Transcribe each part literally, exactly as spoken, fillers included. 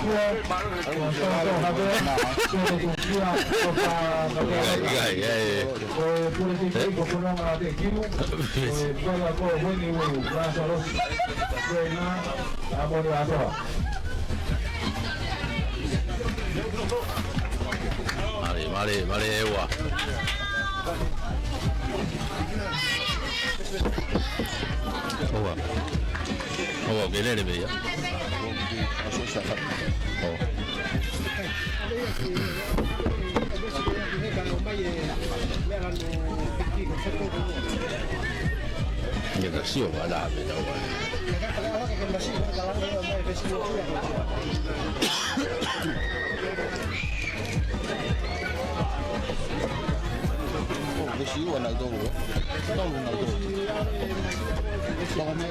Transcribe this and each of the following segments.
ʻIkai, ʻikai, ʻikai. Mālie, mālie, mālie ʻEua. ʻOua. ʻOua, ke lele pē ia. ʻO. Ia ka sio vā la pē tau ai. ʻO, ke sio ana tolu. Tolu na tolu. Tolu me.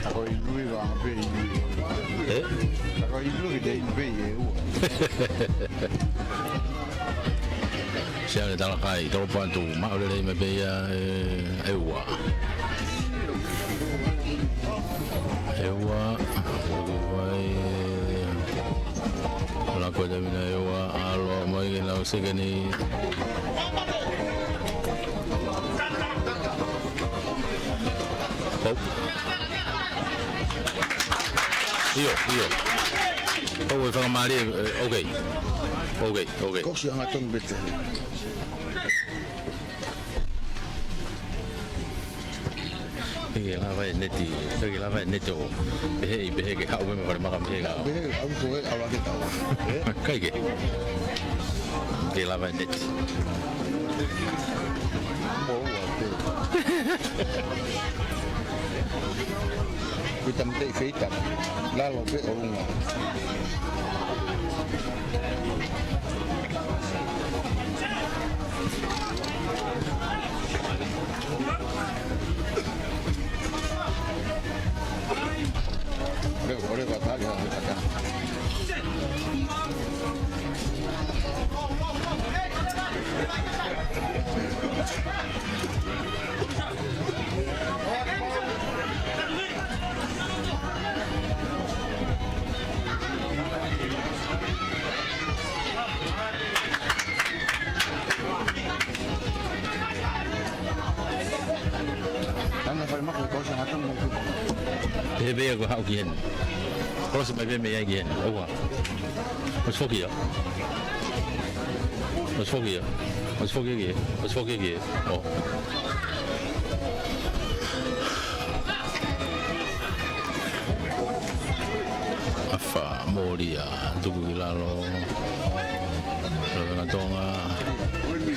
Ako i lui vā pē i lui. Ē? Ako i lui ke te i pē i ʻEua. Siale talakai, tau patu, maʻu lelei mai pē ia ʻe, ʻEua. ʻEua, ʻoku vai, lako e taimi na ʻEua, ʻalu mai ke nau sekeni. Pau. ʻIo, ʻio. Pau e fakamālie, ē, okay. Okay, okay. Kosi anga tonu pē te. Pehē lava e neti, pehē lava e neti ʻo pehē ʻi pehē ke haʻu mai mo fale maka meheka. Pehē, ʻalu ko e, ʻalu ake tau. Ē? Kai ke. Ke lava e neti. Mo ua pē. Kuita mtei feita. Lalo pē ʻolunga. Leo, ʻo leo ka tali ha, ha, ha. Tana fai mako ko sa hata mo. Pehē pē ia ko e haʻu ki heni. Kolosi mai pē mei ai ki heni. ʻOua. ʻOsi foki ia. ʻOsi foki ia. ʻOsi foki ia. ʻOsi foki ia. ʻO. ʻAfa, mōlia, tuku ki lalo. Lavengatonga.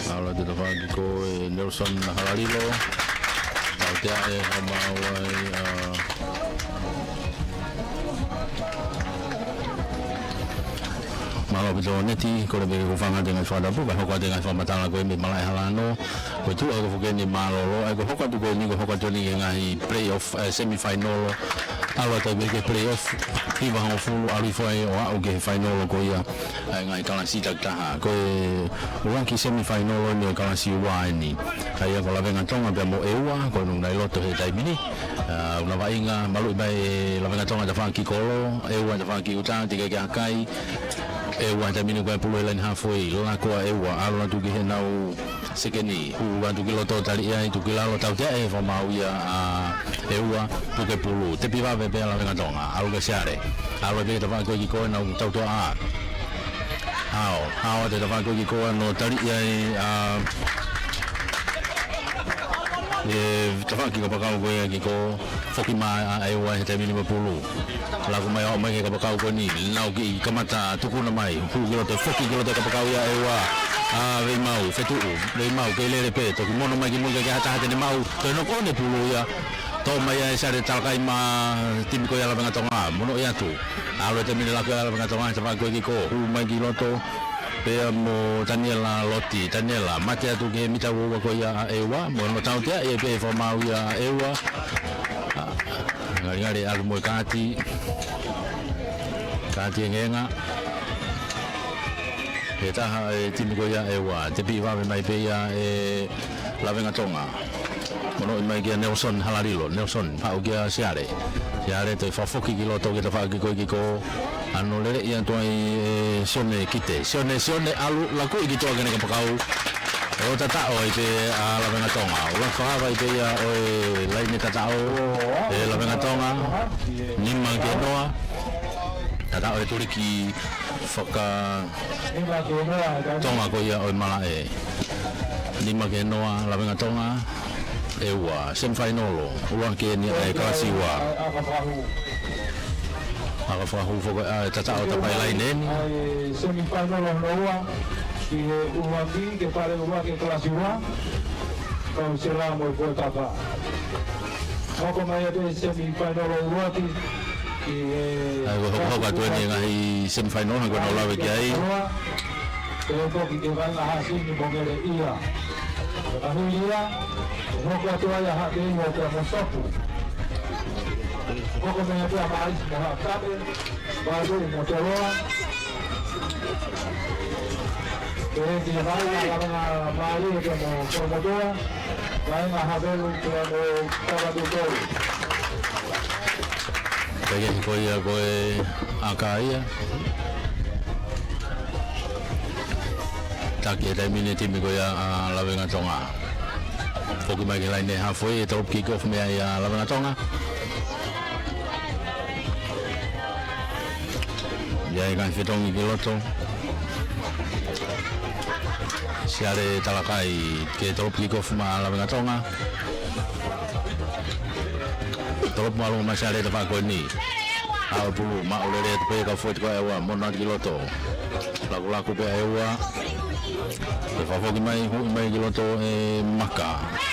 ʻAlu atu tafaʻaki ko ē Nelson Halalilo. Tautea ē, ʻa maua ai, ʻa, mālō ʻaupito neti, kole pē ke u hūfanga atu he ngaahi fakatapu, kae hoko atu he ngaahi fakamatala ko ē mei Malaʻehalano. Ko e tuʻu ʻa e ko e foki eni mālōlō, ʻa e ko e hoko atu ko eni ko e hoko atu eni ki he ngaahi playoff, ē, semifinal. ʻAlu atu pē ki he playoff, hiva hongofulu, ʻalu hifo ai ʻo aʻu ki he final ko ia, ʻa e ngaahi kalasi takitaha. Ko e ʻuluaki semifinal eni ʻo e kalasi ua eni. ʻA ia ko Lavengatonga pea mo ʻEua, ko e nunga ʻi loto he taimi ni. ʻA, ʻoku na vaʻinga, maluʻi mai ʻe Lavengatonga tafaʻaki kolo, ʻEua tafaʻaki uta, teʻeki ke ʻakai. ʻEua taimi ni ko e pulu he laine halfway, lako ʻa ʻEua, ʻalu atu ki heʻenau sekeni, hū atu ki loto tali ai, tuku ki lalo tautea ē fakamaau ia ʻa ʻEua, puke pulu, tepi vave pē ʻa Lavengatonga, ʻalu ki siale, ʻalu pē tafaʻaki ko ē ki kolo ʻenau tautoʻa. Hao, hao atu tafaʻaki ko ē ki kolo ʻo tali ai ʻa e tafaʻaki kapakau ko ē ki kolo, foki mai ʻa ʻEua he taimi ni mo e pulu. Lako mai ʻo mai ki he kapakau ko eni, nau kiʻi kamata tukuna mai, hū ki loto, foki ki loto kapakau ia ʻEua. ʻA, Veimau, fetuʻu, Veimau, kei lele pē, toki mono mai ki mui ka ke hata hata ne mau, toe noko ʻo ne pulu ia. Tō mai ʻa e siale talakai mei he timi ko ia Lavengatonga, mono ia tu. ʻAlu e taimi ni lako ʻa Lavengatonga, tafaʻaki ko ē ki kolo, hū mai ki loto, pea mo Taniela Loti, Taniela, mate atu ki he mita ua ua ko ia ʻa ʻEua, mo hono tautea ē pē fakamaau ia ʻa ʻEua. ʻA, ngalingali ʻalu mo e kaati. Kaati e ngenga. He taha e timi ko ia ʻEua, tepi vave mai pē ia ʻe Lavengatonga. Monūʻia mai kia Nelson Halalilo. Nelson, haʻu kia Siale. Siale, toe fakafoki ki loto ki he tafaʻaki ko ē kikō. ʻAno lele ia tuai ʻe Sione Kite. Sione, Sione, ʻalu laku i ki tuʻa ki heʻene kapakau. ʻO tataʻo ai pē ʻa Lavengatonga. ʻO laka fakavai pē ia ʻo e laine tataʻo ʻe Lavengatonga. Nima ki he noa. Tataʻo e tuliki faka Tonga ko ia ʻo e malaʻe. Nima ki he noa Lavengatonga, ʻe ua, semifainolo, ʻuluaki eni ʻa e kalasi ua. ʻAka fakahū foki ʻa e tataʻo tapai laine eni. Semifainolo hono ua, ki he ʻuluaki, ki he pale ʻuluaki kalasi ua. Kau Sela mo e Fuatafa. Hoko mai ʻa e semifainolo ʻuluaki, ki he ʻAi, ko e hokohoko atu eni e ngaahi semifinal, hangē ko ʻenau lave ki ai. Pea foki ki he vaʻinga hāsini mo ngele ia. Ka hui ia, hoko atu ai ʻa Haʻakehiho pea mo Sopu. Hoko mai pē ʻa Maʻalisi mo Haʻakape, Valu mo Toloa. Pea ki he vaʻinga, vaʻinga Maʻalisi pea mo Kolomotuʻa. Vaʻinga Havelu pea mo Tavatuʻutolu. Pea ko ia ko e ʻaka ia. Taki e taimi ni timi ko ia ʻa Lavengatonga. Foki mai ki he laine halfway, e tolopu kick off mei ai ʻa Lavengatonga. ʻI ai e ngaahi fetongi ki loto. Siale Talakai ke tolopu kick off maʻa Lavengatonga. Tolopu māʻolunga mai Siale tafaʻaki ko eni. Aʻu e pulu, maʻu lelei atu pē kau foʻi ko ē ʻa ʻEua, monū atu ki loto. Lakulaku pē ʻa ʻEua. ʻE fakafoki mai, huʻi mai ki loto ʻe Maka.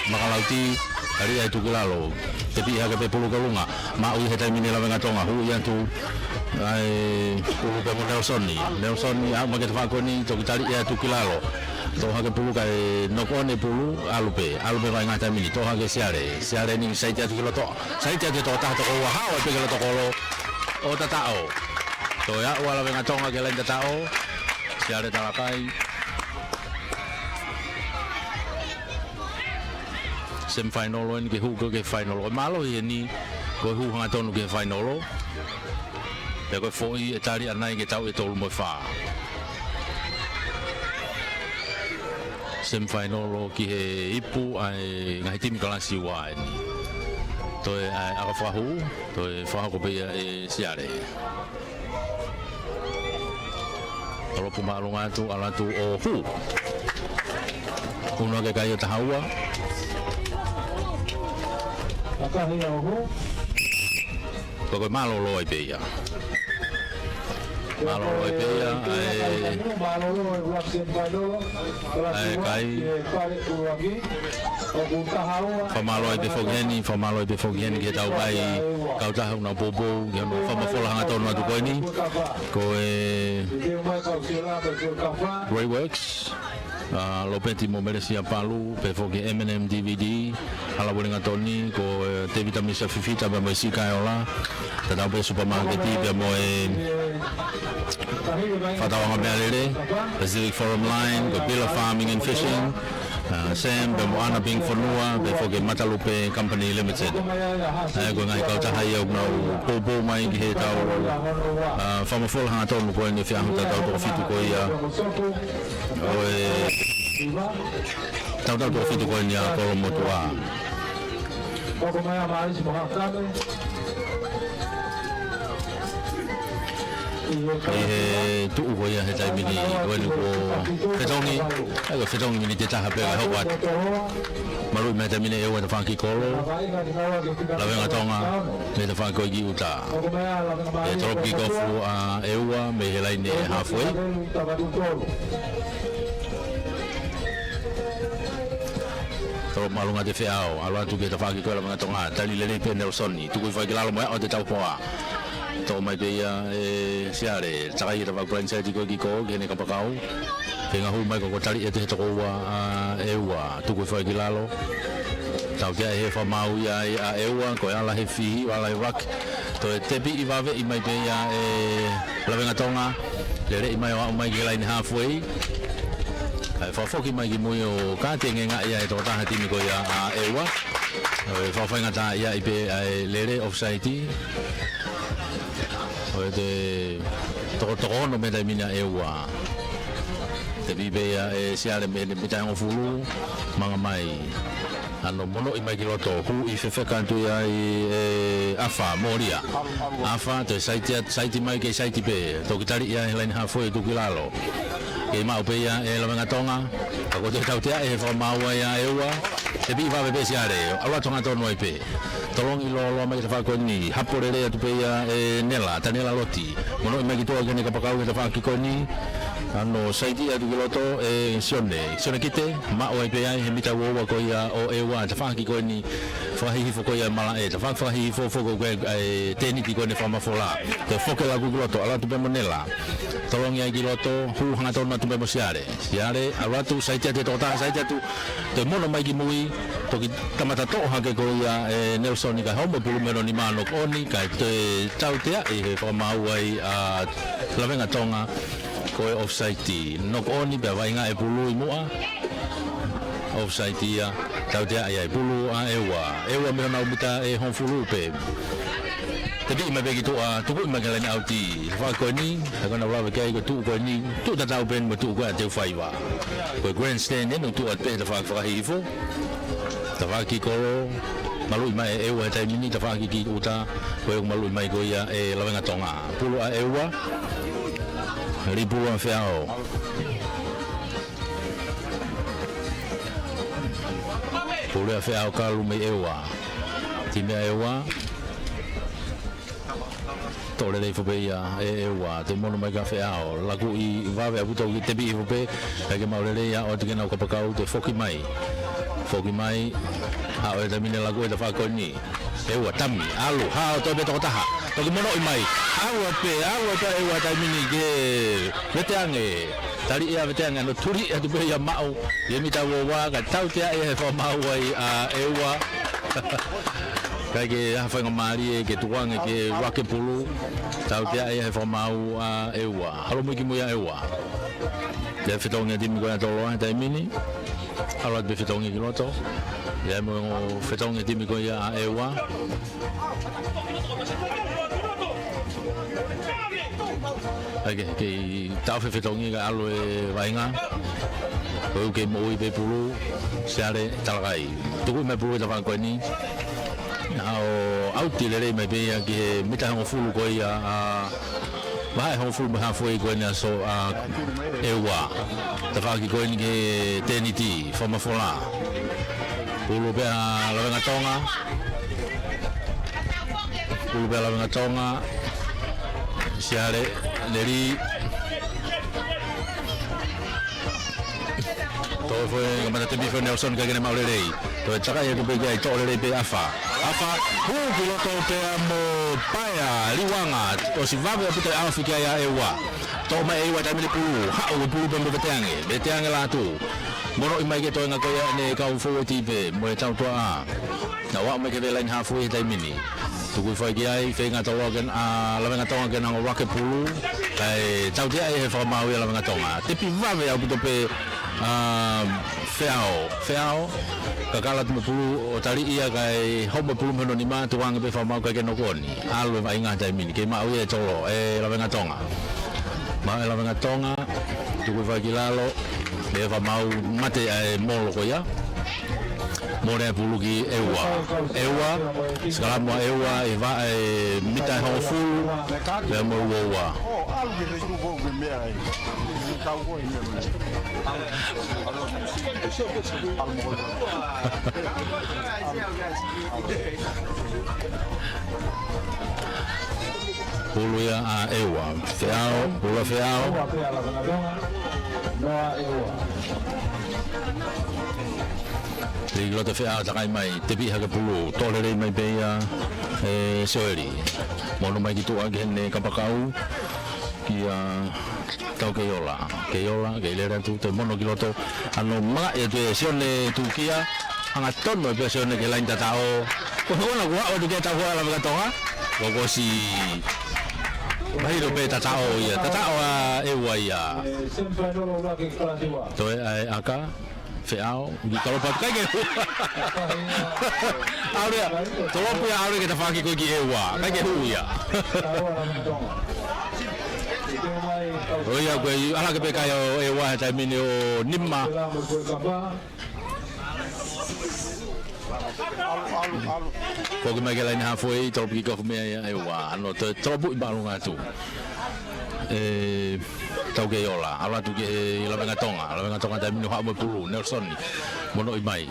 Maka Lauti, tali ai tuku ki lalo. Tepi hake pē pulu ki ʻolunga. Maʻu ʻi he taimi ni Lavengatonga, huʻi atu. ʻAi, pulu pē mo Nelsoni. Nelsoni, aʻu mai ki he tafaʻaki ko eni, toki tali ia tuku ki lalo. Toʻo hake pulu kae knock on e pulu, ʻalu pē. ʻAlu pē vaʻinga taimi ni, toʻo hake Siale. Siale ni saiti atu ki loto. Saiti atu ki he tokotaha toko ua, hao ai pē ki loto kolo. ʻO tataʻo. Toe aʻu ʻa Lavengatonga ki he laine tataʻo. Siale Talakai. Semifinal eni ke hū ko ē ki he final. Ko e mālohi eni, ko e hū hangatonu ki he final. Pea ko e foʻi ʻe tali ʻanai ki he tau ʻe tolu mo e fā. Semifinal ki he ipu ʻa e ngaahi timi kalasi ua eni. Toe ʻa e ʻaka fakahū, toe fakahoko pē ia ʻe Siale. Tolopu māʻolunga atu, ʻalu atu ʻo hū. Hū noa ki he kai ʻo taha ua. Ka ko e mālōlō ai pē ia. Mālōlō ai pē ia, ʻa e ʻa e kai. Fakamālō ai pē foki heni, fakamālō ai pē foki heni ki he tau kai kautaha ʻoku nau poupou, ki hono fakamafola hangatonu atu ko eni. Ko e Grey Works, ʻa Lopeti mo Melesia Palu, pea foki M and M D V D, Hala Uelingatoni, ko e Tevita Misa Fifita, pea mo e Sikaeola, tatau pē supermarket, pea mo e Fakatauʻanga Meʻalele, Pacific Forum Line, ko Bila Farming and Fishing, ʻa Sam, pea mo ʻAna Ping Fonua, pea foki Matalupe Company Limited. ʻA ia ko e ngaahi kautaha ia ʻoku nau poupou mai ki he tau, ʻa, fakamafola hangatonu ko eni ʻo e efiafi taʻu toko fitu ko ia. ʻO e taʻu toko fitu ko eni ʻa Kolomotuʻa. Hoko mai ʻa Maʻalisi mo Haʻakape. ʻI he tuʻu ko ia he taimi ni, ko eni kuo fetongi, ʻa ia ko e fetongi miniti ʻe taha pē ka hoko atu. Maluʻi mai he taimi ni ʻEua tafaʻaki kolo, Lavengatonga, mei he tafaʻaki ko ē ki ʻuta. ʻE tolopu kick off ʻa ʻEua, mei he laine halfway. Tolopu māʻolunga atu e feʻao, ʻalu atu ki he tafaʻaki ko ē Lavengatonga, tali lelei pē Nelsoni, tuku hifo ai ki lalo mo e ʻao ʻo e taupoa. Toʻo mai pē ia ʻe Siale, takai ki he tafaʻaki blindside ko ē kikō, ki heʻene kapakau. Feinga hū mai ko ē kuo tali ʻe he toko ua ʻa ʻEua, tuku hifo ai ki lalo. Tautea ʻe he fakamaau ia ʻa ʻEua, ko e ala he fihi, ala he ruck. Toe tepiʻi vaveʻi mai pē ia ʻe Lavengatonga. Leleʻi mai ʻo aʻu mai ki he laine halfway. ʻA e fakafoki mai ki mui ʻo kātengengaʻi ia ʻe he tokotaha timi ko ia ʻa ʻEua. ʻOku fakafaingataʻaʻia pē ʻa e lele offside. ʻOku toe toko, toko ono mita mei he ʻEua. Tepi pē ia ʻe Siale mei he mita ʻe hongofulu, manga mai. Hano monoʻi mai ki loto, huʻi fefeka atu ia ʻe ʻAfa, mōlia. ʻAfa, toe saiti, saiti mai kei saiti pē. Toki tali ia he laine hafoi tuku ki lalo. Kei maʻu pē ia ʻe Lavengatonga. Ka ko e tautea ʻe he fakamaau ia ʻa ʻEua. Tepi vave pē Siale. ʻAlu atu hangatonu ai pē. Tolongi lōloa mai ki he tafaʻaki ko eni. Hapo lelei atu pē ia ʻe Nela, Taniela Loti. Monoʻi mai ki tuʻa ki heʻene kapakau ki he tafaʻaki ko eni. Hano saiti atu ki loto ʻe Sione. Sione Kite, maʻu ai pē ai he mita ua ua ko ia ʻo ʻEua. Tafaʻaki ko eni fakahihifo ko ia malaʻe. Tafaʻaki fakahihifo foki ko e, e tēniti ko eni fakamafola. Toe foki laku ki loto, ʻalu atu pē mo Nela. Tolongi ai ki loto, hū hangatonu atu pē mo Siale. Siale, ʻalu atu, saiti atu e tokotaha, saiti atu. Toe mono mai ki mui, toki kamata toʻo hake ko ia ʻe Nelson ka homo pulu mei hono nima, knock on, kae toe tautea ʻe he fakamaau ai ʻa Lavengatonga ko e offside. Knock on pea vaʻinga ʻe pulu ʻi muʻa. Offside ia, tautea ia ʻe pulu ʻa ʻEua. ʻEua mei honau mita ʻe hongofulu pē. Tepi mai pē ki tuʻa, tuku mai ki he laine ʻauti. Tafaʻaki ko eni, he ko ʻenau lave ki ai ko e tuʻu ko eni, tuʻu tatau pē eni mo e tuʻu ko ia ʻa Teufaiva. Ko e grandstand eni, tuʻu atu pē he tafaʻaki fakahihifo. Tafaʻaki kolo, maluʻi mai ʻe ʻEua he taimi ni, tafaʻaki ki ʻuta, ko e maluʻi mai ko ia ʻe Lavengatonga. Pulu ʻa ʻEua, lī pulu ʻa Feao. Pulu ʻa Feao kalu mei ʻEua. Timi ʻa ʻEua. Toʻo lelei hifo pē ia ʻe ʻEua, toe mono mai kia Feao, laku ʻi vave ʻaupito ki tepi hifo pē, kae kei maʻu lelei ia ʻo ʻoatu ki heʻenau kapakau, toe foki mai. Foki mai, haʻu e taimi ni laku e tafaʻaki ko eni. ʻEua, tami, ʻalu, haʻu toe pē tokotaha. Toki monoʻi mai, ʻalu pē, ʻalu pē ʻEua taimi ni ki he veteange. Tali ia veteange, hano tuli atu pē ia maʻu, ʻi he mita ua ua, kae tautea ia he fakamaau ai ʻa ʻEua. Kae kei ʻi ai ha faingamālie ke tukuange ki he ruck ʻa e pulu. Tautea ia he fakamaau ʻa ʻEua. Halo mui ki mui ʻa ʻEua. ʻI ai fetongi ʻa e timi ko ia ʻa Toloa he taimi ni. ʻAlu atu pē fetongi ki loto. ʻI ai mo e ongo fetongi ʻa e timi ko ia ʻa ʻEua. ʻAi ke, kei taʻofi e fetongi kae ʻalu e vaʻinga. Ko e ʻuhi kei moʻui pē pulu, Siale Talakai. Tuku mai pulu he tafaʻaki ko eni. ʻA ʻo ʻauti lelei mai pē ia ki he mita hongofulu ko ia ʻa, vahe hongofulu mo e hafoi ko eni ʻa so ʻa ʻEua. Tafaʻaki ko eni ki he tēniti, fakamafola. Pulu pē ʻa Lavengatonga. Pulu pē ʻa Lavengatonga. Siale, lelei. Toe foʻi, kamata tepi foʻi Nelson kae kei maʻu lelei. Toe takai atu pē ki ai, toʻo lelei pē ʻAfa. ʻAfa, hū ki loto pea mo Paea, Liuanga, ʻosi vave ʻaupito e ʻaofi ki ai ʻa ʻEua. Toʻo mai ʻEua taimi ni pulu, haʻu e pulu pē mo veteange, veteange lātū. Monoʻi mai ki he toenga ko ia ʻene kau foueti pē, mo e tautuaʻa. Naʻa ʻoatu mai ki he laine hafoi he taimi ni. Tuku hifo ai ki ai, feinga Toloa ke, ʻa Lavengatonga ke nau ruck e pulu. Kae tautea ia he fakamaau ia ʻa Lavengatonga. Tepi vave ʻaupito pē, ʻa, Feao. Feao, kakala atu mo e pulu ʻo tali ia kae homo e pulu mei hono nima, tukuange pē fakamaau kae kei knock on. ʻAlu e vaʻinga he taimi ni, kei maʻu ia ʻe Tolo, ʻe Lavengatonga. Maʻu ʻe Lavengatonga, tuku hifo ai ki lalo, ʻe fakamaau mate ʻa e molo ko ia. Mole e pulu ki ʻEua. ʻEua, sikalamu ʻa ʻEua, ʻi he vahe mita ʻe hongofulu, pea mo e ua ua. Pulu ia ʻa ʻEua. Feao, pulu ʻa Feao. Lī ki loto Feao, takai mai, tepi hake pulu, toʻo lelei mai pē ia ʻe Sioeli. Mono mai ki tuʻa ki heʻene kapakau, kia Tau Keiola. Keiola, kei lele atu, toe mono ki loto. Hano maʻu atu ʻe Sione Tukia, hangatonu pē Sione ki he laine tataʻo. Ko e ʻuhinga kuo aʻu atu ki he tau hoa ʻa Lavengatonga. Kuo ʻosi mahino pē tataʻo ia. Tataʻo ʻa ʻEua ia. Toe ʻai ʻaka. Feʻao, ʻoku tolopu atu, ʻikai ke hū. ʻAlu ia, tolopu ia, ʻalu ia ki he tafaʻaki ko ē ki ʻEua, ʻikai ke hū ia. ʻO ia, ko e ʻalu hake pē kai ʻo ʻEua he taimi ni ʻo nima. Foki mai ki he laine haafe, tolopu kikofu mei ai ʻa ʻEua, ʻa hono toe tolopuʻi māʻolunga atu. ʻE, Taukei Ola, ʻalu atu ki he Lavengatonga, Lavengatonga taimi ni ʻo haʻu mo e pulu, Nelson, monoʻi mai.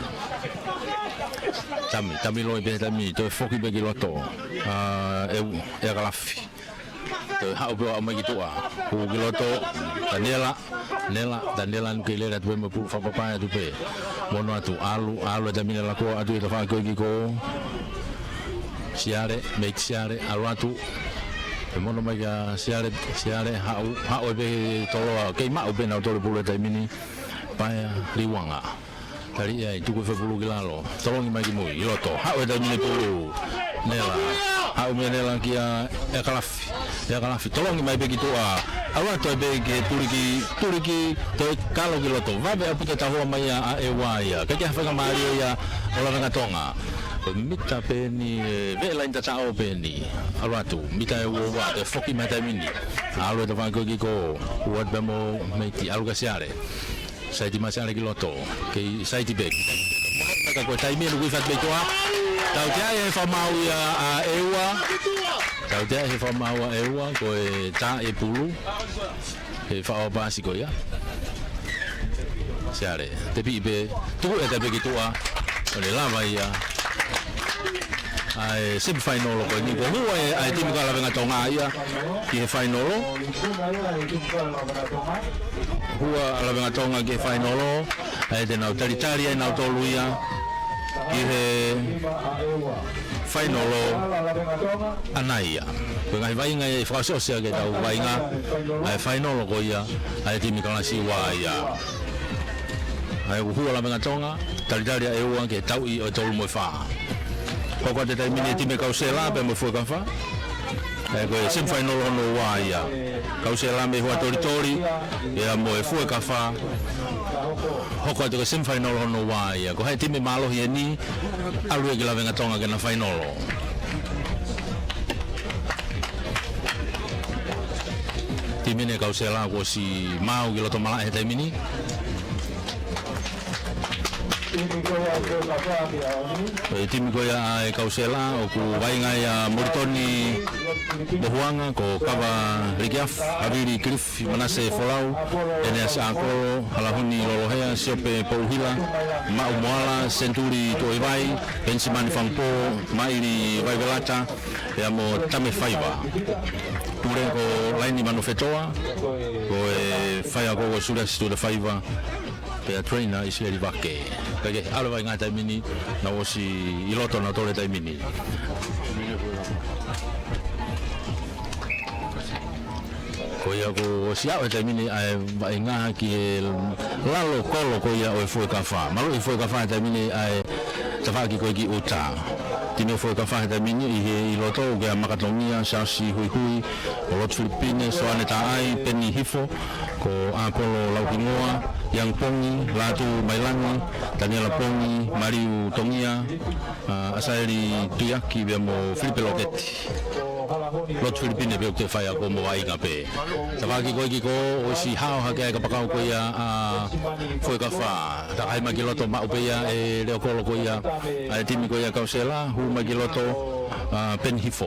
Tami, Tami loi pē he taimi ni, toe foki pē ki loto. ʻA, ʻEu, ʻEakalafi. Toe haʻu pē ʻo aʻu mai ki tuʻa. Hū ki loto, Taniela, Nela, Taniela ʻoku kei lele atu pē mo e pulu, fakapapai atu pē. Mono atu, ʻalu, ʻalu he taimi ni, lakoa atu he tafaʻaki ko ē ki ko Siale, Meiti Siale, ʻalu atu. ʻE mono mai kia Siale, Siale, haʻu, haʻu ai pē ki toloa, kei maʻu pē nautolu e pulu he taimi ni. Paea, Liuanga. Tali ai, tuku e foʻi pulu ki lalo. Tolongi mai ki mui, ʻi loto. Haʻu he taimi ni e pulu. Nela. Haʻu meia Nela kia ʻEakalafi. ʻEakalafi. Tolongi mai pē ki tuʻa. ʻAlu atu ai pē ki he tuliki, tuliki, toe kalo ki loto. Vave ʻaupito e tahua mai ia ʻa ʻEua ia. ʻIkai ke ʻi ai ha faingamālie ia ʻo Lavengatonga. Mita pē eni, ʻe, veʻe laini tataʻo pē eni. ʻAlu atu, mita ʻe ua ua, toe foki mai he taimi ni. ʻAlu he tafaʻaki ko ē ki ko, ʻoatu pē mo Meiti, ʻalu kia Siale. Saiti mai Siale ki loto. Kei saiti pē. Ka ko e taimi ʻe nukui fatu pē ki tuʻa. Tautea he fakamaau ia ʻa ʻEua. Tautea he fakamaau ʻa ʻEua, ko e tā e pulu. He faʻo paasi ko ia. Siale, tepi pē, tuku e tepi ki tuʻa, ʻo ne lava ia. ʻA e semifinal ko eni, ko e hū ʻa e, ʻa e timi ko Lavengatonga ia, ki he final. Hū ʻa Lavengatonga ki he final, ʻa ia te nau talitali ai nautolu ia, ki he final ʻana ia. Ko e ngaahi vaʻinga ia ʻe fakaʻosiʻosi ʻaki ʻetau vaʻinga, ʻa e final ko ia, ʻa e timi kalasi ua ia. ʻA ia ʻoku hū ʻa Lavengatonga, talitali ʻa ʻEua ki he tauʻi ʻo e tolu mo e fā. Hoko atu he taimi ni e timi Kausela, pea mo Fuekafa. ʻA ia ko e semifinal hono ua ia. Kausela mei Huʻatolitoli, ia mo e Fuekafa. Hoko atu ko e semifinal hono ua ia. Ko e hā e timi mālohi eni, ʻalu ia ki Lavengatonga ke na final. Timi eni Kausela kuo ʻosi maau ki loto malaʻe he taimi ni. Ko e timi ko ia ʻa e Kausela ʻoku vaʻinga ai ʻa Molitoni Mohuanga, ko Kava Likiafu, Havili Kilifi, Manase Folau, ʻEneasi ʻAkolo, Halahuni Lolohea, Siope Pouhila, Maʻu Moala, Senituli Tuʻoivai, Penisimani Fangupō, Maʻili Vaivelata, ia mo Tame Faiva. Pule ko Laini Manufetoa, ko e faiako ko Suliasi Tuʻilaifaiva, pea trainer ʻIsileli Vake. Kae kehe, ʻalu e vaʻinga he taimi ni, nau ʻosi ʻi loto nautolu he taimi ni. Ko ia kuo ʻosi aʻu he taimi ni ʻa e vaʻinga ki he lalo kolo ko ia ʻo e Fuekafa. Maluʻi e Fuekafa he taimi ni ʻa e tafaʻaki ko ē ki ʻuta. Timi ʻo e Fuekafa he taimi ni ʻi he ʻi loto ʻoku ʻi ai ʻa Makatongia, Siasi Huihui, ʻo Lotu Filipine, Soane Taʻai, Peni Hifo, ko ʻApolo Lauhingoa, Iangi Pongi, Lātū Mailangi, Taniela Pongi, Maliu Tongia, ʻa, ʻAsaeli Tuiaki, pea mo Filipe Loketi. Lotu Filipine pē ʻoku toe faiako mo vaʻinga pē. Tafaʻaki ko ē ki ko ʻosi hao hake ai kapakau ko ia ʻa Fuekafa. Takahi mai ki loto maʻu pē ia e leo kolo ko ia ʻa e timi ko ia Kausela, hū mai ki loto, ʻa, Peni Hifo.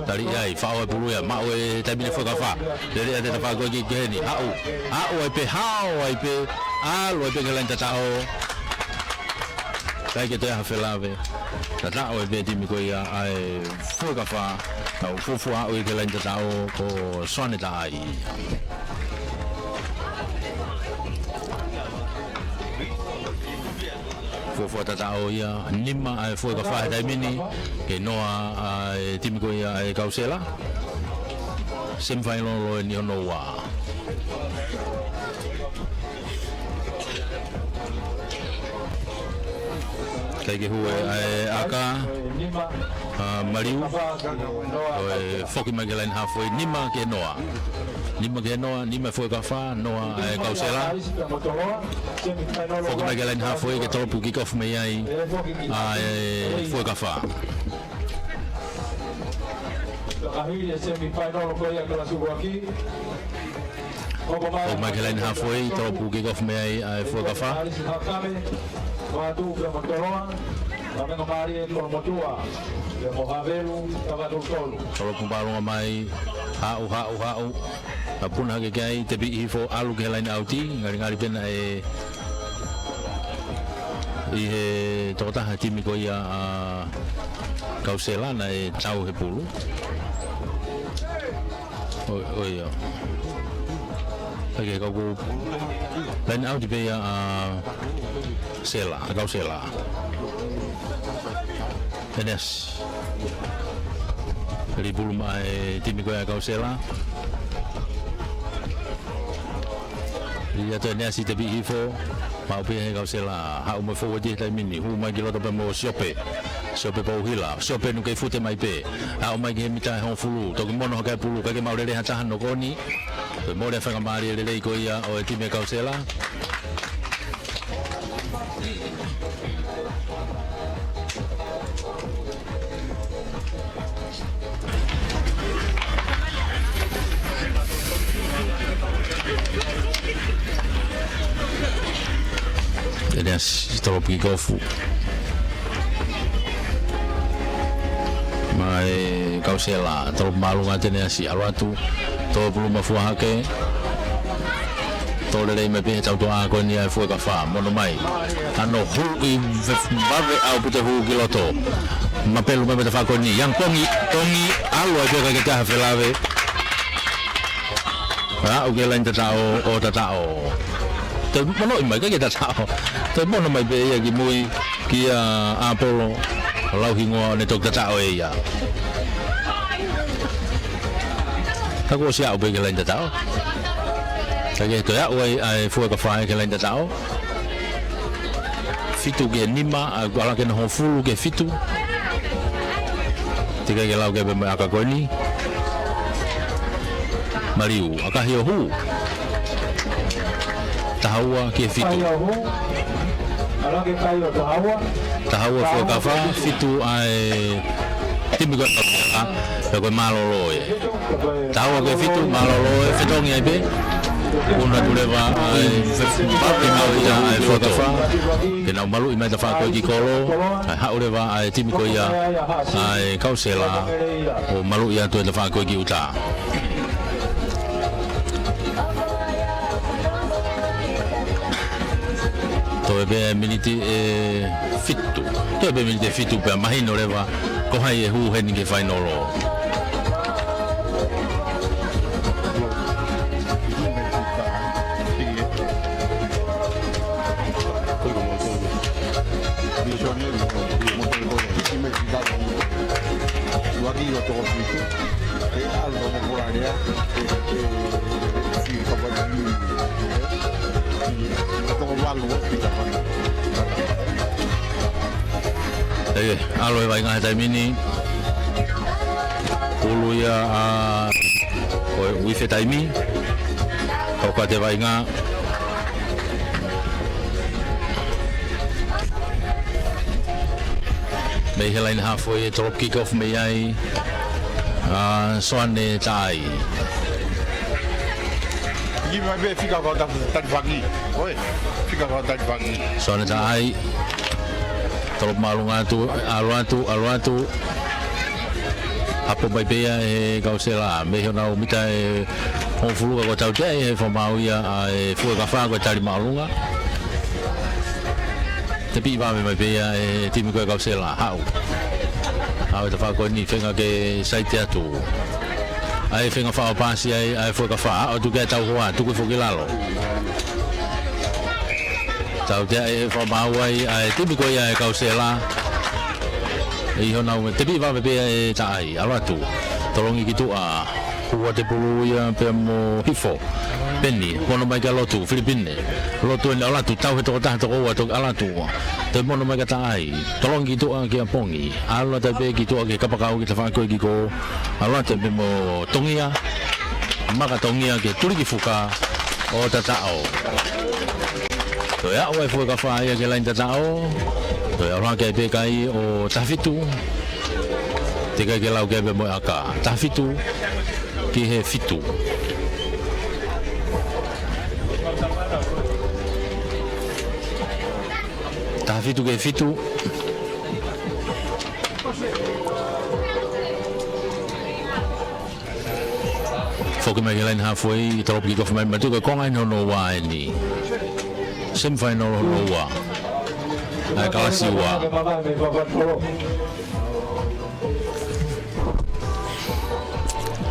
Tali ai, faʻo e pulu ia, maʻu e taimi ni Fuekafa. Lele ʻa e tafaʻaki ko ē ki heni, haʻu, haʻu ai pē, hao ai pē, ʻalu ai pē ki he laini tataʻo. ʻIkai ke toe ʻi ai ha felave. Tataʻo e pē timi ko ia ʻa e Fuekafa. Nau fuofua aʻu ki he laini tataʻo ko Soane Taʻai. Fuofua tataʻo ia, nima ʻa e Fuekafa he taimi ni, ke noa ʻa e timi ko ia ʻa e Kausela. Semifinal eni hono ua. ʻIkai ke hū e ʻa e ʻaka, ʻa, Maliu. ʻO foki mai ki he laine halfway, nima ki he noa. Nima ki he noa, nima Fuekafa, noa ʻa e Kausela. Foki mai ki he laine halfway ke tolopu kick off mei ai ʻa e Fuekafa. Fakahili e semifinal ko ia kalasi ʻuluaki. Foki mai ki he laine halfway, tolopu kick off mei ai ʻa e Fuekafa. Mālisi Hakame, Vatu pea mo Toloa, Kamenga Mālie Kolomotuʻa, pea mo Havelu Tavatu Tolu. Tolopu māʻolunga mai, haʻu, haʻu, haʻu. Ka puna hake ki ai, tepi hifo, ʻalu ki he laine ʻauti, ngalingali pē naʻe ʻi he tokotaha timi ko ia ʻa Kausela naʻe tau he pulu. ʻOi, ʻoi, ʻio. Hake, kau ko laine ʻauti pē ia ʻa Sela, ʻa Kausela. Eneasi. Lī pulu mai e timi ko ia ʻa Kausela. Lī atu Eneasi, tepi hifo. Maʻu pē he Kausela. Haʻu mo e forward he taimi ni. Hū mai ki loto pē mo Siope. Siope Pouhila. Siope, nukei fute mai pē. Haʻu mai ki he mita ʻe hongofulu. Toki mono hake e pulu. ʻIkai ke maʻu lelei ha taha, nokoni. Toe mole e faingamālie lelei ko ia ʻo e timi ʻa Kausela. Eneasi, tolopu kick off. Mai Kausela, tolopu māʻolunga atu Eneasi, ʻalu atu, tolopu luma fua hake. Tō lelei mai pē he tautoʻa ko eni ʻa e Fuekafa, mono mai. Hano hū ʻi vave ʻaupito, hū ki loto. Mapelu mai mei he tafaʻaki ko eni. Iangi Kongi, Kongi, ʻalu ai pē, ʻikai ke ʻi ai ha felave. Aʻu ki he laine tataʻo, ʻo tataʻo. Toe mono mai, ʻikai ke tataʻo. Toe mono mai pē ia ki mui, kia ʻApolo Lauhingoa, ʻo ne toki tataʻo ʻe ia. Ka kuo ʻosi aʻu pē ki he laine tataʻo. Ka ke toe aʻu ai ʻa e Fuekafa ki he laine tataʻo. Fitu ki he nima, ʻa, ʻalu hake ʻo hongofulu ki he fitu. Teʻeki ke lau ke pē mo e ʻaka ko eni. Maliu, ʻakahi ʻo hū. Taha ua ki he fitu. Taha ua Fuekafa, fitu ʻa e timi ko ia ʻa Kausela, pea ko e mālōlō ē. Taha ua ki he fitu, mālōlō ē, fetongi ai pē. Puna atu leva ʻa e fe-, fe-, ʻa e Fuekafa. Ke nau maluʻi mai e tafaʻaki ko ē ki kolo, ʻa e haʻu leva ʻa e timi ko ia ʻa e Kausela, ʻo maluʻi atu e tafaʻaki ko ē ki ʻuta. Toe pē miniti ʻe fitu. Toe pē miniti ʻe fitu pea mahino leva ko hai ʻe hū heni ki he fainolo. ʻE, ʻalu e vaʻinga he taimi ni. Pulu ia ʻa, ko e uife taimi. Hoko atu e vaʻinga. Mei he laine halfway, tolopu kick off mei ai ʻa Soane Taʻai. Ki mai pē fika ko ta-, talifaki. Oi, fika ko talifaki. Soane Taʻai. Tolopu māʻolunga atu, ʻalu atu, ʻalu atu. Hapo mai pē ia ʻe Kausela. Mei honau mita ʻe hongofulu ka ko e tautea ʻe he fakamaau ia ʻa e Fuekafa ko e tali māʻolunga. Tepi vave mai pē ia ʻe he timi ko ē ʻa Kausela. Haʻu. Haʻu e tafaʻaki ko eni, feinga ke saiti atu. ʻAi e feinga faʻo pasi ai ʻa e Fuekafa. ʻAlu atu ki ai e tauhoa, tuku foki ki lalo. Tautea ʻe he fakamaau ai ʻa e timi ko ia ʻa Kausela. ʻI honau, tepi vave pē ia ʻe Taʻai. ʻAlu atu. Tolongi ki tuʻa. Ua Tepulu ia pea mo Hifo. Peni, mono mai kia Lotu, Filipine. Lotu eni ʻAlatu, tau he toko taha toko ua, toki ʻAlatu ua. Toe mono mai kia Taʻai, tolongi ki tuʻa kia Pongi. ʻAlu atu pē ki tuʻa ki he kapakau ki he tafaʻaki ko ē ki kō. ʻAlu atu pē mo Tongia. Maka Tongia ki he tuliki fuka ʻo Tataʻo. Toe aʻu ai Fuekafa ia ki he laini Tataʻo. Toe aʻu hake ai pē kai ʻo Tahafitu. Teʻeki ke lau ke pē mo e ʻaka. Tahafitu ki he fitu. Tahafitu ki he fitu. Foki mai ki he laini halfway, tolopu kikofu mai, matuku e konga eni hono ua eni. Semifinal hono ua. ʻA e kalasi ua.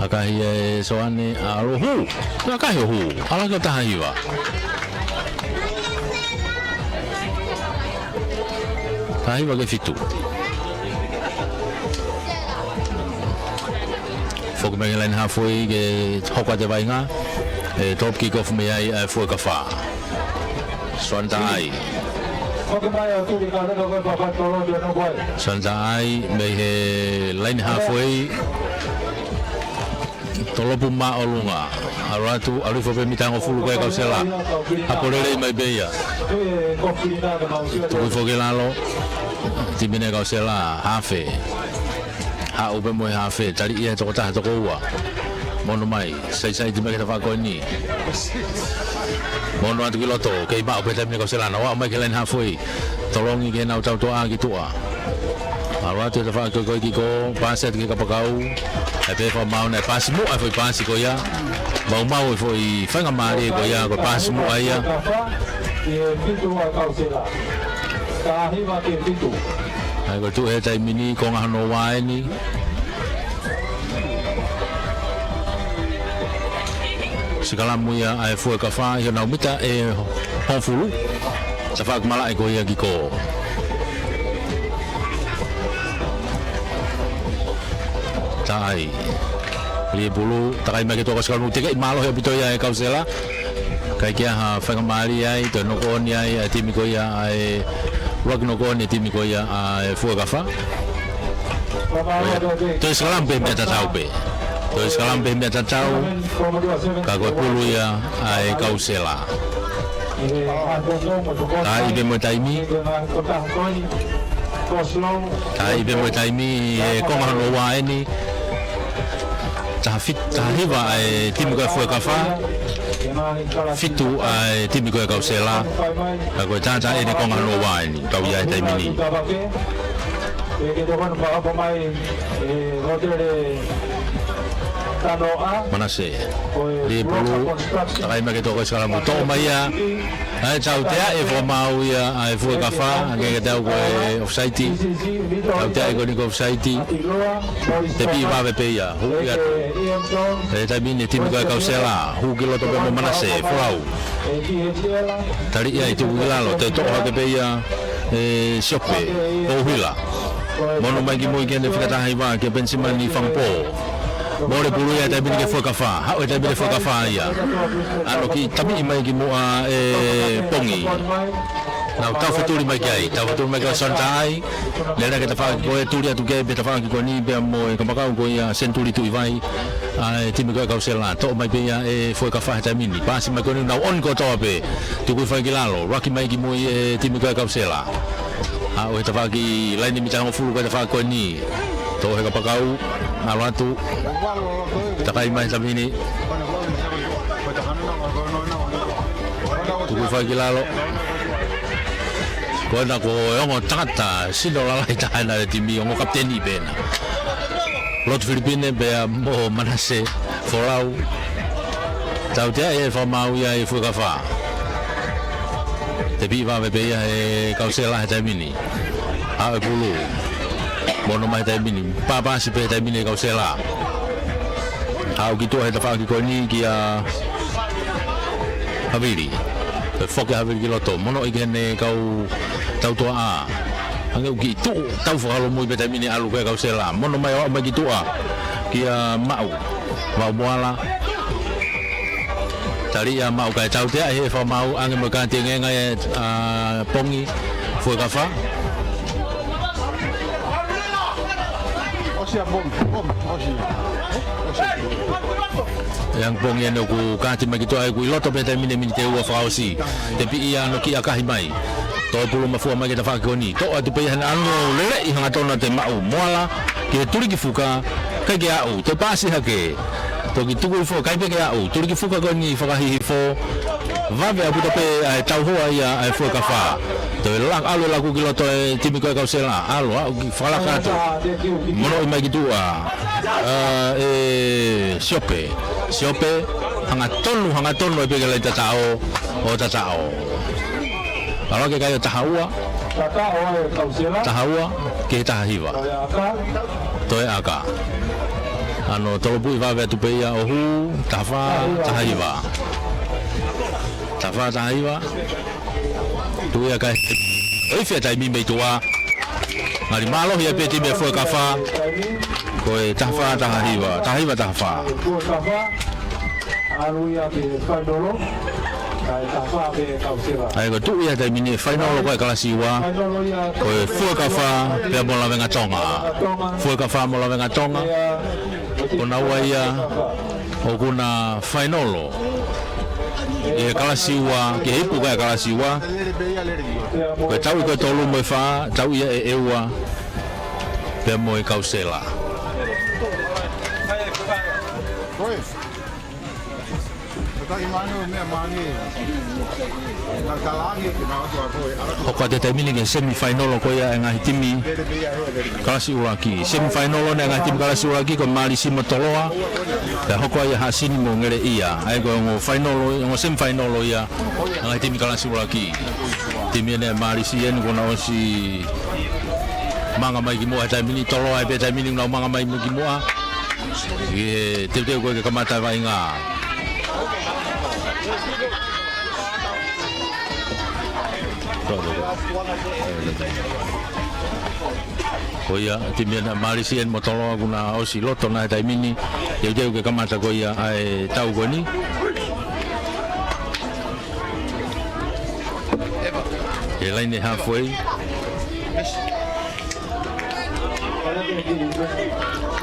ʻAkahi e Soane, ʻalu hū. ʻAkahi ʻo hū. ʻAlu ki he taha hiva. Taha hiva ki he fitu. Foki mai ki he laini halfway ke hoko atu e vaʻinga. ʻE tolopu kikofu mei ai ʻa e Fuekafa. Soane Taʻai. Soane Taʻai mei he laini halfway. Tolopu māʻolunga. ʻAlu atu, ʻalu hifo pē mita hongofulu ko ē Kausela. Hapo lelei mai pē ia. Tuku hifo ki lalo. Timi eni ʻa Kausela, hafe. Haʻu pē mo e hafe, taliʻi ia he toko taha toko ua. Mono mai, saisai timi ki he tafaʻaki ko eni. Mono atu ki loto, kei maʻu pē taimi eni ʻa Kausela, nau aʻu mai ki he laini halfway. Tolongi ki heʻenau tautuʻa ki tuʻa. ʻAlu atu he tafaʻaki ko ē ki kō, paasi atu ki he kapakau. ʻAi pē fakamaau naʻe paasi muʻa e foʻi paasi ko ia. Maumau e foʻi faingamālie ko ia, ko e paasi muʻa ia. ʻAi ko e tuʻu he taimi ni, konga hono ua eni. Sikalamu ia ʻa e Fuekafa, ʻi honau mita ʻe hongofulu. Tafaʻaki malaʻe ko ia ki kō. Taʻai. Liepulu, takai mai ki tuʻa ko e sikalamu, teʻeki mālohi ʻaupito ia ʻa e Kausela. ʻIkai ke ʻi ai ha faingamālie ai, toe knock on ai ʻa e timi ko ia ʻa e, ʻuluaki knock on e timi ko ia ʻa e Fuekafa. Toe sikalamu pē meʻa tatau pē. Toe sikalamu pē meʻa tatau. Ka ko e pulu ia ʻa e Kausela. Taʻai pē mo e taimi. Taʻai pē mo e taimi, ʻi he konga hono ua eni. Taha fit-, taha hiva ʻa e timi ko ē Fuekafa. Fitu ʻa e timi ko ē Kausela. Ka ko e tātā eni konga hono ua eni. Kau ia he taimi ni. Manase. Liepulu. Takai mai ki tuʻa ko e sikalamu. Toʻo mai ia. ʻAi tautea e fakamaau ia ʻa e Fuekafa. Hangē kiate au ko e offside. Tautea ko eni ko e offside. Tepi vave pē ia. Hū ia. He taimi ni timi ko ē Kausela. Hū ki loto pē mo Manase. Folau. Taliʻi ia ʻi tuku ki lalo, toe toʻo hake pē ia ʻe Siope, ʻo Hila. Mono mai ki mui ki heʻene fika taha hiva, kia Penisimani Fangapō. Mole pulu ia he taimi ni ki he Fuekafa, haʻu he taimi ni Fuekafa ia. ʻAno kiʻi tamiʻi mai ki muʻa ʻe Pongi. Nau taufetuli mai ki ai, taufetuli mai ki ai Soane Taʻai. Lele ki he tafaʻaki ko ē, tuli atu ki ai pē tafaʻaki ko eni pea mo e kapakau ko ia Senituli Tuʻivai. ʻA e timi ko ē Kausela, toʻo mai pē ia ʻe Fuekafa he taimi ni. Paasi mai ko eni nau on kotoa pē. Tuku hifo ki lalo, laki mai ki mui e timi ko ē Kausela. Haʻu he tafaʻaki laini mita hongofulu ko e tafaʻaki ko eni. Toʻo he kapakau, ʻalu atu. Takai mai he taimi ni. Tuku hifo ki lalo. Ko ena ko e ongo tangata sino lalahi taha ena ʻa e timi, ongo kapiteni pē ena. Lotu Filipine pea mo Manase Folau. Tautea e fakamaau ia ʻe Fuekafa. Tepi vave pē ia ʻe Kausela he taimi ni. Haʻu e pulu. Mono mai he taimi ni. Pāpasi pē he taimi ni ʻe Kausela. Haʻu ki tuʻa he tafaʻaki ko eni kia Havili. Toe foki ʻa Havili ki loto. Mono ʻi ki heʻene kau tautuʻa. Hangē ʻoku kiʻi tuʻu, tau fakaholomui pē taimi ni ʻalu ko ē Kausela. Mono mai ʻo aʻu mai ki tuʻa. Kia Maʻu. Maʻu Moala. Tali ia maʻu kae tautea he fakamaau ange mo e kāti engeenga ʻa Pongi Fuekafa. ʻOsi ʻa Pongi, Pongi, ʻosi. ʻOsi ʻa Pongi. ʻE ange Pongi ʻene ʻoku kāti mai ki tuʻa ʻoku ʻi loto pē taimi ni e miniti ʻe ua fakaʻosi. Tepiʻi ia ʻo kiʻi ʻakahi mai. Toe pulu mafua mai ki he tafaʻaki ko eni. Toʻo atu pē ia he naʻa nau lele ʻi hangatonu ʻa Maʻu Moala ki he tuliki fuka. ʻIkai ke aʻu, toe paasi hake. Toki tuku hifo, ʻikai pē ke aʻu. Tuliki fuka ko eni fakahihifo. Vave ʻaupito pē ʻa e tauhoa ia ʻa e Fuekafa. Toe la, ʻalu e laku ki loto e timi ko e Kausela. ʻAlu, aʻu ki fakalaka atu. Monoʻi mai ki tuʻa. ʻA, ʻe Siope. Siope, hangatonu, hangatonu ʻe pē ke lai tataʻo, ʻo tataʻo. ʻAlu hake kai ʻo taha ua. Taha ua, ki he taha hiva. Toe ʻaka. ʻAno tolopuʻi vave atu pē ia ʻo hū, taha fā, taha hiva. Taha fā, taha hiva. Tuʻu ia kai. ʻOi fia taimi mei tuʻa. Ngali mālohi ʻa e pē timi ʻa Fuekafa. Ko e taha fā, taha hiva. Taha hiva, taha fā. ʻAlu ia ki he fainolo, kae taha fā pē Kausela. ʻA ia ko e tuʻu ia taimi ni e fainolo ko e kalasi ua. Fainolo ia ko e Fuekafa pea mo Lavengatonga. Fuekafa mo Lavengatonga. Ko naua ia ʻoku na fainolo ʻi he kalasi ua, ki he ipu ko e kalasi ua. Ko e tauʻi ko e tolu mo e fā, tauʻi ia ʻe ʻEua pea mo e Kausela. Hoko atu e taimi ni ki he semifainolo ko ia ʻa e ngaahi timi kalasi ʻuluaki. Semifainolo ʻeni ʻa e ngaahi timi kalasi ʻuluaki ko Malisi mo Toloa. Pea hoko ai ʻa Hasini mo Ngeleʻia. ʻA ia ko e ongo fainolo, ongo semifainolo ia ʻa e ngaahi timi kalasi ʻuluaki. Timi ʻeni ʻa Malisi ʻeni kuo na ʻosi manga mai ki muʻa he taimi ni, Toloa ʻi he pē taimi ni kuo nau manga mai ki muʻa. ʻI he teuteu ko ē ke kamata e vaʻinga. Ko ia, timi ʻeni ʻa Malisi ʻeni mo Toloa kuo na ʻosi loto na he taimi ni. Teuteu ke kamata ko ia ʻa e tau ko eni. He laine halfway.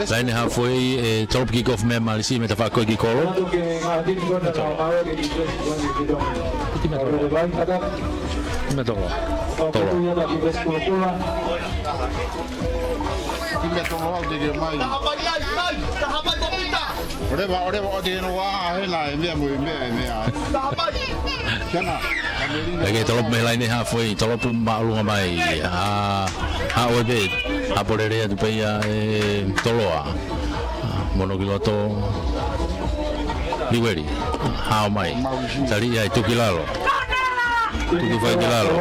Laine halfway, ʻe tolopu kick off mei Malisi mei he tafaʻaki ko ē ki kolo. Mei Toloa. Toloa. Timi ʻa Toloa ʻoku teʻeki mai. ʻOleva, ʻoleva ʻo te no wa, he na, e meʻa mo e meʻa, e meʻa. Siana, ʻAmelina. ʻE ke tolopu mei he laine halfway, tolopu māʻolunga mai. ʻA, ʻa ʻo e pē, ʻa polele atu pē ia ʻe Toloa. Mono ki loto. Liueli, hao mai. Tali ia ʻe tuku ki lalo. Tuku fai ki lalo.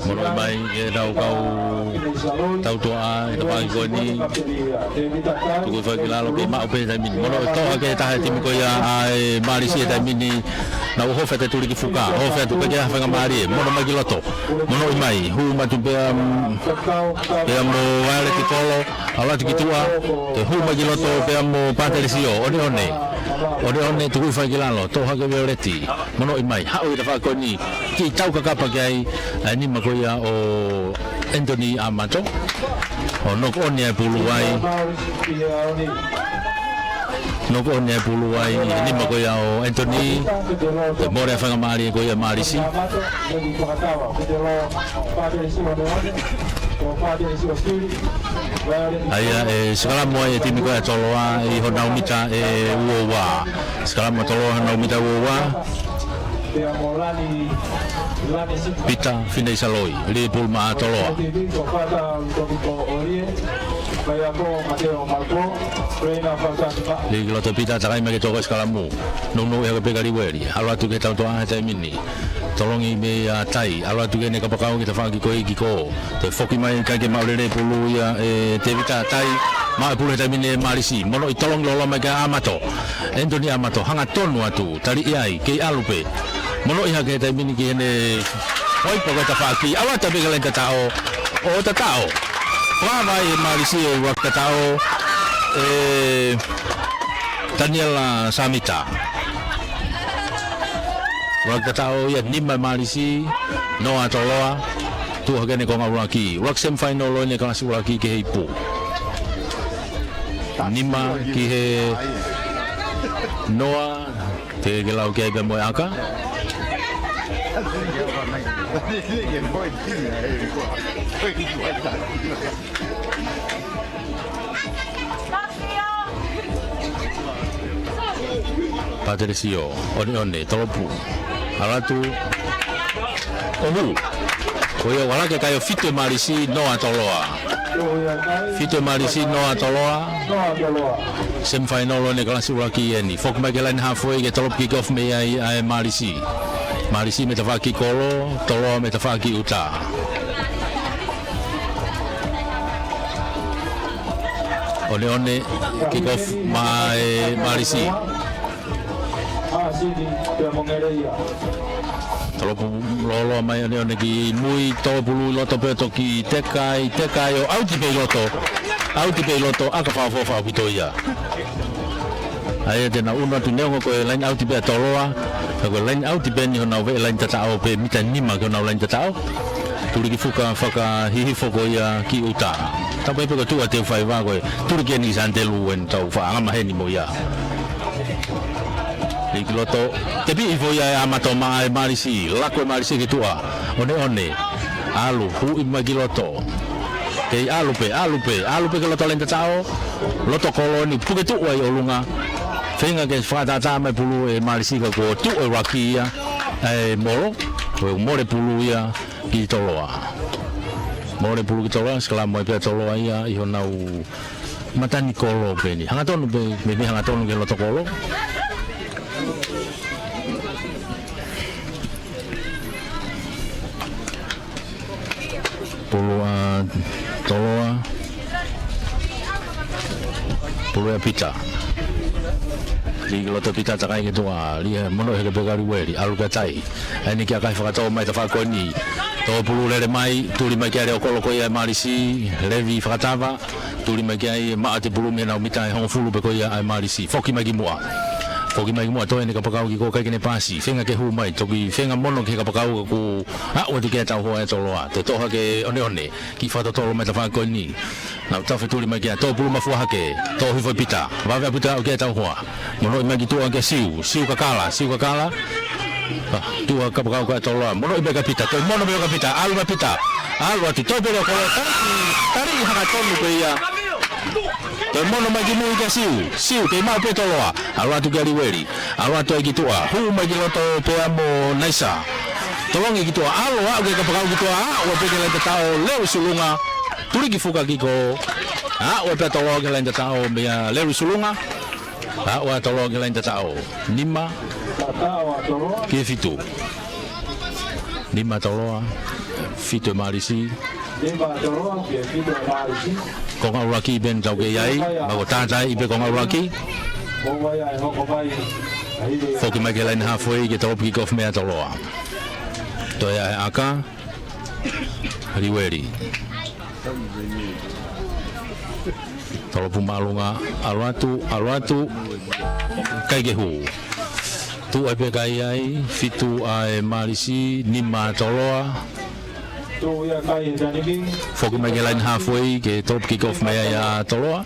Mono mai ʻe nau kau tautoʻa ʻi he tafaʻaki ko eni. Tuku fai ki lalo ke maʻu pē taimi ni. Mono ʻe toʻo hake taha e timi ko ia ʻa e Malisi he taimi ni. Nau hofe atu e tuliki fuka. Hofe atu pē ke ha faingamālie. Mono mai ki loto. Monoʻi mai. Hū mai atu pea, mm, pea mo Violet Kolo. ʻAlu atu ki tuʻa, ke hū mai ki loto pea mo Patelisio, ʻoneʻone. ʻOneʻone, tuku fai ki lalo, toʻo hake Violeti. Monoʻi mai, haʻu ʻi he tafaʻaki ko eni, kiʻi tau kakapa ki ai, ʻa e nima ko ia ʻo Anthony Amato. ʻO knock on ia ʻe pulu ai. Knock on ia ʻe pulu ai, ʻi he nima ko ia ʻo Anthony. Toe mole ʻa e faingamālie ko ia ʻa Malisi. ʻA ia ʻe sikalamu ai e timi ko ia ʻa Toloa ʻi honau mita ʻe ua ua. Sikalamu ʻa Toloa honau mita ʻe ua ua. Pita Fineisaloi, Lipulu maʻa Toloa. Lī ki loto Pita, takai mai ke toko e sikalamu. Nounou ʻi hake pē kia Liueli. ʻAlu atu ki he tautoʻa he taimi ni. Tolongi mei ʻa Tai, ʻalu atu ki heʻene kapakau ki he tafaʻaki ko ē ki kolo. Toe foki mai ʻikai ke maʻu lelei e pulu ia ʻe Tēvita. Tai, maʻu e pulu he taimi ni ʻe Malisi. Monoʻi tolongi lōloa mai kia Amato. Anthony Amato, hangatonu atu, taliʻi ai, kei ʻalu pē. Monoʻi hake he taimi ni ki heʻene ʻoipa ko e tafaʻaki. ʻAlu atu pē ki he laine tataʻo. ʻO tataʻo. Lava ʻe Mālisi e ʻuluaki tataʻo ʻe Taniela Samita. ʻUluaki tataʻo ia nima Mālisi, noa Toloa, tuʻu hake eni konga ʻuluaki. ʻUluaki semifinal ʻo eni kalasi ʻuluaki ki he ipu. Nima ki he noa, te ke lau ki ai pē mo e ʻaka. Pātelesio, ʻOneʻone, tolopu. ʻAlu atu, ʻohu. Ko ia ʻuluaki kai ʻo fitu ʻe Mālisi, noa Toloa. Fitu ʻe Mālisi, noa Toloa. Semifinal ʻo eni kalasi ʻuluaki eni. Foki mai ki he laine halfway ke tolopu kick off mei ai ʻa e Mālisi. Mālisi mei tafaʻaki kolo, Toloa mei tafaʻaki ʻuta. ʻOneʻone, kick off maʻa e Mālisi. Tolopu lōloa mai ʻOneʻone ki mui, tō pulu ʻi loto pē toki teka ai, teka ai ʻo ʻauti pē ʻi loto. ʻAuti pē ʻi loto, ʻaka fakaʻofoʻofa ʻaupito ia. ʻA ia te nau ʻunu atu neongo ko e laine ʻauti pē ʻa Toloa, ka ko e laine ʻauti pē eni honau veʻe laine tataʻo pē mita nima ki honau laine tataʻo. Tuliki fuka fakahihifo ko ia ki ʻuta. Tapu ai pē ko e tuʻu ʻa Teufaiva ko e tuliki eni Santelu ʻeni tau faʻa ngama heni mo ia. Lī ki loto, tepi hifo ia ʻe Amato maʻa e Mālisi, lako e Mālisi ki tuʻa, ʻOneʻone, ʻalu, huʻi mai ki loto. Kei ʻalu pē, ʻalu pē, ʻalu pē ki loto laine tataʻo, loto kolo eni puke tuʻu ai ʻolunga. Feinga ke fakatātā mai pulu ʻe Mālisi ka kuo tuʻu e ʻuluaki ia, ʻe molo, ko e mole pulu ia ki Toloa. Mole pulu ki Toloa, sikalamo ai pē ʻa Toloa ia ʻi honau matani kolo pē eni. Hangatonu pē, me, me hangatonu ki loto kolo. Pulu ʻa Toloa. Pulu ʻa Pita. Lī ki loto Pita takai ki tuʻa. Lī he mono he ke peka Liueli. ʻAlu ka tai. ʻA eni kia kai fakatau mai tafaʻaki ko eni. Tō pulu lele mai. Tuli mai kia leo kolo ko ia ʻe Mālisi. Levi fakatava. Tuli mai ki ai, maʻa e pulu mei honau mita ʻe hongofulu pē ko ia ʻa e Mālisi. Foki mai ki muʻa. Foki mai ki muʻa, toe eni kapakau ki ko kai ke ne pasi. Feinga ke hū mai, toki feinga mono ki he kapakau ka kuo aʻu atu ki ai e tauhoa ʻa Toloa. Toe toʻo hake ʻOneʻone, kiʻi fakatotolo mai tafaʻaki ko eni. Nau tafe tuli mai ki ai, tō pulu mafua hake, tō hifo ʻe Pita. Vave ʻa Pita ʻo aʻu ki ai e tauhoa. Monoʻi mai ki tuʻa kia Siu, Siu kakala, Siu kakala. Ah, tuʻu kapakau kia Toloa. Monoʻi mai kia Pita, toe mono mai kia Pita, ʻalu mai Pita. ʻAlu atu, tō pē leo kolo, tali, tali hangatonu pē ia. Toe mono mai ki mui kia Siu, Siu, kei maʻu pē Toloa. ʻAlu atu kia Liueli, ʻalu atu ai ki tuʻa. Hū mai ki loto pea mo Naisa. Tolongi ki tuʻa, ʻalu, aʻu ki he kapakau ki tuʻa, aʻu pē ki he laine tataʻo, Lelu Sulunga. Tuliki fuka kick off. Aʻu pē Toloa ki he laine tataʻo, meia Lelu Sulunga. Aʻu ʻa Toloa ki he laine tataʻo. Nima. Tataʻo ʻa Toloa. Ki he fitu. Nima Toloa. Fitu ʻe Mālisi. Nima Toloa, ki he fitu ʻe Mālisi. Konga ʻuluaki pē eni tau kei ai. Mako tātā ai pē konga ʻuluaki. Ko vai ai hoko mai. Foki mai ki he laine halfway ke tolopu kick off meia Toloa. Toe ʻa e ʻaka. Liueli. Tolopu māʻolunga, ʻalu atu, ʻalu atu, ʻikai ke hū. Tuʻu ai pē kai ai, fitu ʻa e Mālisi, nima Toloa. Foki mai ki he laine halfway, ke tolopu kick off mai ai ʻa Toloa.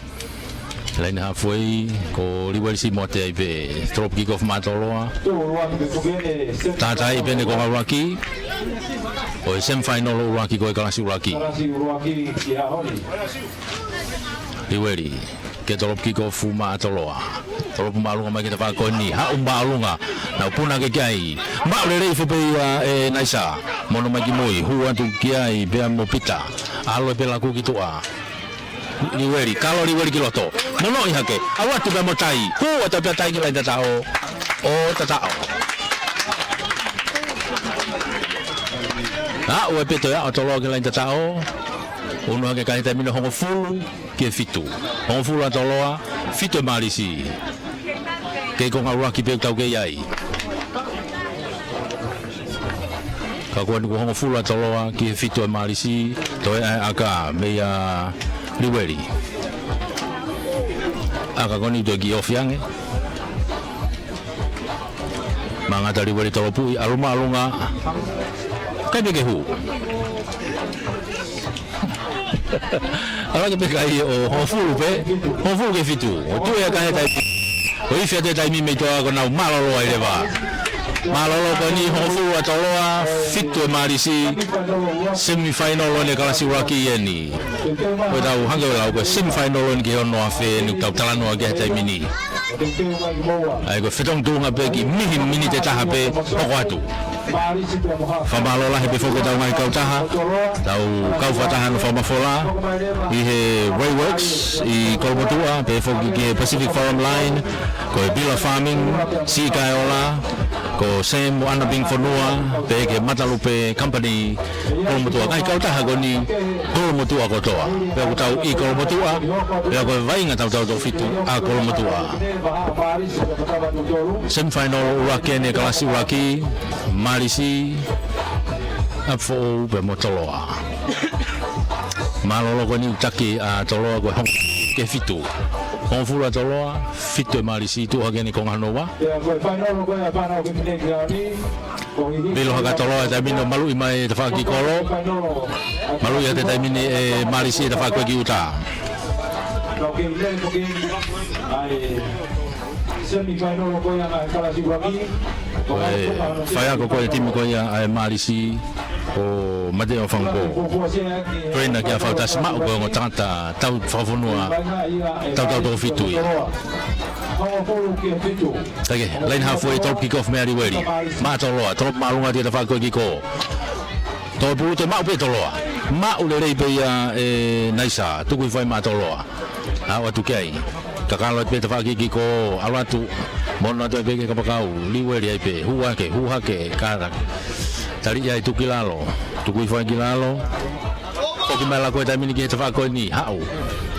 Laine halfway, ko Liueli Simote ai pē, tolopu kick off maʻa Toloa. Tātā ai pē eni konga ʻuluaki. ʻO e semifinal ʻuluaki ko e kalasi ʻuluaki. Liueli, ke tolopu kick off maʻa Toloa. Tolopu māʻolunga mai ki he tafaʻaki ko eni, haʻu māʻolunga. Nau puna hake ki ai. Maʻu lelei hifo pē ia ʻe Naisa. Mono mai ki mui, hū atu ki ai, pea mo Pita. ʻAlu pē laku ki tuʻa. Liueli, kalo Liueli ki loto. Monoʻi hake. ʻAlu atu pea mo Tai. Hū atu pea Tai ki he laine tataʻo. ʻO tataʻo. Aʻu ai pē Toloa ki he laine tataʻo. ʻUnu hake ka ʻi he taimi ni hongofulu ki he fitu. Hongofulu ʻa Toloa, fitu ʻe Mālisi. Kei konga ʻuluaki pē ʻoku tau kei ai. Ka ko eni kuo hongofulu ʻa Toloa ki he fitu ʻa e Mālisi, toe ʻa e ʻaka mei a Liueli. ʻAka ko eni toe kiʻi ofi ange. Mangata Liueli Tolopuʻi, ʻalu māʻolunga. Kai pē ke hū. ʻAlu ange pē kai ʻo hongofulu pē, hongofulu ki he fitu. ʻO tuʻu ia ka he taimi. ʻO ifi atu e taimi mei tuʻa ko ʻenau mālōlō ai leva. Mālōlō ko eni hongofulu ʻa Toloa, fitu ʻa e Mālisi, semifinal ʻo e kalasi ʻuluaki eni. Ko ʻetau hangē ʻo lau ko e semifinal eni ki he ono afe eni ʻoku tau talanoa ki ai he taimi ni. ʻA ia ko e fetongi tuʻunga pē ki mihi miniti ʻe taha pē hoko atu. Fakamālō lahi pē foki ʻetau ngaahi kautaha, tau kau fakataha ʻo fakamafola ʻi he Rayworks ʻi Kolomotuʻa, pehē foki ki he Pacific Forum Line, ko e Bila Farming, Siʻi Kaeola, ko Sam mo ʻAna Bing Fonua, pehē ki he Matalupe Company, Kolomotuʻa, ngaahi kautaha ko eni Kolomotuʻa kotoa. Pea ʻoku tau ʻi Kolomotuʻa, pea ko e vaʻinga tautau toko fitu ʻa Kolomotuʻa. Semifinal ʻuluaki eni e kalasi ʻuluaki, Mālisi, ʻApifoʻou pea mo Toloa. Mālōlō ko eni taki ʻa Toloa ko e hongofulu ki he fitu. Hongofulu ʻa Toloa, fitu ʻa e Mālisi, tuʻu hake eni konga hono ua. Pea ko e final ko ia fānau ke pine ki aoni. Vilo hake ʻa Toloa he taimi ni ʻo maluʻi mai e tafaʻaki kolo. Maluʻi atu he taimi ni e Mālisi e tafaʻaki ko ē ki ʻuta. Ko e faiako ko ē e timi ko ia ʻa e Mālisi ko Mateo Fangpo. Trainer kia Fautasi Maʻu ko e ongo tangata tau fakafonua tautau toko fitu ia. Take, line halfway, top kick off mei a Liueli. Maʻa Toloa, Toloa māʻolunga atu e tafaʻaki ko ē ki kō. Toe pulu toe maʻu pē Toloa. Maʻu lelei pē ia e Naisa, tuku hifo ai maʻa Toloa. ʻAʻu atu ki ai. Kakalo atu pē tafaʻaki ki kō, ʻalu atu. Mono atu ai pē ki he kapakau, Liueli ai pē, hū hake, hū hake, kara. Taliʻi ai tuku ki lalo, tuku hifo ai ki lalo. Foki mai lalo ko e taimi ni ki he tafaʻaki ko eni, haʻu.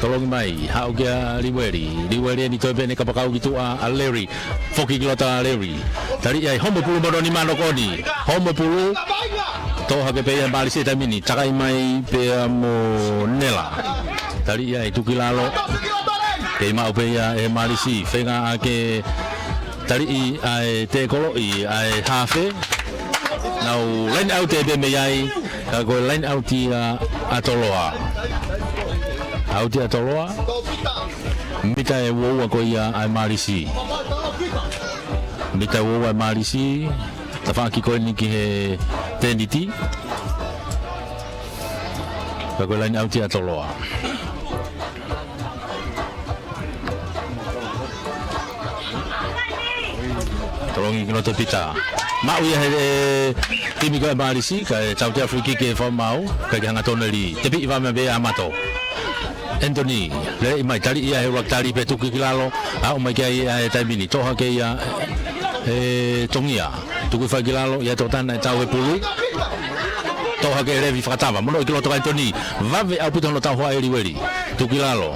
Tolongi mai, haʻu kia Liueli. Liueli eni toe pē ʻene kapakau ki tuʻa ʻa Larry. Foki ki loto ʻa Larry. Taliʻi ai homo pulu mono ni mano ko eni. Homo pulu. Toʻo hake pē ia Mālisi he taimi ni. Takai mai pea mo Nela. Taliʻi ai tuku ki lalo. Kei maʻu pē ia e Mālisi. Feinga ake taliʻi ʻa e tekoloʻi ʻa e hafe. Nau line out ē pē mei ai. Ka ko e line out ia ʻa Toloa. Out ia ʻa Toloa. Mita ʻe uaua ko ia ʻa e Mālisi. Mita ʻe uaua ʻa e Mālisi. Tafaʻaki ko eni ki he peniti. Ka ko e line out ia ʻa Toloa. Tolongi ki loto Pita. Maʻu ia he, e, timi ko e Mālisi, kae tautea free kick ʻe fakamaau, kae ke hanga tonu li. Tepiʻi vave mai pē ʻa Mato. Anthony, lele mai, taliʻi ia he ʻuluaki tali pea tuku ki lalo, aʻu mai ki ai ʻa e taimi ni, toʻo hake ia, e, Tongia. Tuku hifo ai ki lalo, ia tokotana ʻe tau he pulu. Toʻo hake ʻe Levi fakatava, mono ki loto kia Anthony. Vave ʻaupito hono tauhoa ʻe Liueli. Tuku ki lalo.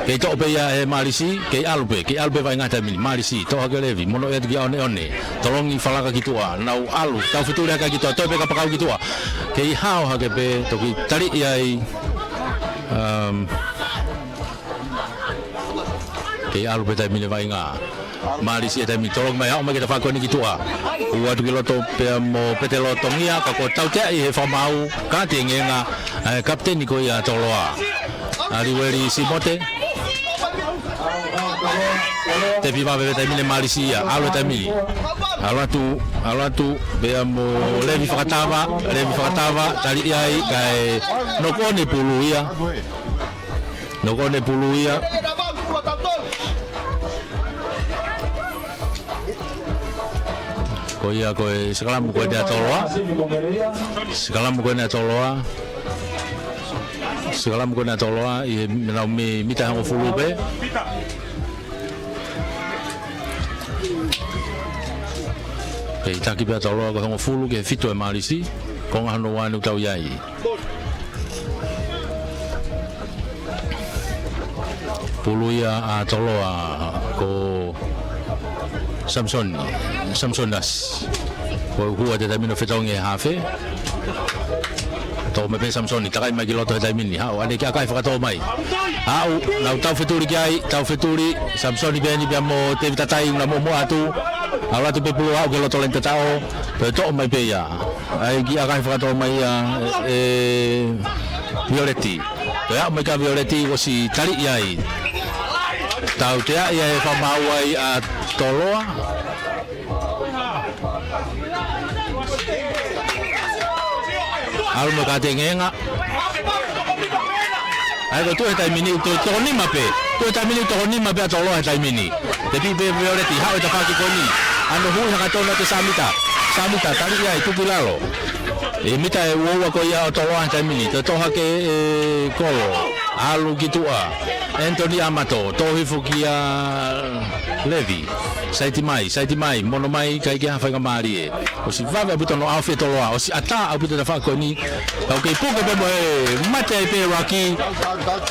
Kei toʻo pē ia ʻe Mālisi, kei ʻalu pē, kei ʻalu pē vaʻinga he taimi ni. Mālisi, toʻo hake Levi, mono atu kia ʻOneʻone. Tolongi falaka ki tuʻa, nau ʻalu, tau fetuli hake ki tuʻa, toe pē kapakau ki tuʻa. Kei hao hake pē, toki taliʻi ai, um, kei ʻalu pē taimi ni vaʻinga. Mālisi he taimi ni tolongi mai, aʻu mai ki he tafaʻaki ko eni ki tuʻa. Hū atu ki loto pea mo Petelo Tongia, ka ko e tautea ʻi he fakamaau, ka tengenga, e, kapiteni ko ia Toloa. ʻA Liueli Simote. Tepi vave he taimi ni Mālisi ia, ʻalu he taimi ni. ʻAlu atu, ʻalu atu, pea mo Levi fakatava, Levi fakatava, taliʻi ai, kae knock on e pulu ia. Knock on e pulu ia. Ko ia ko e sikalamu ko eni ʻa Toloa. Sikalamu ko eni ʻa Toloa. Sikalamu ko eni ʻa Toloa, ʻi he nau mi-, mita hongofulu pē. Kei taki pē ʻa Toloa ko e hongofulu ki he fitu ʻa e Mālisi. Konga hono ua eni ʻoku tau ʻi ai. Pulu ia ʻa Toloa ko Samson, Samson Nasi. Ko e hua te taimi ni ʻo fetongi e hafe. Toʻo mai pē Samisoni, takai mai ki loto he taimi ni. Haʻu, ʻalu ki ʻakahi fakatō mai. Haʻu, nau taufetuli ki ai, taufetuli, Samisoni pē eni pea mo Tēvita Tai, ʻoku na muʻomuʻa atu. ʻAlu atu pē pulu, haʻu ki loto laine tataʻo, toe toʻo mai pē ia. ʻAi ki ʻakahi fakatō mai ia, ʻe, Violeti. Toe haʻu mai kia Violeti, ʻosi taliʻi ai. Tautea ia ʻe fakamaau ai ʻa Toloa. ʻAlu mo e kātengenga. ʻAi ko e tuʻu he taimi ni, tuʻu toko nima pē. Tuʻu he taimi ni, toko nima pē ʻa Toloa he taimi ni. Tepi pē Violeti, haʻu e tafaʻaki ko eni. ʻAno hui hangatonu atu Samita. Samita, taliʻi ai, tuku ki lalo. ʻE mita ʻe uaua ko ia ʻo Toloa he taimi ni. Toe toʻo hake ʻe Kolo. ʻAlu ki tuʻa. Anthony Amato, toʻo hifo kia Levi. Saiti mai, saiti mai, mono mai, ʻikai ke ha faingamālie. ʻOsi vave ʻaupito hono ʻaofi ʻe Toloa, ʻosi ʻatā ʻaupito tafaʻaki ko eni. Ka ʻoku kei puke pē mo e mate ai pē Rocky.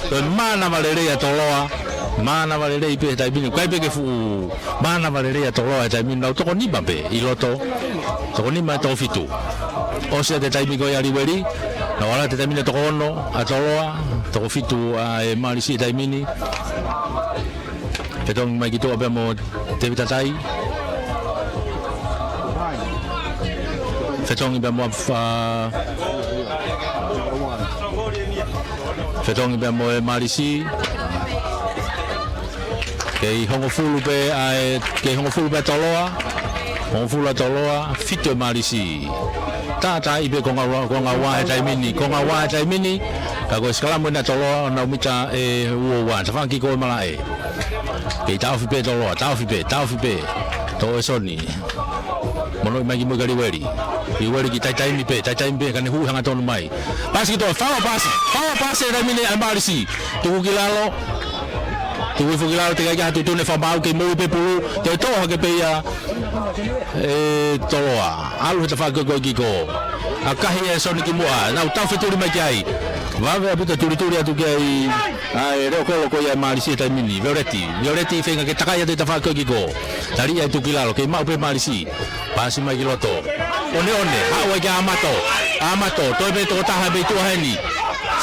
Ko e mānava lelei ʻa Toloa. Mānava lelei pē he taimi ni, ʻikai pē ke fuʻu mānava lelei ʻa Toloa he taimi ni, nau toko nima pē ʻi loto. Toko nima ʻe toko fitu. ʻOsi atu e taimi ko ia ʻa Liueli. Nau ʻalu atu he taimi ni toko ono ʻa Toloa. Toko fitu ʻa e Mālisi he taimi ni. Fetongi mai ki tuʻa pea mo Tēvita Tai. Fetongi pea mo fa-, fetongi pea mo e Mālisi. Kei hongofulu pē ʻa e, kei hongofulu pē ʻa Toloa. Hongofulu ʻa Toloa, fitu ʻa e Mālisi. Tātaaʻi pē konga ua, konga ua he taimi ni, konga ua he taimi ni. Ka ko e sikalamu ʻena ʻa Toloa, ʻo nau mita ʻe uaua. Tafaʻaki ko e malaʻe. Kei taofi pē Toloa, taofi pē, taofi pē. Toʻo ʻe Soni. Mono mai ki muʻa kia Liueli. Liueli ki taitaimi pē, taitaimi pē, ka ne hui hangatonu mai. Pasi ki tuʻa, fau pasi, fau pasi he taimi ni ʻa e Mālisi. Tuku ki lalo. Tuku hifo ki lalo, teʻeki ai ha tuʻutuʻuni fakamaau, kei moʻui pē pulu, toe toʻo hake pē ia ʻe Toloa. ʻAlu he tafaʻaki ko ē ki kō. ʻAkahi ʻe Soni ki muʻa, nau taufetuli mai ki ai. Vave ʻaupito tulituli atu ki ai ʻa e leʻo kolo ko ia ʻa e Mālisi he taimi ni. Violeti, Violeti feinga ke takai atu he tafaʻaki ko ē ki kō. Taliʻi ai tuku ki lalo, kei maʻu pē Mālisi. Pasi mai ki loto. ʻOneʻone, haʻu ai kia Amato. Amato, toe pē tokotaha mei tuʻa heni.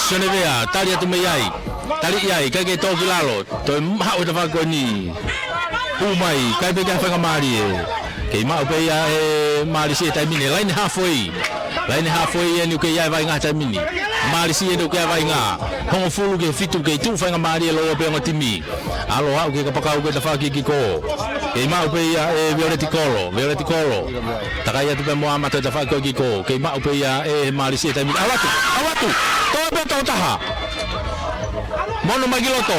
Sionevea, tali atu mei ai. Taliʻi ai, ʻikai ke toʻo ki lalo. Toe haʻu he tafaʻaki ko eni. Hū mai, ʻikai pē ke ha faingamālie. Kei maʻu pē ia ʻe Mālisi he taimi ni. Laine hafoi. Laine hafoi eni ʻoku kei ʻi ai e vaʻinga he taimi ni. Mālisi eni ʻoku kei ʻi ai e vaʻinga. Hongofulu ki he fitu kei tuʻu faingamālie lōua pē ongo timi. ʻAlu ʻo haʻu ki he kapakau ko e tafaʻaki ki kō. Kei maʻu pē ia ʻe Violeti Kolo, Violeti Kolo. Takai atu pē mo Amato he tafaʻaki ko ē ki kō. Kei maʻu pē ia ʻe Mālisi he taimi ni. ʻAlu atu, ʻalu atu. Toe pē tokotaha. Mono mai ki loto.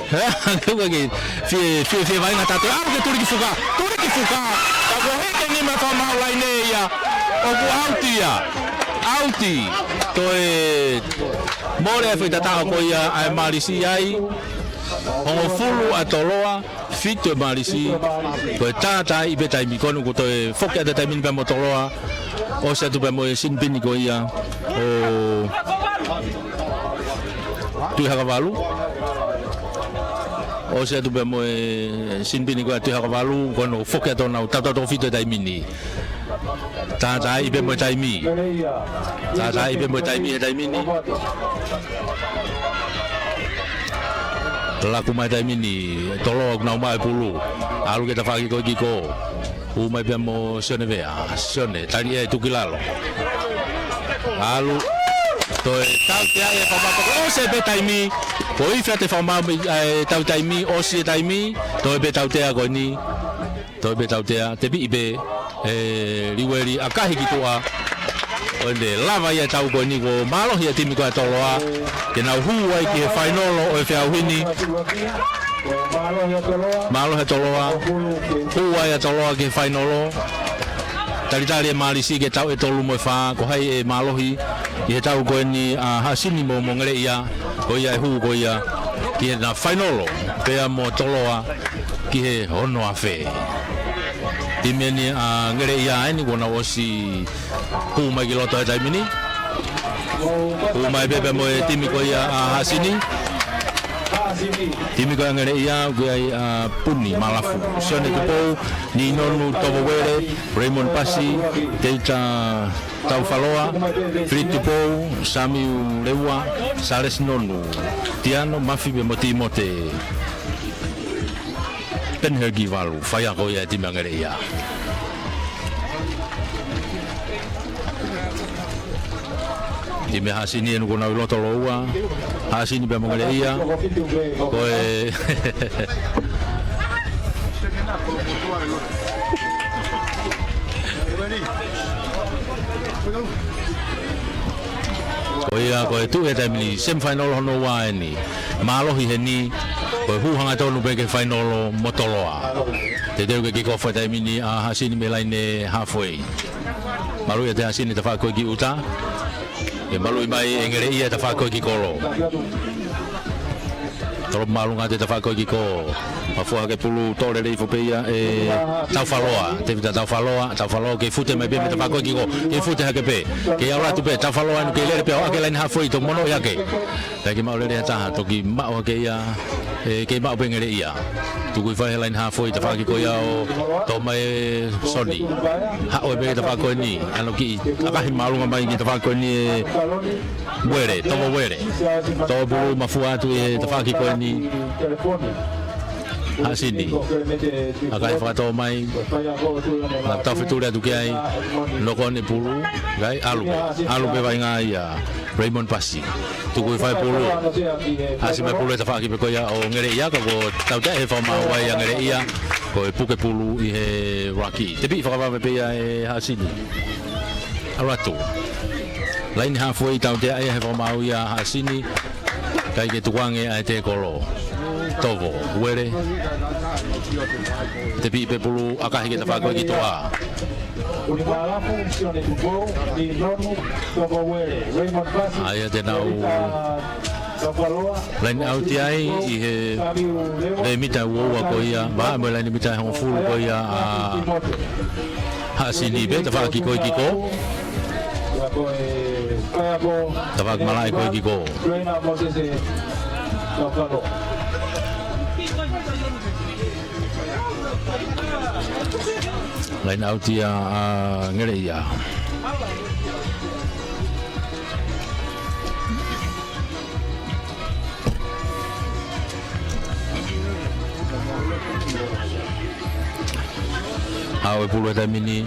Kei fie, fie, fie vaʻinga tatou. ʻAlu ke tuli ki fuka. Tuli ki fuka. Ka ko e hiki nima fakamaau laine ia. ʻOku ʻauti ia. ʻAuti. Toe mole e foʻi tataʻo ko ia ʻa e Mālisi ai. Hongofulu ʻa Toloa, fitu ʻa e Mālisi. Ko e tātaaʻi pē taimi ko eni, ko e toe foki atu e taimi ni pea mo Toloa. ʻOsi atu pea mo e sinipini ko ia ʻo Tuʻihakavalu. ʻOsi atu pea mo e sinipini ko ia Tuʻihakavalu, ko ʻenau foki atu ʻenau tautau toko fitu he taimi ni. Tātaaʻi pē mo e taimi. Tātaaʻi pē mo e taimi he taimi ni. Laku mai taimi ni, Toloa ʻoku nau maʻu e pulu. ʻAlu ki he tafaʻaki ko ē ki kō. Hū mai pea mo Sione Vea. Sione, tali ʻe tuku ki lalo. ʻAlu. Toe tautea e fakamaau. ʻOsi pē taimi. Ko e ifi atu e fakamaau, ʻe, tau taimi, ʻosi e taimi. Toe pē tautea ko eni. Toe pē tautea, tepiʻi pē ʻe Liueli, ʻakahi ki tuʻa. ʻO ne lava ia e tau ko eni kuo mālohi e timi ko ia ʻa Toloa ke nau hū ai ki he fainolo ʻo e feʻauhi ni. Mālohi ʻa Toloa. Hū ai ʻa Toloa ki he fainolo. Talitali e Mālisi ki he tau ʻe tolu mo e fā, ko hai ʻe mālohi ki he tau ko eni ʻa Hasini mo, mo Ngeleʻia, ko ia ʻe hū ko ia ki heʻena fainolo, pea mo Toloa ki he ono afe. Timi eni ʻa Ngeleʻia eni kuo nau ʻosi hū mai ki loto he taimi ni. Hū mai pē pea mo e timi ko ia ʻa Hasini. Timi ko ē ʻa Ngeleʻia, ʻoku ʻi ai ʻa Puni Malafu, Sione Tupou, Ninonu Tovouele, Raymond Pasi, Teita Taufaloa, Fili Tupou, Samiu Leua, Salesi Nonu, Tiano Mafi pea mo Timote Penhelki Valu, faiako ia e timi ʻa Ngeleʻia. Timi ʻa Hasini ʻoku nau ʻi loto lōua, Hasini pea mo Ngeleʻia, ko e Ko ia, ko e tuʻu he taimi ni, semifinal hono ua eni. Mālohi heni, ko e hū hangatonu pē ki he final mo Toloa. Teuteu ke kick off he taimi ni ʻa Hasini mei he laine halfway. Maluʻi ʻe Hasini tafaʻaki ko ē ki ʻuta. ʻE maluʻi mai ʻe Ngeleʻia tafaʻaki ko ē ki kolo. Tolopu māʻolunga atu e tafaʻaki ko ē ki kolo. Mafua hake pulu, toʻo lelei foki pē ia ʻe Taufaloa. Tevita Taufaloa, Taufaloa kei fute mai pē mei he tafaʻaki ko ē ki kolo. Kei fute hake pē. Kei ʻalu atu pē, Taufaloa ʻoku kei lele pē ʻo ʻohake laine halfway, toki monoʻi hake. Pea kei maʻu lelei ha taha, toki maʻu hake ia, ʻe, kei maʻu pē Ngeleʻia. Tuku hifo he laine halfway, tafaʻaki ko ia ʻo toʻo mai ʻe Soni. Haʻu ʻe pē tafaʻaki ko eni, ʻa hono kiʻi ʻakahi māʻolunga mai ki he tafaʻaki ko eni ʻe Uele, Tovouele. Toʻo pulu mafua atu ʻi he tafaʻaki ko eni. Hasini. ʻAkahi fakatō mai. Naʻa tau fetuli atu ki ai. Noko ʻene pulu. Kai, ʻalu pē. ʻAlu pē vaʻinga ia. Raymond Pasi. Tuku hifo e pulu. ʻAsi mai pulu he tafaʻaki pē ko ia ʻo Ngeleʻia, ka kuo tautea he fakamaau ʻa Ngeleʻia. Ko e puke pulu ʻi he ruck. Tepi fakavave pē ia ʻe Hasini. ʻAlu atu. Laine halfway tautea ia he fakamaau ʻa Hasini. ʻIkai ke tukuange ʻa e tēkolo. Tovouele. Tepi pē pulu ʻakahi ki he tafaʻaki ko ē ki Toa. ʻA ia te nau laine ʻauti ai ʻi he laine mita ua ua ko ia, vahaʻa mo e laine mita hongofulu ko ia ʻa Hasini pē, tafaʻaki ko ē ki kolo. Tafaʻaki malaʻe ko ē ki kolo. Laine ʻauti ʻa Ngeleʻia. Haʻu e pulu he taimi ni.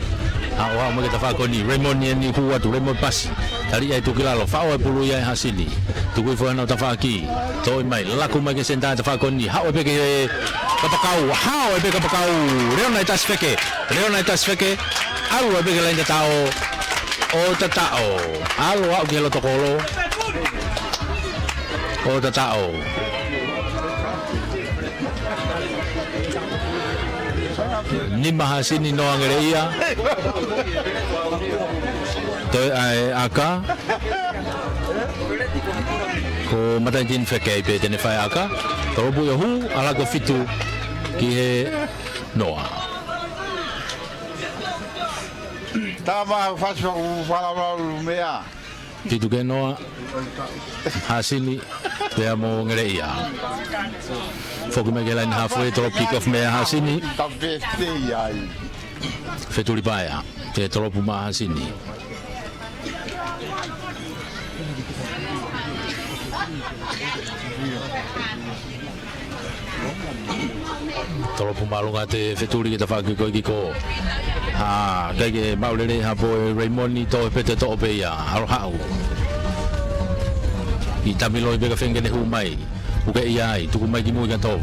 Haʻu, haʻu mai ki he tafaʻaki ko eni. Raymond ʻeni, hū atu, Raymond Pasi. Tali ai tuku ki lalo. Faʻo e pulu ia ʻe Hasini. Tuku hifo hano tafaʻaki. Toʻo mai, laku mai ki he senitā tafaʻaki ko eni. Haʻu ʻe pē ki he kapakau. Haʻu ʻe pē kapakau. Leona ʻi tasi feke. Leona ʻi tasi feke. ʻAlu ʻe pē ki he laine tataʻo. ʻO tataʻo. ʻAlu ʻo aʻu ki he loto kolo. ʻO tataʻo. Nima Hasini, noa Ngeleʻia. Toe ʻai ʻaka. Ko Mataitini Fekei pē te ne fai ʻaka. Tolopu ia hū, ʻalu ko e fitu ki he noa. Tama fasi faku fala fala lumea. Fitu ki he noa, Hasini, pea mo Ngeleʻia. Foki mai ki he laine halfway, tolopu kick off meia Hasini. Fetuli paea, te tolopu maʻa Hasini. Tolopu māʻolunga atu e fetuli ki he tafaʻaki ko ē ki kolo. ʻA, ʻikai ke maʻu lelei ha poe ʻe Raymond, toʻo pē te toʻo pē ia. ʻAlu haʻu. ʻI tamiloi pē ka feinga ke ne hū mai. Puke ia ai, tuku mai ki mui kia Tovo.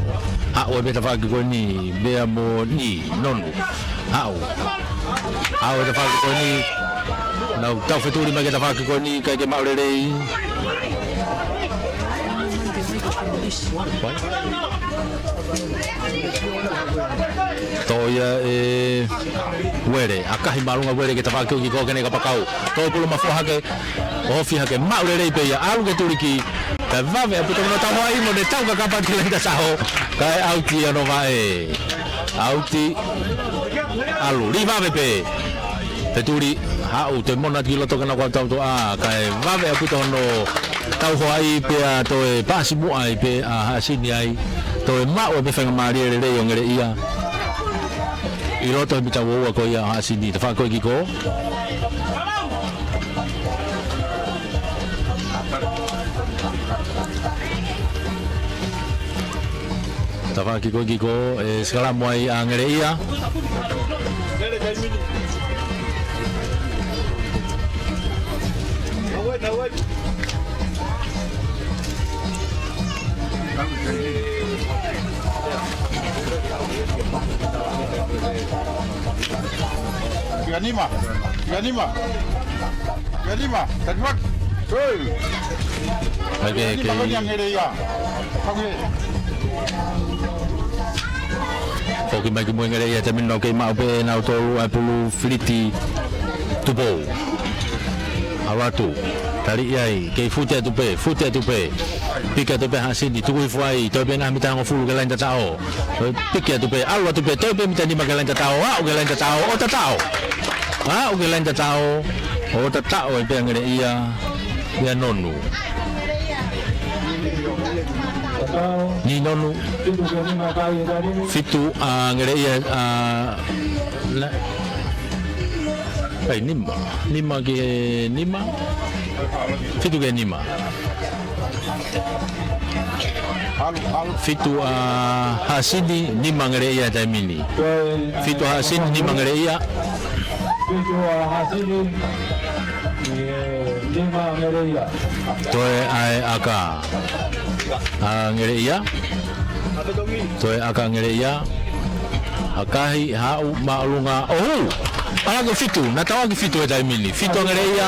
Haʻu ʻe pē tafaʻaki ko eni, meia mo Ninonu. Haʻu. Haʻu e tafaʻaki ko eni. Nau tau fetuli mai ki he tafaʻaki ko eni, ʻikai ke maʻu lelei. Toʻo ia ʻe Uele, ʻakahi māʻolunga Uele ki he tafaʻaki ko ē ki kolo ke ne kapakau. Toʻo pulu mafua hake, ofi hake, maʻu lelei pē ia, ʻalu ki he tuliki. Kae vave ʻaupito hono tauhoaʻi mo ne tau kakapa ki he laine tataʻo. Kae ʻauti ʻa Novaʻe. ʻAuti. ʻAlu, lī vave pē. Fetuli, haʻu, toe mona ki loto ke nau kau tautoʻa. Kae vave ʻaupito hono Tau hoa ai pea toe paasi muʻa ai pē ʻa Haʻasini ai. Toe maʻu ai pē faingamālie lelei ʻo Ngeleʻia. ʻI loto he mita ua ua ko ia ʻa Haʻasini, tafaʻaki ko ē kick off. Tafaʻaki ko ē kick off, ʻe sikalamu ai ʻa Ngeleʻia. Ia nima, ia nima, ia nima, taliwaki. Hei. Oke, ia nima, oke. Ko eni ʻa Ngeleʻia. Oke. Foki mai ki mui Ngeleʻia, taimi ni nau kei maʻu pē ʻe nautolu ʻa e pulu, Filiti Tupou. ʻAlu atu, taliʻi ai, kei fute atu pē, fute atu pē. Piki atu pē Haʻasini, tuku hifo ai, toe pē ngaahi mita hongofulu ki he laini tataʻo. Toe piki atu pē, ʻalu atu pē, toe pē mita nima ki he laini tataʻo, aʻu ki he laini tataʻo, ʻo tataʻo. Aʻu ki he laini tataʻo, ʻo tataʻo ai pē ʻa Ngeleʻia, ia Nonu. Ni Nonu. Fitu ʻa Ngeleʻia, ʻa, na-, ai, nima. Nima ki he nima. Fitu ki he nima. Fitu ʻa Haʻasini, nima Ngeleʻia he taimi ni. Fitu ʻa Haʻasini, nima Ngeleʻia. Fitu ʻa Haʻasini, nima Ngeleʻia. Toe ʻa e ʻaka ʻa Ngeleʻia. Toe ʻaka Ngeleʻia. ʻAkahi, haʻu, māʻolunga, ʻo hū. ʻAlu ki he fitu, naʻa tau ʻaki fitu he taimi ni. Fitu ʻa Ngeleʻia,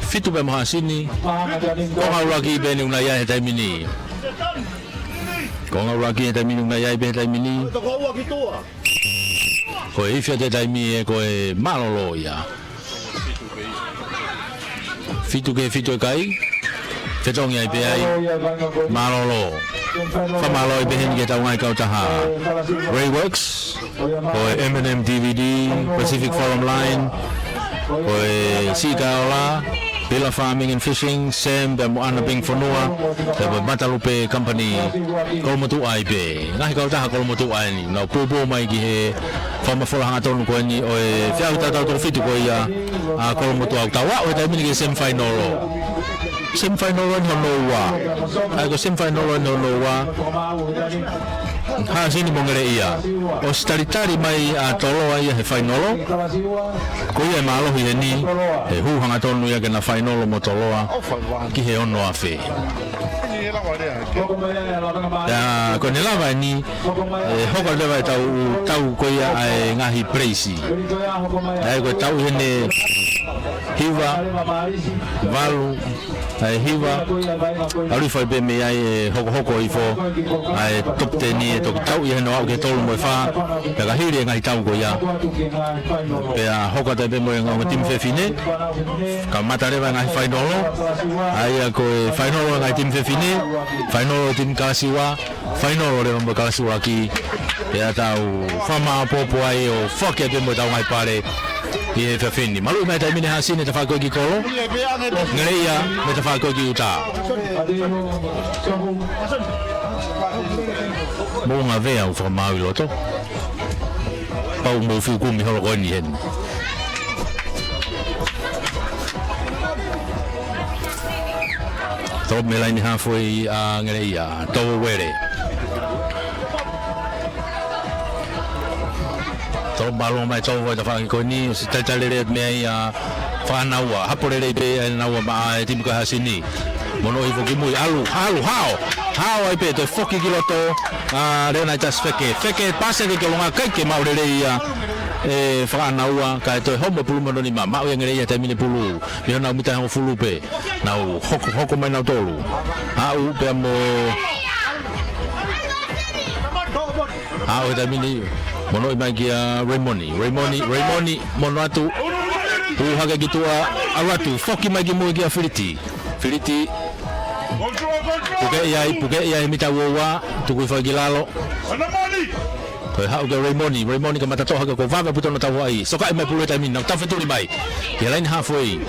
fitu pē mo Haʻasini. Konga ʻuluaki pē eni ʻoku na ʻi ai he taimi ni. Konga ʻuluaki he taimi ni ʻoku na ʻi ai pē he taimi ni. Ko e ifi ʻa e taimi ʻe ko e mālōlō ia. Fitu ki he fitu e kai. Fetongi ai pē ai. Mālōlō. Fakamālō ai pē heni ki he tau ngaahi kautaha. Rayworks. Ko e M and M D V D. Pacific Forum Line. Ko e Siʻi Kaola. Pila Farming and Fishing. Sam pea mo ʻAna Ping Fonua. Pea mo e Matalupe Company. Kolomotuʻa ai pē. Ngaahi kautaha Kolomotuʻa eni. Nau pōpō mai ki he fakamafola hangatonu ko eni ʻo e feʻauhi tautau toko fitu ko ia ʻa Kolomotuʻa ʻoku tau aʻu he taimi ni ki he semifinal. Semifinal eni hono ua. ʻA ia ko e semifinal eni hono ua. Haʻasini mo Ngeleʻia. ʻOsi talitali mai ʻa Toloa ia he final. Ko ia ʻe mālohi eni, he hū hangatonu ia ke na final mo Toloa ki he ono afe. Pea ko ʻene lava eni, ʻe hoko leva ʻetau tau ko ia ʻa e ngaahi place. ʻA ia ko e tau ʻi heni hiva, valu, ʻa e hiva, ʻalu hifo ai pē mei ai ʻe hokohoko hifo ʻa e top ten ʻe toki tau ʻi heni ʻo aʻu ki he tolu mo e fā, pea ka hili e ngaahi tau ko ia. Pea hoko atu ai pē mo e ngaahi timi fefine, kamata leva e ngaahi fainolo, ʻa ia ko e fainolo e ngaahi timi fefine, fainolo e timi kalasi ua, fainolo leva mo e kalasi ʻuluaki, pea tau fakamāʻopoʻopo ai ʻo foki atu mo ʻetau ngaahi pale ʻi he efiafi ni. Maluʻi mai taimi ni Haʻasini, tafaʻaki ko ē ki kolo, Ngeleʻia mo e tafaʻaki ko ē ki ʻuta. Mou ngavea ʻo fakamaau ʻi loto. Pau mou fiu kumi holo ko eni heni. Tau mei laini halfway ʻa Ngeleʻia, Tauele. Tau mālō mai Tauele, tafaʻaki ko eni, ʻosi talitali lelei mei ai ʻa Fakaʻanaua, hapo lelei pē ʻa ʻanaua maʻa e timi ko ē Haʻasini. Mono hifo ki mui, ʻalu, ʻalu, hao, hao ai pē, toe foki ki loto, ʻa Leonaitas Feke, Feke, pasi ki ʻolunga, ʻikai ke maʻu lelei ia ʻe Fakaʻanaua, kae toe homo pulu mano nima, maʻu ia Ngeleʻia taimi ni pulu, mei honau mita hongofulu pē, nau hoko, hoko mai nautolu. Aʻu pea mo, aʻu he taimi ni, monoʻi mai kia Raimoni, Raimoni, Raimoni, mono atu, hū hake ki tuʻa, ʻalu atu, foki mai ki mui kia Filiti. Filiti. Pukeʻi ai, pukeʻi ai mita ua ua, tuku hifo ai ki lalo. Toe haʻu kia Raimoni, Raimoni kamata toʻo hake ko e vave puto na tau ai. Sokaʻi mai pulu he taimi ni, nau tau fetuli mai. Ki he laini halfway.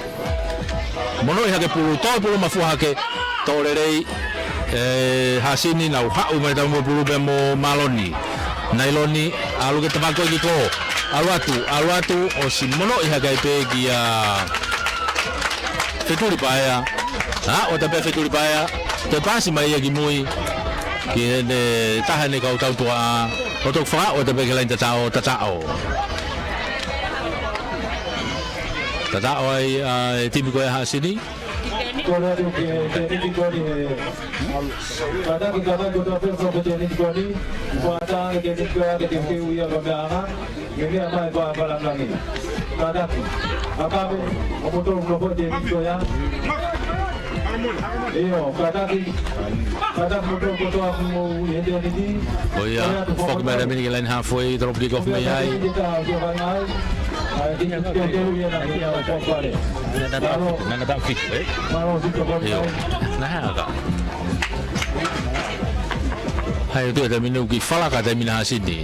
Monoʻi hake pulu, toe pulu mafua hake. Toʻo lelei, ē, Hasini, nau haʻu mai taumua pulu pea mo Maloni. Nailoni, ʻalu ke tafaʻaki ko ē ki kō. ʻAlu atu, ʻalu atu, ʻosi monoʻi hake ai pē kia Fetuli Paea. ʻA, ʻo ta pē Fetuli Paea, te pasi mai ia ki mui. Ki heʻene taha ʻene kau tautuaʻa. ʻO toki fakaʻo ʻo ta pē ki he laini tataʻo, tataʻo. Tataʻo ai, ʻa, e timi ko ē Hasini. Kole atu ki he tēniti ko eni he. Kātaki, kātaki kotoa pē ko e tēniti ko eni. Kuo ʻatā e tēniti ko ē ke teuteu ia ko e meʻa anga. Meimei ʻa mai pa palangangi. Kātaki. ʻA pē, ʻo moutolu ko e tēniti ko ia. ʻIo, kātaki. Kātaki moutolu kotoa mo e tēniti. ʻO ia, foki mai e taimi ni ki he laini halfway, drop kick off mei ai. Nana tau fitu, ē? ʻIo, nana haka. Hai, ʻo tuʻu e taimi ni ʻoku kiʻi falaka e taimi ni Hasini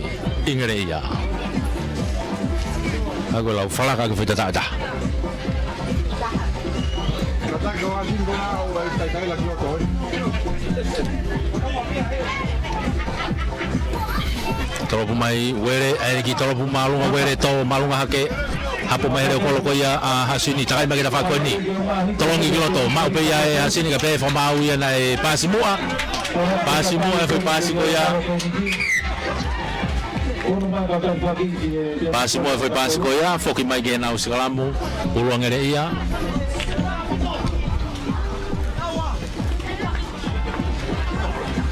ʻi Ngeleʻia. ʻA ko e lau falaka ke fai tataʻa. Tolopu mai Uele, ʻa eni kiʻi tolopu māʻolunga Uele, tō māʻolunga hake. Hapo mai he leʻo kolo ko ia ʻa Hasini, takai mai ki he tafaʻaki ko eni. Tolongi ki loto, maʻu pē ia ʻe Hasini ka pehē fakamaau ia naʻe pasi muʻa. Pasi muʻa e foʻi pasi ko ia. Pasi muʻa e foʻi pasi ko ia, foki mai ki heʻenau sikalamu, pulu ʻa Ngeleʻia.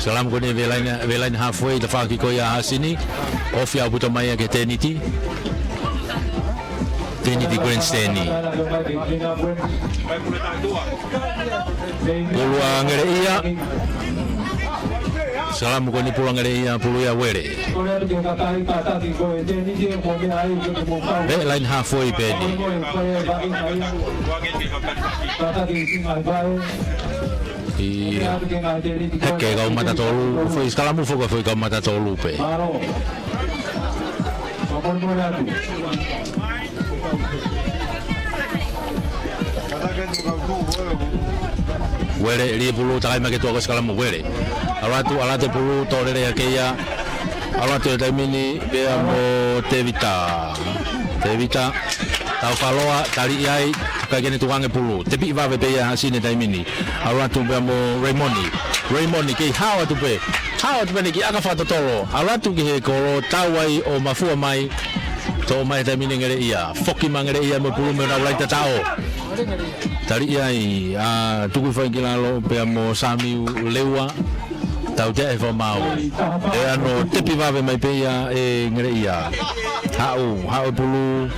Sikalamu ko eni ʻi he laini, ʻi he laini halfway, tafaʻaki ko ia ʻa Hasini. Ofi ʻaupito mai ia ki he tēniti. Tēniti Grandstand. Pulu ʻa Ngeleʻia. Sikalamu ko eni pulu ʻa Ngeleʻia, pulu ia Uele. Pē laini halfway pē eni. ʻI he kau mata tolu, foʻi sikalamu foki foʻi kau mata tolu pē. Uele, lie pulu, takai mai ke tuʻa ko e sikalamu Uele. ʻAlu atu, ʻalu atu e pulu, tō lelei hake ia. ʻAlu atu e taimi ni, pea mo Tevita. Tevita, Taufaloa, taliʻi ai, ʻikai ke ne tukuange pulu. Tepiʻi vave pē ia ʻe Hasini he taimi ni. ʻAlu atu pea mo Raymond. Raymond, kei hao atu pē. Hao atu pē ʻene kiʻi ʻaka fakatotolo. ʻAlu atu ki he kolo, tau ai ʻo mafua mai. Tō mai he taimi ni Ngeleʻia. Foki mai Ngeleʻia mo e pulu mei honau laini tataʻo. Taliʻi ai, ʻa, Tukuifakilalo pea mo Samiu Leua. Tautea e fakamaau. ʻE ʻano tepi vave mai pē ia ʻe Ngeleʻia. Haʻu, haʻu e pulu.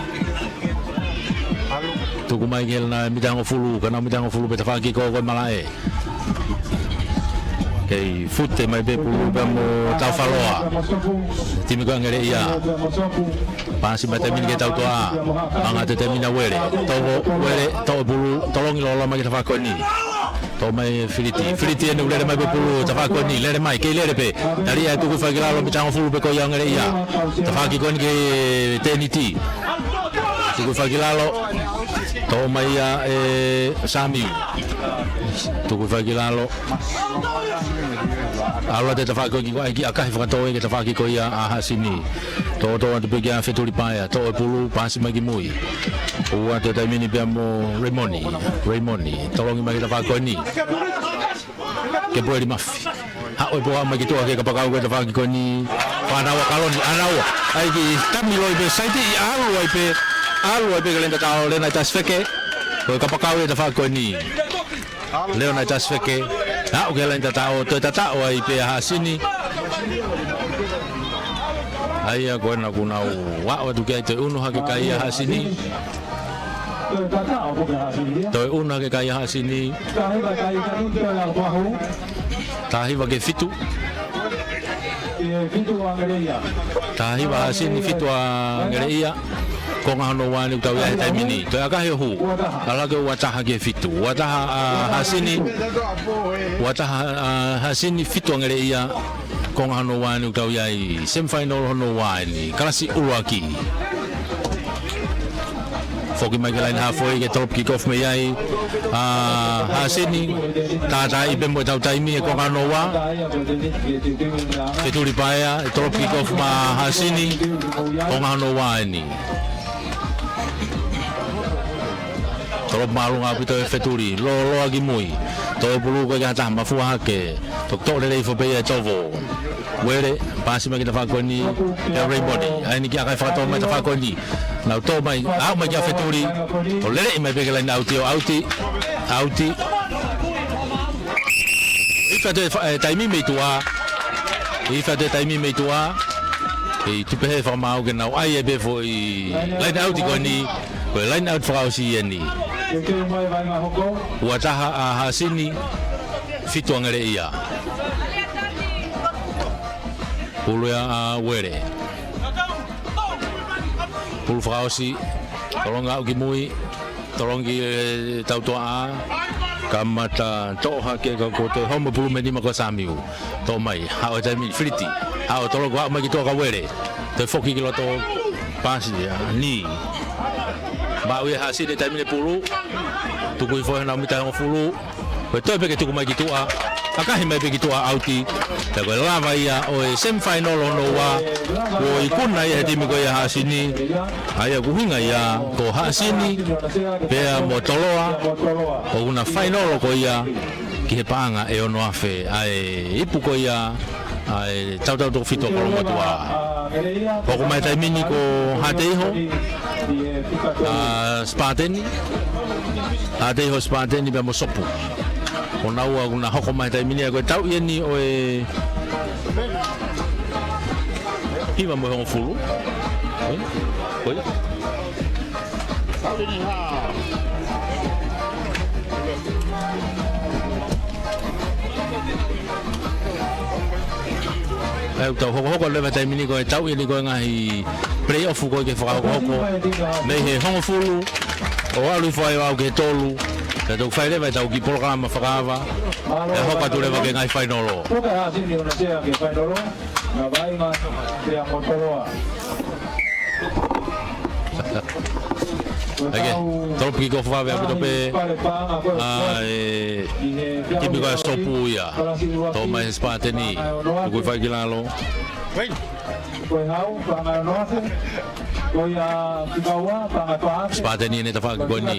Tuku mai ki he laini mita hongofulu, ka nau mita hongofulu pē tafaʻaki ko ē ko e malaʻe. Kei fute mai pē pulu pea mo Taufaloa. Timi ko ē ʻa Ngeleʻia. Pasi mai e taimi ni ki he tautuaʻa. Manga atu e taimi ni ʻa Uele. Tō Uele, tō e pulu, tolongi loloa mai ki he tafaʻaki ko eni. Tō mai Filiti. Filiti eni ʻoku lele mai pē pulu, tafaʻaki ko eni, lele mai, kei lele pē. Taliʻi ʻe Tukuifakilalo, mita hongofulu pē ko ia ʻa Ngeleʻia. Tafaʻaki ko eni ki he tēniti. Tukuifakilalo. Tō mai ia ʻe Samiu. Tukuifakilalo. ʻAlu atu e tafaʻaki ko ē ki ko ē, ʻai kiʻi ʻakahi fakatō ki he tafaʻaki ko ia ʻa Hasini. Tō, tō atu pē kia Fetuli Paea, tō e pulu, pasi mai ki mui. Ua atu e taimi ni pea mo Raymond. Raymond, tolongi mai ki he tafaʻaki ko eni. Ke Pueli Mafi. Haʻu e pulu mai ki tuʻa ki he kapakau ko ē tafaʻaki ko eni. Fānau ʻa Kaloni, ʻanaua. ʻAi kiʻi tami loi pē saiti, ʻalu ai pē. ʻAlu ai pē ki he laini tataʻo, Leonaitas Feke. Ko e kapakau e tafaʻaki ko eni. Leonaitas Feke. Haʻu ki he laini tataʻo, toe tataʻo ai pē ʻa Hasini. ʻA ia ko ena kuo nau aʻu atu ki ai, toe unu hake kai ʻa Hasini. Toe unu hake kai ʻa Hasini. Taha hiva ki he fitu. Taha hiva Hasini, fitu ʻa Ngeleʻia. Konga hono ua eni ʻoku tau ʻi ai he taimi ni. Toe ʻakahi ʻo hū. ʻAlu hake ua taha ki he fitu. Ua taha ʻa Hasini. Ua taha ʻa Hasini, fitu ʻa Ngeleʻia. Konga hono ua eni ʻoku tau ʻi ai. Semifinal hono ua eni. Kalasi ʻuluaki. Foki mai ki he laine hafoi ke tolopu kick off mei ai ʻa Hāsini. Tātāʻi pē mo ʻetau taimi ʻe konga hono ua. Fetuli Paea, ʻe tolopu kick off maʻa Hāsini. Konga hono ua eni. Tolopu māʻolunga ʻaupito ʻe Fetuli. Lōloa ki mui. Toe pulu ko ē ki ha taha, mafua hake. Toki toʻo lelei foki pē ia ʻe Tovo. Uele, paasi mai ki he tafaʻaki ko eni kia Raymond. ʻA eni ki he ʻakai fakatō mai tafaʻaki ko eni. Nau tō mai, aʻu mai kia Fetuli. ʻO lele mai pē ki he laine ʻauti, ʻo ʻauti, ʻauti. ʻIkai toe fa-, ʻe, taimi mei tuʻa. ʻIkai toe taimi mei tuʻa. ʻE tuku pē ʻe he fakamaau ke nau ʻai pē foʻi laine ʻauti ko eni. Ko e laine ʻauti fakaʻosi eni. Ua taha ʻa Hāsini, fitu angele ia. Pulu ia ʻa Uele. Pulu fakaʻosi. Tolongi aʻu ki mui. Tolongi, ʻe, tautoʻa. Kamata toʻo hake ka ko e toe homo pulu mei nima ko Samiu. Toʻo mai. Haʻu he taimi ni Filiti. Haʻu tolongi aʻu mai ki tuʻa kia Uele. Toe foki ki loto paasi ia. Ni. Maʻu ia ʻe Hāsini he taimi ni pulu. Tuku hifo he nau mita ʻe hongofulu. Ko e toe pē ke tuku mai ki tuʻa, ʻakahi mai pē ki tuʻa ʻauti. Pea ko e lava ia ʻo e semifinal hono ua, kuo ikuna ia he timi ko ia Hāsini. ʻA ia ʻoku ʻuhinga ia ko Hāsini, pea mo Toloa, ʻoku na final ko ia ki he paʻanga ʻe ono afe, ʻa e ipu ko ia, ʻa e tautau toko fitu ʻa Kolomotuʻa. Hoko mai taimi ni ko Haʻateiho, ʻa Sipateni, Haʻateiho Sipateni pea mo Sopu. Ko naua ʻoku na hoko mai taimi ni ʻa ko e tau ia ni ʻo e hiva mo e hongofulu. Oi? Oi? ʻE, ʻoku tau hokohoko leva taimi ni ko e tau ia ni ko e ngaahi play-off ko e ke fakahokohoko. Mei he hongofulu, ʻo ʻalu hifo ai ʻo aʻu ki he tolu. Pea toki fai leva ʻetau kiʻi polokalama fakaava. ʻE hoko atu leva ki he ngaahi fainolo. Puka Hāsini ʻo na sea ki he fainolo. Na vainga pea mo Toloa. ʻAi ke, tolopu kick off vave ʻaupito pē. ʻA e timi ko ia Sopu ia. Tō mai he Sipateni. Tuku hifo ki lalo. Ko e hau, paʻanga ʻe ono afe. Ko ia Sipateni ʻi he tafaʻaki ko eni.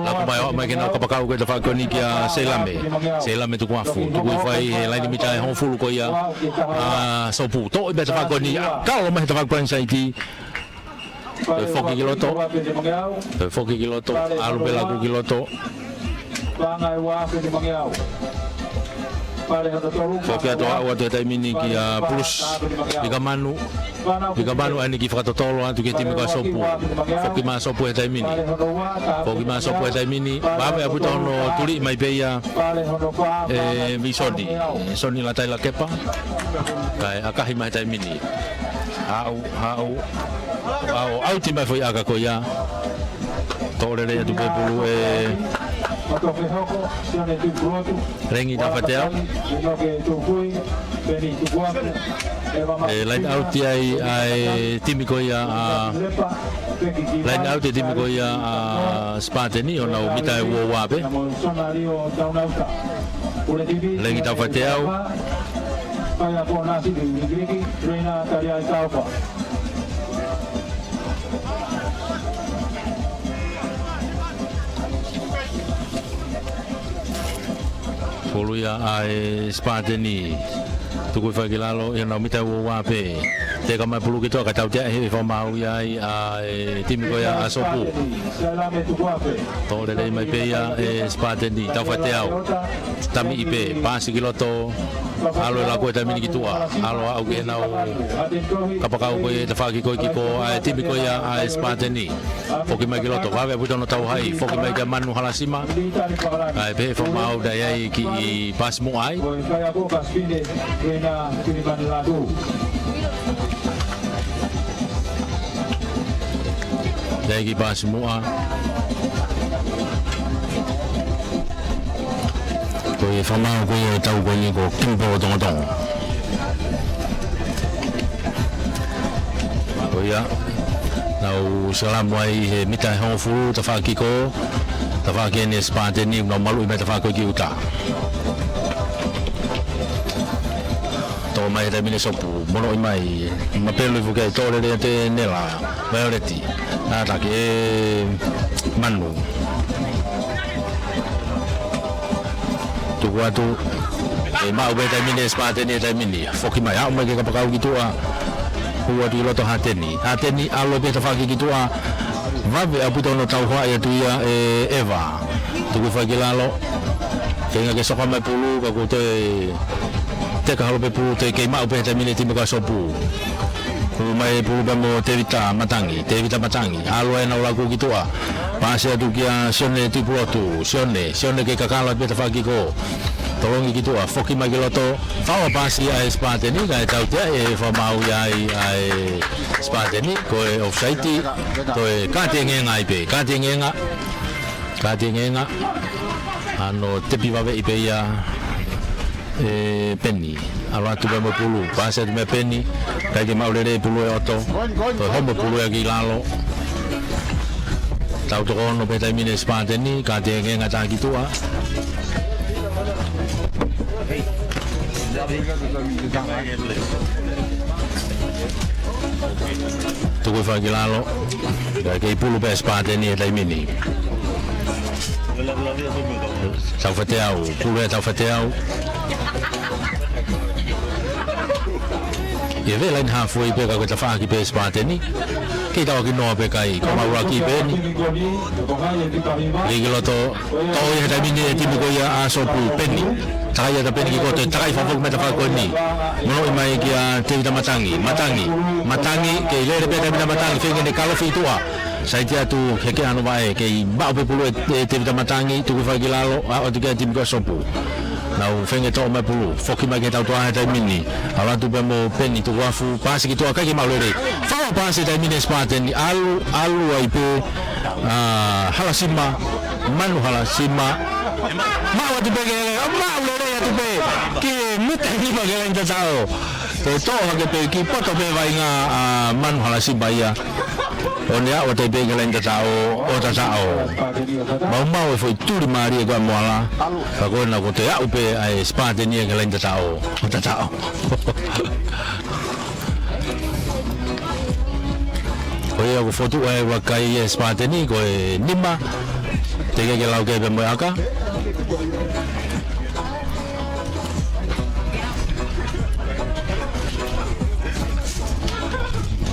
Laku mai ʻo aʻu mai ke nau kapakau ko e tafaʻaki ko eni kia Seilame. Seilame Tukuafu. Tuku hifo he laini mita ʻe hongofulu ko ia ʻa Sopu. Toʻo ia pē tafaʻaki ko eni. Kalo mai he tafaʻaki ko eni saiti. Toe foki ki loto. Toe foki ki loto. ʻAlu pē laku ki loto. Foki atu ʻo aʻu atu he taimi ni kia Pulusi Pikamanu. Pikamanu ʻa eni ke fakatotolo atu ki he timi ko ia Sopu. Foki mai Sopu he taimi ni. Foki mai Sopu he taimi ni. Vave ʻaupito hono tuliʻi mai pē ia ʻe Visoni. Soni Lataila Kepa. Kae ʻakahi mai he taimi ni. Haʻu, haʻu, haʻu, ʻauti mai foʻi ʻaka ko ia. Toʻo lelei atu pē pulu ʻe Lengi Taufateau. ʻE line out ai ʻa e timi ko ia ʻa, line out e timi ko ia ʻa Sipateni ʻo nau mita ʻe ua ua pē. Lengi Taufateau. Kae a kona si ki ki ki reina tali ai taufa. Pulu ia ʻa e Sipateni. Tuku hifo ki lalo ia nau mita ua ua pē. Teka mai pulu ki tuʻa ka tautea he fakamaau ia ai ʻa e timi ko ia ʻa Sopu. Toʻo lelei mai pē ia ʻe Sipateni. Taufateau. Tamiʻi pē, paasi ki loto, ʻalu ʻo laku he taimi ni ki tuʻa, ʻalu ʻo aʻu ki he nau kapakau ko ia tafaʻaki ko ia ki ko ʻa e timi ko ia ʻa e Sipateni. Foki mai ki loto, vave ʻaupito hono tauhaʻi, foki mai kia Manu Halasima. Kae pehē fakamaau naʻe ʻi ai e kiʻi paasi muʻa ai. Naʻe ʻi ai e kiʻi paasi muʻa. Ko e fakamaau ko ia ʻo e tau ko eni ko Kimpo Tongotongo. Ko ia. Nau sikalamu ai he mita ʻe hongofulu, tafaʻaki kiko, tafaʻaki eni ʻe Sipateni, nau maluʻi mai tafaʻaki ko ē ki ʻuta. Toʻo mai he taimi ni ʻe Sopu, monoʻi mai, mapelu ʻi fuke, toʻo lelei atu ʻe Nela, Vaioleti, ʻatā ki he Manu. Tuku atu, ʻe maʻu pē taimi ni ʻe Sipateni he taimi ni. Foki mai, aʻu mai ki he kapakau ki tuʻa. Hū atu ki loto Hateni. Hateni, ʻalu pē tafaʻaki ki tuʻa. Vave ʻaupito hono tauhaʻi atu ia ʻe Eva. Tuku hifo ki lalo. Feinga ke soka mai pulu, ka kuo toe teka holo pē pulu, toe kei maʻu pē he taimi ni e timi ko ia ʻa Sopu. Hū mai pulu pea mo Tevita Matangi, Tevita Matangi, ʻalu ʻenau laku ki tuʻa. Paasi atu kia Sione Tuʻipulotu, Sione, Sione kei kakalo pē tafaʻaki ko. Tolongi ki tuʻa, foki mai ki loto. Fakapaasi ʻa e Sipateni, kae tautea ʻe fakamaau ia ai ʻa e Sipateni, ko e offside, ko e kātengenga ai pē, kātengenga, kātengenga. Hano tepi vaveʻi pē ia ʻe Peni. ʻAlu atu pē mo e pulu. Paasi atu meia Peni. ʻIkai ke maʻu lelei e pulu ʻe ʻOto. Toe homo pulu ia ki lalo. Tau toko ono pē taimi ni ʻe Sipateni. Kātengenga ʻatā ki tuʻa. Tuku hifo ki lalo. ʻIkai ke pulu pē Sipateni he taimi ni. Taufateau, pulu ʻe Taufateau. ʻI he laine halfway pē ka ko e tafaʻaki pē Sipateni. Kei tauʻaki noa pē kai, ko maulaki pē eni. Lī ki loto, toʻo ia he taimi ni ʻe he timi ko ia ʻa Sopu, Peni. Takai atu Peni ki koto, takai fakafoki mai tafaʻaki ko eni. Monoʻi mai kia Tevita Matangi, Matangi, Matangi, kei lele pē Tevita Matangi, feinga ke ne kalofi ki tuʻa. Saiti atu, heke hano vaʻe, kei maʻu pē pulu ʻe, ʻe Tevita Matangi, tuku hifo ki lalo, aʻu atu ki he timi ko ia ʻa Sopu. Nau feinga toʻo mai pulu, foki mai ki he tautoʻa he taimi ni. ʻAlu atu pē mo Peni, tuku afu, paasi ki tuʻa, ʻikai ke maʻu lelei. Fakapaasi he taimi ni ʻe Sipateni, ʻalu, ʻalu ai pē, ʻa, Halasima, Manu Halasima. Maʻu atu pē ki he, maʻu lelei atu pē ki he mita ʻe nima ki he laine tataʻo. Toe toʻo hake pē ki poto pē vaʻinga ʻa Manu Halasima ia. ʻO ne aʻu atu ai pē ki he laine tataʻo, ʻo tataʻo. Maumau e foʻi tuli mālie ko ia ʻa Moala. Ka ko ena kuo toe aʻu pē ʻa e Sipateni ia ki he laine tataʻo, ʻo tataʻo. Ko ia kuo fotu e ʻuluaki kai ʻa e Sipateni, ko e nima. Teʻeki ke lau ke pē mo e ʻaka.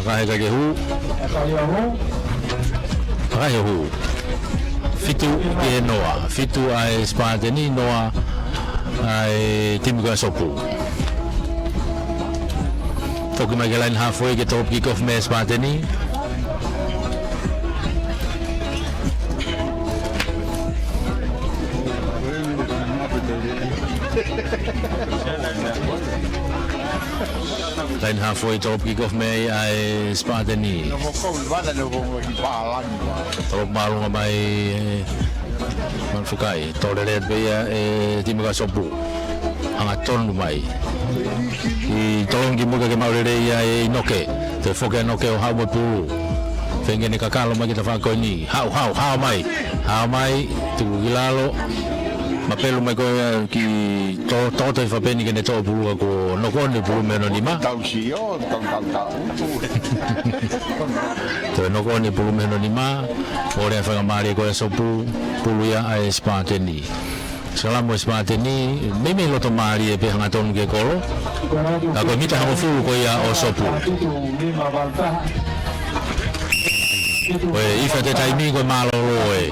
ʻAka he ʻikai ke hū. ʻAka he hū. Fitu ki he noa. Fitu ʻa e Sipateni, noa ʻa e timi ko ia ʻa Sopu. Foki mai ki he laine halfway ke toe kick off mai e Sipateni. Laine halfway, toe kick off mai ʻa e Sipateni. Toe māʻolunga mai, ē, Manufukai, toʻo lelei pē ia ʻe he timi ko ia ʻa Sopu. Hangatonu mai. ʻI tolongi muʻa ke maʻu lelei ia ʻe ʻInoke. Toe foki ʻa ʻInoke ʻo haʻu mo e pulu. Feinga ke ne kakalo mai ki he tafaʻaki ko eni. Haʻu, haʻu, haʻu mai. Haʻu mai, tuku ki lalo. Mapelu mai ko ia ki to-, toʻo, toʻo hifo ʻa Peni ke ne toʻo pulu ka kuo noko ʻeni pulu mei hono nima. Tau sio, tau, tau, tau. Toe noko ʻeni pulu mei hono nima. Ole ʻa e faingamālie ko ia ʻa Sopu, pulu ia ʻa e Sipateni. Sikalamu e Sipateni, meimei loto mālie pē hangatonu ki he kolo. Ka ko e mita hongofulu ko ia ʻo Sopu. Ko e ifa te taimi ko e mālōlō ē.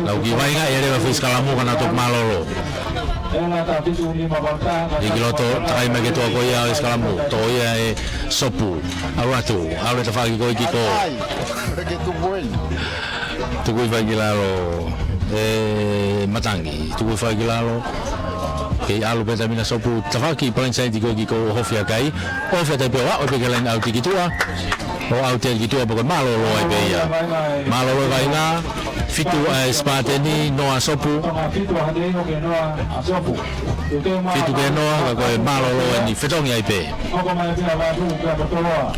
Lau ki vainga e leva foʻi sikalamu ka nau toki mālōlō. Lī ki loto, takai mai ki tuʻa ko ia ʻa e sikalamu. Toʻo ia ʻe Sopu. ʻAlu atu, ʻalu e tafaʻaki ko ia ki ko. Tuku hifo ki lalo ʻe Matangi. Tuku hifo ki lalo. Kei ʻalu pē taimi ni ʻa Sopu. Tafaʻaki blindside ko ia ki ko, ʻohofi ʻa e kai. ʻOhofi ʻa e kai pea ʻoatu pē ki he laine ʻauti ki tuʻa. ʻO ʻauti ki tuʻa pea ko e mālōlō ai pē ia. Mālōlō e vainga. Fitu ʻa e Sipateni, noa ʻa Sopu. Fitu ki he noa, ka ko e mālōlō ʻeni, fetongi ai pē. Hoko mai pē ʻa Vatu pea ko Toloa.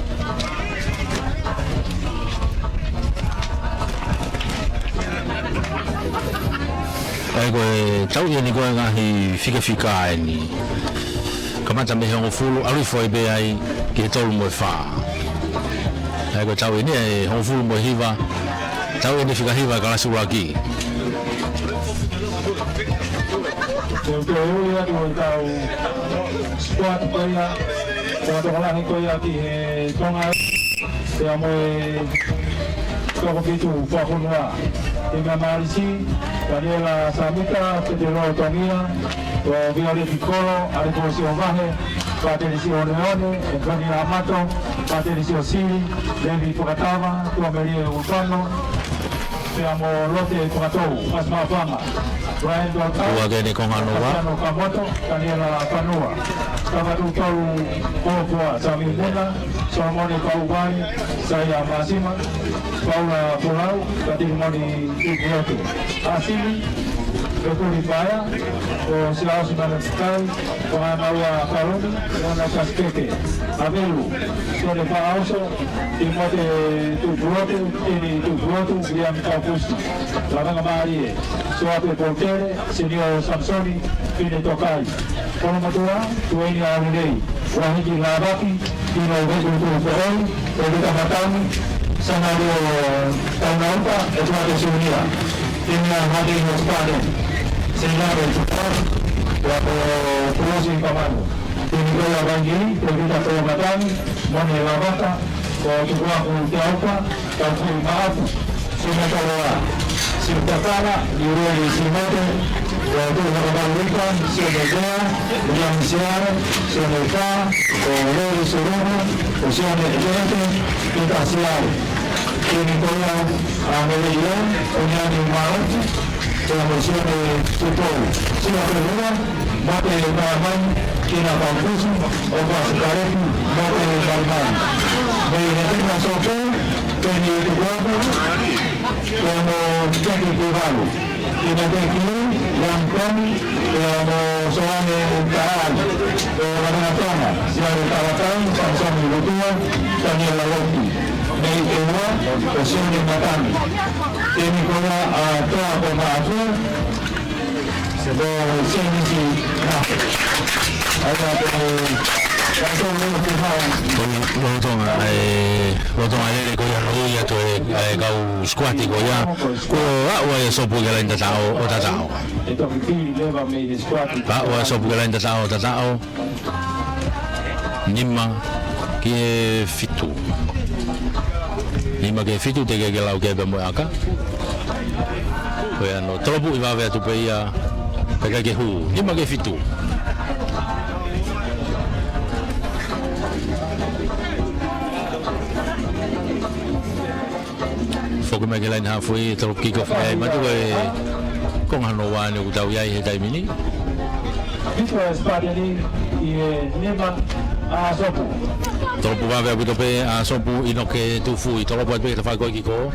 ʻA ia ko e tauʻi eni ko e ngaahi fikafika eni. Kamata mei he hongofulu, ʻalu hifo ai pē ai ki he tolu mo e fā. ʻA ia ko e tauʻi eni ʻa e hongofulu mo e hiva, tauʻi eni fika hiva e kalasi ʻuluaki. Ko e ʻuhi atu ʻetau squad ko ia, ko e tokolahi ko ia ki he Tonga, pea mo e toko fitu Fuafonua. Timi ʻa Malisi, Daniela Samita, Petelo Tongia, ko Violeti Kolo, ʻAlekosi ʻOvahe, Patelisio Leone, Antonia Amato, Patelisio Sili, Levi Fakatava, Tuamelie Ufano, pea mo Lote Fakatou, Fasi Mafama, Brian Dotau, Ua ke ne konga noa. Kasiano Kamoto, Daniela Fanua, Tavatu Tolu Kōkua, Sami Muna, Solomone Pauvai, Saia Masima, Paula Folau, Katilimoni Tukulotu, Asili, Pekuli Paea, ko Siaosi Manakai, ko Anaua Kaloni, Lona Kasikeke, Avelu, Tone Paauso, Timote Tukulotu, Tini Tukulotu, William Kaukusi, Lavanga Malie, Soape Potele, Senio Samsoni, Pine Tokai. Kolomotuʻa, Tueni Aulelei, Wahiki Lavaki, Tino Veku Tukoʻoi, Tevita Matani, Sanario Taunauka, Etuate Sunia, Tini ʻa Hadi Hospane, Senare Tupa, Wapo Kulosi Kamanu, Tini Kola Vangi, Tevita Kola Matani, Mone Lavaka, ko Tukuaku Teauka, Tauhi Maafu, Sina Taloa, Sina Takala, Iueli Simote, Tuʻu Makapaluika, Sina Tea, William Siare, Sina Ka, ko Lori Surumu, ko Sione Ekereke, Pita Siare. Tini Kola, ʻa Meleio, Uniani Maotu, Pea mo Sione Tupou. Sila Pelua, Mate Maimai, Kina Kaukusi, ʻOka Sukalepi, Mate Maimai. Mei he Tena Sope, Peni Tukuaku, pea mo Teki Kuvalu. Kina Teki, Ian Toni, pea mo Soane Taai, pea mo Tonga, Siale Tavatai, Samsoni Lutua, Daniela Loki. Mei he ua, ko Sione Matani. Teni kola ʻa Toa ko Maʻafu, Ko Sēmisi Nako. ʻA ia ko e, ko e tau leo te hau. Ko e lolotonga, e, lolotonga lele ko ia ʻa e ui atu e, e kau sikuati ko ia. Ko e aʻu ʻa e Sopu ki he laine tataʻo, ʻo tataʻo. E toki pili leva mei he sikuati. Aʻu ʻa e Sopu ki he laine tataʻo, tataʻo. Nima ki he fitu. Nima ki he fitu, teʻeki ke lau ke pea mo e ʻaka. Ko ia ʻoku tolopuʻi vave atu pē ia, pea ʻikai ke hū. Nima ki he fitu. Foki mai ki he laine haafe, tolopu kick off ai, mātuʻaki ko e konga hono ua ʻeni ʻoku tau ʻi ai he taimi ni. Kick off ʻa e Spartan ʻi he nima ʻa Sopu. Tolopu vave ʻaupito pē ʻa Sopu, ʻInoke Tufui, tolopu atu pē ki he tafaʻaki ko ē kick off.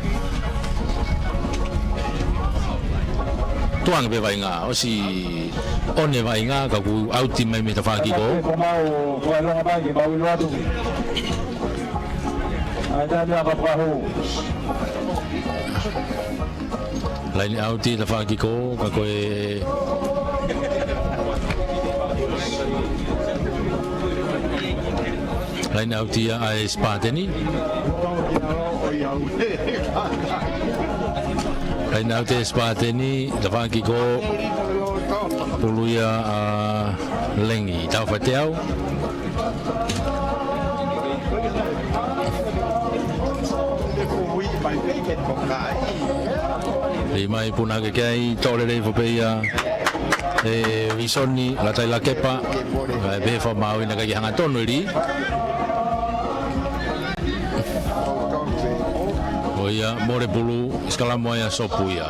Tuʻu ange pē vaʻinga, ʻosi ʻone vaʻinga, ka kuo ʻauti mai mei he tafaʻaki kick off. Ko mau, ko e longa mai ke mau ʻilo atu. ʻA e taimi ʻa Papakahū. Laine ʻauti tafaʻaki kick off, ka ko e laine ʻauti ia ʻa e Spartan. Laine ʻauti e Spartan, tafaʻaki kick off, pulu ia ʻa Lengi, tau fateau. Lī mai puna ke kei toʻo lelei foki pē ia ʻe Visoni Lataila Kepa. ʻAi pē fakamāuʻi naʻe ʻikai ke hangatonu e lī. Ko ia mole pulu, sikalamu ai ʻa Sopu ia.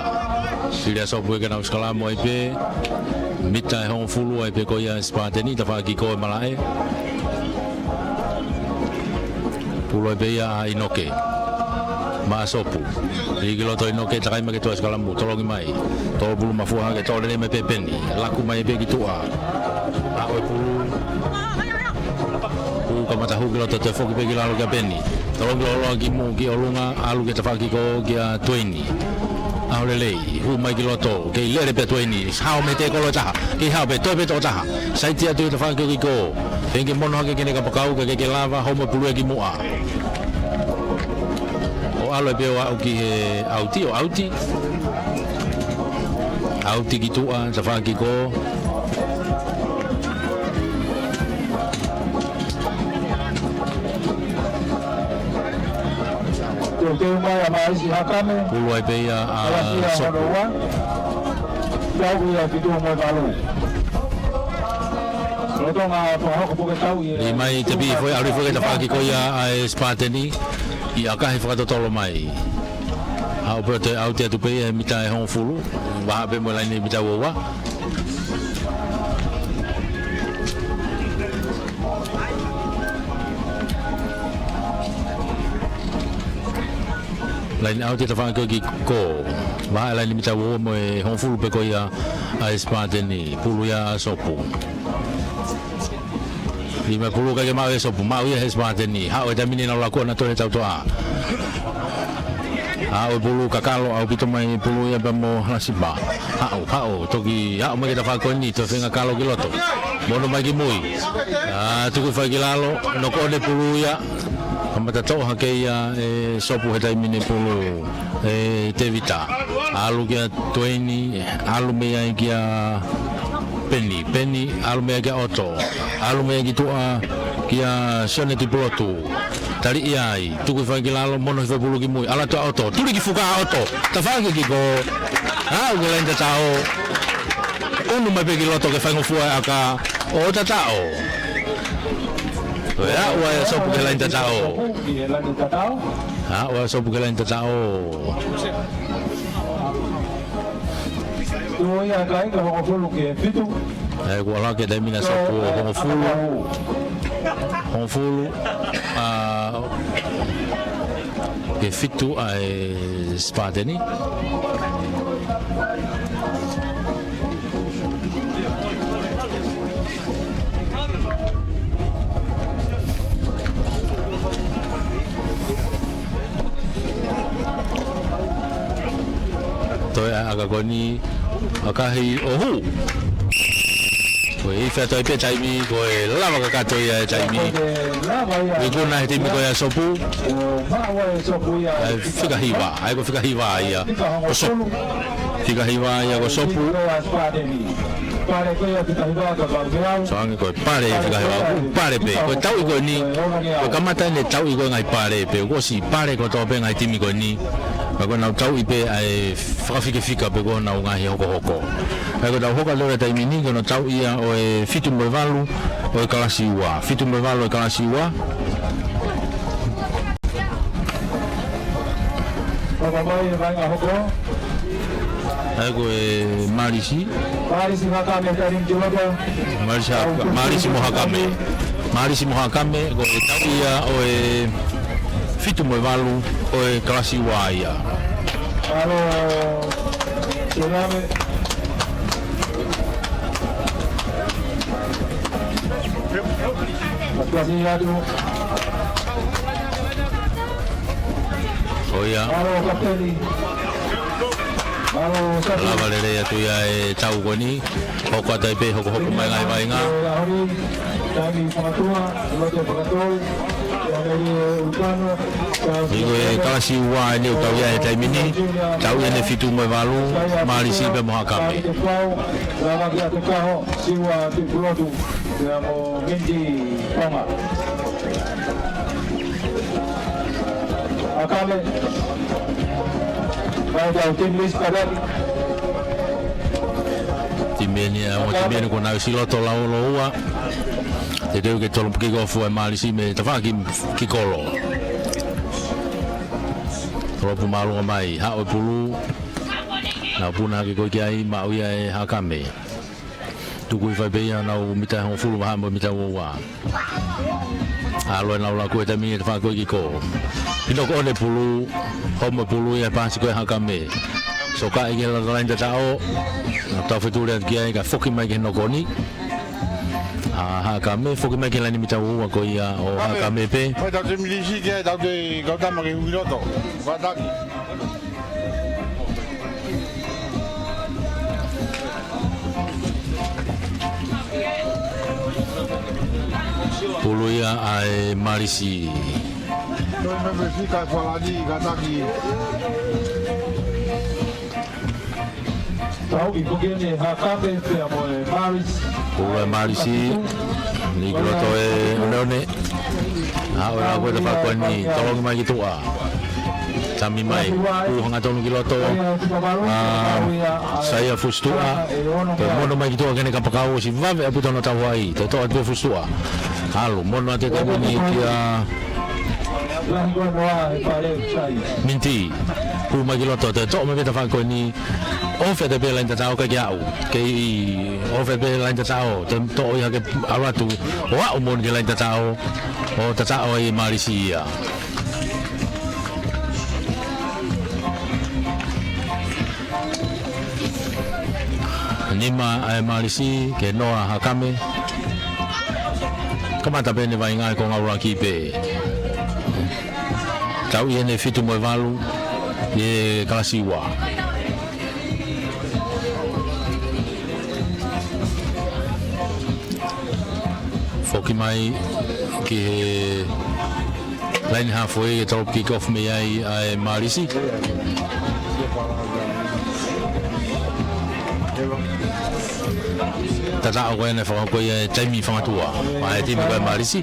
Sili ʻa Sopu ia ke nau sikalamu ai pē. Mita ʻe hongofulu ai pē ko ia Spartan, tafaʻaki kick off e malaʻe. Pulu ai pē ia ʻa ʻInoke. Maʻa Sopu. Lī ki loto ʻInoke, takai mai ke toe sikalamu, tolongi mai. Tolopulu mafua hake, toʻo lelei mai pē Peni. Laku mai pē ki tuʻa. Aʻu e pulu. Pulu kamata hū ki loto, toe foki pē ki lalo kia Peni. Tolongi loloa ki muʻa ki ʻolunga, ʻalu ki he tafaʻaki kick off kia Tuini. ʻAho lelei, hū mai ki loto, kei lele pē ʻa Tueni, hao mei he tēkolo ʻe taha, kei hao pē, toe pē tokotaha, saiti atu ʻi he tafaʻaki ko ē ki kō, pea ke mono hake ki heʻene kapakau, ka ʻikai ke lava, homo pulu ia ki muʻa. ʻO ʻalu pē ʻo aʻu ki he ʻauti, ʻo ʻauti. ʻAuti ki tuʻa, tafaʻaki ko ē. Teuteu mai ʻa Malisi Hakame. Pulu ai pē ia ʻa Kalafia Sopu. Hono ua. Tau ia fitu mo e valu. Lolotonga fakahoko puke tau ia. Lī mai te pī foʻi, ʻalu foʻi ki he tafaʻaki ko ia ʻa e Sipateni. ʻI ʻakahi fakatotolo mai. Haʻu pē ʻo toe ʻauti atu pē ia he mita ʻe hongofulu. Vahaʻa pē mo e laine mita ua ua. Laine ʻauti tafaʻaki ko ē ki kō. Vahaʻa laine mita ua ua mo e hongofulu pē ko ia ʻa e Sipateni. Pulu ia ʻa Sopu. Lī mai pulu ʻikai ke maʻu ʻe Sopu, maʻu ia he Sipateni. Haʻu he taimi ni ʻenau laku ʻo nau toe tautoʻa. Haʻu e pulu kakalo, ʻaupito mai pulu ia pea mo Halasipa. Haʻu, haʻu, toki, haʻu mai ki he tafaʻaki ko eni, toe feinga kalo ki loto. Mono mai ki mui. ʻA, tuku hifo ki lalo, noko ʻo e pulu ia. Kamata toʻo hake ia ʻe Sopu he taimi ni pulu. ʻE Tevita. ʻAlu kia Tueni, ʻalu mei ai kia Peni. Peni, ʻalu mei ai kia ʻOto. ʻAlu mei ai ki tuʻa kia Sione Tupulotu. Taliʻi ai, tuku hifo ki lalo, mono hifo pulu ki mui. ʻAlu atu ʻa ʻOto, tuli ki fuka ʻa ʻOto. Tafaʻaki ki kō. Haʻu ki he laine tataʻo. ʻUnu mai pē ki loto ke faingofua e ʻaka. ʻO tataʻo. ʻOi, haʻu ʻa Sopu ki he laine tataʻo. Haʻu ʻa Sopu ki he laine tataʻo. Tuʻu ia ʻa e ʻaka hongofulu ki he fitu. ʻE, kuo ʻalu hake taimi ni ʻa Sopu ʻo hongofulu. Hongofulu, ʻa, ki he fitu ʻa e Sipateni. Toe ʻa e ʻaka ko eni, ʻakahi ʻo hū. Ko e ifi atu ai pē taimi, ko e lava kakato ia e taimi. Ikuna he taimi ko ia Sopu. ʻA e fika hiva, ʻa ia ko e fika hiva ia. Ko Sopu. Fika hiva ia ko Sopu. Soange ko e pale fika hiva, ʻū pale pē. Ko e tauʻi ko eni, ko e kamata eni e tauʻi ko e ngaahi pale pē. Kuo ʻosi pale kotoa pē ngaahi timi ko eni. Ka ko ʻenau tauʻi pē ʻa e fakafikefika pē ko honau ngaahi hokohoko. ʻA ia ko ʻetau hoko atu he taimi ni, ko hono tauʻi ia ʻo e fitu mo e valu ʻo e kalasi ua. Fitu mo e valu ʻo e kalasi ua. Papa mai e vaʻinga hoko. ʻA ia ko e Malisi. Malisi Hakame, tarim jumata. Malisi Haka-, Malisi mo Hakame. Malisi mo Hakame, ko e tauʻi ia ʻo e fitu mo e valu ʻo e kalasi ua ia. Alo, Tsunami. Kasi atu. ʻOia. Alo, kapiteni. Alo, kapiteni. Lava lelei atu ia e tau ko eni. Hoko atu ai pē, hokohoko mai ngaahi vaʻinga. Taimi fakatua, lote fakatua. Iko e kalasi ua eni ʻoku tau ia he taimi ni. Tau ia ʻene fitu mo e valu, Malisi pea mo Hakame. Lava ki atu kaho, Siua Tupulotu, pea mo Minty Ponga. Hakame. Mai tau team list kadari. Timi eni, ʻa, mo timi eni ko nau si loto lau ʻo ua. Te teu ke tolo puki ko fua e Malisi mei tafaʻaki ki kolo. Tolo pu mālunga mai, haʻu e pulu. Nau puna hake ko ē ki ai, maʻu ia ʻe Hakame. Tuku hifo ai pē ia ʻenau mita hongofulu vahaʻa mo e mita ua ua. ʻAlu ʻenau laku he taimi ni tafaʻaki ko ē ki kō. Pea noko ʻo e pulu, homo e pulu ia pasi ko ē Hakame. Sokaʻi ki he laine tataʻo. Tau fetule atu ki ai ka foki mai ki he noko ni. ʻA Hakame, foki mai ki he laine mita ua ua ko ia ʻo Hakame pē. Mai tau team list ki ai, tau te kau tama ke hui loto. Fataki. Pulu ia ʻa e Malisi. Tau ʻi ko eni Hakame pea mo e Malisi. Pulu e Malisi. Ni ki loto e oneone. ʻA ʻo e lako e tafaʻaki ko eni, tolongi mai ki tuʻa. Tami mai, pulu hangatonu ki loto. ʻA, sai ʻa Fusituʻa. Toe mono mai ki tuʻa ki heʻene kapakau, ʻosi vave ʻaupito hono tauhaʻi. Toe toʻo atu ʻe Fusituʻa. ʻAlu, mono atu e taimi ni kia Miniti. Pulu mai ki loto, toe toʻo mai pē tafaʻaki ko eni. ʻOfa atu pē laini tatau kae kei aʻu. Kei ʻofa pē laini tatau, toe toʻo ia ke ʻalu atu. ʻO aʻu moʻoni ki laini tatau. ʻO tatau ai e Malisi ia. Nima ʻa e Malisi, ke noa Hakame. Kamata pē ʻene vaʻinga ko e ngaahi ʻuluaki pē. Tau ʻi heʻene fitu mo e valu, ʻi he kalasi ua. Foki mai ki he laini halfway ke tau kick off mei ai ʻa e Malisi. Tataʻo ko ē naʻe fakahoko ia e taimi fakatua ʻa e timi ko ē Malisi.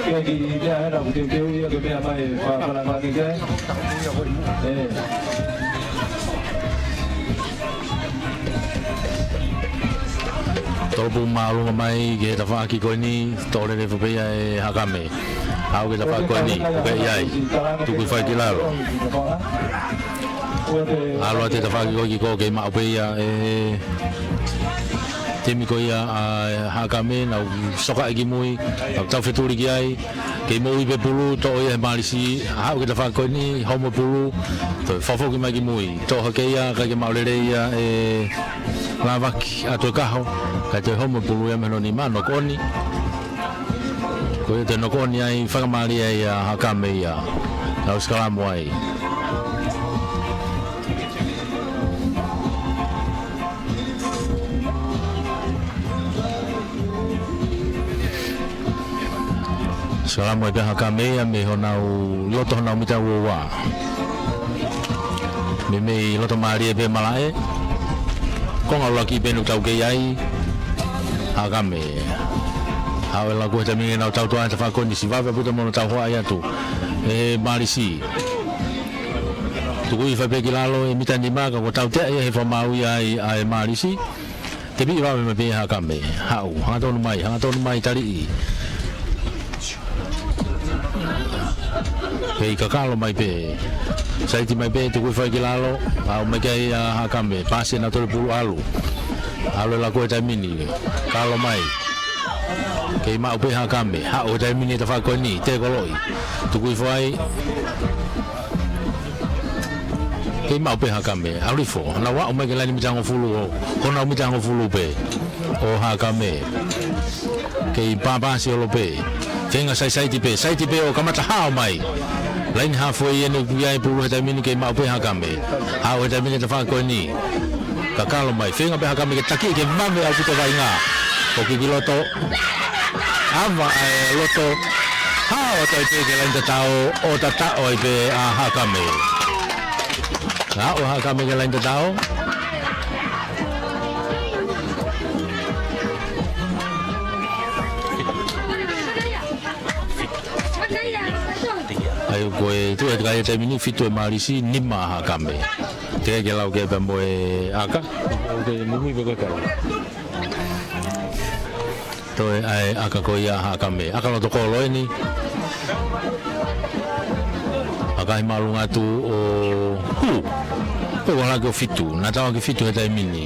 Ke ki mea hena ku teuteu ia ke mea mai fa- fa- fa- ke- Tolopulu māʻolunga mai ki he tafaʻaki ko eni, tō lele pē ia ʻe Hakame. Aʻu ki he tafaʻaki ko eni, ʻoku ʻi ai. Tuku hifo ai ki lalo. ʻAlu atu e tafaʻaki ko ē ki ko kei maʻu pē ia ʻe timi ko ia ʻa Hakame, nau sokaʻi ki mui, nau tau fetuli ki ai. Kei moʻui pē pulu, toʻo ia ʻe Malisi, aʻu ki he tafaʻaki ko eni, homo pulu, toe fakafoki mai ki mui. Toʻo hake ia, kae kei maʻu lelei ia ʻe Lavaki ʻa Tuʻakaho, kae toe homo pulu ia mei hono nima, knock on. Ko ia toe knock on ai, fakamālie ai ʻa Hakame ia. Nau sikalamu ai. Sikalamu ai pē ʻa Hakame ia mei honau loto honau mita ua ua. Meimei loto mālie pē malaʻe. Konga ʻuluaki pē ʻoku tau kei ai. Hakame. Aʻu e laku he taimi ni nau tau toʻa e tafaʻaki ko eni ʻosi vave ʻaupito mo hono tauhaʻi atu ʻe Malisi. Tuku hifo ai pē ki lalo e mita nima ka kuo tautea ia he fakamaau ia ai ʻa e Malisi. Tepiʻi vave mai pē ʻe Hakame. Haʻu, hangatonu mai, hangatonu mai taliʻi. Pei kakalo mai pē. Saiti mai pē, tuku hifo ai ki lalo. Aʻu mai ki ai ʻa Hakame. Pasi ʻe Nautolu pulu ʻalu. ʻAlu e laku he taimi ni. Kalo mai. Kei maʻu pē Hakame. Haʻu he taimi ni tafaʻaki ko eni. Tēkoloʻi. Tuku hifo ai. Kei maʻu pē Hakame. ʻAlu hifo. Nau aʻu mai ki he laini mita hongofulu ʻo. Ko nau mita hongofulu pē. ʻO Hakame. Kei pāpasi holo pē. Feinga sai saiti pē. Saiti pē ʻo kamata hao mai. Laini halfway ʻeni ʻoku ʻi ai pulu he taimi ni kei maʻu pē Hakame. Haʻu he taimi ni tafaʻaki ko eni. Kakalo mai. Feinga pē Hakame ke taki ke vave ʻaupito vaʻinga. ʻO kiki loto. ʻAva ʻa e loto. Hao atu ai pē ki he laini tatau. ʻO tataʻo ai pē ʻa Hakame. Haʻu ʻa Hakame ki he laini tatau. ʻA ia ko e tuʻu he taimi ni fitu ʻe Malisi, nima ʻa Hakame. Te ke lau ke pea mo e ʻaka. Ke muimui pē ko e kau. Toe ʻa e ʻaka ko ia ʻa Hakame. ʻAka loto kolo ʻeni. ʻAka ʻi māʻolunga atu ʻo hū. Pea ʻoku hala ki ʻo fitu. Naʻa tau ʻaki fitu he taimi ni.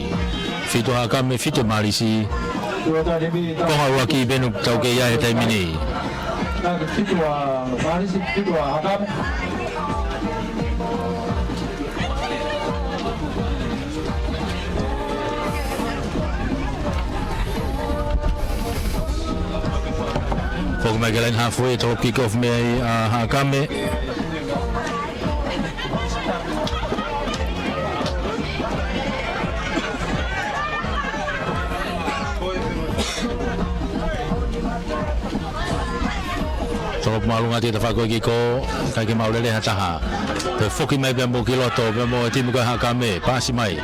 Fitu ʻa Hakame, fitu ʻe Malisi. Konga ʻuluaki pē ʻoku tau kei ai he taimi ni. Fitu ʻa Malisi, fitu ʻa Hakame. Foki mai ki he laini halfway, toe kick off mei ai ʻa Hakame. Tolopu māʻolunga atu e tafaʻaki ko ē e kick off, ʻikai ke maʻu lelei ha taha. Toe foki mai pea mo Kiloto, pea mo e timi ko ē Hakame, paasi mai.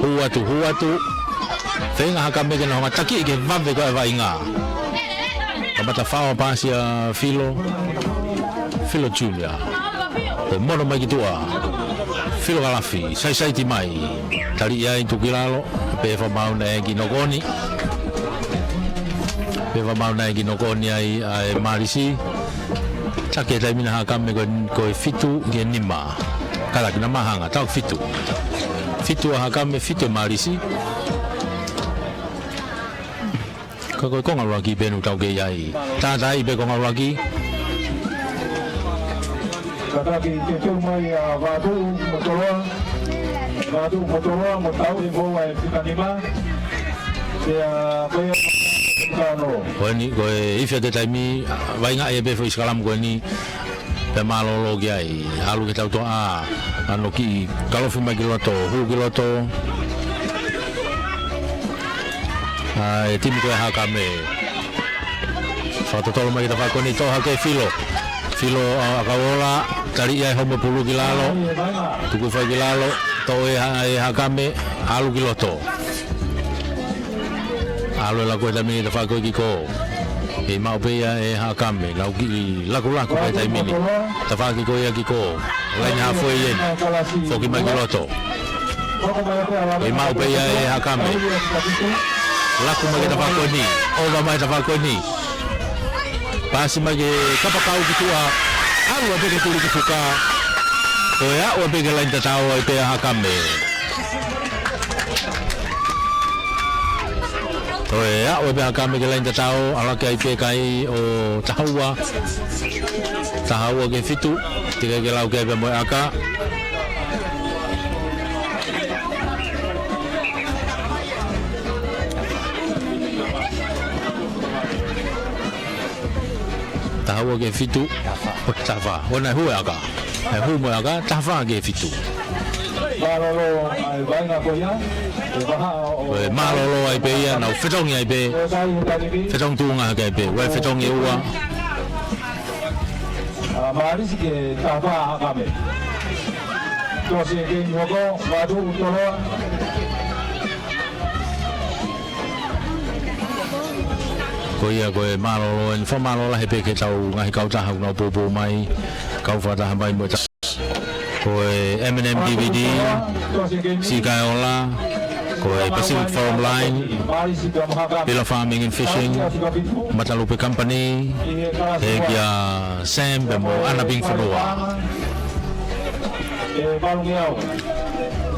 Hū atu, hū atu. Feinga Hakame ke nau hanga ʻo takiʻi ke vave ko ē e vaʻinga. Kamata faʻo paasi ʻa Filo. Filo Junior. Toe mono mai ki tuʻa. Filo Kalafi, saisaiti mai. Taliʻi ai tuku ki lalo, pea fakamaau naʻe ʻikai ke nokoni. Pea fakamaau naʻe ʻikai ke nokoni ai ʻa e Malisi. Taki e taimi ni ʻa Hakame ko e, ko e fitu ki he nima. Kalaki na mahanga, tau fitu. Fitu ʻa Hakame, fitu e Malisi. Ka ko e konga ʻuluaki pē ʻoku tau kei ʻi ai. Tātaaʻi pē konga ʻuluaki. Kātaki ke teu mai ʻa Vatu mo Toloa. Vatu mo Toloa mo tau e foʻi e fika nima. Pea ko ia kano. Ko eni, ko e ifi atu e taimi, vaʻinga ia pē foʻi sikalamu ko eni. Pea mālōlō ki ai, ʻalu ki he tautoʻa, ʻa, ʻa ʻoku kiʻi kalofi mai ki loto, hū ki loto. ʻA e timi ko ē Hakame. Fakatotolo mai ki he tafaʻaki ko eni, toʻo hake Filo. Filo, ʻa, ʻa Kauola, taliʻi ai homo pulu ki lalo. Tuku fai ki lalo, toʻo e Ha-, e Hakame, ʻalu ki loto. ʻAlu e laku he taimi ni tafaʻaki ko ē e kick off. ʻIkai maʻu pē ia ʻe Hakame, nau kiʻi lakulaku he taimi ni. Tafaʻaki ko ē e kick off. Laine halfway eni. Foki mai ki loto. ʻIkai maʻu pē ia ʻe Hakame. Laku mai ki he tafaʻaki ko eni. ʻOva mai tafaʻaki ko eni. Paasi mai ki he kapakau ki tuʻa. ʻAlu pē ki he tuli ki fuka. Ko e aʻu pē ki he laine tataʻo ai pē ʻa Hakame. Ko e aʻu pē ʻa Hakame ki he laine tataʻo, ʻalu hake ai pē kai ʻo taha ua. Taha ua ki he fitu, teʻeki ke lau ki ai pē mo e ʻaka. Taha ua ki he fitu, ʻo taha fā. ʻO naʻe hū e ʻaka. ʻE hū mo e ʻaka, taha fā ki he fitu. Mālōlō ai vaʻinga ko ia, ʻe vaha ʻo ʻE mālōlō ai pē ia, nau fetongi ai pē. Fetongi tuʻunga hake ai pē, ʻe fetongi ua. ʻA Malisi ki he taha fā Hakame. Tosi e kei muako, Vatu Toloa. Ko ia ko e mālōlō, ʻe fakamālō lahi pē ki he tau ngaahi kautaha ʻoku nau poupou mai, kau fakataha mai mo e ta-, ko e M and M D V D, Siʻi Kaeola, ko e Pacific Farm Line, Pila Farming and Fishing, Matalupe Company, ʻe kia Sam pea mo ʻAna Ping Fonua.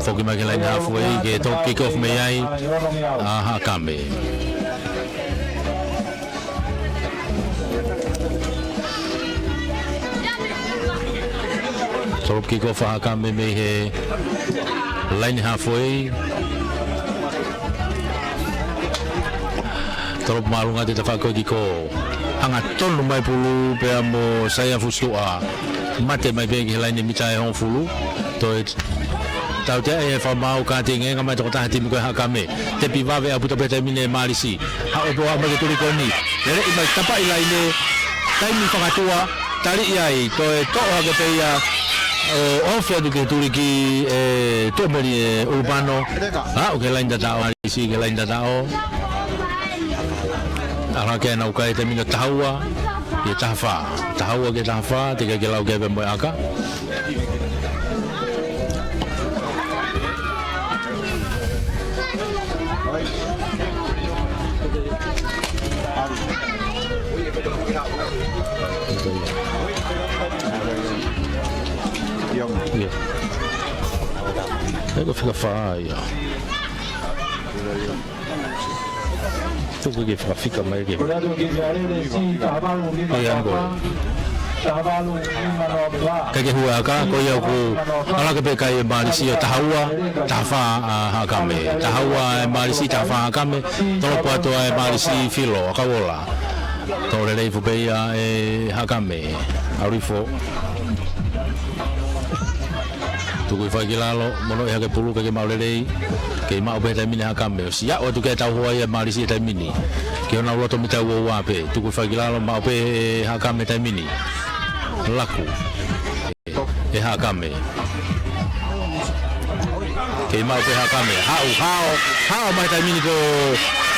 Foki mai ki he laine halfway, ke toe kick off mei ai ʻa Hakame. Toe kick off ʻa Hakame mei he laine halfway. Toe māʻolunga atu e tafaʻaki ko ē e kick off. Hangatonu mai pulu pea mo Saia Fusuʻa. Mate mai pē ki he laine mita ʻe hongofulu. Toe tautea e fakamaau ka tengenga mai tokotaha timi ko ē Hakame. Tepi vave ʻaupito pē taimi ni ʻe Malisi. Haʻu pē ʻo aʻu mai ki he tuli ko eni. Lele ʻi mai tapaʻi laine. Taimi fakatua. Taliʻi ai. Toe toʻo hake pē ia. ʻO ofi atu ki he tuli ki, ʻe, Tuʻameli ʻe Ulupano. Aʻu ki he laine tataʻo. Malisi ki he laine tataʻo. ʻAlu hake ʻenau kai taimi ni taha ua ki he taha fā. Taha ua ki he taha fā, teʻeki ke lau ki ai pē mo e ʻaka. ʻIo. ʻE ko e fika fā ia. Tuku ke fakafika mai ke. Ia ko. Kai ke hū e ʻaka, ko ia ʻoku ʻalu hake pē kai ʻe Malisi ʻo taha ua, taha fā ʻa Hakame. Taha ua ʻe Malisi, taha fā Hakame, tolopu atu ʻe Malisi Filo, ʻa Kauola. Toe lelei hifo pē ia ʻe Hakame. ʻAlu hifo. Tuku hifo ai ki lalo, monoʻi hake pulu ʻikai ke maʻu lelei, kei maʻu pē he taimi ni ʻa Hakame. ʻOsi aʻu atu ki ai e tau hoa ia ʻe Malisi he taimi ni. ʻi honau loto mita ua ua pē, tuku hifo ki lalo, maʻu pē ʻe Haʻakame taimi ni. Laku ʻe Haʻakame. Kei maʻu pē ʻe Haʻakame. Haʻu, hao, hao mai taimi ni ko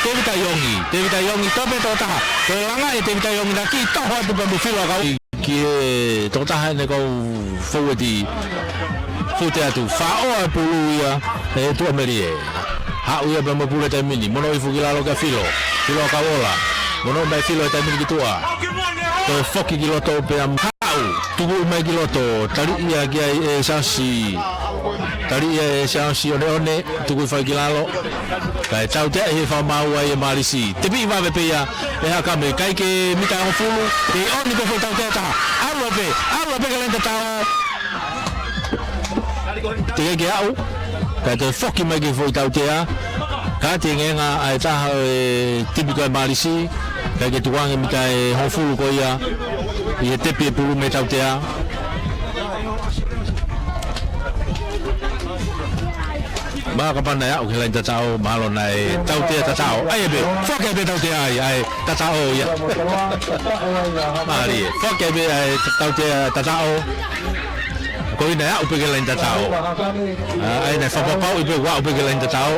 Tevita Iongi. Tevita Iongi, tope tokotaha. Ko e langa ʻe Tevita Iongi naʻe kiʻi toho atu pea mo Filo ʻAkauola ki he tokotaha ʻene kau foueti. Fute atu, faʻo ʻa e pulu ia ʻe Tuʻamelie. Haʻu ia pea mo e pulu he taimi ni, mono hifo ki lalo kia Filo. Filo ʻAkauola. Mono mai Filo he taimi ni ki tuʻa. Toe foki ki loto pea mo haʻu. Tuku mai ki loto, tali ia ki ai ʻe Siaosi. Tali ia ʻe Siaosi Oneone, tuku hifo ki lalo. Kae tautea ʻi he fakamaau ai ʻe Malisi. Tepiʻi vave pē ia ʻe Haʻakame, ʻikai ke mita ʻe hongofulu, ʻe ʻoni pē foʻi tautea ʻe taha. ʻAlu pē, ʻalu pē ki he laine tatao. Teʻeki ke aʻu, kae toe foki mai ki he foʻi tautea. Kātengenga ʻa e taha ʻo e timi ko ē ʻa Malisi, ʻikai ke tukuange mita ʻe hongofulu ko ia ʻi he tepi e pulu mei he tautea. Mahalo kapau naʻe aʻu ki he laine tatao, mahalo naʻe tautea tatao. ʻAi pē, foki pē tautea ai, ʻa e tatao ia. Mālie, foki pē ʻa e tautea tatao. Ko ia naʻe aʻu pē ki he laine tatao. ʻA, ʻai naʻe fakapapauʻi pē ʻoku aʻu pē ki he laine tatao.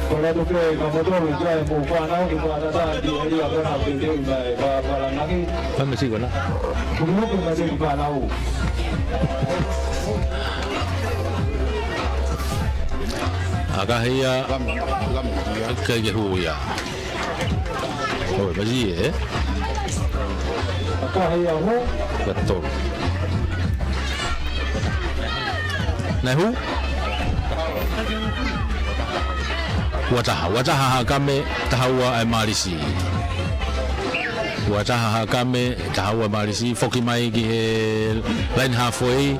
Ko e latu pē ka moto, ʻikai mo fānau, ki fānau, ki he ia, ko e hau teuteu mai, pa, pa, lanaki. Fai mai siko na. Kumuku mai ki fānau. ʻAkahi ia, ʻikai ke hū ia. ʻOi, vasi ē? ʻAkahi ia hū. Ka tolu. Naʻe hū? Ua taha, ua taha Haʻakame, taha ua ʻa e Malisi. Ua taha Haʻakame, taha ua Malisi, foki mai ki he laine halfway.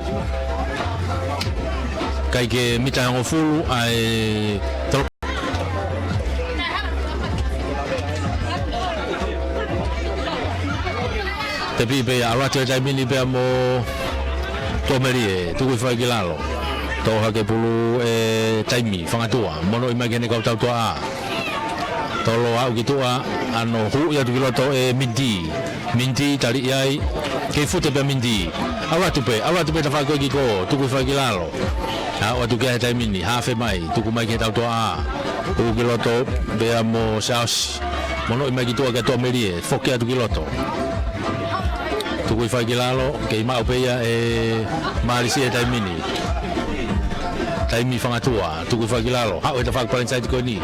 ʻIkai ke mita ʻe hongofulu ʻa e tolo-, tepi pē ia, ʻalu atu he taimi ni pea mo Tuʻamelie, tuku hifo ki lalo. Tō hake pulu ʻe Taimi Fangatua, mono mai ki heʻene kau tautua ʻā. Tolo aʻu ki tuʻa, ʻano hū ia atu ki loto ʻe Minty. Minty, tali ia ai. Kei fute pē Minty. ʻAlu atu pē, ʻalu atu pē tafaʻaki ko ē ki kō, tuku hifo ki lalo. Aʻu atu ki ai he taimi ni, hafe mai, tuku mai ki he tautua ʻā. Hū ki loto, pea mo Siaosi. Mono mai ki tuʻa kia Tuʻamelie, foki atu ki loto. Tuku hifo ki lalo, kei maʻu pē ia ʻe Malisi he taimi ni. Taimi Fangatua, tuku hifo ki lalo. Haʻu he tafaʻaki palinisite ko eni.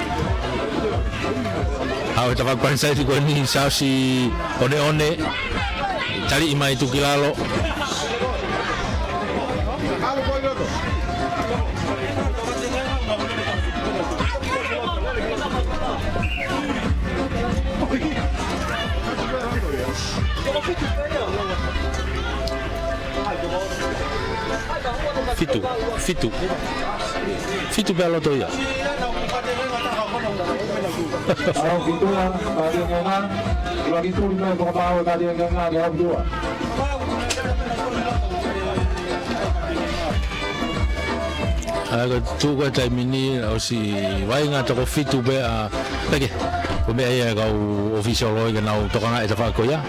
Haʻu he tafaʻaki palinisite ko eni, Siaosi Oneone. Tali mai tuku ki lalo. Fitu, fitu. Fitu pē ʻa loto ia. Au ki tuʻa, kātengenga, ua ki tuli mai fakapāo kātengenga ki au ki tuʻa. ʻA, ko e tuʻu ko ē taimi ni, ʻosi vaʻinga toko fitu pē ʻa, peke, ko e meʻa ia ʻa e kau ʻōfisiolo ke nau tokanga he tafaʻaki ko ia.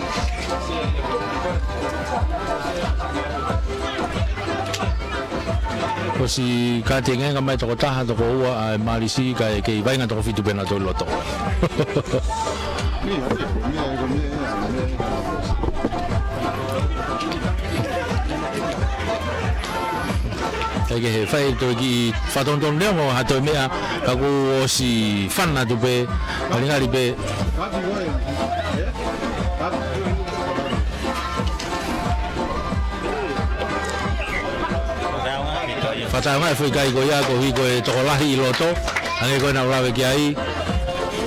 ʻOsi kātengenga mai toko taha, toko ua ʻa e Malisi kae kei vaʻinga toko fitu pē nautolu ʻi loto. ʻIkai ke fai ha toe kiʻi fakatonutonu neongo ha toe meʻa ka kuo ʻosi fana atu pē, ngalingali pē. Fakataunga e foʻi kai ko ia koeʻuhi ko e tokolahi ʻi loto, hangē ko ē naʻa ku lave ki ai,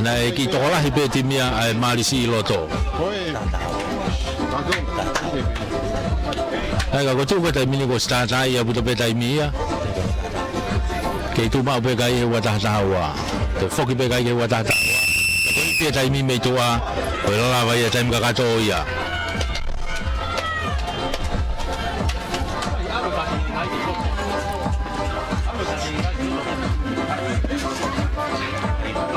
naʻe kiʻi tokolahi pē timi ʻa e Malisi ʻi loto. ʻAi ka ko e tuʻu ko ē taimi ni kuo ʻosi tātā ia puta pē taimi ia. Kei tuʻu maʻu pē kai he ua taha taha ua. Toe foki pē kai he ua taha taha ua. Ka ko e pē taimi mei tuʻa, ko e lalava ia taimi kakato ia.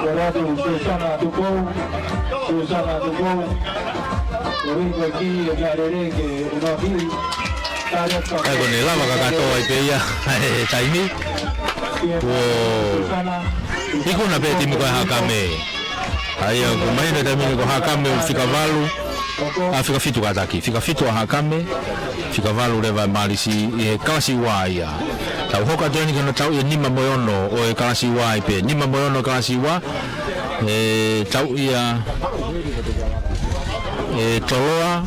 Ko Ratu Susana Tupou, Susana Tupou. Ko Ringo ki e Ngarere ke unohi. Tare pa- Ai, ko ne lava kakato ai pē ia, e taimi. Kuo Susana. Ikuna pē timi ko e Hakame. Ai, ʻoku mahino taimi ni ko Hakame ʻoku fika valu. ʻA, fika fitu kātaki. Fika fitu ʻa Hakame. Fika valu leva ʻa Malisi ʻi he kalasi ua ia. Tau hoko atu eni ki hono tauʻi e nima mo e ono ʻo e kalasi ua ai pē. Nima mo e ono kalasi ua. ʻE tauʻi ia ʻe Toloa.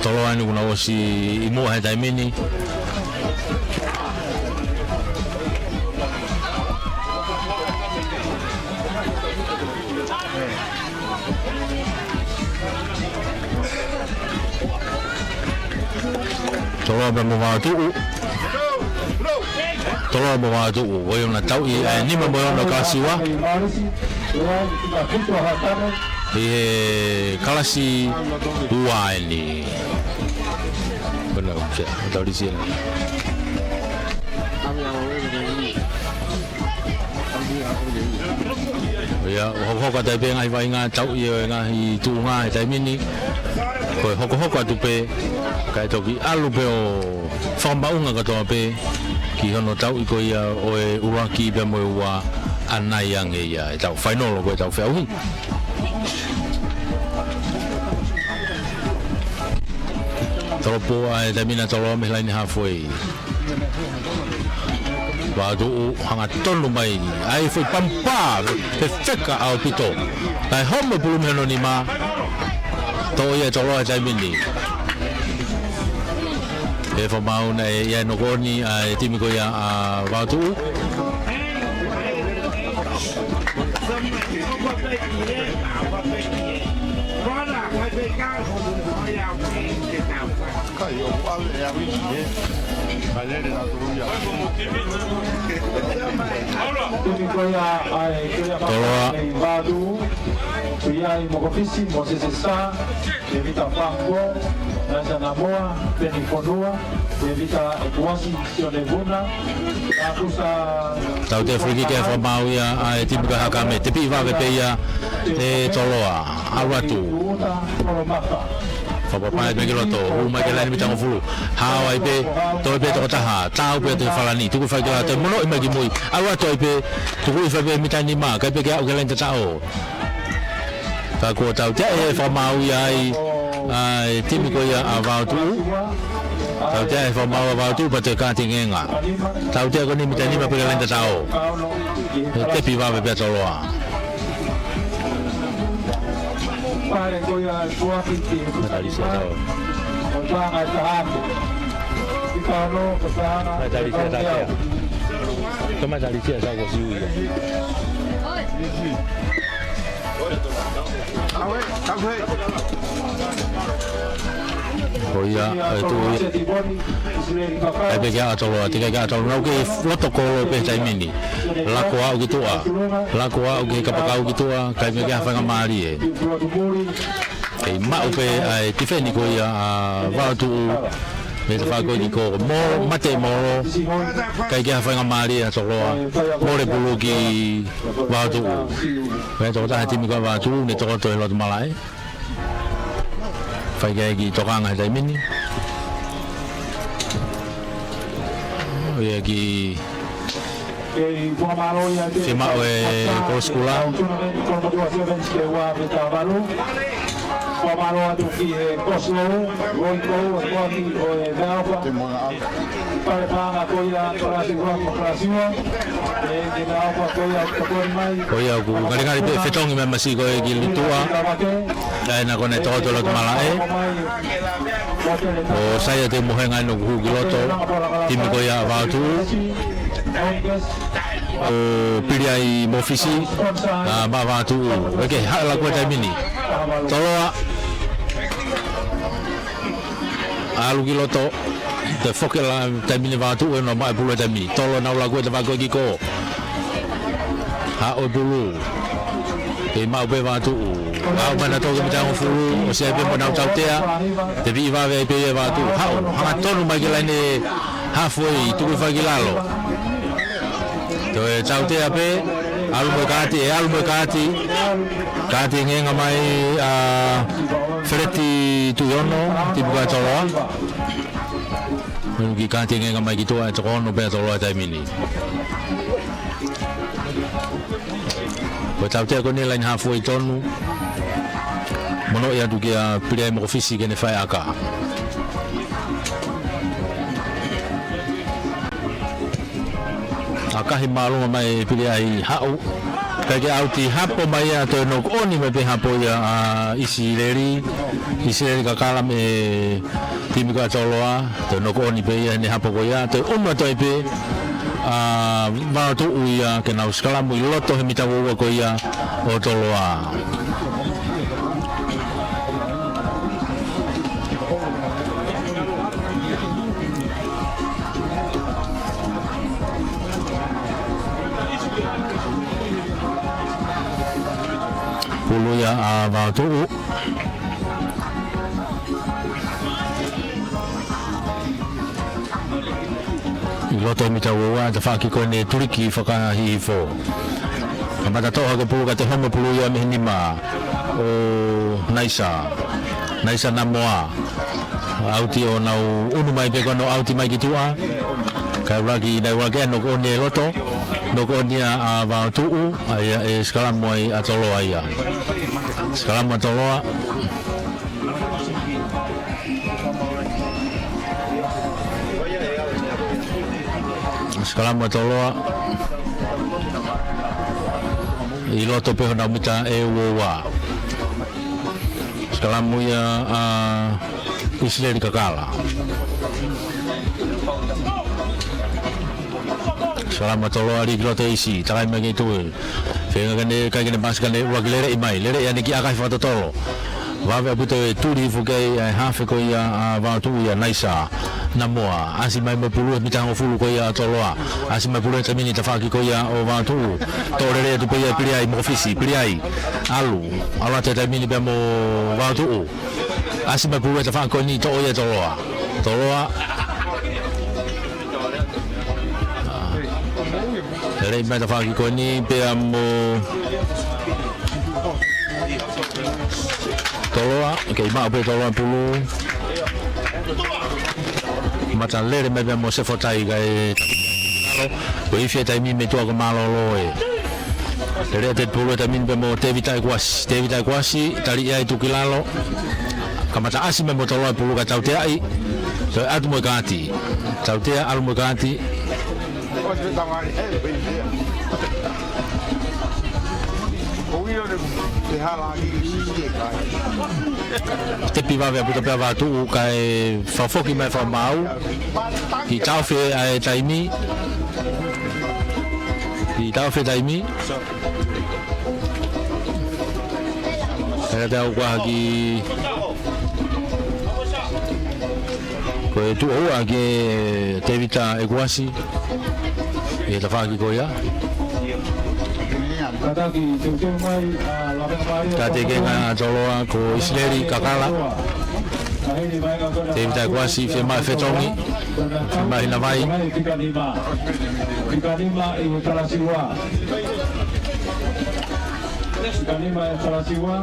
Toloa eni kuo na ʻosi ʻi muʻa he taimi ni. Toloa pea mo Vavaʻu Tuʻu. Toloa mo Vavaʻu Tuʻu. Ko ia ʻoku na tauʻi e nima mo e ono kalasi ua. ʻI he kalasi ua eni. Ko ena, ʻo tau lisi ena. ʻIo, hokohoko atu ai pē ngaahi vaʻinga tauʻi ʻo e ngaahi tuʻunga he taimi ni. Ko e hokohoko atu pē, kae toki ʻalu pē ʻo fakamaʻunga kātoa pē ki hono tauʻi ko ia ʻo e ʻuluaki pea mo e ua ʻanai ange ia ʻetau fainolo ko ʻetau feʻauhi. Tolopo ʻa e taimi ni ʻa Toloa mei he laine halfway. Vavaʻu Tuʻu hangatonu mai. ʻAi foʻi pampa. Fefeka ʻaupito. Kae homo e pulu mei hono nima. Toʻo ia ʻe Toloa he taimi ni. ʻE fakamaau naʻe ʻi ai e noko ʻoni ʻa e timi ko ia ʻa Vavaʻu Tuʻu. Toloa. Tuiai Mokofisi, Mosese Sā, Tevita Fafo, Naisa Namoa, Peni Fonua, Tevita Ekuasi, Sione Vuna, Takusa. Tautea free kick ʻe fakamaau ia ʻa e timi ko e Hakame. Tepiʻi vave pē ia ʻe Toloa. ʻAlu atu. Fakapae pē ki loto. Hū mai ki he laine mita hongofulu. Hao ai pē. Toe pē toko taha. Tau pē ʻe he falani. Tuku fai ki loto. Monoʻi mai ki mui. ʻAlu atu ai pē. Tuku ʻi fai pē mita nima. Kai pē ke aʻu ki he laine tataʻo. Ka kuo tautea ʻe fakamaau ia ai ʻa e timi ko ia ʻa Vavaʻu Tuʻu. Tautea ʻe fakamaau ʻa Vavaʻu Tuʻu pea toe kātingi ʻenga. Tautea ko eni mita nima pē ki he laine tataʻo. ʻE tepi vave pē ʻa Toloa. Pale ko ia tuaki ki Matalisia tau. Ko Tanga e taha atu. Ki Tano, ko Tanga. Matalisia tau. Ko Matalisia tau ko Siuia. Ko ia, ʻe tuʻu ia. ʻAi pē kia Toloa, tika kia Toloa, nau kei loto kolo pē he taimi ni. Lako aʻu ki tuʻa, lako aʻu ki he kapakau ki tuʻa, kai pē kia faingamālie. Kei maʻu pē ʻa e tifeni ko ia ʻa Vavaʻu Tuʻu. Mei he tafaʻaki ko ē ki ko mo mate molo. Kai kia faingamālie ʻa Toloa. Mole pulu ki Vavaʻu Tuʻu. Mei he tokotaha timi ko Vavaʻu Tuʻu, ne tokoto he loto malaʻe. Fai ki ai e kiʻi tokanga he taimi ni. ʻO ia ki fiemaʻu e kolo sikula. Fakamālō atu ki he Kosilo, Roy Cole, e koaki ʻo e Vaofa. Pale paʻanga ko ia, kalasi ua, kalasi ua. ʻE, ke nau ʻofa ko ia, tokoni mai. Ko ia ʻoku ngalingali pē fetongi mai masi ko e ki Lituʻa. ʻAi na ko ne tokoto loto malaʻe. ʻO sai ʻa e mohenga ʻi he hū ki loto. Timi ko ia Vavaʻu Tuʻu. ʻO pili ai Mofisi. ʻA, Vavaʻu Tuʻu. ʻEke, haʻu e lakue taimi ni. Toloa. ʻAlu ki loto, toe foki e la taimi ni Vavaʻu Tuʻu ʻo nau maʻu e pulu he taimi ni. Toloa nau lakue, toe fakakiko. Haʻu e pulu. Kei maʻu pē Vavaʻu Tuʻu. Haʻu mai na toki mita hongofulu, ʻosi ai pē mo nau tautea. Tepiʻi vave ai pē ia Vavaʻu Tuʻu. Haʻu, hangatonu mai ki he laine Halfway, tuku hifo ki lalo. Toe tautea pē, ʻalu mo e kaati, ʻe ʻalu mo e kaati. Kaati engeenga mai ʻa Feleti Tuʻiono, timi ko ia ʻa Toloa. Manu ki kaati engeenga mai ki tuʻa ʻe toko ono pē ʻa Toloa he taimi ni. Ko e tautea ko eni laine halfway tonu. Monūʻia atu kia Piliai Mokofisi ke ne fai ʻaka. ʻAkahi māʻolunga mai Piliai, haʻu. ʻIkai ke ʻauti, hapo mai ia, toe knock on mai pē, hapo ia ʻa ʻIsileli. ʻIsileli Kakala mei he timi ko ia ʻa Toloa. Toe knock on pē ia, ne hapo ko ia. Toe ʻunu atu ai pē ʻa Vaotuʻu ia ke nau sikalamu ʻi loto he mita uaua ko ia ʻo Toloa. Pulu ia ʻa Vaotuʻu. ʻI loto mita uaua, tafaʻaki ko eni tuliki fakahihifo. Kamata toʻo hake pulu ka toe homo pulu ia mei he nima ʻo Naisa. Naisa Namoa. ʻAuti ʻo nau ʻunu mai pē ko ē ʻo ʻauti mai ki tuʻa. Kae ʻuluaki, naʻe ʻuluaki ʻa e knock on ʻi loto. Knock on ia ʻa Vaotuʻu, ʻa ia ʻe sikalamu ai ʻa Toloa ia. Sikalamu ʻa Toloa. Sikalamu ʻa Toloa. ʻI loto pē honau mita ʻe uaua. Sikalamu ia ʻa ʻIsileli Kakala. Sikalamu ʻa Toloa, lī ki loto ʻe ʻIsi, takai mai ki tuʻa. Feinga ke ne, ʻikai ke ne paasi ka ne ʻuluaki leleʻi mai, leleʻi ʻanenai ki ʻakahi fakatotolo. Vave ʻaupito e tuli hifo ki ai ʻa e hafe ko ia ʻa Vaotuʻu ia Naisa Namoa. ʻAsi mai mo e pulu he mita hongofulu ko ia ʻa Toloa. ʻAsi mai pulu he taimi ni tafaʻaki ko ia ʻo Vaotuʻu. Toʻo lelei atu pē ia Piliai Mokofisi, Piliai. ʻAlu, ʻalu atu he taimi ni pea mo Vaotuʻu. ʻAsi mai pulu he tafaʻaki ko eni toʻo ia Toloa. Toloa. Lelei mai tafaʻaki ko eni pea mo Toloa, kei maʻu pē Toloa pulu. Mata lele mai pea mo Sefotai kae ko e ifi e taimi mei tuʻa ko mālōlō ē. Lele atu e pulu he taimi ni pea mo Tevita ʻEkuasi. Tevita ʻEkuasi, tali ia ʻi tuki lalo. Kamata ʻasi mai mo Toloa pulu ka tauteaʻi. Toe ʻatu mo e kaati. Tautea ʻalu mo e kaati. Tepi vave ʻaupito pea Vaotuʻu kae fakafoki mai fakamaau. Kiʻi taʻofi ʻa e taimi. Kiʻi taʻofi e taimi. Kae te au kua ki Ko e tuʻo ua ki Tevita ʻEkuasi. ʻI he tafaʻaki ko ia. Kātaki, teuteu mai, ʻa, Lavenga Malia. Kātaki ʻa Toloa, ko ʻIsileli Kakala. Tevita ʻEkuasi, fiemaʻu fetongi. Fiemaʻu hina vai. Fika nima. Fika nima ʻi he talasiua. Fika nima ʻi he talasiua.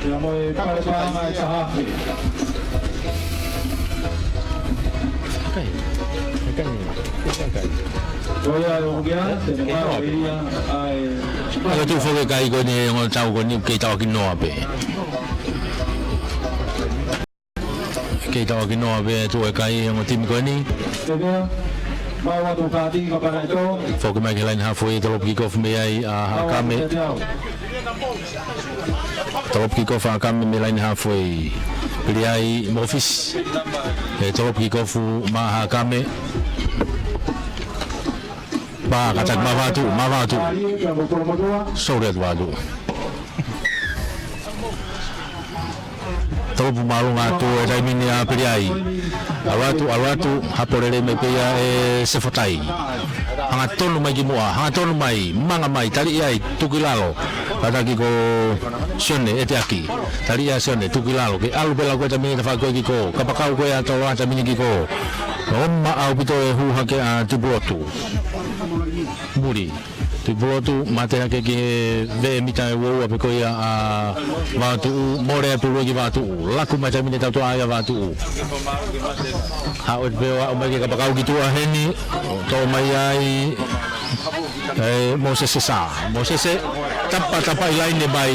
Ia mo e pale paʻanga ʻe taha afe. Kai. Kai. Kai. Ko ia ʻoku ʻi ai, te ne maʻu ʻe ia ʻa e. Ka tuʻu foki e kai ko eni he ongo tau ko eni kei tauʻaki noa pē. Kei tauʻaki noa pē tuʻu e kai he ongo timi ko eni. Tevea, mau atu kāti ka para ito. Foki mai ki he laine hafu ʻi he tolopu kikofu mei ai ʻa Hakame. Tolopu kikofu ʻa Hakame mei he laine hafu ʻi. Pili ai Mofisi. ʻE tolopu kikofu maʻa Hakame. Pā, kātaki maʻa Vatu, maʻa Vatu. Sole atu Vatu. Tolopu māʻolunga atu he taimi ni ʻa Pili ai. ʻAlu atu, ʻalu atu, hapo lelei mai pē ia ʻe Sefotai. Hangatonu mai ki muʻa, hangatonu mai, manga mai, tali ai, tuku ki lalo. Kātaki ko Sione, ʻEteaki. Tali ai Sione, tuku ki lalo. Ke ʻalu pē lau ko e taimi ni tafaʻaki ko e kiko. Kapakau ko e ʻa Toloa taimi ni kiko. Oma ʻaupito e hū hake ʻa Tuipulotu. Muli. Tuipulotu, mate hake ki he veʻe mita ʻe uaua pē ko ia ʻa Vatuʻu, mole e pulu ki Vatuʻu. Laku mai taimi ni tautua ai ʻa Vatuʻu. Haʻu atu pē ʻo aʻu mai ki he kapakau ki tuʻa heni, toʻo mai ai ʻe Mosese Sā. Mosese, tapatapaʻi laine mai,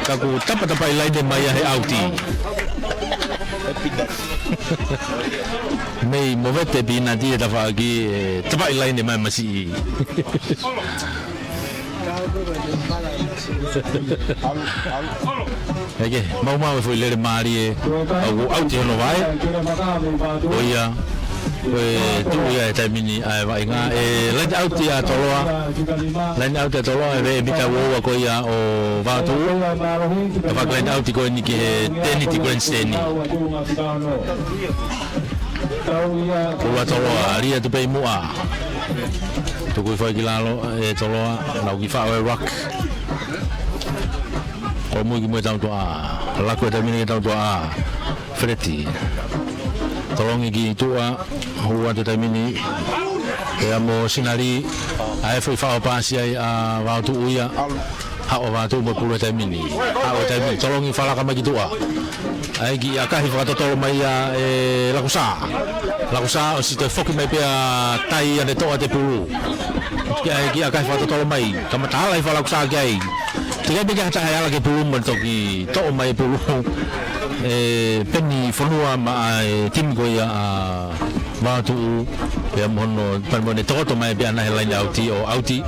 ka kuo tapatapaʻi laine mai ʻa he ʻauti. Mei movete pinati e tafaʻaki ʻe tapaʻi laine mai masiʻi. Eke, maumau e foʻi lele mālie, ʻa ʻauti hono vaʻe. Ko ia, ko e tuʻu ia he taimi ni ʻa e vaʻinga, ʻe laine ʻauti ʻa Toloa. Laine ʻauti ʻa Toloa, ʻe veʻe mita uaua ko ia ʻo Vatuʻu. Ka faka laine ʻauti ko eni ki he tēniti ko eni seni. Pulu ʻa Toloa, lī atu pē ʻi muʻa. Tuku hifo ai ki lalo ʻe Toloa, nau kiʻi faʻo e ruck. Ko mui ki muʻa e tautua. Laku e taimi ni ki he tautua. Feleti. Tolongi ki tuʻa, hū atu taimi ni. Pea mo Sinali, ʻa e foʻi faʻo paasi ai ʻa Vatuʻu ia. Haʻu ʻa Vatuʻu mo e pulu he taimi ni. Haʻu he taimi ni. Tolongi falaka mai ki tuʻa. ʻAi kiʻi ʻakahi fakatotolo mai ia ʻe Lakusā. Lakusā ʻosi toe foki mai pea tai ʻa e toʻa e pulu. ʻAi kiʻi ʻakahi fakatotolo mai. Kamata hala hifo ʻa Lakusā ki ai. Teʻeki ai pē ke ʻi ai ha taha ʻe ala ki he pulu mo toki toʻo mai e pulu. ʻE peni fonua maʻa e timi ko ia ʻa Vatuʻu. Pea mo hono, pea mo ne tokoto mai pea ʻana he laine ʻauti ʻo ʻauti.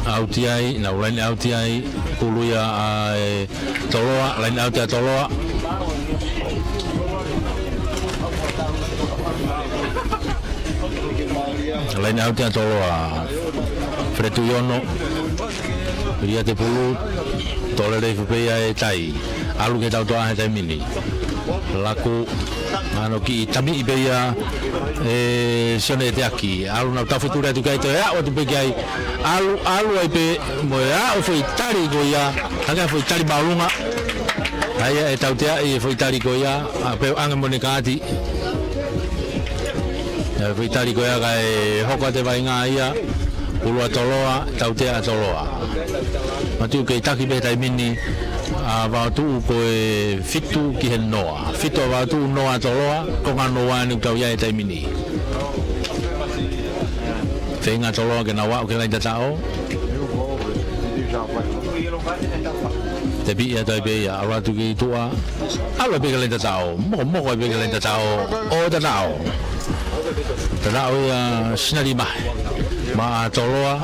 ʻAuti ai, nau laine ʻauti ai, pulu ia ʻa e Toloa, laine ʻauti ʻa Toloa. Laine ʻauti ʻa Toloa. Feletuiono. Ia te pulu. Tolele i fupei ʻa e tai. ʻAlu ki he tautua he taimi ni. Laku. Ano kiʻi tamiʻi pē ia ʻe Sione ʻEteaki. ʻAlu nau tau fetule atu ki ai toe aʻu atu pē ki ai. ʻAlu, ʻalu ai pē mo e aʻu foʻi tali ko ia. Hake foʻi tali māʻolunga. ʻAi ʻe tauteaʻi e foʻi tali ko ia. ʻA pē ʻange mo ne kāti. ʻE foʻi tali ko ia kae hoko atu e vaʻinga ia. Pulu ʻa Toloa, tautea ʻa Toloa. Matu kei taki pē he taimi ni ʻa Vatuʻu ko e fitu ki he noa. Fitu ʻa Vatuʻu noa ʻa Toloa, ko ngā noa ni kau ia he taimi ni. Feinga Toloa ke nau aʻu ki he laine tataʻo. Tepiʻi atu ai pē ia, ʻalu atu ki tuʻa. ʻAlu ai pē ki he laine tataʻo. Mokomoko ai pē ki he laine tataʻo. ʻO tataʻo. Tataʻo ia Sinali mai. Maʻa Toloa.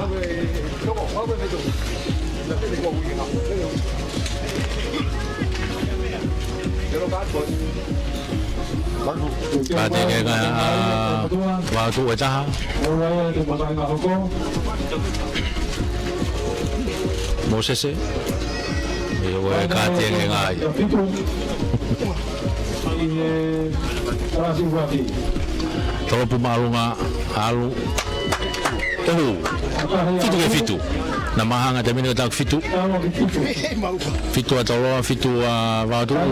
Kātaki ʻa Vatuʻu ʻe taha. Mosese. ʻIo, ʻe kātaki ʻe ngai. Tolopu māʻolunga, ʻalu. ʻOhu. Fitu ki he fitu. Naʻa mahanga te mine taku fitu. Fitu ʻa Toloa, fitu ʻa Vatuʻu.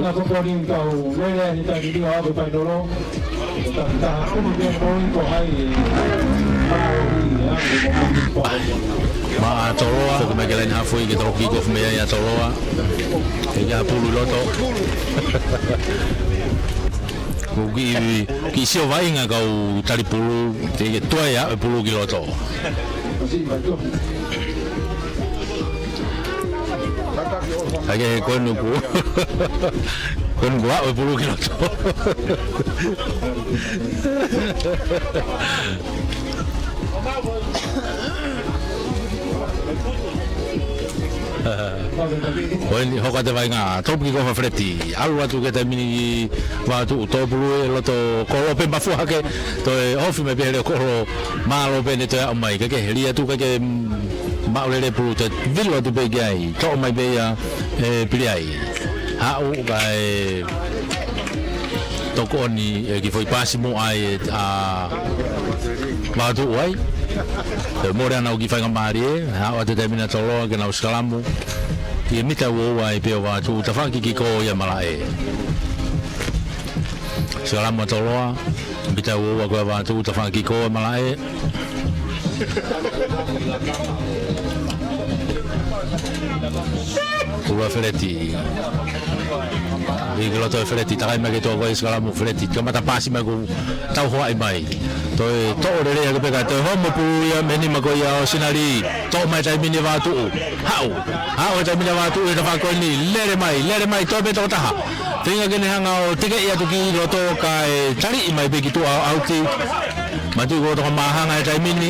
Maʻa Toloa, foki mai ki he laine hafoi ke toloki kofu mei ai ʻa Toloa. ʻIkai ha pulu ʻi loto. Ko e kiʻi, kiʻi sio vaʻinga kau tali pulu, teʻeki ke toe aʻu e pulu ki loto. Hake he konu ku. Konu ku aʻu e pulu ki loto. Ko eni, hoko atu e vaʻinga, tolopu kiʻi kofu ʻa Feleti, ʻalu atu ki he taimi ni Vatuʻu, tō pulu ʻi loto kolo pē mafua hake, toe ofi mai pē he leʻo kolo, mālō pē ne toe aʻu mai, kae kehe, lī atu kae ke, mm, maʻu lele pulu, toe vilo atu pē ki ai, toʻo mai pē ia, ʻe pili ai. Haʻu kae tokoni e kiʻi foʻi paasi mo ai ʻa Vatuʻu ai. Toe mole ʻa e nau kiʻi faingamālie, haʻu atu e taimi ni ʻa Toloa ke nau sikalamu. ʻI he mita ua ua ai pē ʻo Vatu, tafaʻaki kiko ia Malaʻe. Sikalamu ʻa Toloa, mita ua ua ko ia Vatu, tafaʻaki kiko ia Malaʻe. Pulu ʻa Feleti. ʻI ki loto ʻe Feleti, takai mai ke toa ko e sikalamu Feleti. Kamata pasi mai ko tau hoaʻi mai. Toe toʻo lelei ake pē ka toe homo pulu ia mei he nima ko ia ʻo Sinali. Toʻo mai taimi ni ʻe Vatu. Haʻu. Haʻu he taimi ni ʻa Vatu he tafaʻaki ko eni. Lele mai, lele mai, toe pē toko taha. Feinga ke ne hanga ʻo teke ia atu ki loto kae taliʻi mai pē ki tuʻa ʻo ʻauti. Matu ko Tonga Māhanga he taimi ni.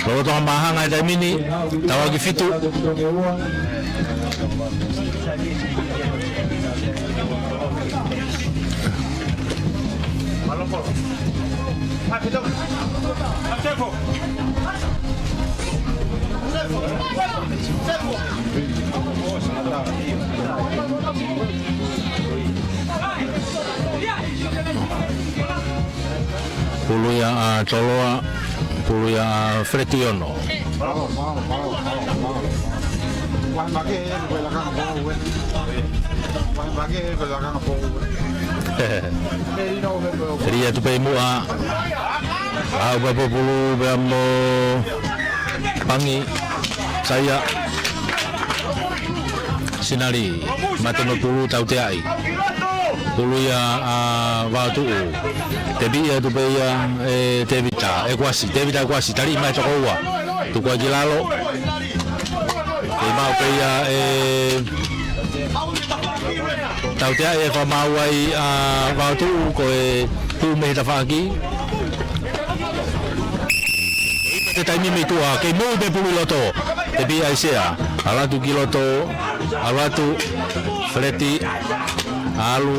Ko Tonga Māhanga he taimi ni. Tau ki fitu. Pulu ia ʻa Toloa, pulu ia ʻa Feleti Ono. Teli atu pē ʻi muʻa. ʻA upa pulu pea mo Pangi, Saia, Sinali, mate mo pulu tauteaʻi. Pulu ia ʻa Vatu. Tepi ia tupe ia ʻe Tevita, ʻe Kuasi, Tevita ʻe Kuasi, tali mai toko ua. Tuku ai ki lalo. Kei maʻu pē ia ʻe tauteaʻi ʻe fakamaau ai ʻa Vatu ko e pulu mei he tafaʻaki. Te taimi mei tuʻa, kei mou pē pulu ʻi loto. Tepi ʻa Isea, ʻalu atu ki loto, ʻalu atu, Feleti, ʻalu,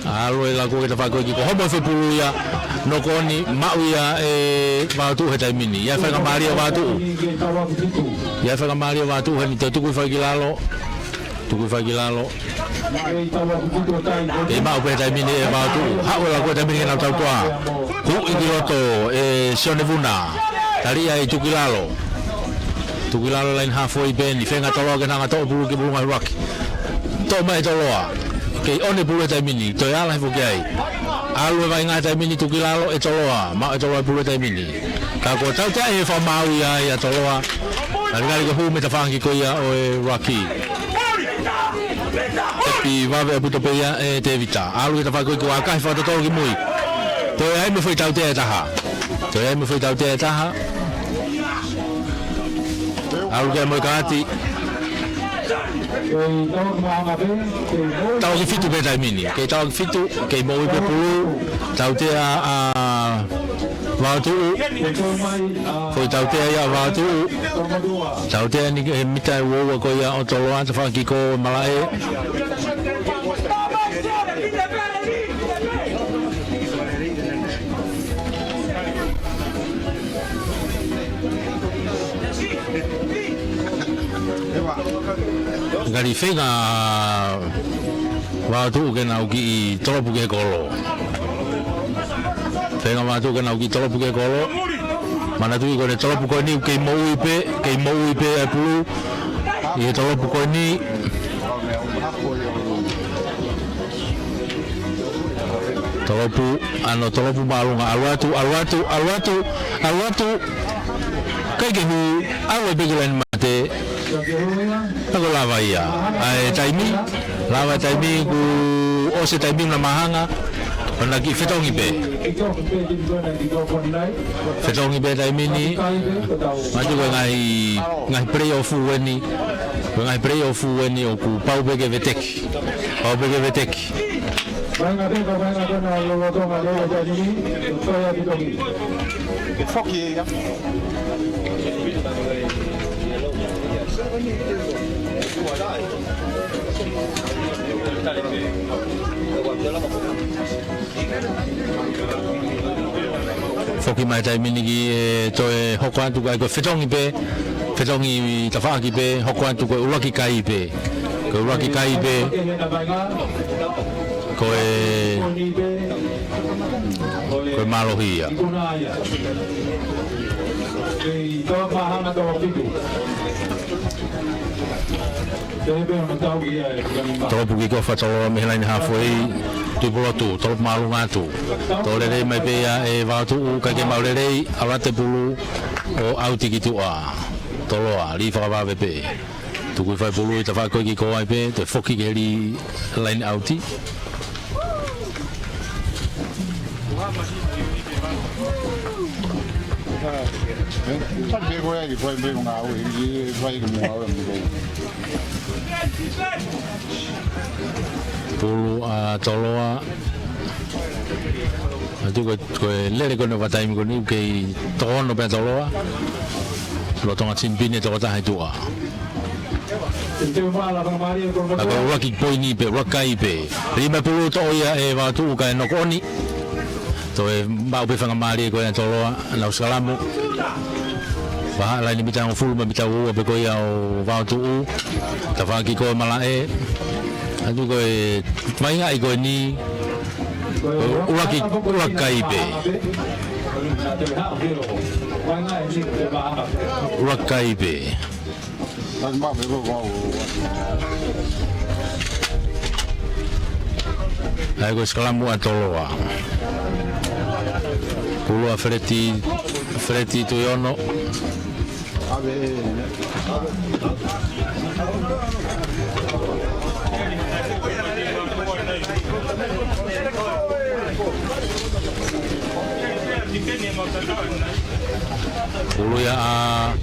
ʻalu ʻe laku ke tafaʻaki ko e kiko homo e fepulu ia, nokoni, maʻu ia ʻe Vatu he taimi ni. ʻI ai faingamālie ʻo Vatu. ʻI ai faingamālie ʻo Vatu he ni te tuku fai ki lalo. Tuku fai ki lalo. Kei maʻu pē taimi ni ʻe Vatu. Haʻu ʻe laku taimi ni ke nau tautua. Huʻi ki loto ʻe Sione Vuna. Tali ai tuku ki lalo. Tuku ki lalo laine hafoi pē ni. Feinga Toloa ke nanga toʻo pulu ki pulu ngaahi ʻuluaki. Toʻo mai ʻe Toloa. Kei ʻone pulu he taimi ni. Toe ala he foki ai. ʻAlu e vainga he taimi ni tuku ki lalo ʻe Toloa. Maʻu ʻe Toloa e pulu he taimi ni. Ka ko tauteaʻi ʻe fakamaau ia ʻa Toloa. Kalikali ke hū mei he tafaʻaki ko ia ʻo e ʻuluaki. Tepi vave ʻaupito pē ia ʻe Tevita. ʻAlu ki he tafaʻaki ko ia ʻoku ʻakahi fakatotolo ki mui. Toe ai mo e foʻi tautea ʻe taha. Toe ai mo e foʻi tautea ʻe taha. ʻAlu ki ai mo e kaati. Tau ki fitu pē taimi ni. Kei tau ki fitu, kei moʻui pē pulu. Tautea ʻa Vatu. Foʻi tautea ia ʻa Vatu. Tautea ni he mita ʻe ua ua ko ia ʻo Toloa, tafaʻaki ko Malaʻe. Kalikali feinga Vatu ke nau kiʻi tolopu ki he kolo. Feinga Vatu ke nau kiʻi tolopu ki he kolo. Manatuʻi ko ʻene tolopu ko eni kei moʻui pē, kei moʻui pē ʻa e pulu. ʻI he tolopu ko eni. Tolopu, ʻa hono tolopu māʻolunga. ʻAlu atu, ʻalu atu, ʻalu atu, ʻalu atu. ʻIkai ke hū, ʻalu ai pē ki laine mate. Ka ko e lava ia. ʻA e taimi, lava e taimi kuo ʻosi e taimi ʻo Māhanga. ʻO na kiʻi fetongi pē. Fetongi pē taimi ni. Manatuʻi ko e ngaahi, ngaahi play-off eni. Ko e ngaahi play-off eni ʻoku pau pē ke veteki. Pau pē ke veteki. Foki ia. Foki mai taimi ni ki he toe hoko atu ka ko e fetongi pē, fetongi tafaʻaki pē, hoko atu ko e ʻuluaki kai pē. Ko e ʻuluaki kai pē, ko e, ko e mālohi ia. Tolopu kikofa Toloa mei he laine haafe, Tuʻipulotu, tolopu māʻolunga atu. Tō lelei mai pē ia ʻe Vaotuʻu, kae kei maʻu lelei, ʻalu atu e pulu ʻo ʻauti ki tuʻa. Toloa, lī fakavave pē. Tuku hifo e pulu ʻi he tafaʻaki ko ē kiʻi kō ai pē, toe foki ki he lī laine ʻauti. Pulu ʻa Toloa. ʻA ia ko e, ko e lele ko eni ʻo e taimi ko eni ʻoku kei toko ono pē ʻa Toloa. Lolotonga sinipini ʻe toko taha ʻi tuʻa. Ka ko e ʻuluaki poini pē, ʻuluaki kai pē. Lī mai pulu, toʻo ia ʻe Vaotuʻu kae noko ʻoni. Toe maʻu pē faingamālie ko ē ʻa Toloa, nau sikalamu. Vahaʻa laine mita hongofulu mo e mita uaua pē ko ia ʻo Vaotuʻu. Tafaʻaki ko ē malaʻe. ʻA ia ko e vaʻinga ko eni. ʻUluaki, ʻuluaki kai pē. ʻUluaki kai pē. ʻA ia ko e sikalamu ʻa Toloa. Pulu ʻa Feleti, Feleti Tuiono. Pulu ia ʻa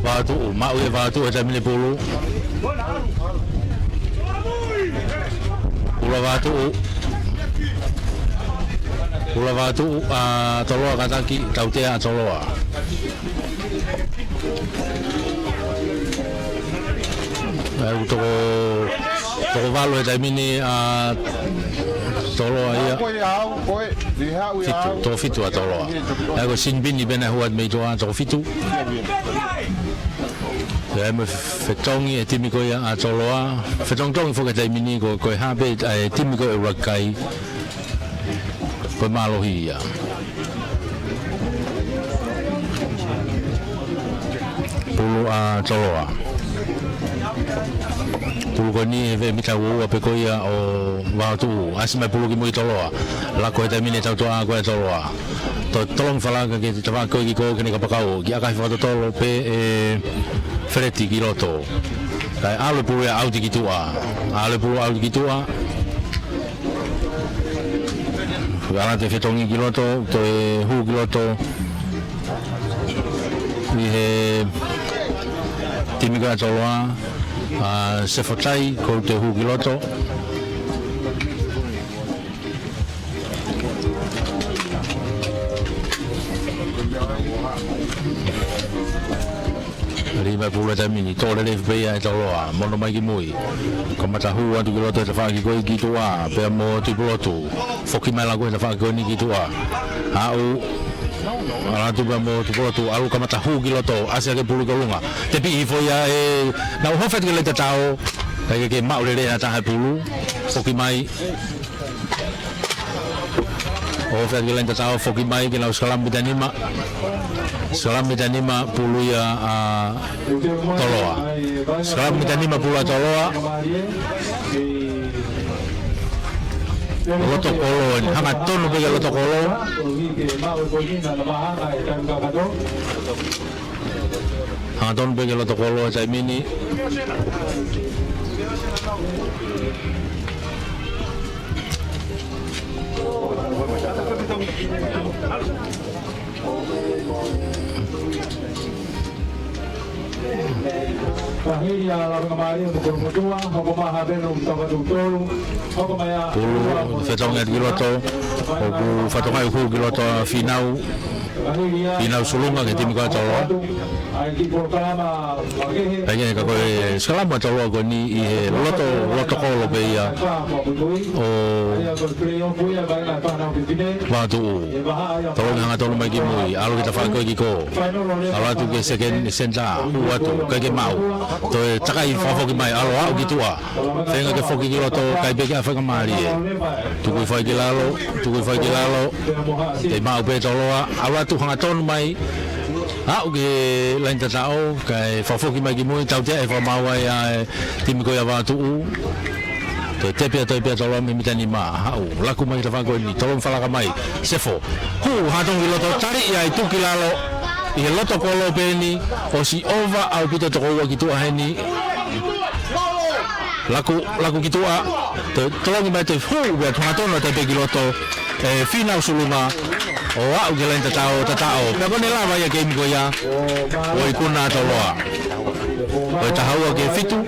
Vaotuʻu, maʻu ia ʻe Vaotuʻu he taimi ni e pulu. Pulu ʻa Vaotuʻu. Pulu ʻa Vaotuʻu, ʻa Toloa kātaki, tautea ʻa Toloa. ʻA ia ʻoku toko, toko valu he taimi ni ʻa Toloa ia. Fitu, toko fitu ʻa Toloa. ʻA ia ko e sinipini pē naʻe hū atu mei tuʻa, toko fitu. ʻA ia mo e fetongi e timi ko ia ʻa Toloa. Fetongitongi foki he taimi ni ko, ko e hā pē ʻa e timi ko ē ʻuluaki kai. Ko e mālohi ia. Pulu ʻa Toloa. Pulu ko eni he veʻe mita uaua pē ko ia ʻo Vaotuʻu. ʻAsi mai pulu ki mui Toloa. Lako he taimi ni e tautuʻa ko ē ʻa Toloa. Toe tolongi falala ki he tafaʻaki ko ē kiʻi kō ke ne kapakau. Kiʻi ʻakahi fakatotolo pē ʻe Feleti ki loto. Kae ʻalu e pulu ia ʻauti ki tuʻa. ʻAlu e pulu ʻauti ki tuʻa. ʻAlu atu e fetongi ki loto, toe hū ki loto. ʻI he timi ko ē ʻa Toloa, ʻa Sefotai, ko e toe hū ki loto. Lī mai pulu he taimi ni, tō lelei pē ia ʻe Toloa, mono mai ki mui. Kamata hū atu ki loto he tafaʻaki ko ē ki tuʻa, pea mo Tuʻipulotu. Foki mai lā ko ē he tafaʻaki ko eni ki tuʻa. Aʻu, ʻalu atu pea mo Tuʻipulotu, ʻalu kamata hū ki loto, ʻasi hake pulu ki ʻolunga. Tepiʻi hifo ia ʻe, nau ʻohofi atu ki he laine tatau, kae kei maʻu lelei ʻe ha taha e pulu. Foki mai. ʻOhofi atu ki he laine tatau, foki mai ke nau sikalamu mita nima. Sikalamu mita nima pulu ia ʻa Toloa. Sikalamu mita nima pulu ʻa Toloa. Loto kolo, hangatonu pē ki he loto kolo. Hangatonu pē ki he loto kolo he taimi ni. Ka hili ʻa Lavengamālie mo Kolomotuʻa, hoko mai ha penu toko tolu, hoko mai ʻa Pulu, fetongi atu ki loto, ʻoku fatongia ʻoku hū ki loto ʻa Fīnau. Fīnau Sulunga ki he timi ko ē ʻa Toloa. ʻA ia ko e sikalamu ʻa Toloa ko eni ʻi he loto, loto kolo pē ia. ʻo Vātuʻu. Tolongi hangatonu mai ki mui, ʻalu ki he tafaʻaki ko ē ki kō. ʻAlu atu ki he second center, hū atu, ʻikai ke maʻu. Toe takai fakafoki mai, ʻalu ʻo aʻu ki tuʻa. Feinga ke foki ki loto, ʻikai pē ke ʻai faingamālie. Tuku hifo ai ki lalo, tuku hifo ai ki lalo. Kei maʻu pē Toloa, ʻalu atu hangatonu mai. Aʻu ki he laini tataʻo, kae fakafoki mai ki mui, tautea ʻe fakamaau ai ʻa e timi ko ia ʻa Vātuʻu. Toe tepi atu ai pē ʻa Toloa mei he mita nima, haʻu, laku mai ki he tafaʻaki ko eni, tolongi falaka mai, sefo. Hū, hangatonu ki loto, tali ia ʻi tuki lalo, ʻi he loto kolo pē eni, ʻosi ova ʻaupito toko ua ki tuʻa heni. Laku, laku ki tuʻa, toe tolongi mai toe hū, pea hangatonu atu ai pē ki loto, ʻe Fina Usulunga, ʻo aʻu ki he laini tataʻo, tataʻo. Pea ko ʻene lava ia e keimi ko ia, ʻo ikuna ʻa Toloa. Ko e taha ua ki he fitu,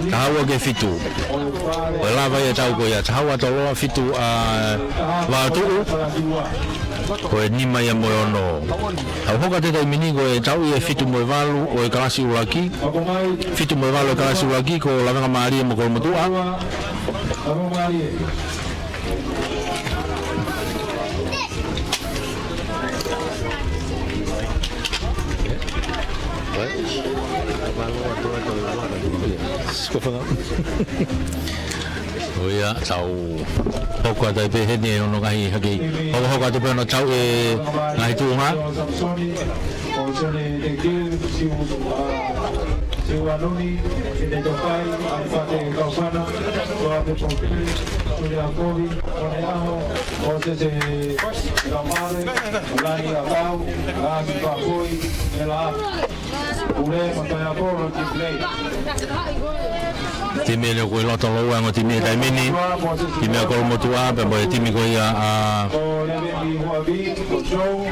taha ua ki he fitu. Ko e lava ia e tau ko ia, taha ua Toloa, fitu ʻa Vātuʻu. Ko e nima ia mo e ono. Tau hoko atu he taimi ni ko e tau ia e fitu mo e valu ʻo e kalasi ʻuluaki. Fitu mo e valu ʻo e kalasi ʻuluaki ko Lavengamālie mo Kolomotuʻa. ʻIo, tau hoko atu ai pē heni ʻe hono ngaahi hake. Hoko, hoko atu pē hono tau e ngaahi tuʻunga. Siuanuni, Fine Tokai, Alifate Kaufana, Toa Pepoki, Sulia Kovi, One Aho, Mosese Kamare, Lani Akau, Lani Fakoi, Ela Ule, Mataya Polo, Tiplei. Timi ʻeni ʻoku ʻi loto lōua ʻo e ongo timi he taimi ni, timi ʻa Kolomotuʻa, pea mo e timi ko ia ʻa Ko Leveni Huavi, ko Joe,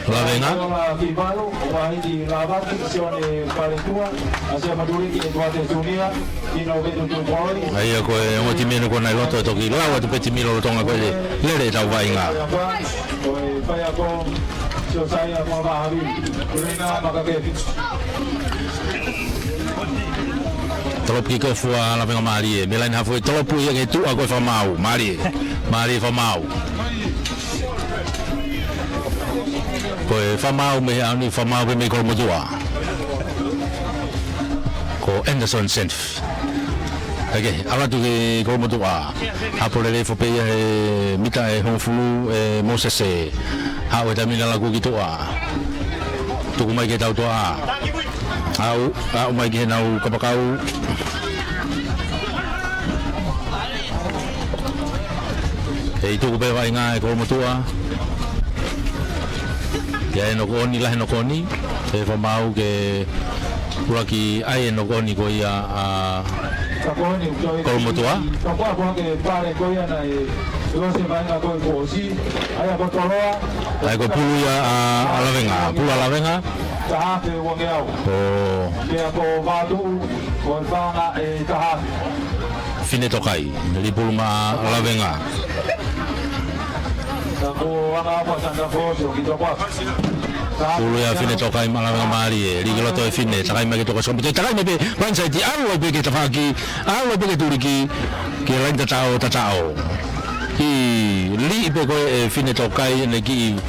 Lavenga. ʻA ia ko e ongo timi eni ko ena ʻi loto ʻe toki lau atu pē timi lolotonga ko e lele ʻetau vaʻinga. Tolopu kikofu ʻa Lavengamālie, mei he laini hafoi, tolopu ia ki tuʻa ko e fakamaau, mālie, mālie fakamaau. Ko e fakamaau mei he ʻaho ni, fakamaau pē mei Kolomotuʻa. Ko Anderson Senf. ʻIkai ke, ʻalu atu ki Kolomotuʻa. Hapo lelei hifo pē ia he mita ʻe hongofulu ʻe Mosese. Haʻu he taimi ni ʻo laku ki tuʻa. Tuku mai ki he tau tuʻa. Aʻu, aʻu mai ki heʻenau kapakau. ʻE tuku pē vaʻinga ʻe Kolomotuʻa. ʻIo, ʻe noko ʻoni, lahi noko ʻoni. ʻE fakamaau ke ʻuluaki ʻai e noko ʻoni ko ia ʻa Kolomotuʻa. ʻA ia ko e pulu ia ʻa, ʻa Lavenga, pulu ʻa Lavenga. ʻO. Fine Tokai, lī pulu maʻa Lavenga. Pulu ia Fine Tokai maʻa Lavengamālie, lī ki loto ʻe Fine, takai mai ki he toko sikomi, takai mai pē, blindside, ʻalu ai pē ki he tafaʻaki, ʻalu ai pē ki he tuliki, ki he laini tataʻo, tataʻo. ʻI, lī pē ko ē ʻe Fine Tokai ʻene kiʻi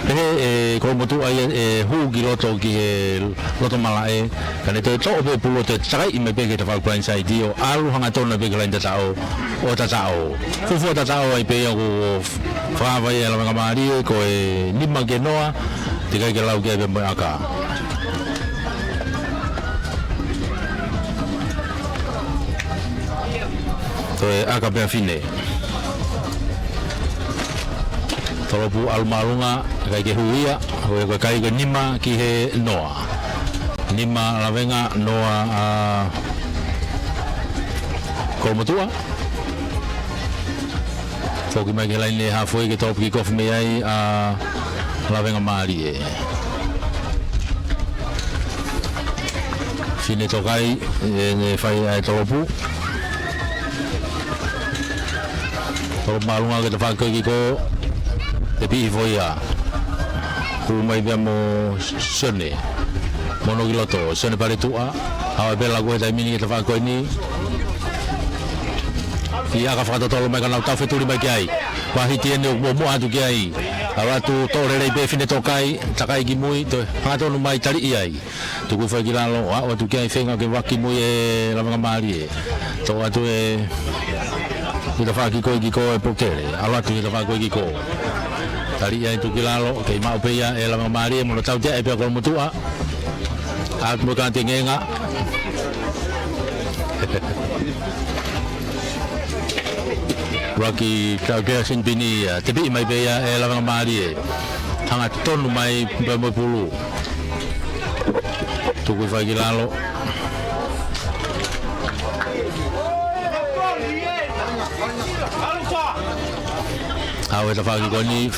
pehē ʻe Kolomotuʻa ia ʻe hū ki loto ki he loto malaʻe, ka ne toe toʻo pē pulu ʻo toe takai mai pē ki he tafaʻaki blindside ʻo ʻalu hangatonu pē ki he laini tataʻo ʻo tataʻo. Fuofua tataʻo ai pē ia ʻoku fakavaʻe ʻe Lavengamālie ko e nima ki he noa, teʻeki ai ke lau ki ai pē mo e ʻaka. Toe ʻaka pē ʻa Fine. Tolopu ʻalu māʻolunga, ʻikai ke hū ia, ko e, ko e kai ko e nima ki he noa. Nima Lavenga, noa ʻa Kolomotuʻa. Foki mai ki he laini hafoi ke tolopu kikofu mei ai ʻa Lavengamālie. Fine Tokai, ʻene fai ʻa e tolopu. Tolopu māʻolunga ki he tafaʻaki ko ē ki kō. Tepi hifo ia. Hū mai pea mo Sione. Mono ki loto, Sione Paletuʻa. Haʻu ai pē ʻo laku he taimi ni ki he tafaʻaki ko eni. ʻi ʻaka fakatotolo mai ka nau tau fetuli mai ki ai. Uahiti eni ʻoku muʻomuʻa atu ki ai. ʻAlu atu toʻo lelei pē Fine Tokai, takai ki mui, toe hangatonu mai taliʻi ai. Tuku hifo ki lalo, aʻu atu ki ai feinga ke vaki mui e Lavengamālie. Toʻo atu e, ʻi tafaʻaki ko ē ki ko e Poutele. ʻAlu atu ʻi tafaʻaki ko ē ki ko. Taliʻi ai tuku ki lalo, kei maʻu pē ia e Lavengamālie, mo hono tautea ʻe pea Kolomotuʻa. Aʻu mo e kātengenga. Laki tau kea sinipini ia, tepiʻi mai pē ia e Lavengamālie. Hangatonu mai pē mo e pulu. Tuku hifo ki lalo. Aʻu e tafaʻaki ko eni,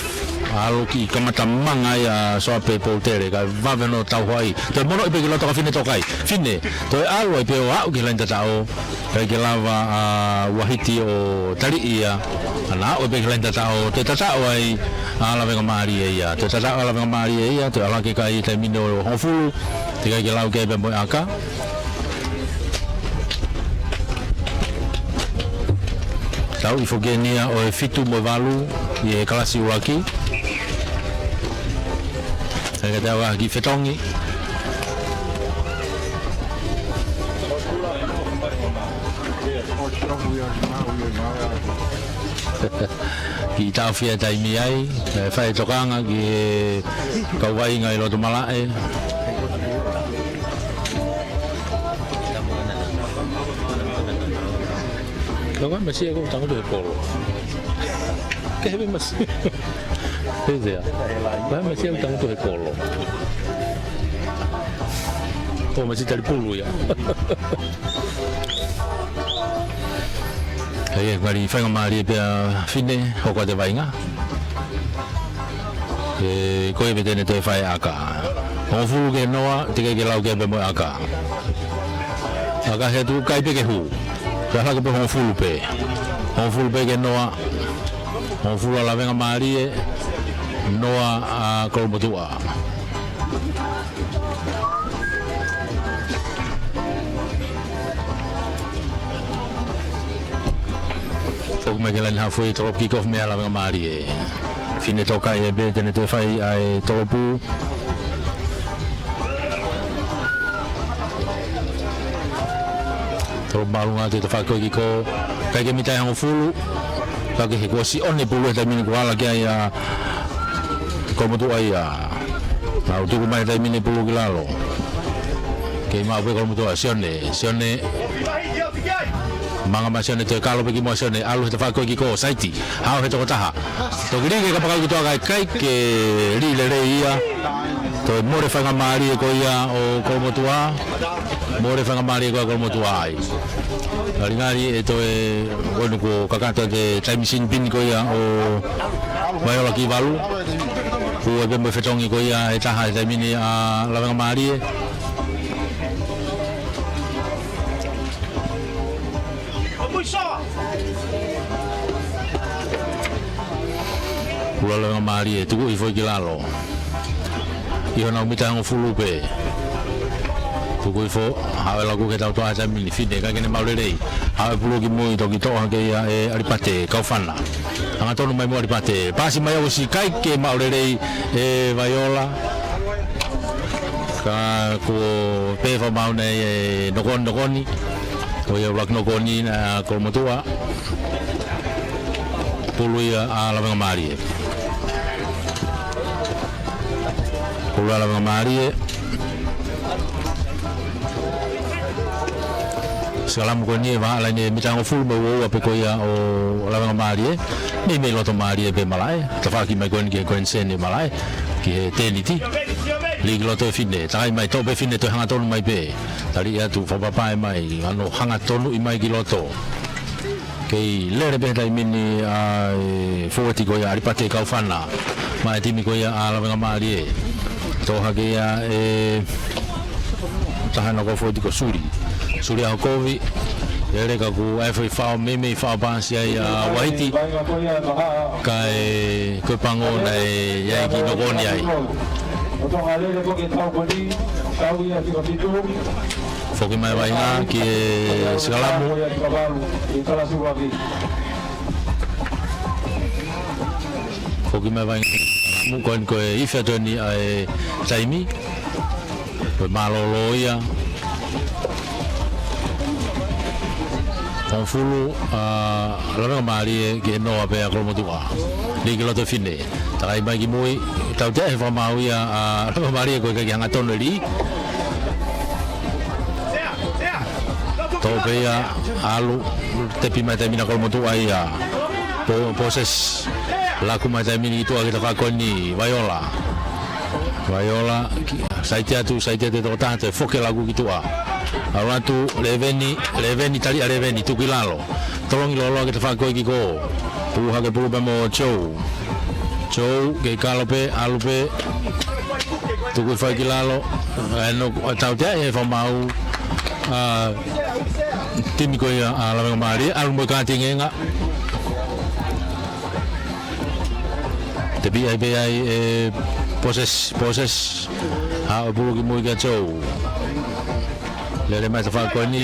ʻalu ki kamata manga ia Soape Poutele, kae vave hono tau hoʻi. Toe monoʻi pē ki loto ka Fine Tokai. Fine, toe ʻalu ai pē ʻo aʻu ki he laini tataʻo. ʻIkai ke lava ʻa Uahiti ʻo taliʻi ia. ʻAna aʻu pē ki he laini tataʻo, toe tataʻo ai ʻa Lavengamālie ia. Toe tataʻo ʻa Lavengamālie ia, toe ʻalu hake ki he taimi ni ʻo hongofulu. Teʻeki ai ke lau ki ai pea mo e ʻaka. Tau hifo ki he nia ʻo e fitu mo e valu ʻi he kalasi ʻuluaki. Teʻeki ai ke tau ʻalu ki he fetongi. Kiʻi taʻofi e taimi ai, ʻe fai tokanga ki he kau vaʻinga ʻi loto malaʻe. Kau ka mesi ʻoku tangutu he kolo. Ke he mesi. Hei sea. Kau ka mesi ʻoku tangutu he kolo. ʻO mesi tali pulu ia. Hei, ʻe, ngali faingamālie pea Fine, hoko atu e vaʻinga. ʻE, ko e pete ne toe fai ʻaka. Hongofulu ki he noa, teʻeki ai ke lau ki ai pea mo e ʻaka. ʻAka he tuʻu kai pē ke hū. Ka hake pē hongofulu pē. Hongofulu pē ki he noa. Hongofulu ʻa Lavengamālie. Noa ʻa Kolomotuʻa. Foki mai ki he laini hafui, tolopu kick off meia Lavengamālie. Fine Tokai ʻe pē te ne toe fai ʻa e tolopu. Tolopu māʻolunga atu ʻi tafaʻaki ko ē ki ko. ʻIkai ke mita e hongofulu. Ka ke he kuo ʻosi ʻoni pulu he taimi ni kuo ala ki ai ʻa Kolomotuʻa ia. Nau tuku mai taimi ni pulu ki lalo. Kei maʻu pē Kolomotuʻa, Sione, Sione. Manga mai Sione, toe kalo pē ki muʻa Sione, ʻalu he tafaʻaki ko ē ki ko, saiti, hao he toko taha. Toki lī ki he kapakau ki tuʻa kae ʻikai ke lī lelei ia. Toe mole faingamālie ko ia ʻo Kolomotuʻa. Mole faingamālie ko ia ʻa Kolomotuʻa ai. Ngalingali ʻe toe, ʻoku kakato e taimi sinipini ko ia ʻo Vaiola ki valu. Hū ai pē mo e fetongi ko ia ʻe taha he taimi ni ʻa Lavengamālie. Pulu ʻa Lavengamālie, tuku hifo ki lalo. ʻI honau mita hongofulu pē. Tuku hifo, haʻu e laku ke tau toʻa he taimi ni, Fine, ʻikai ke ne maʻu lelei. Haʻu e pulu ki mui, toki toʻo hake ia ʻe ʻAlipate Kaufana. Hangatonu mai mo ʻAlipate. Pasi mai ʻosi, ʻikai ke maʻu lelei ʻe Vaiola. Ka kuo pē fakamaau ʻa e nokoni nokoni. Ko ia ʻuluaki nokoni ʻa Kolomotuʻa. Pulu ia ʻa Lavengamālie. Pulu ʻa Lavengamālie. Sikalamu ko eni ʻe vahaʻa laine mita hongofulu mo e uaua pē ko ia ʻo Lavengamālie. Meimei loto mālie pē malaʻe. Tafaʻaki mai ko eni ki he koeniseni malaʻe. Ki he tēniti. Lī ki loto ʻe Fine. Takai mai toʻo pē Fine toe hangatonu mai pē. Taliʻi atu fakapapaʻi mai. ʻAno hangatonuʻi mai ki loto. Kei lele pē he taimi ni ʻa e fōueti ko ia ʻAlipate Kaufana. Maʻa e timi ko ia ʻa Lavengamālie. Toʻo hake ia ʻe taha naʻa ko e fōueti ko Suli. Suli ʻa hokovi. Lele ka kuo ʻai foʻi fao meimei fao pasi ai ʻa Uahiti. Kae ko e pango naʻe ʻi ai e kiʻi nokoni ai. ʻO Tonga lele ko ke tau ko eni, tau ia fika fitu. Foki mai vaʻinga ki he sikalamu. Foki mai vaʻinga. Mo ko eni ko e ifi atu eni ʻa e taimi. Ko e mālōlō ia. Hongofulu, ʻa, lavengamālie ki he noa pē ʻa Kolomotuʻa. Lī ki loto fine. Takai mai ki mui, tautea he fakamaau ia ʻa lavengamālie ko e ʻikai ke hangatonu e lī. Tō pē ia, ʻalu, tepi mai taimi ni ʻa Kolomotuʻa ia. Po, Poses, laku mai taimi ni ki tuʻa ki he tafaʻaki ko eni, Vaiola. Vaiola, ki, saiti atu, saiti atu e tokotaha toe foki laku ki tuʻa. ʻAlu atu, Leveni, Leveni, tali ʻa Leveni, tuku ki lalo. Tolongi loloa ki he tafaʻaki ko ē ki kō. Pulu hake pulu pē mo Joe. Joe, kei kalo pē, ʻalu pē. Tuku e fai ki lalo. ʻE no, ʻe tautea e fakamaau. ʻA, timi ko ia ʻa lavengamālie, ʻalu mo e kātingenga. Tepi ai pē ai e Poses, Poses. Haʻu e pulu ki mui kia Joe. Lele mai tafaʻaki ko eni.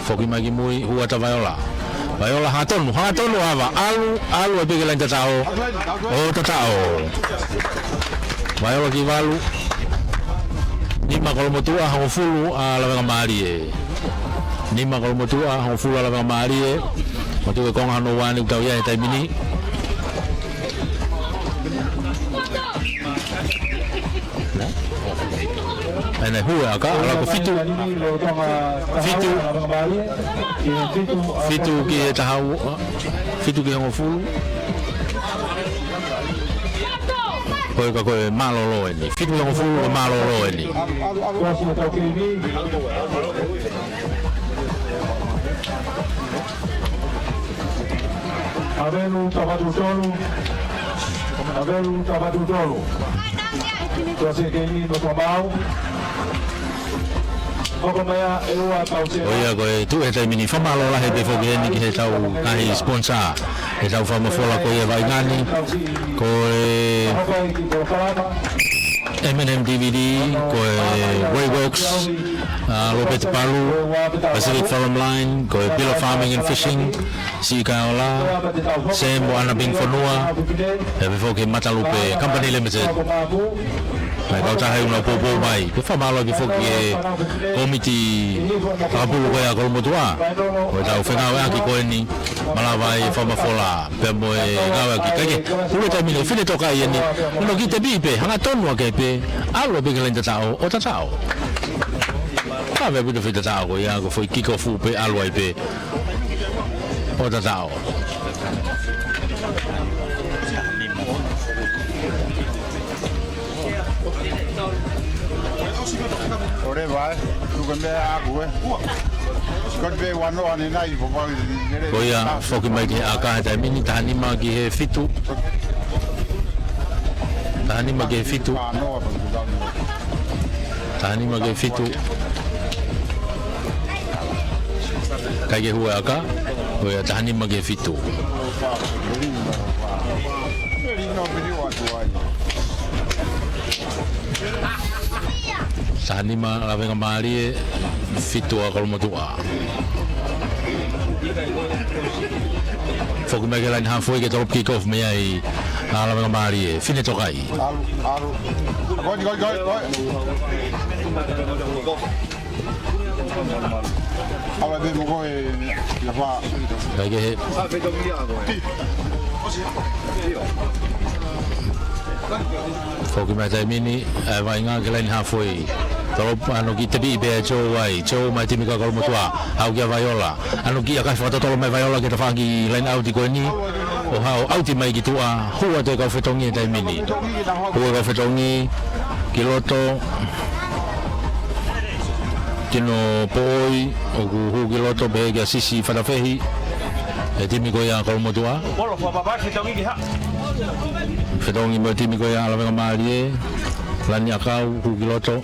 Foki mai ki mui, hū atu ʻa Vaiola. Vaiola hangatonu, hangatonu ava. ʻAlu, ʻalu ai pē ki he laine tataʻo. ʻO tataʻo. Vaiola ki valu. Nima Kolomotuʻa, hongofulu ʻa lavengamālie. Nima Kolomotuʻa, hongofulu ʻa lavengamālie. Mou tuku e konga hono ua ʻoku tau ʻi ai he taimi ni. Ene hū e ʻaka, ʻalu ko e fitu. Fitu. Fitu ki he taha ua. Fitu ki he hongofulu. Ko e ka ko e mālōlō eni. Fitu ki he hongofulu ko e mālōlō eni. ʻAvelu Tavatu tolu. ʻAvelu Tavatu tolu. Tuʻa se keini no Tamau. Hoko mai ʻa e ua tau se. ʻO ia ko e tuʻu he taimi ni, fakamālō lahi pē foki eni ki he tau ngaahi sponsor. He tau fakamafola ko ia vaʻinga ni. Ko e Hoko ai ki polokalama. M and M D V D, ko e Wayworks, ʻa Lopeti Palu, Pacific Farm Line, ko e Pila Farming and Fishing, Siʻi Kaola, Sam mo ʻAna Ping Fonua, ʻe pehē foki Matalupe Company Limited. Mai kautaha ʻoku nau poupou mai, pea fakamālō pē foki e komiti fakapulu ko ia ʻa Kolomotuʻa, ko e tau fengāueʻaki ko eni, malava ai e fakamafola. Pea mo e ngāueʻaki kae kehe, pulu taimi ni, fine toka eni, hono kiʻi tepi pē, hangatonu ake pē, ʻalu pē ki he laine tataʻo, ʻo tataʻo. Ka vea pito fai tataʻo ko ia, ko e foʻi kick off pē, ʻalu ai pē, ʻo tataʻo. ʻOre vai, tuku meʻa ʻaku ē. Ko e pē ua noa ni nai, ko pau i lele. Ko ia, foki mai ki he ʻaka he taimi ni, taha nima ki he fitu. Taha nima ki he fitu. Taha nima ki he fitu. ʻIkai ke hū e ʻaka, ko ia taha nima ki he fitu. Taha nima lavengamālie, fitu ʻa Kolomotuʻa. Foki mai ki he laine halfway ke tolopu kick off mei ai ʻa lavengamālie. Fine toka ai. ʻAlu, ʻalu. Koi, koi, koi, koi. ʻAlu pē mo koe, ia fa. ʻIkai ke hū. Foki mai taimi ni, ʻa e vaʻinga ki he laine halfway. Tolopu, hono kiʻi tepi pē ʻa Joe ai. Joe mai timi ko ia ʻa Kolomotuʻa. Haʻu kia Vaiola. Hono kiʻi ʻakahi fakatotolo mai Vaiola ki he tafaʻaki line out ko eni. ʻO haʻu ʻauti mai ki tuʻa. Hū atu e kau fetongi he taimi ni. Hū e kau fetongi ki loto. Tino Poʻoi, ʻoku hū ki loto pehē kia Sisi Fatafehi. ʻE timi ko ia ʻa Kolomotuʻa. Fetongi mo e timi ko ia ʻa lavengamālie. Lani ʻakau, hū ki loto.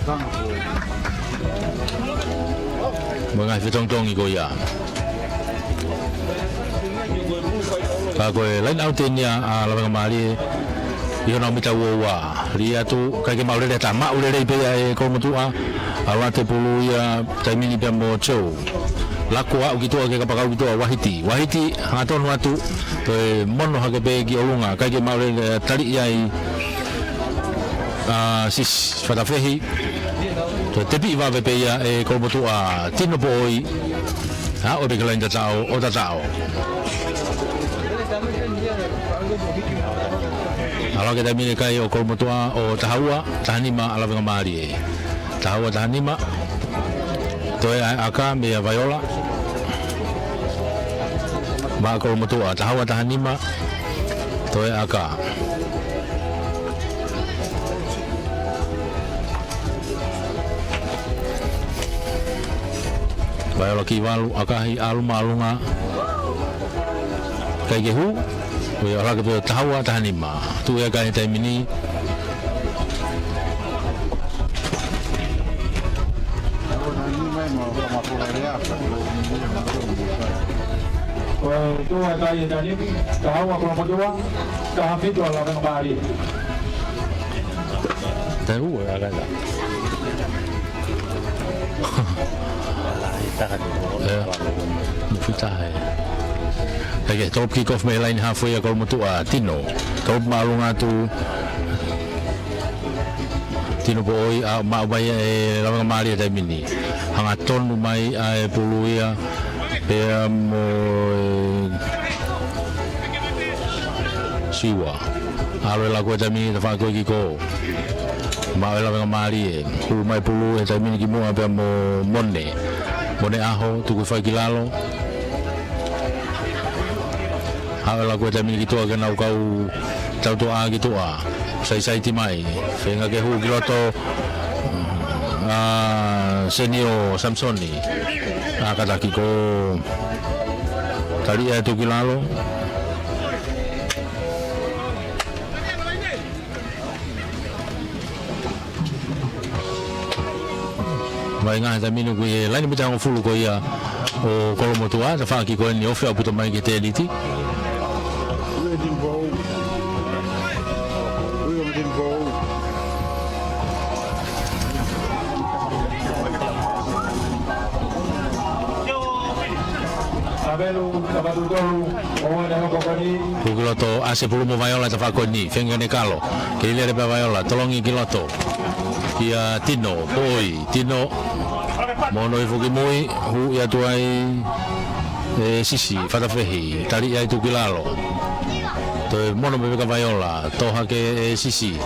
Mo e ngaahi fetongitongi ko ia. Ka ko e line out eni ʻa lavengamālie. ʻI hono mita ua ua. Lī atu, ʻikai ke maʻu lelei, tā maʻu lelei pē ia ʻe Kolomotuʻa. ʻAlu atu e pulu ia taimi ni pea mo Joe. Laku ʻo aʻu ki tuʻa ki he kapakau ki tuʻa Vahiti. Vahiti, hangatonu atu, toe mono hake pē ki ʻolunga. ʻIkai ke maʻu lele, ē, taliʻi ai ʻa Sisi Fatafehi. Toe tepiʻi vave pē ia ʻe Kolomotuʻa Tino Poʻoi. ʻA, ʻo pē ki he laine tataʻo, ʻo tataʻo. ʻAlu hake taimi ni e kai ʻo Kolomotuʻa ʻo taha ua, taha nima ʻa Lavengamālie. Taha ua taha nima. Toe ʻa e ʻaka meia Vaiola. Maʻa Kolomotuʻa, taha ua taha nima. Toe ʻa e ʻaka. Vaiola ki valu, ʻakahi, ʻalu māʻolunga. ʻIkai ke hū, ʻo ia ʻalu hake pē ʻo taha ua taha nima. Tuʻu ia kai he taimi ni. Ko e tuʻu ia kai he taimi ni, taha ua Kolomotuʻa, taha fitu ʻa Lavengamālie. Te u e ala la. Ē, mufita he. ʻIkai ke, top kick off mei he laine hafu ia Kolomotuʻa, Tino. Top māʻolunga atu. Tino Poʻoi, ʻa, maʻu mai ʻe Lavengamālie taimi ni. Hangatonu mai ʻa e pulu ia. Pea mo e Siua. ʻAlu e laku he taimi ni tafaʻaki ko ē ki kō. Maʻu ʻe Lavengamālie. Hū mai pulu he taimi ni ki muʻa pea mo Mone. Mone ʻAho, tuku fai ki lalo. Haʻu e laku he taimi ni ki tuʻa ki heʻenau kau tautuʻa ki tuʻa. Saisaiti mai. Feinga ke hū ki loto. ʻA Senio Samisoni. ʻA, kātaki ko ē. Taliʻi atu ki lalo. Vaʻinga he taimi ni ko e laine mita hongofulu ko ia ʻo Kolomotuʻa, tafaʻaki ko eni ʻo fea puta mai ki he tēniti. Lavelu, Tapatutolu, ʻo ʻene hoko ko eni. Hū ki loto, ʻasi e pulu mo Vaiola tafaʻaki ko eni, feinga ke ne kalo. Kei lele pē ʻa Vaiola, tolongi ki loto. Kia Tino, Poʻoi, Tino. Mono hifo ki mui, hū ia tuai. ʻE Sisi Fatafehi, taliʻi ai tuʻu ki lalo. Toe mono pē kia Vaiola, tō hake ʻe Sisi.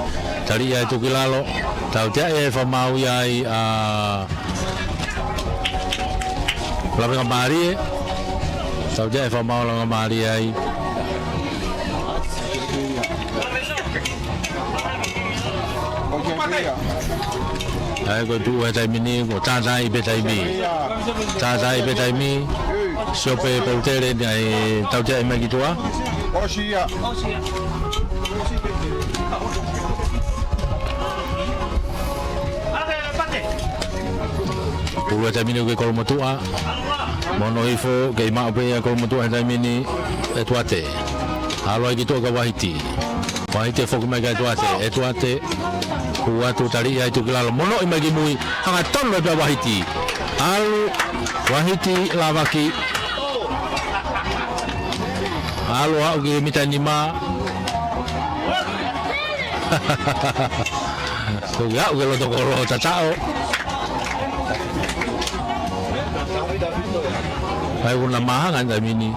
Taliʻi ai tuʻu ki lalo, tautea e fakamaau ia ai ʻa Lavengamālie. Tautea e fakamaau Lavengamālie ai. ʻA ia ko e tuʻu he taimi ni, ko e tātāʻi pē taimi. Tātāʻi pē taimi. Sio pē Pautele ni ai tautea mai ki tuʻa. Pulu he taimi ni ko ē Kolomotuʻa. Mono hifo, kei maʻu pē ia Kolomotuʻa he taimi ni, ʻEtuate. ʻAlu ai ki tuʻa kia Vahiti. Vahiti foki mai kia ʻEtuate. ʻEtuate. Hū atu taliʻi ai tuʻu ki lalo. Monoʻi mai ki mui. Hangatonu ai pē ʻa Vahiti. ʻAlu. Vahiti lavaki. ʻAlu aʻu ki he mita nima. Ko e aʻu ki loto kolo tataʻo. ʻAi, ʻoku na māhanga he taimi ni.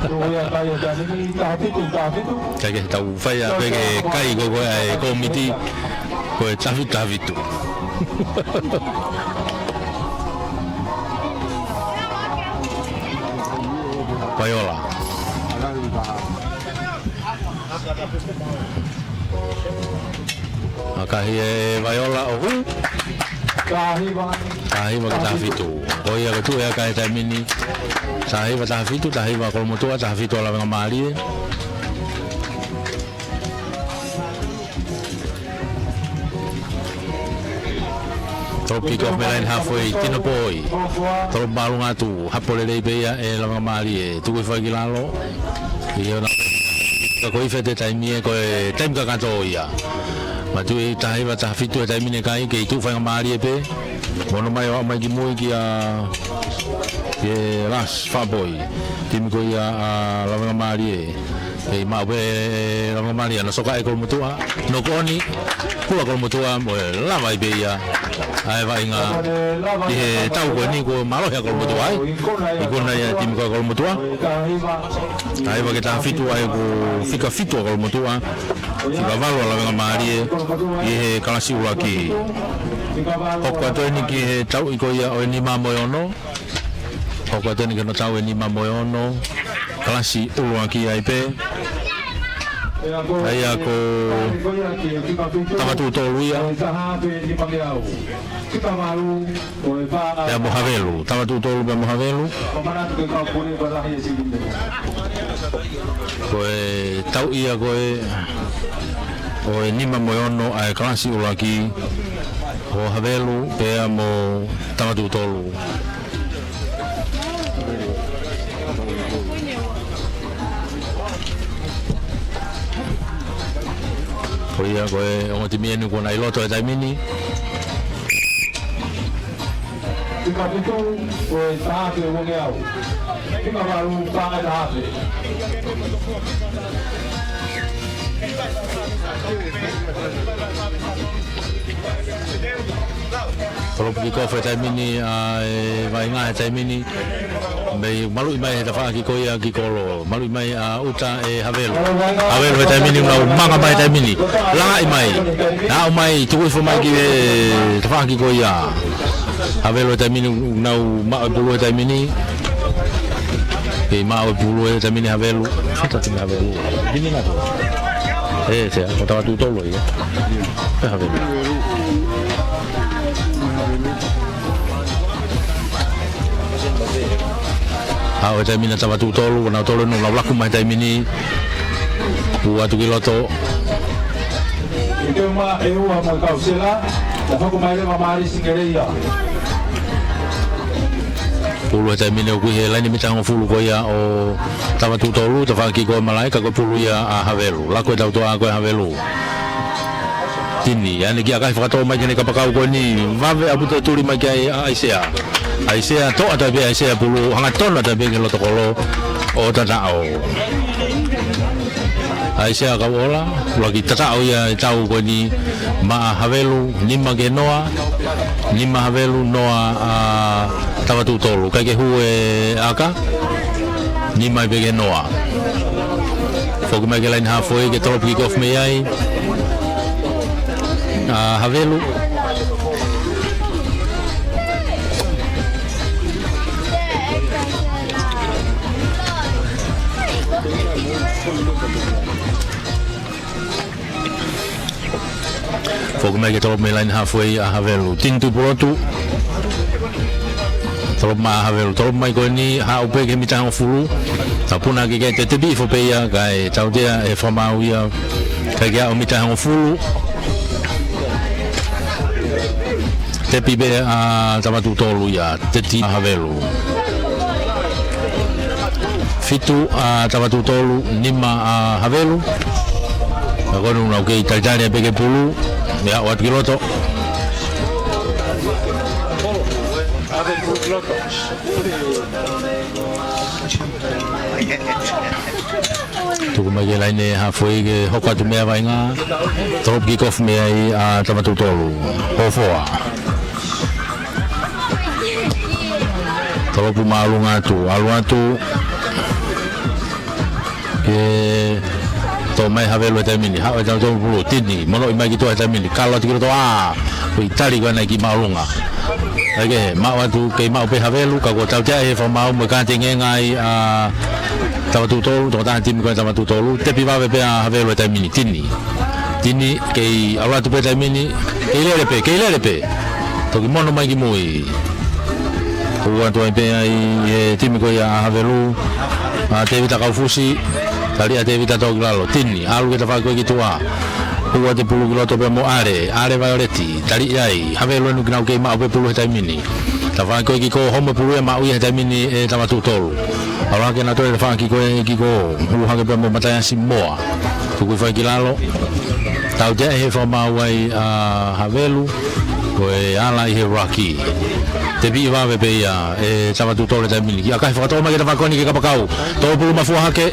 Taha fitu, taha fitu. Kae ke tau fai ʻa pē ke kai ko ē ʻa e kōmiti. Ko e taha fitu, taha fitu. Vaiola. ʻAkahi ʻe Vaiola ʻo hū. Taha hiva. Taha hiva ki he taha fitu. Ko ia ko e tuʻu ia kai he taimi ni. Taha hiva, taha fitu, taha hiva Kolomotuʻa, taha fitu ʻa Lavengamālie. Top kick off mei he laine hafu ia, Tino Poʻoi. Tolo māʻolunga atu, hapo lelei pē ia ʻe Lavengamālie, tuku hifo ai ki lalo. ʻIo na, ka ko e fete taimi ē, ko e taimi kakato ia. Matuʻi taha hiva taha fitu he taimi ni, kae kei tuʻu faingamālie pē. Mono mai ʻo aʻu mai ki mui kia, kia Las Faʻapoi. Timi ko ia ʻa Lavengamālie. Kei maʻu pē Lavengamālie, ʻa ē naʻe soka ʻe Kolomotuʻa. Noko ʻoni, kula Kolomotuʻa, mo e lava ai pē ia ʻa e vaʻinga ʻi he tau ko eni, kuo mālohi ʻa Kolomotuʻa ai. Ikuna ia timi ko ia ʻa Kolomotuʻa. Taha hiva ke taha fitu ai, ko e fika fitu ʻa Kolomotuʻa, fika valu ʻa Lavengamālie ʻi he kalasi ʻuluaki. Hoko atu eni ki he tauʻi ko ia ʻo e nima mo e ono. Hoko atu eni ki hono tau ʻe nima mo e ono, kalasi ʻuluaki ai pē. ʻA ia ko Tavatuʻutolu ia. Pea mo Havelu, Tavatuʻutolu pea mo Havelu. Ko e tau ia ko ē ʻo e nima mo e ono ʻa e kalasi ʻuluaki, ko Havelu pea mo Tavatuʻutolu. Ko ia ko e ongo timi eni kuo nau ʻi loto he taimi ni. Fika fitu, ko e taha afe uangeau. Fika valu, paʻanga ʻe taha afe. Tolopu kick off he taimi ni ʻa e vaʻinga he taimi ni. Mei maluʻi mai he tafaʻaki ko ia ki kolo. Maluʻi mai ʻa ʻuta ʻe Havelu. Havelu he taimi ni, nau manga mai he taimi ni. Langaʻi mai. Aʻu mai, tuku hifo mai ki he tafaʻaki ko ia. Havelu he taimi ni, nau maʻu e pulu he taimi ni. Kei maʻu e pulu he taimi ni Havelu. Fita timi Havelu. Timi na tu. ʻE, sea, ko Tavatuʻutolu ia. ʻE Havelu. Aʻu he taimi ni ʻa Tavatuʻutolu, nautolu ʻoku nau laku mai he taimi ni. Ua atu ki loto. ʻI te uma e ua mo e kausela, ta hoko mai leva Marisi Keleia. Pulu he taimi ni ʻoku ʻi he laine mita hongofulu ko ia ʻo Tavatuʻutolu, tafaʻaki ko e malaʻe ka ko e pulu ia ʻa Havelu. Laku e tautoʻa ko e Havelu. Tini, ʻa eni ki ʻakahi fakatō mai ki heʻene kapakau ko eni, vave ʻaupito e tuli mai ki ai ʻa ʻAisea. ʻAisea toʻa atu ai pē ʻAisea pulu, hangatonu atu ai pē ki he loto kolo ʻo tataʻo. ʻAisea Kauʻola, ʻuluaki tataʻo ia e tau ko eni maʻa Havelu, nima ki he noa, nima Havelu, noa ʻa Tavatuʻutolu. Kae ke hū e ʻaka, nima ai pē ki he noa. Foki mai ki he laine halfway ke tolopu kick off mei ai ʻa Havelu. Foki mai ke tolopu mei laine halfway ʻa Havelu. Tini Tupulotu. Tolopu mai ʻa Havelu. Tolopu mai ko eni, haʻu pē ki he mita hongofulu. Tapuna ki he tetepi hifo pē ia, kae tautea e fakamaau ia. Kae ke aʻu mita hongofulu. Tepi pē ʻa Tavatuʻutolu ia, teti ʻa Havelu. Fitu ʻa Tavatuʻutolu, nima ʻa Havelu. Ka ko eni ʻoku nau kei talitali pē ki he pulu, mei aʻu atu ki loto. Tuku mai ki he laine halfway ke hoko atu mei ai e vaʻinga. Tolopu kick off mei ai ʻa Tavatuʻutolu. Hofoa. Tolopu māʻolunga atu, ʻalu atu. Ke tō mai Havelu he taimi ni, haʻu e tau tau pulu, tini, monoʻi mai ki tuʻa he taimi ni, kalo atu ki loto ʻa, ko e tali ko ena ki māʻolunga. ʻAi ke, maʻu atu, kei maʻu pē Havelu, ka kuo tautea he fakamaau mo e kātengenga ai ʻa Tavatuʻutolu, tokotaha timi ko e Tavatuʻutolu, tepi vave pē ʻa Havelu he taimi ni, tini. Tini, kei ʻalu atu pē he taimi ni, kei lele pē, kei lele pē. Toki mono mai ki mui. Hū atu ai pē ai he timi ko ia ʻa Havelu, ʻa Tevita Kaufusi, tali ʻa Tevita tō ki lalo, tini, ʻalu ki he tafaʻaki ko ē ki tuʻa. Hū atu e pulu ki loto pea mo ʻAle, ʻAle Vaioleti, tali ai, Havelu ʻoku nau kei maʻu pē pulu he taimi ni. Tafaʻaki ko ē ki kō, homo e pulu ia maʻu ia he taimi ni ʻe Tavatuʻutolu. ʻAlu hake nautolu he tafaʻaki ko ē ki kō, hū hake pea mo Mataiasi Moa. Tuku hifo ai ki lalo. Tautea he fakamaau ai ʻa Havelu, ko e ala ʻi he ruck. Tepiʻi vave pē ia ʻe Tavatuʻutolu he taimi ni. ʻA, kae fakatoʻo mai ki he tafaʻaki ko eni ki he kapakau. Tō pulu mafua hake,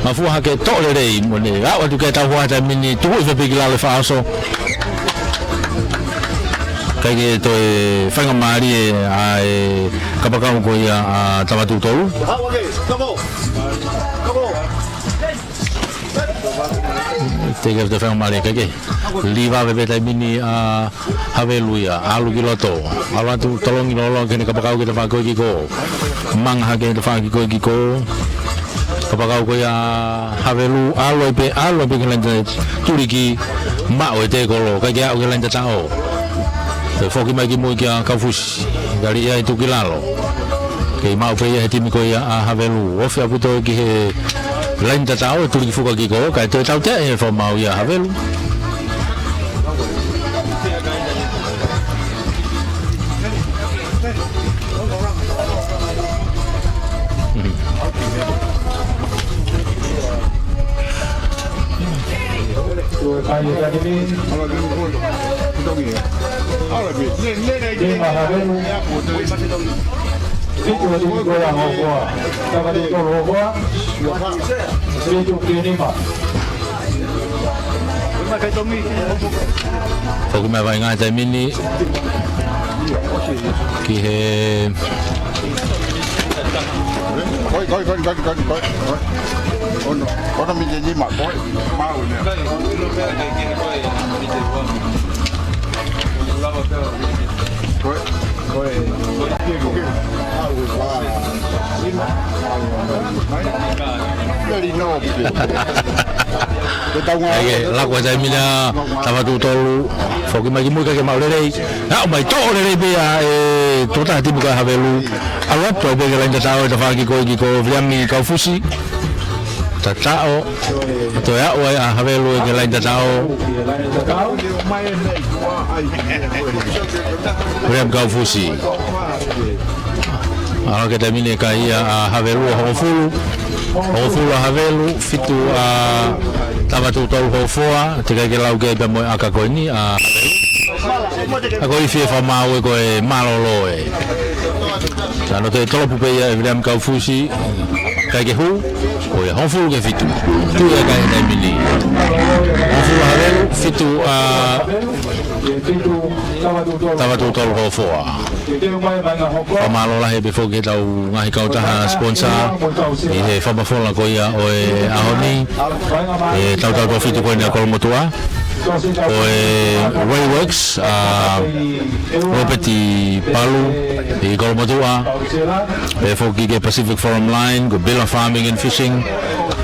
mafua hake, toʻo lelei, mo ne aʻu atu ki he tauhua he taimi ni, tuhuʻi fepiki lalo e faʻa oso. ʻIkai ke toe faingamālie ʻa e kapakau ko ia ʻa Tavatuʻutolu. Take it the faingamālie, ʻikai ke. Lī vave pē taimi ni ʻa Havelu ia, ʻalu ki loto. ʻAlu atu, tolongi loloa ki heʻene kapakau ki he tafaʻaki ko ē ki kō. Manga hake he tafaʻaki ko ē ki kō. Kapakau ko ia ʻa Havelu, ʻalu ai pē, ʻalu ai pē ki he laine tuliki, maʻu e tēkolo, ʻikai ke aʻu ki he laine tataʻo. Toe foki mai ki mui kia Kaufusi. Tali ia ʻe tuku ki lalo. Kei maʻu pē ia he timi ko ia ʻa Havelu. Ofi ʻaupito ki he laine tataʻo, tuliki fuka ki kō, kae toe tautea he fakamaau ia ʻa Havelu. Foki mai vaʻinga he taimi ni ki he Koi, koi, koi, koi, koi, koi, koi. Ono, ono miniti nima, koi. Maʻu ia. Koi, koi. Very noble. ʻIkai ke lako he taimi ni ʻa Tavatuʻutolu, foki mai ki mui ʻikai ke maʻu lelei. Aʻu mai, toʻo lelei pē ia ʻe tokotaha timi ko ia ʻa Havelu. ʻAlu atu ai pē ki he laine tataʻo he tafaʻaki ko ē ki kō, Viliami Kaufusi. Tataʻo, toe aʻu ai ʻa Havelu ki he laine tataʻo. Viliami Kaufusi. ʻAlu ki he taimi ni ʻe kai ia ʻa Havelu ʻo hongofulu. Hongofulu ʻa Havelu, fitu ʻa Tavatuʻutolu, hofoa, teʻeki ai ke lau ki ai pea mo e ʻaka ko eni, ʻa Havelu. ʻA ko e ifi e fakamaau ē ko e mālōlō ē. Ka naʻe toe tolopu pē ia ʻe Viliami Kaufusi, ʻikai ke hū, ko ia hongofulu ki he fitu. Tuʻu ia ʻe kai he taimi ni. Hongofulu ʻa Havelu, fitu ʻa Tavatuʻutolu, hofoa. Fakamālō lahi pē foki ki heʻetau ngaahi kautaha sponsor ʻi he fakamafola ko ia ʻo e ʻaho ni. ʻE tautautefito ko eni ʻa Kolomotuʻa. Ko e Wayworks, ʻa Lopeti Palu ʻi Kolomotuʻa. Pea foki ki he Pacific Forum Line, ko Bila Farming and Fishing,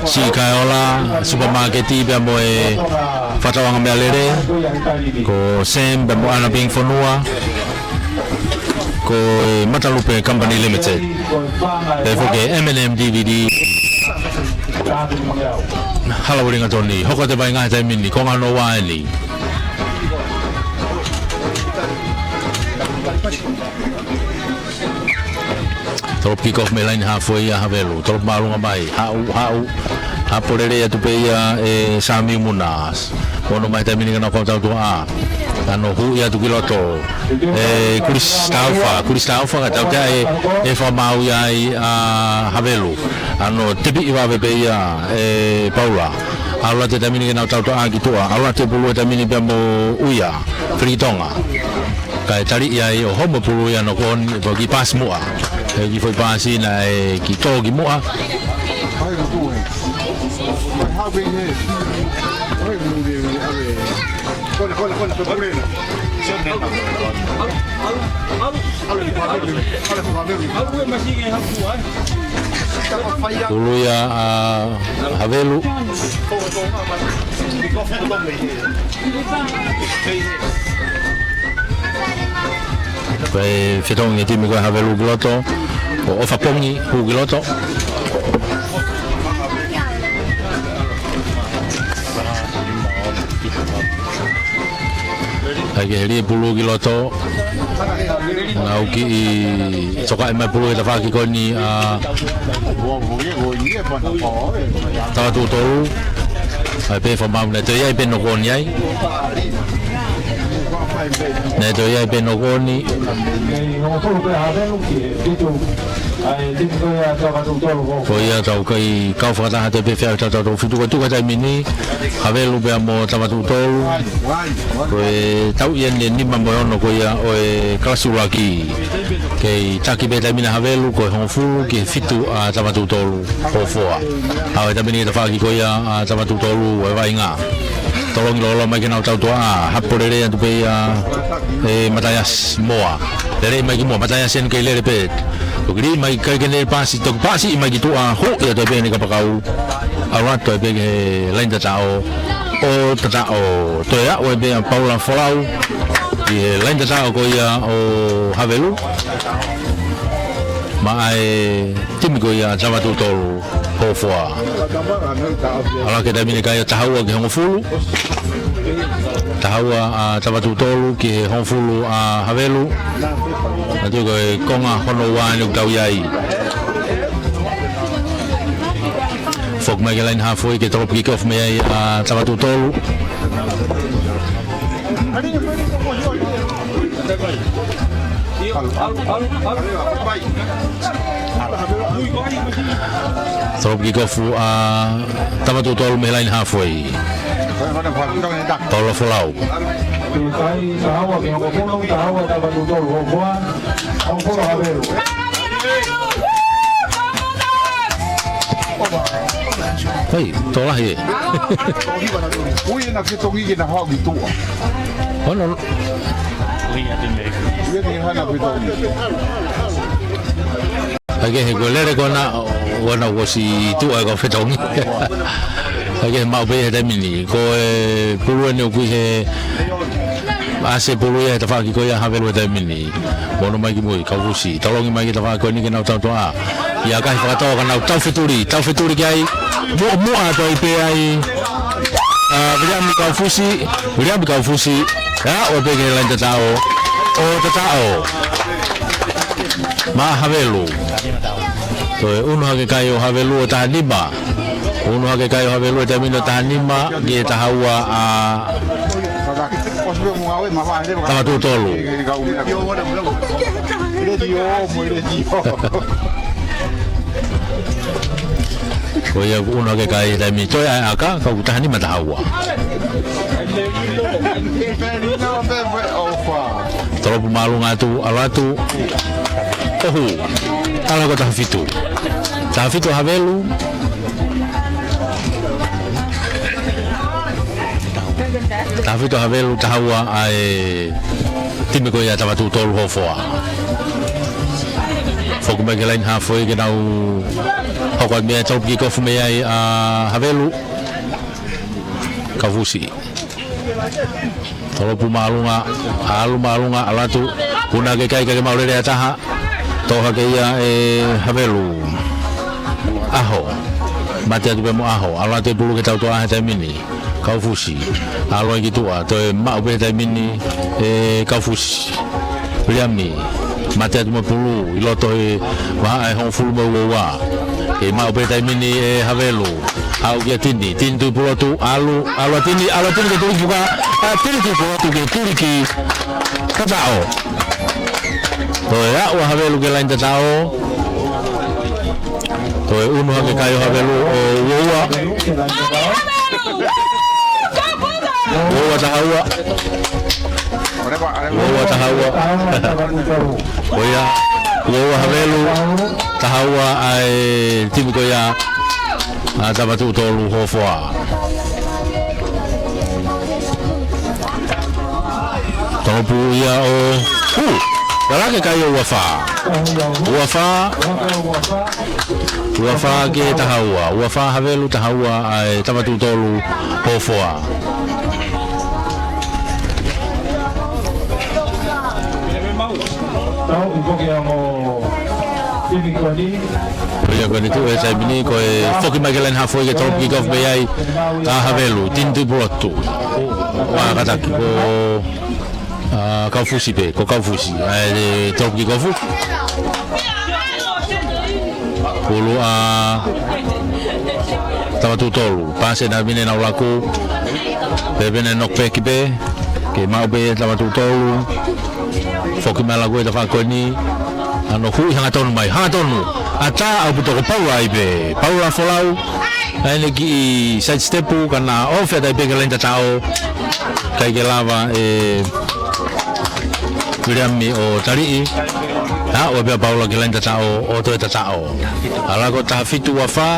Sea Kaiola, Supermarket, pea mo e fakatauʻanga meʻalele, ko Sam, pea mo ʻAna Ping Fonua, ko e Matalupe Company Limited. Pea foki M and M D V D. Hala Uelingatoni, hoko atu e vaʻinga he taimi ni, konga hono ua eni. Tolopu kick off mei he laine haafe ia ʻa Havelu. Tolopu māʻolunga mai. Haʻu, haʻu. Hapo lelei atu pē ia ʻe Samiu Muna. Ono mai he taimi ni ka nau kau tautua. ʻAno hū ia atu ki loto. ʻE Chris Taufa. Chris Taufa ka tautea ʻe, ʻe fakamaau ia ai ʻa Havelu. ʻAno tepiʻi vave pē ia ʻe Paula. ʻAlu atu he taimi ni ke nau tautua ki tuʻa. ʻAlu atu e pulu he taimi ni pea mo Uia. Filitonga. Kae tali ia ʻo homo pulu ia ʻa Nokoni, pea kiʻi paasi muʻa. ʻE kiʻi foʻi paasi naʻe kiʻi tō ki muʻa. Pulu ia ʻa Havelu. Pea fetongi e timi ko ia ʻa Havelu ki loto. Ko ʻOfa Pongi, hū ki loto. ʻIkai ke heli e pulu ki loto. Nau kiʻi tokaʻi mai pulu he tafaʻaki ko eni ʻa Tavatuʻutolu. ʻAi pē fakaʻamu naʻe toe ʻi ai pē nokoni ai. Naʻe toe ʻi ai pē nokoni. Ko ia tau kai kau fakataha atu pē fea tau tau fitu ko tuka taimi ni. Havelu pea mo Tavatuʻutolu. Ko e tau ia ne nima mo e ono ko ia ʻo e kalasi ʻuluaki. Kei taki pē taimi ni ʻa Havelu ko e hongofulu ki he fitu ʻa Tavatuʻutolu. Hofoa. ʻAi taimi ni tafaʻaki ko ia ʻa Tavatuʻutolu ʻo e vaʻinga. Tolongi lolo mai ke nau tau tuʻa, hapo lele atu pē ia ʻe Mataiasi Moa. Lele mai ki muʻa, Mataiasi ʻoku kei lele pē. Toki lī mai kai ke ne pasi, toki pasi mai ki tuʻa, huʻi atu pē ʻene kapakau. ʻAlu atu pē ki he laini tataʻo. ʻO tataʻo, toe aʻu pē ʻa Paula Folau. Ki he laini tataʻo ko ia ʻo Havelu. Maʻa e timi ko ia Tavatuʻutolu Hofoa. ʻAlu hake taimi ni kai ʻa Tahaua ki he hongofulu. Tahaua ʻa Tavatuʻutolu ki he hongofulu ʻa Havelu. Naʻe tuʻu ko e konga hono ua ʻeni ʻoku tau ʻi ai. Foki mai ki he laini hafoi ke tolopu kick off mei ai ʻa Tavatuʻutolu. Tolopu kick off ʻa Tavatuʻutolu mei he laini hafoi. Paula Folau. Hei, tō lahi ē. Ui, ena fetongi ke na hau ki tuʻa. Ono. Ui, ena hana fetongi. ʻAi ke he ko e lele ko ena, ʻoua naʻa ʻosi tuʻa e kau fetongi. ʻAi ke he maʻu pē he taimi ni. Ko e pulu ʻeni ʻoku ʻi he ʻasi e pulu ia he tafaʻaki ko ia Havelu he taimi ni. Mono mai ki mui, Kaufusi. Tolongi mai ki tafaʻaki ko eni ke nau tau tuʻa. ʻI ai e kakai fakatau ka nau tau fetuli, tau fetuli ki ai. Muʻa, muʻa atu ai pē ai. ʻA, Viliami Kaufusi, Viliami Kaufusi. ʻAlu pē ki he laini tataʻo. ʻO tataʻo. Maʻa Havelu. Toe unu hake kai ʻo Havelu ʻo taha nima. Unu hake kai ʻo Havelu he taimi ni ʻo taha nima ki he taha ua ʻa Tavatuʻutolu. Ko ia ʻoku unu hake kai he taimi ni. Toe ʻai ʻaka, ka ʻoku taha nima taha ua. Tolopu māʻolunga atu, ʻalu atu. ʻOhu. ʻAlu ko e taha fitu. Taha fitu Havelu. Taha fitu Havelu, taha ua ʻa e timi ko ia Tavatuʻutolu Hofoa. Foki mai ki he laini hafoi ke nau hoko atu mei ai, tau kick off mei ai ʻa Havelu. Kaufusi. Tolopu māʻolunga, ʻalu māʻolunga, ʻalu atu. Unu hake kai ka ke maʻu lele ʻa taha. Tō hake ia ʻe Havelu. ʻAho. Mate atu pē mo ʻAho. ʻAlu atu e pulu ke tau tuʻa he taimi ni. Kaufusi. ʻAlu ai ki tuʻa. Toe maʻu pē he taimi ni ʻe Kaufusi. Viliami. Mate atu mo e pulu. ʻI loto he vahaʻa ʻe hongofulu mo e ua ua. Kei maʻu pē he taimi ni ʻe Havelu. Aʻu kia Tini, Tini Tuʻipulotu, ʻalu, ʻalu ʻa Tini, ʻalu ʻa Tini ke tuli fuka, ʻa Tini Tuʻipulotu ke tuli ki tataʻo. Toe aʻu ʻa Havelu ki he laini tataʻo. Toe unu hake kai ʻo Havelu ʻo ua ua. Ua ua taha ua. Ua ua taha ua. Ko ia, ua ua Havelu, taha ua ʻa e timi ko ia ʻa Tavatuʻutolu Hofoa. Tolopu ia ʻo, ʻū, ʻalu hake kai ʻo ua fā. Ua fā. Ua fā ki he taha ua. Ua fā Havelu, taha ua ʻa e Tavatuʻutolu Hofoa. Tau ʻi koke amo David Kwani. Ko ia ko eni tuʻu he taimi ni, ko e foki mai ki he laini hafoi ke tolopu kick off mei ai ʻa Havelu, Tini Tuʻipulotu. Ua kataki ko ʻa Kaufusi pē, ko Kaufusi. ʻAi, e tolopu kick off. Pulu ʻa Tavatuʻutolu. Paasi ʻe Taimini, nau laku. Pea pehē naʻe knock back pē. Ke maʻu pē ʻe Tavatuʻutolu. Foki mai laku ʻe tafaʻaki ko eni. ʻAno hui hangatonu mai. Hangatonu. ʻAtā ʻaupito ko Paula ai pē. Paula Folau. ʻA eni kiʻi side step ka na ofi ʻatai pē ki he laini tataʻo. ʻIkai ke lava ʻe Viliami ʻo taliʻi. ʻA, ʻoua pē ʻa Paula ki he laini tataʻo, ʻo toe tataʻo. ʻAlu ko e taha fitu ua fā,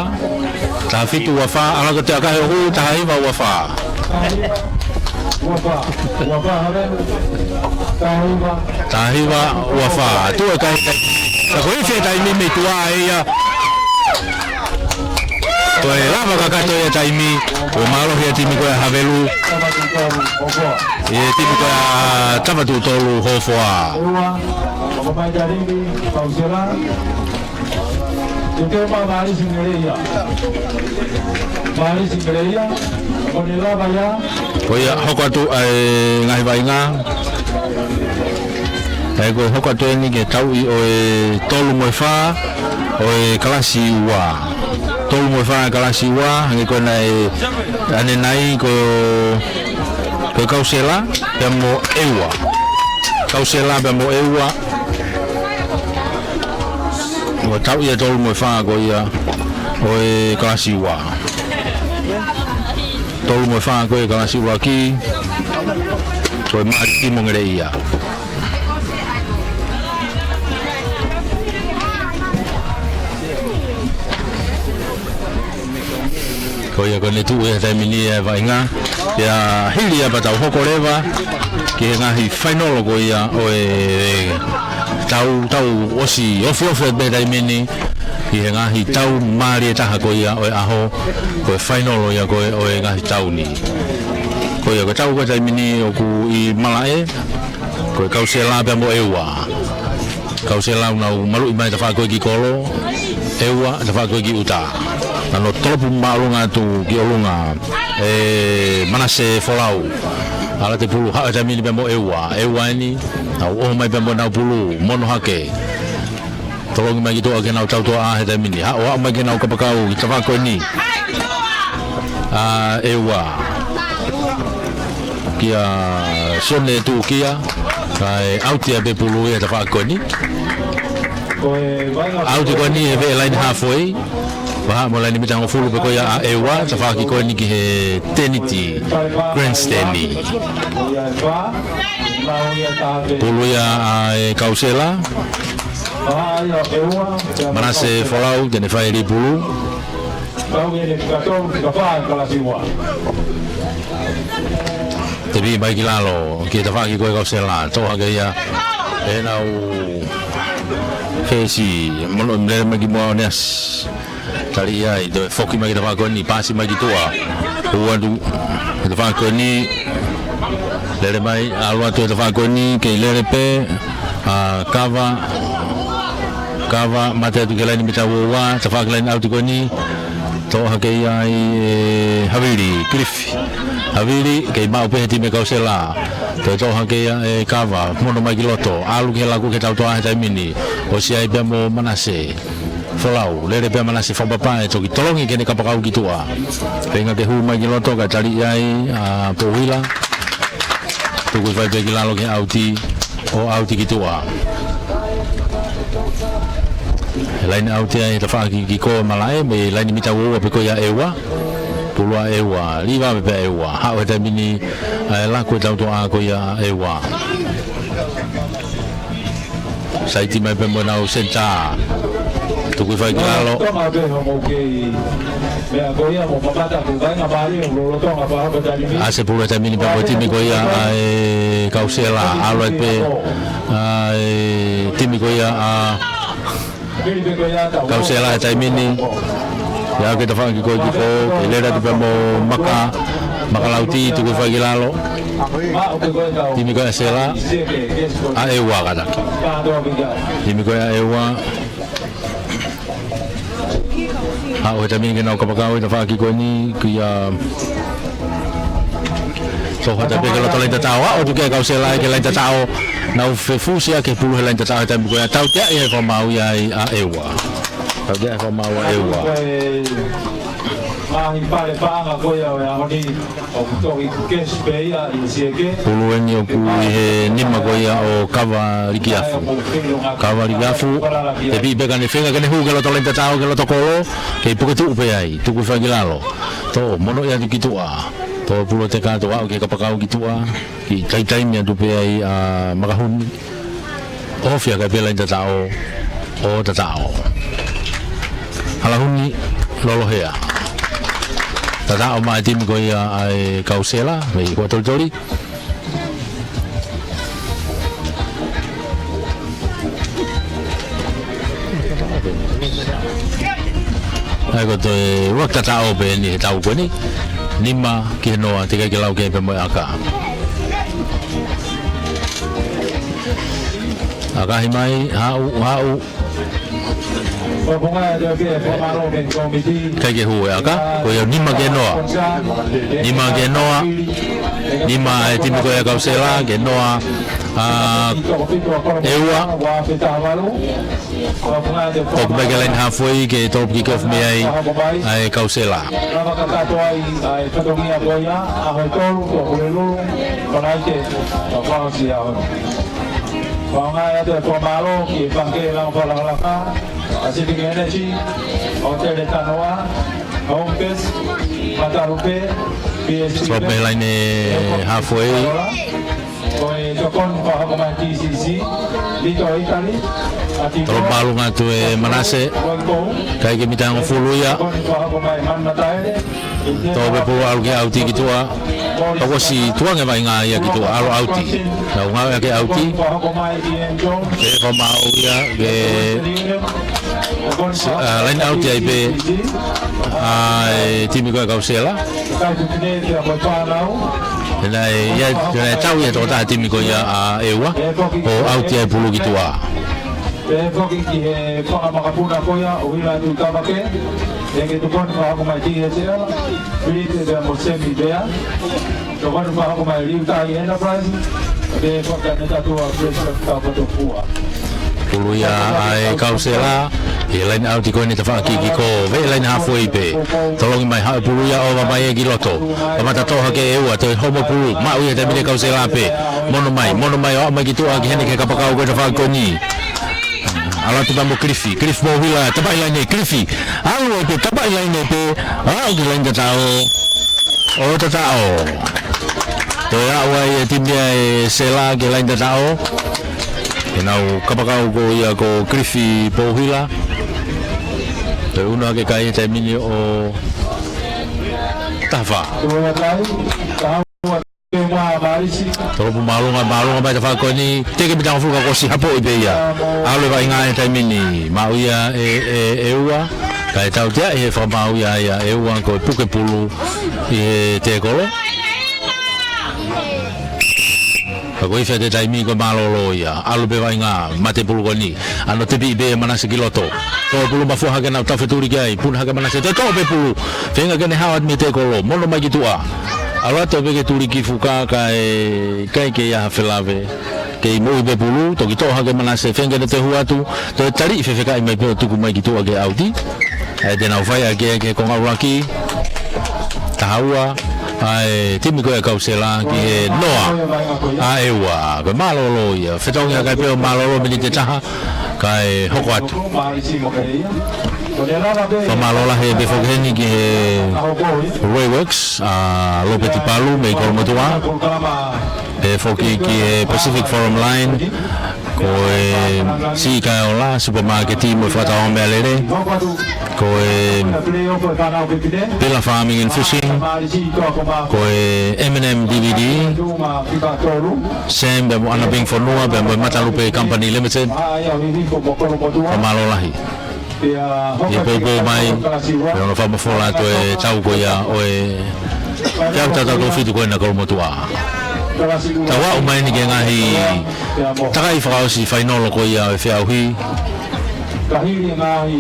taha fitu ua fā, ʻalu ko e toe ʻakahi ʻo hū, taha hiva ua fā. Taha hiva ua fā, tuʻu e kai. Ka ko e ifi e taimi mei tuʻa ia. Ko e lava kakato ia taimi, ko e mālohi ia timi ko ia Havelu. ʻE timi ko ia Tavatuʻutolu Hofoa. Ua, ʻo mai taimi, Kausela. Te te ma Marisi Ngeleia. Marisi Ngeleia, ko ne lava ia. Ko ia hoko atu ʻa e ngaahi vaʻinga. ʻA ia ko e hoko atu eni ki he tauʻi ʻo e tolu mo e fā, ʻo e kalasi ua. Tolu mo e fā kalasi ua, hangē ko ena ʻe ʻanenai ko, ko e Kausela, pea mo ʻEua. Kausela, pea mo ʻEua. ʻO tauʻi ʻa e tolu mo e fā ko ia, ʻo e kalasi ua. Tolu mo e fā ko e kalasi ua ki, ko e Marisi mo Ngeleia. Ko ia ko eni tuʻu ia he taimi ni e vaʻinga. Ia hili ia pea tau hoko leva ki he ngaahi fainolo ko ia ʻo e tau, tau ʻosi ofiofi pē taimi ni. ʻI he ngaahi tau mālie taha ko ia ʻo e ʻaho, ko e fainolo ia ko ē ʻo e ngaahi tau ni. Ko ia ko e tau ko e taimi ni ʻoku ʻi malaʻe, ko e Kausela pea mo ʻEua. Kausela ʻoku nau maluʻi mai tafaʻaki ko ē ki kolo, ʻEua tafaʻaki ko ē ki ʻuta. ʻAno tolopu māʻolunga atu ki ʻolunga ʻe Manase Folau. ʻAlu atu e pulu, haʻu e taimi ni pea mo ʻEua. ʻEua eni, nau ō mai pea mo ʻenau pulu, mono hake. Tolongi mai ki tuʻa ki heʻenau tautoʻa he taimi ni. Haʻu, haʻu mai ki heʻenau kapakau ki tafaʻaki ko eni. ʻA ʻEua. Kia Sione Tukia. Kae ʻauti ʻa e pulu ia tafaʻaki ko eni. ʻAuti ko eni ʻe veʻe laini halfway. Vaha mo e laini mita hongofulu pē ko ia ʻa ʻEua, tafaʻaki ko eni ki he teniti grandstand. Pulu ia ʻa e Kausela. Manase Folau, te ne fai e lī pulu. Te pī mai ki lalo, ki he tafaʻaki ko e Kausela, toʻo hake ia ʻe heʻenau fesi, mono lele mai ki muʻa ʻo Neasi. Tali ia ʻi he toe foki mai ki tafaʻaki ko eni, paasi mai ki tuʻa. Hū atu, ki tafaʻaki ko eni, lele mai, ʻalu atu ki tafaʻaki ko eni, kei lele pē, ʻa, kava, kava, mate atu ki he laini mita ua ua, tafaʻaki laini ʻauti ko eni, toʻo hake ia ʻe Havili, Kilifi. Havili, kei maʻu pē he timi Kausela. Toe toʻo hake ia ʻe kava, mono mai ki loto, ʻalu ki he laku ki he tautoʻa he taimi ni. ʻOsi ai pea mo Manase. Folau, lele pea Manase fakapapau ʻe toki tolongi ki heʻene kapakau ki tuʻa. Feinga ke hū mai ki loto, kae tali ia ʻa Pouhila. Tuku ʻi fai pē ki lalo ki he ʻauti, ʻo ʻauti ki tuʻa. Laini ʻauti ia ʻi he tafaʻaki ki kolo malaʻe, mei laini mita ua ua pē ko ia ʻa ʻEua. Pulu ʻa ʻEua, lī vave pē ʻa ʻEua. Haʻu he taimi ni, ʻa e laku e tautoʻa ko ia ʻa ʻEua. Saiti mai pē mo ʻenau senitā. Tuku ʻi fai ki lalo. Tonga pē homo kei. Meʻa ko ia mo papata ko vainga mālie o lolotonga pa hapa taimi. ʻAse pulu he taimi ni pea mo e timi ko ia ʻa e Kausela. ʻAlu ai pē ʻa e timi ko ia ʻa Kausela he taimi ni. Ia ke tafaʻaki ko ē ki kolo, kei lele atu pea mo Maka, Maka Lauti, tuku ʻi fai ki lalo. Timi ko ia ʻa Sela, ʻa ʻEua kātaki. Timi ko ia ʻa ʻEua. Haʻu he taimi ni ke nau kapakau ʻi he tafaʻaki ko eni, kia Toʻo hake pē ki loto laini tataʻo, ʻa, ʻoatu ki he Kausela ki he laini tataʻo. Nau fefusi ʻa e pulu he laini tataʻo he taimi ko ia, tautea ʻi he fakamaau ia ʻa ʻEua. Tautea ʻi he fakamaau ʻa ʻEua. Ngaahi pale paʻanga ko ia ʻo e ʻaho ni ʻoku toki kesi pē ia ʻi he sieke. Pulu eni ʻoku ʻi he nima ko ia ʻo Kavalikiafu. Kavalikiafu, tepiʻi pē ka ne feinga ke ne hū ki loto laini tataʻo ki loto kolo, kei puke tuʻu pē ai, tuku fai ki lalo. Tō, mono ia atu ki tuʻa. Tō pulu ʻo teka, tō aʻu ki he kapakau ki tuʻa, kiʻi taitaimi atu pē ai ʻa Makahuni. ʻOfi hake pē laini tataʻo, ʻo tataʻo. Halahuni, Lolohea. Tataʻo mai e timi ko ia ʻa e Kausela, mei Huʻatolitoli. ʻA ia ko e toe ua tataʻo pē eni he tau ko eni. Nima ki he noa, teʻeki ke lau ki ai pē mo e ʻaka. ʻAkahi mai, haʻu, haʻu. ʻIkai ke hū e ʻaka, ko ia nima ki he noa. Nima ki he noa. Nima e timi ko ia Kausela, ki he noa, ʻa, ʻEua. Toki mai ki he laini halfway ke tō piki kofi mei ai ʻa e Kausela. Lava kakato ai ʻa e fatongia ko ia, ʻaho e tolu, ko Pulelulu, Kolaite, ʻo fakaʻosi ʻaho ni. Fakaʻaongaʻi atu e fakamālō ki he Pangikē Langa Fakalakalaka, Pacific Energy, ʻo Tele Tanoa, Home Base, Matalupe, P S P. Sop mei he laini halfway. Ko e tokoni fakahoko mai T C C, Little Italy, ʻa Tito, tolo mālunga atu e Manase, Roy Cole, ʻikai ke mita hongofulu ia. Tokoni fakahoko mai Manmataele, Tō pē pulu ʻalu ki he ʻauti ki tuʻa. Tokosiʻi tuʻa ange vaʻinga ia ki tuʻa ʻalu ʻauti. Nau ngāueʻaki e ʻauti. Pea fakamaau ia ke, ʻa, laini ʻauti ai pē ʻa e timi ko ia Kausela. He naʻe, ia, he naʻe tau ia tokotaha timi ko ia ʻa ʻEua ʻo ʻauti ai pulu ki tuʻa. Pea foki ki he fanga makapuna ko ia ʻo Uila Tuʻitavake, ʻe ke tokoni fakahoko mai T S L, Filipe pea mo Semi Bea, tokoni fakahoko mai Liutai Enterprise, pea foki ʻa Netatua Precious Taufatopua. Pulu ia ʻa e Kausela, ʻi he laini ʻauti ko eni tafaʻaki ki ko veʻe laini halfway pē. Tolongi mai haʻu e pulu ia ʻova mai ē ki loto. Kamata tō hake ʻEua, toe homo pulu, maʻu ia he taimi ni ʻe Kausela pē. Mono mai, mono mai, ʻo aʻu mai ki tuʻa ki heni ki he kapakau ko e tafaʻaki ko eni. ʻAlu atu pea mo Kilifi, Kilifi Pouhila, tapaʻi laine, Kilifi. ʻAlu ai pē, tapaʻi laine pē, aʻu ki he laini tataʻo. ʻO tataʻo. Toe aʻu ai e timi ʻa e Sela ki he laini tataʻo. Ke nau kapakau ko ia ko Kilifi Pouhila. Toe unu hake kai he taimi ni ʻo taha fā. Tolopu mālunga, mālunga mai tafaʻaki ko eni, teke mita hongofulu ka kuo ʻosi hapoʻi pē ia. ʻAlu e vaʻinga he taimi ni, maʻu ia ʻe, ʻe, ʻEua, kae tautea ʻi he fakamaau ia ʻa ʻEua ko e puke pulu ʻi he tēkolo. Ka ko e ifi atu e taimi ko e mālōlō ia, ʻalu pē vaʻinga, mate pulu ko eni, ʻa ʻene tepi pē ʻe Manase ki loto. Tō pulu mafua hake nau tau fetuli ki ai, puna hake Manase, toe tō pē pulu, feinga ke ne hao atu mei he tēkolo, mono mai ki tuʻa. ʻAlu atu pē ke tuli ki fuka kae ʻikai ke ʻi ai ha felave. Kei moʻui pē pulu, toki tō hake Manase, feinga ke ne toe hū atu, toe taliʻi fefekaʻi mai pē ʻo tuku mai ki tuʻa ki he ʻauti. ʻA ia te nau fai ʻaki ē ki he konga ʻuluaki, taha ua, ʻa e timi ko ia Kausela ki he noa ʻa ʻEua. Ko e mālōlō ia, fetongi hake pē ʻo mālōlō miniti ʻe taha, kae hoko atu. Fakamālō lahi pē foki heni ki he Roy Works, ʻa Lopeti Palu mei Kolomotuʻa. Pea foki ki he Pacific Forum Line, ko e Siʻi Kaeola, Supermarket mo e Fakataumeʻalele. Ko e Pila Farming and Fishing. Ko e M and M D V D. Sam pea mo ʻAna Bing Fonua, pea mo e Matalupe Company Limited. Fakamālō lahi. ʻI he poupou mai, pea ʻoku fakamafola atu e tau ko ia ʻo e, ʻi he ʻaho taha tautolu fitu ko ena Kolomotuʻa. Tau aʻu mai eni ki he ngaahi takai fakaʻosi fainolo ko ia ʻo e feʻauhi. Tau aʻu mai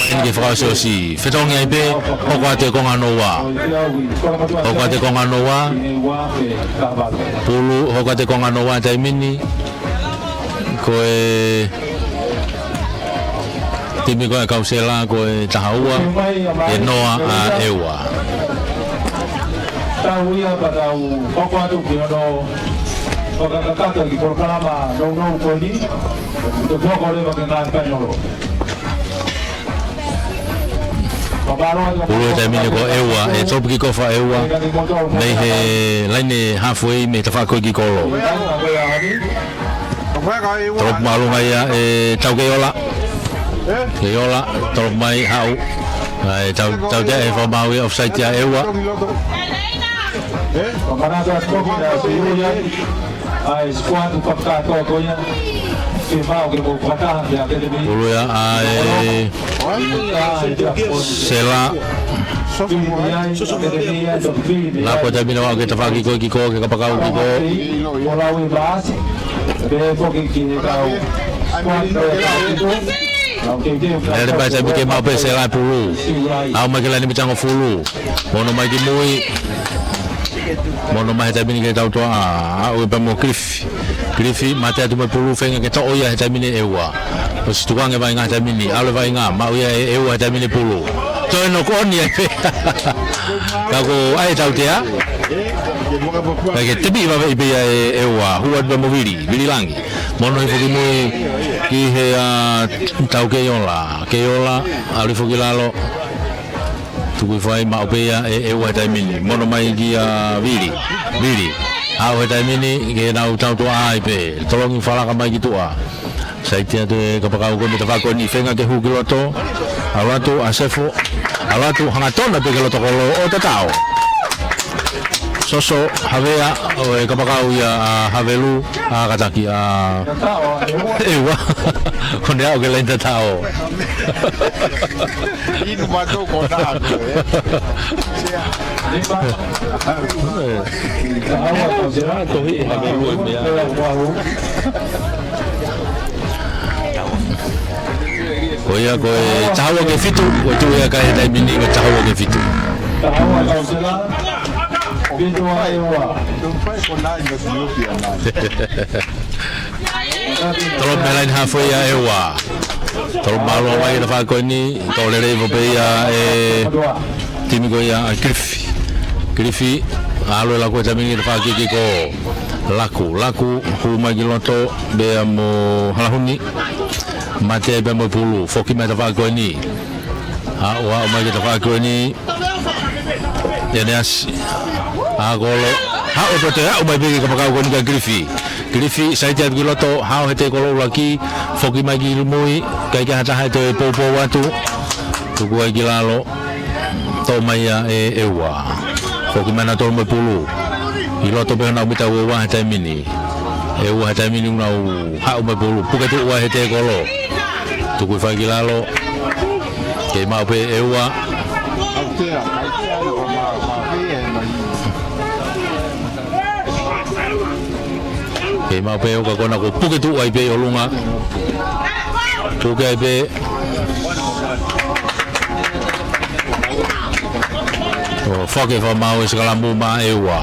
eni ki he fakaʻosiʻosi. Fetongi ai pē, hoko atu e konga hono ua. Hoko atu e konga hono ua. Pulu, hoko atu e konga hono ua he taimi ni. Ko e Timi ko ē ʻa Kausela ko e taha ua, ʻe noa ʻa ʻEua. Tau ia pea tau hoko atu ki hono fakakakato ki he polokalama nounou ko eni, ʻo hoko leva ki he ngaahi fainolo. Pulu he taimi ni ko ʻEua, ʻe top kick off ʻa ʻEua mei he laine halfway mei he tafaʻaki ko ē ki kolo. Top māʻolunga ia ʻe Taukeiola. Keiola, top mai, haʻu. ʻAi, tau, tautea he fakamaau ia, offside ia ʻEua. ʻAi, squad fakakātoa ko ia. Ke mau ke mau fakataha ki he akademi. Pulu ia ʻa e Sela. Lako taimi ni ʻo aʻu ki he tafaʻaki ko ē ki kolo, ki he kapakau ki kolo. Lele pē taimi ke maʻu pē Sela e pulu. Aʻu mai ki he laine mitangofulu. Mono mai ki mui. Mono mai he taimi ni ki he tautoʻa. Aʻu pē mo Kilifi. Kilifi, mate atu mo e pulu, feinga ke toʻo ia he taimi ni ʻEua. ʻOsi tukuange vaʻinga he taimi ni, ʻalu e vaʻinga, maʻu ia ʻe ʻEua he taimi ni pulu. Toe knock on ia pē. Ka ko e tautea. Kae ke tepi vave ʻi pē ia ʻe ʻEua, hū atu pē mo Vili, Vili Langi. Mono hifo ki mui ki he, ʻa, Taukeiola. Keiola, ʻalu hifo ki lalo. Tuku hifo ai maʻu pē ia ʻe ʻEua he taimi ni. Mono mai kia Vili. Vili. Aʻu he taimi ni ke nau tautoʻa ai pē. Tolongi falaka mai ki tuʻa. Saiti atu e kapakau ko ē mei he tafaʻaki ko eni, feinga ke hū ki loto. ʻAlu atu ʻa Sefo. ʻAlu atu hangatonu pē ki loto kolo ʻo tatao. Soso Havea ʻo e kapakau ia ʻa Havelu. ʻA, kātaki, ʻa, ʻEua. Ko ʻene aʻu ki he laine tataʻo. Inu matou ko na ko e. Ā, tohi ʻe Havelu e meʻa. Ko ia ko e taha ua ki he fitu, ko e tuʻu ia ka e taimi ni ko e taha ua ki he fitu. Tolo mei he laine halfway ʻa ʻEua. Tolo mālōlō mai he tafaʻaki ko eni, tō lelei hifo pē ia ʻe he timi ko ia ʻa Kilifi. Kilifi, ʻalu e laku he taimi ni he tafaʻaki ki kolo. Laku, Laku, hū mai ki loto, pea mo Halahuni. Mate ai pē mo e pulu, foki mai he tafaʻaki ko eni. Aʻu, aʻu mai ki he tafaʻaki ko eni. ʻEneasi. ʻA kolo. Haʻu pē toe aʻu mai pē ki he kapakau ko eni kia Kilifi. Kilifi, saiti atu ki loto, hao he tēkolo ʻuluaki, foki mai ki lumui, ʻikai ke ʻi ai ha taha ʻe toe poupou atu. Tuku ai ki lalo. Toʻo mai ia ʻe ʻEua. Foki mai nautolu mo e pulu. ʻI loto pē honau mita ua ua he taimi ni. ʻEua he taimi ni ʻoku nau haʻu mo e pulu. Puke tuʻu ai he tēkolo. Tuku hifo ai ki lalo. Kei maʻu pē ʻEua. Kei maʻu pē ʻEua ka ko ena kuo puke tuʻu ai pē ʻi ʻolunga. Puke ai pē. ʻO foaki e fakamaau ʻe Sikalamu maʻa ʻEua.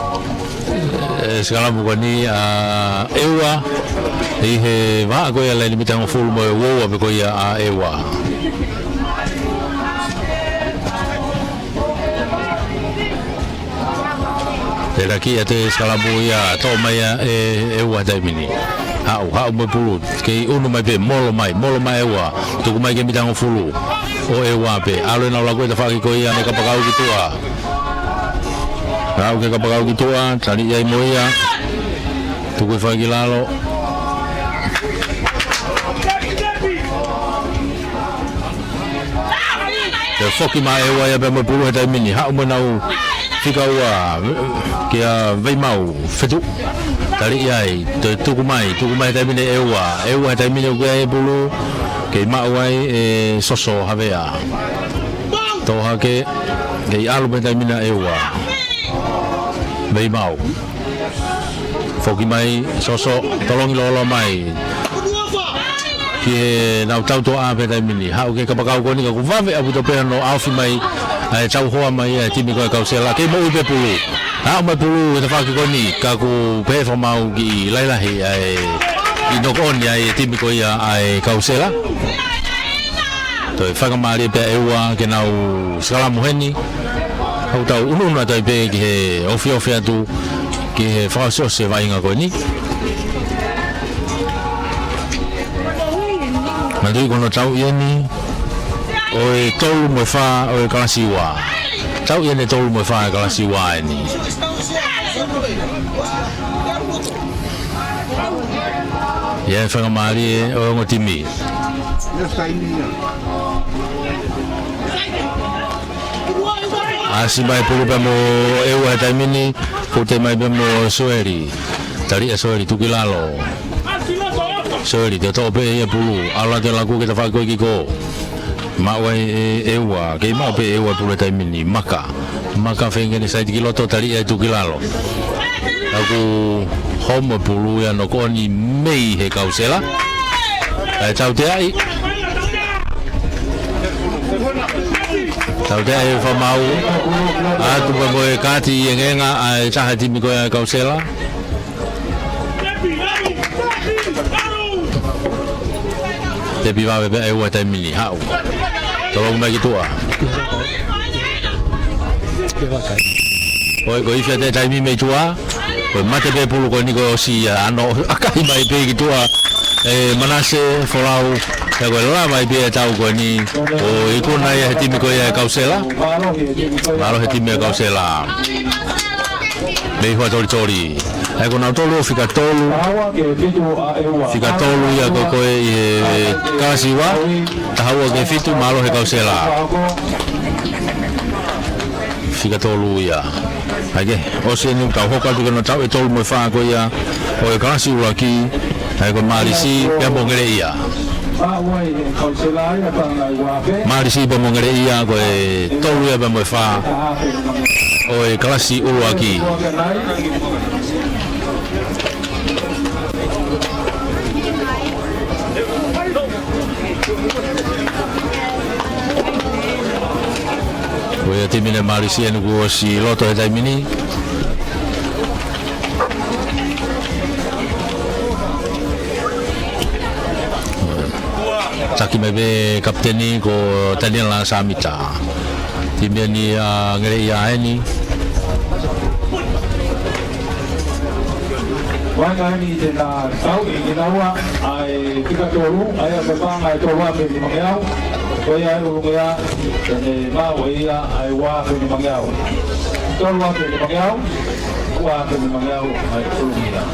ʻE, Sikalamu ko eni ʻa ʻEua, ʻi he vahaʻa ko ia laine mitangofulu mo e ua ua pē ko ia ʻa ʻEua. Pea laki atu e Sikalamu ia, toʻo mai ia ʻe, ʻEua he taimi ni. Haʻu, haʻu mo e pulu, kei ʻunu mai pē, molo mai, molo mai ʻEua, tuku mai ki he mitangofulu. ʻO ʻEua pē, ʻalu ʻenau laku he tafaʻaki ko ia mei he kapakau ki tuʻa. Haʻu ki he kapakau ki tuʻa, tali ia ʻi mo ia. Tuku hifo ai ki lalo. Toe foki mai ʻEua ia pea mo e pulu he taimi ni. Haʻu mo ʻenau fika ua kia Veimau. Fetuʻu. Tali ia ai. Toe tuku mai. Tuku mai he taimi ni ʻEua. ʻEua he taimi ni ʻoku ʻi ai e pulu. Kei maʻu ai ʻe Soso Havea. Toʻo hake. Kei ʻalu pē he taimi ni ʻEua. Veimau. Foki mai, Soso, tolongi loloa mai. ʻi heʻenau tautuʻa pē taimi ni. Haʻu ki he kapakau ko eni ka kuo vave ʻaupito pē hono ʻaofi mai ʻa e tauhoa mai ʻa e timi ko ia ʻa Kausela. Kei moʻui pē pulu. Haʻu mai pulu he tafaʻaki ko eni ka kuo pehē fakamaau kiʻi lahilahi ʻa e kiʻi knock on ʻa e timi ko ia ʻa Kausela. Toe faingamālie pē ʻa ʻEua ke nau sikalamu heni. Haʻu tau unuunu atu ai pē ki he ofiofi atu ki he fakaʻosiʻosi e vaʻinga ko eni. Manatuʻi ko hono tauʻi eni ʻo e tolu mo e fā ʻo e kalasi ua. Tauʻi eni e tolu mo e fā ʻo e kalasi ua eni. ʻI ai e faingamālie ʻo e ongo timi. ʻAsi mai pulu pea mo ʻEua he taimi ni, pute mai pea mo Soeli. Tali ʻe Soeli tuku ki lalo. Soeli, toʻotoʻo pē ia pulu. ʻAlu atu e laku ki he tafaʻaki ko ē kiʻi kolo. Maʻu ai ʻe ʻEua, kei maʻu pē ʻe ʻEua pulu he taimi ni. Maka. Maka feinga ke ne saiti ki loto, tali ʻe tuku ki lalo. Ka kuo homo e pulu ia, knock on mei he Kausela. ʻAi tauteaʻi. Tauteaʻi e fakamaau. ʻAtu pē mo e kaati ʻi he ngenga ʻa e taha timi ko ia ʻa Kausela. Tepi vave pē ʻa ʻEua he taimi ni, haʻu. Toloku mai ki tuʻa. ʻOi, ko e ifi ʻa e taimi mei tuʻa. Ko e mate pē pulu ko eni kuo ʻosi ia, ʻa hono ʻakahi mai pē ki tuʻa ʻe Manase Folau. Pea ko e lava ai pē e tau ko eni ʻo ikuna ia he timi ko ia ʻa Kausela. Mālō he timi ʻa Kausela. Mei Huatolitoli. ʻAi ko nautolu ʻo fika tolu. Fika tolu ia ko ē ʻi he kalasi ua. Taha ua ki he fitu, mālō he Kausela. Fika tolu ia. ʻAi ke, ʻosi eni, tau hoko atu ki hono tauʻi e tolu mo e fā ko ia ʻo e kalasi ʻuluaki. ʻAi ko Malisi pea mo Ngeleʻia. Malisi pea mo Ngeleʻia, ko e tolu ia pea mo e fā ʻo e kalasi ʻuluaki. Ko ia timi ʻa Malisi eni kuo ʻosi loto he taimi ni. Taki mai pē kapiteni ko Taniela Samita. Timi eni ʻa Ngeleʻia eni. Vakai ni te na tauʻi kinaua ʻa e fika tolu, ʻa ia ko e paʻanga ʻe tolu afe nimangeau. Ko ia ʻa e ʻulungeau, te ne maʻu ʻe ia ʻa e ua afe nimangeau. Tolu afe nimangeau, ua afe nimangeau ʻa e ʻulungeau.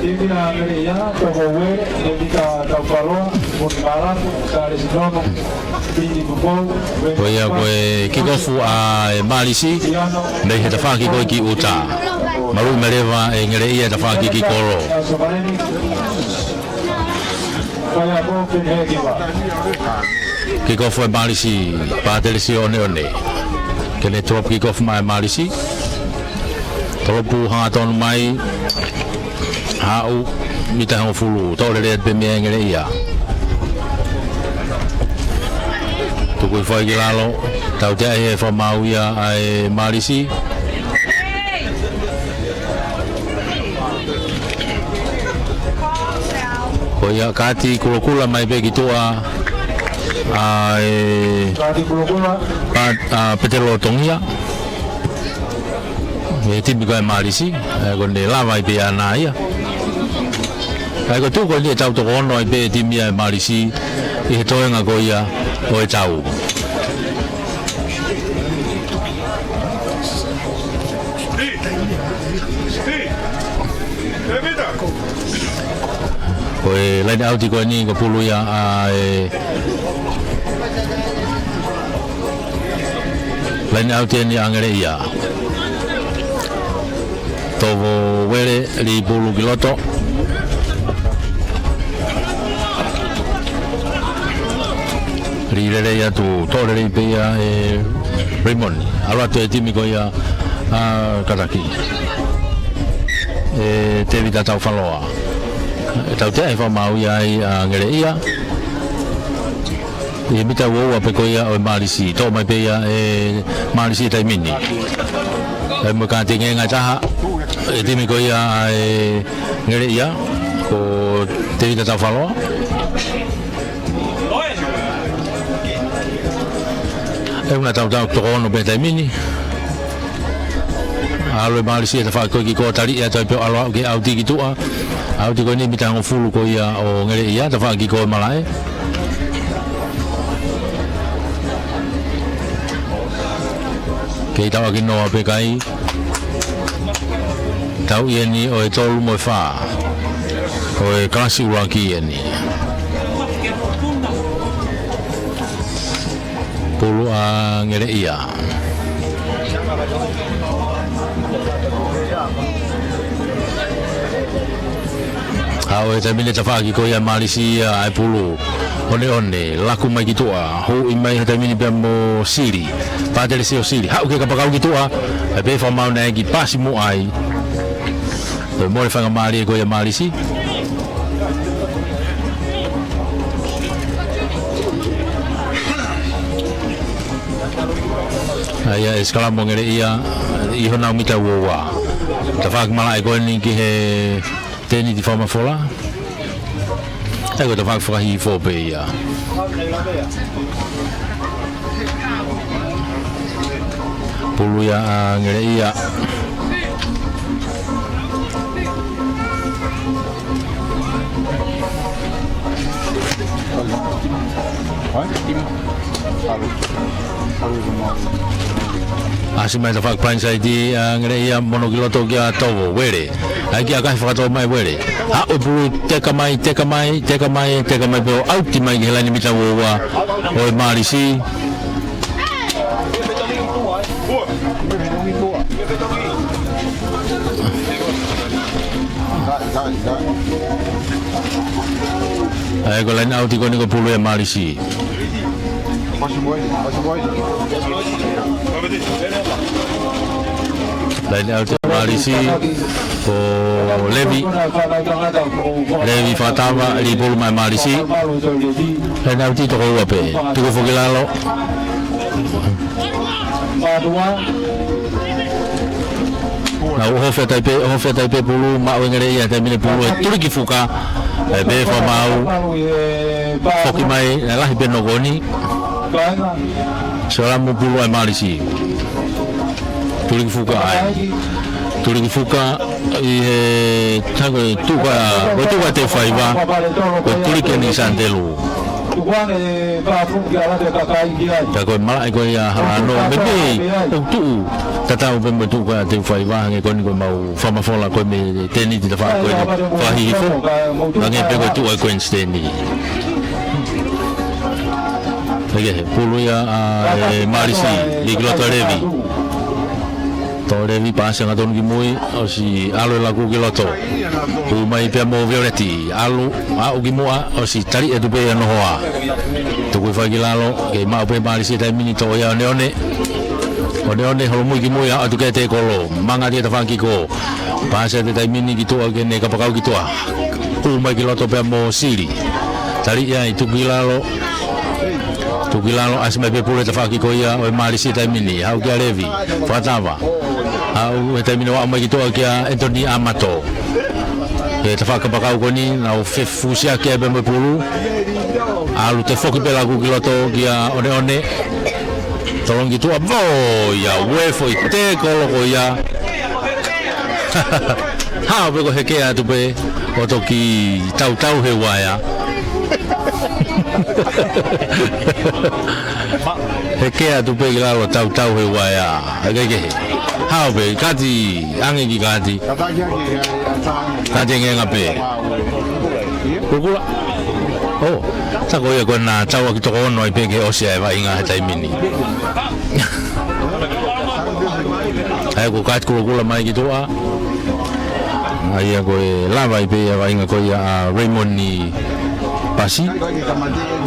Timi ʻa Ngeleʻia, Tomo Uele, Tevita Taufaloa, Muni Malafu, Sale Sinono, Pini Pupou, Ko ia ko e kikofu ʻa e Malisi, mei he tafaʻaki ko ē ki ʻuta. Malu mai leva ʻe Ngeleʻia tafaʻaki ki kolo. Kikofu ʻa e Malisi, Patelisi Oneone. Ke ne drop kikofu mai ʻa e Malisi. Tolopu hangatonu mai. Haʻu, mita hongofulu, toʻo lelei atu pē mei ai ʻa Ngeleʻia. Tuku hifo ai ki lalo, tauteaʻi he fakamaau ia ʻa e Malisi. Ko ia kaati kulokula mai pē ki tuʻa ʻa e Kaati kulokula. Pat-, ʻa Petelo Tongia. Mei he timi ko ē ʻa Malisi, ʻa ia ko ʻene lava ai pē ʻana ia. ʻA ia ko e tuʻu ko eni ʻe tau toko ono ai pē timi ʻa Malisi ʻi he toenga ko ia ʻo e tau. Ko e laine ʻauti ko eni ko e pulu ia ʻa e laine ʻauti eni ʻa Ngeleʻia. Tovo Uele, lī pulu ki loto. Lī lelei atu, toʻo lelei pē ia ʻe Raymond. ʻAlu atu e timi ko ia ʻa Kataki. ʻE Tevita Taufaloa. Tautea ʻe he fakamaau ia ai ʻa Ngeleʻia. ʻI he mita ua ua pē ko ia ʻo e Mālisi. Toʻo mai pē ia ʻe Mālisi he taimi ni. ʻE mo e kātengenga ʻe taha ʻa e timi ko ia ʻa e Ngeleʻia, ko Tevita Taufaloa. ʻE ʻuna tautau toko ono pē he taimi ni. ʻAlu ʻe Mālisi he tafaʻaki ko ē ki kō, taliʻi atu ai pē ʻo ʻalu ʻo aʻu ki he ʻauti ki tuʻa. ʻAuti ko eni mita hongofulu ko ia ʻo Ngeleʻia, tafaʻaki ko ē malaʻe. Kei tauʻaki noa pē kai. Tau ʻi heni ʻo e tolu mo e fā. ʻO e kalasi ʻuluaki ʻi heni. Pulu ʻa Ngeleʻia. ʻAlu he taimi ni tafaʻaki ko ia Mālisi ia ʻa e pulu. ʻOneʻone, laku mai ki tuʻa. Huʻi mai he taimi ni pea mo Sili. Pātelesi ʻo Sili. Haʻu ki he kapakau ki tuʻa. ʻE pē fakamaau naʻe ʻai ke pasi muʻa ai. Toe mole faingamālie ko ia Mālisi. ʻA ia ʻe sikalamo Ngeleʻia ʻi honau mita ua ua. Tafaʻaki malaʻe ko eni ki he tēniti fakamafola. ʻE ko e tafaʻaki fakahihifo pē ia. Pulu ia ʻa Ngeleʻia. ʻAsi mai tafaʻaki blindside ʻa Ngeleʻia, mono ki loto kia Tovo, Uele. ʻAi kia Kahi fakatō mai Uele. Haʻu e pulu, teka mai, teka mai, teka mai, teka mai pē ʻo ʻauti mai ki he laine mita ua ua ʻo e Mālisi. ʻA ia ko e laine ʻauti ko eni ko e pulu ia Mālisi. Laine ʻauti Mālisi, ko Levi. Levi fakatava, lī pulu mai Mālisi. Laine ʻauti toko ua pē. Tuku foki lalo. Nau ʻohofi atu ai pē, ʻohofi atu ai pē pulu, maʻu ʻe Ngeleʻia he taimi ni pulu ʻe Tulikifuka, ʻe pē fakamaau, foki mai, ʻe lahi pē nokoni. Sikalamo pulu ʻa e Mālisi. Tulikifuka ai. Tulikifuka ʻi he, tā ko e tuʻu ko ē, ko e tuʻu ko ē ʻa Teufaiva, ko Tulikeni Santelu. Tukuange e pāpū ki ala te kakai ki ai. Ka ko e malaʻe ko ia Halano, mei pē, ʻoku tuʻu tatau pē mo e tuʻu ko ē ʻa Teufaiva, hangē ko eni ko e mau fakamafola ko ē mei he tēniti tafaʻaki ko eni fakahihifo. Hangē pē ko e tuʻu ʻa Queensland. ʻIkai ke, pulu ia ʻa e Mālisi, lī ki loto Levi. Tō Levi, pasi angatonu ki mui, ʻosi ʻalu e laku ki loto. Hū mai pea mo Violeti, ʻalu, aʻu ki muʻa, ʻosi taliʻi atu pē ia ʻe Nohoa. Tuku hifo ai ki lalo, kei maʻu pē Mālisi he taimi ni, toʻo ia ʻe ʻOneʻone. ʻOneʻone, holomui ki mui, aʻu atu ki he tekolo. Manga atu e tafaʻaki ko. Pasi atu he taimi ni ki tuʻa ki heʻene kapakau ki tuʻa. Hū mai ki loto pea mo Sili. Taliʻi ai, tuku ki lalo. Tuku ki lalo, ʻasi mai pē pulu he tafaʻaki ko ia ʻo e Mālisi he taimi ni. Haʻu kia Levi. Fakatava. Haʻu he taimi ni ʻo aʻu mai ki tuʻa kia Anthony Amato. He tafaʻaki kapakau ko eni, nau fefusiaki ai pē mo e pulu. ʻAlu toe foki pē laku ki loto kia ʻOneʻone. Tolongi ki tuʻa, vo ia, uefo ʻi he tekolo ko ia. Hao pē ko e hekea atu pē, ʻo toki tautau he uaea. Hekea atu pē ki lalo tautau he uaea. ʻIkai ke he. Hao pē, kati, ange ki kati. Kati ange nga pē. Kulukula. ʻŌ, tā ko ia ko ena tauʻaki toko ono ai pē ke ʻosi ʻa e vaʻinga he taimi ni. ʻA ia ko Kati Kulukula mai ki tuʻa. ʻA ia ko e lava ai pē ʻa e vaʻinga ko ia ʻa Raymond ni. ʻAsi.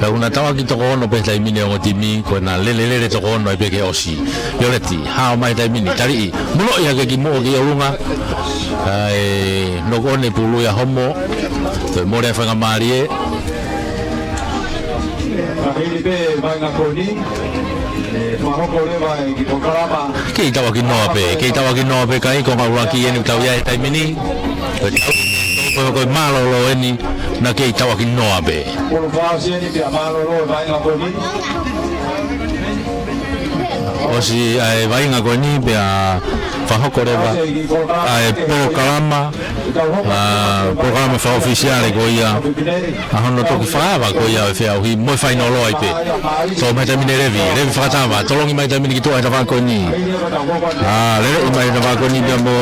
Pea ʻoku na tauʻaki toko ono pē he taimi ni ʻa e ongo timi, ko ʻena lelelele toko ono ai pē ke ʻosi. Violeti, hao mai he taimi ni, taliʻi. Munoʻi hake ki muʻa ki ʻolunga. ʻAi, noko one pulu ia homo. Toe mole ʻa e faingamālie. Mahili pē vainga ko eni. ʻE, fakahoko leva e kiʻi polokalama. Kei tauʻaki noa pē, kei tauʻaki noa pē kai ko e ngaahi ʻuluaki eni ʻoku tau ʻi ai he taimi ni. Ko e, ko e, ko e mālōlō eni, naʻa kei tauʻaki noa pē. Pulu fakaʻosi eni pea mālōlō e vainga ko eni. ʻOsi ʻa e vainga ko eni pea fakahoko leva ʻa e polokalama. ʻA, polokalama fakaʻofisiale ko ia ʻa hono toki fakaava ko ia ʻo e feʻauhi mo e fainolo ai pē. Tō mai he taimi ni Levi, Levi fakatava, tolongi mai he taimi ni ki tuʻa he tafaʻaki ko eni. ʻA, lele mai he tafaʻaki ko eni pea mo,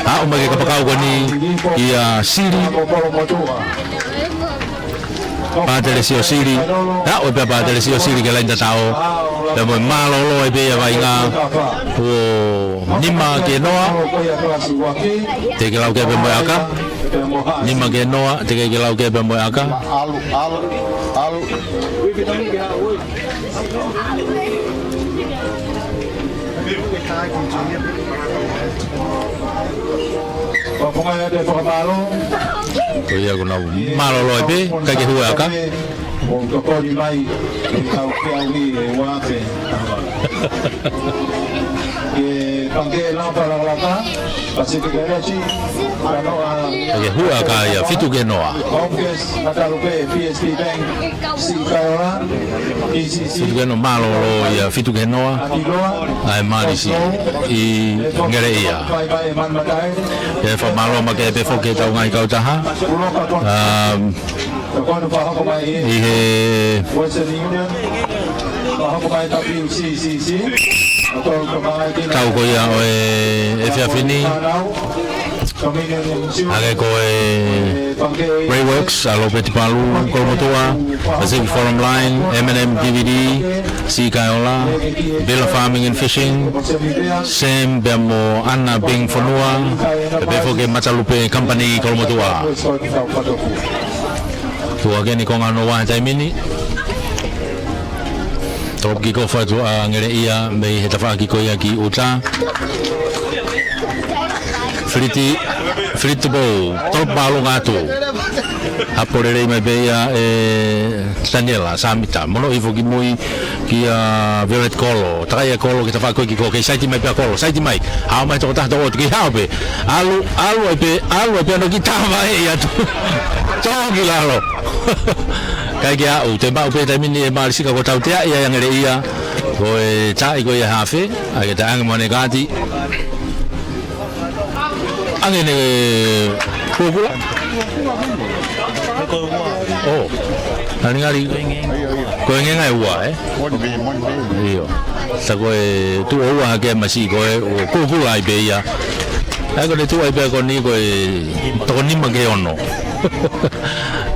ʻa, ʻomai ki he kapakau ko eni kia Sili. Pātelesio Sili. Aʻu pē ʻa Pātelesio Sili ki he laini tatau. Pea mo e mālōlō ai pē ia vainga. Kuo nima ki he noa. Teʻeki ke lau kehe pē mo e ʻaka. Nima ki he noa. Teʻeki ke lau kehe pē mo e ʻaka. Ko ia kuo na mālōlō ai pē, ʻikai ke hū e ʻaka. ʻOku tokoni mai ʻetau feʻauhi ʻe ua pē. Ke pangke lau palakalaka, Pacific Energy, kanoa. ʻIkai ke hū e ʻaka ia, fitu ki he noa. Home Gas, Matalupe, P S P Bank, Sea Kaiola, P C C. Fitu ki he noa, mālōlō ia, fitu ki he noa. ʻA e Mālisi ʻi Ngeleʻia. ʻE fakamālō makehe pē foki ki heʻetau ngaahi kautaha. Um, ʻi he tau ko ia ʻo e efiafi ni. Hangē ko e Rayworks, ʻa Lopeti Palu, Kolomotuʻa, Pacific Forum Line, M and M D V D, Sea Kaiola, Bila Farming and Fishing, Sam pea mo ʻAna Bing Fonua, pea pehē foki Matalupe Company Kolomotuʻa. Tuʻu hake eni konga hono ua he taimi ni. Top kick off atu ʻa Ngeleʻia mei he tafaʻaki ko ia ki ʻuta. Filiti, Filiti Pou, top māʻolunga atu. Hapo lelei mai pē ia ʻe Taniela Samita. Mono ifo ki mui kia Violet Kolo. Takai ʻa Kolo ki he tafaʻaki ko ē ki ko ē. Kei saiti mai pē ʻa Kolo. Saiti mai. Hao mai toko taha toko ʻotu. Kei hao pē. ʻAlu, ʻalu ai pē, ʻalu ai pē ʻo nau kiʻi tavaʻi atu. Tō ki lalo. ʻIkai ke aʻu, toe maʻu pē taimi ni ʻe Mālisi ka ko e tautea ia ʻa Ngeleʻia. Ko e taaʻi ko ia hafe, ʻai ke taʻange mo ʻene kaati. ʻAnge ʻene kukula. ʻO. Ngali ngali. Ko e ngenga ʻe ua, ē? ʻIo. Sa ko e tuʻo ua hake masi ko e ʻo kukula ai pē ia. ʻAi ko ʻene tuʻu ai pē ko eni ko e toko nima ki he ono.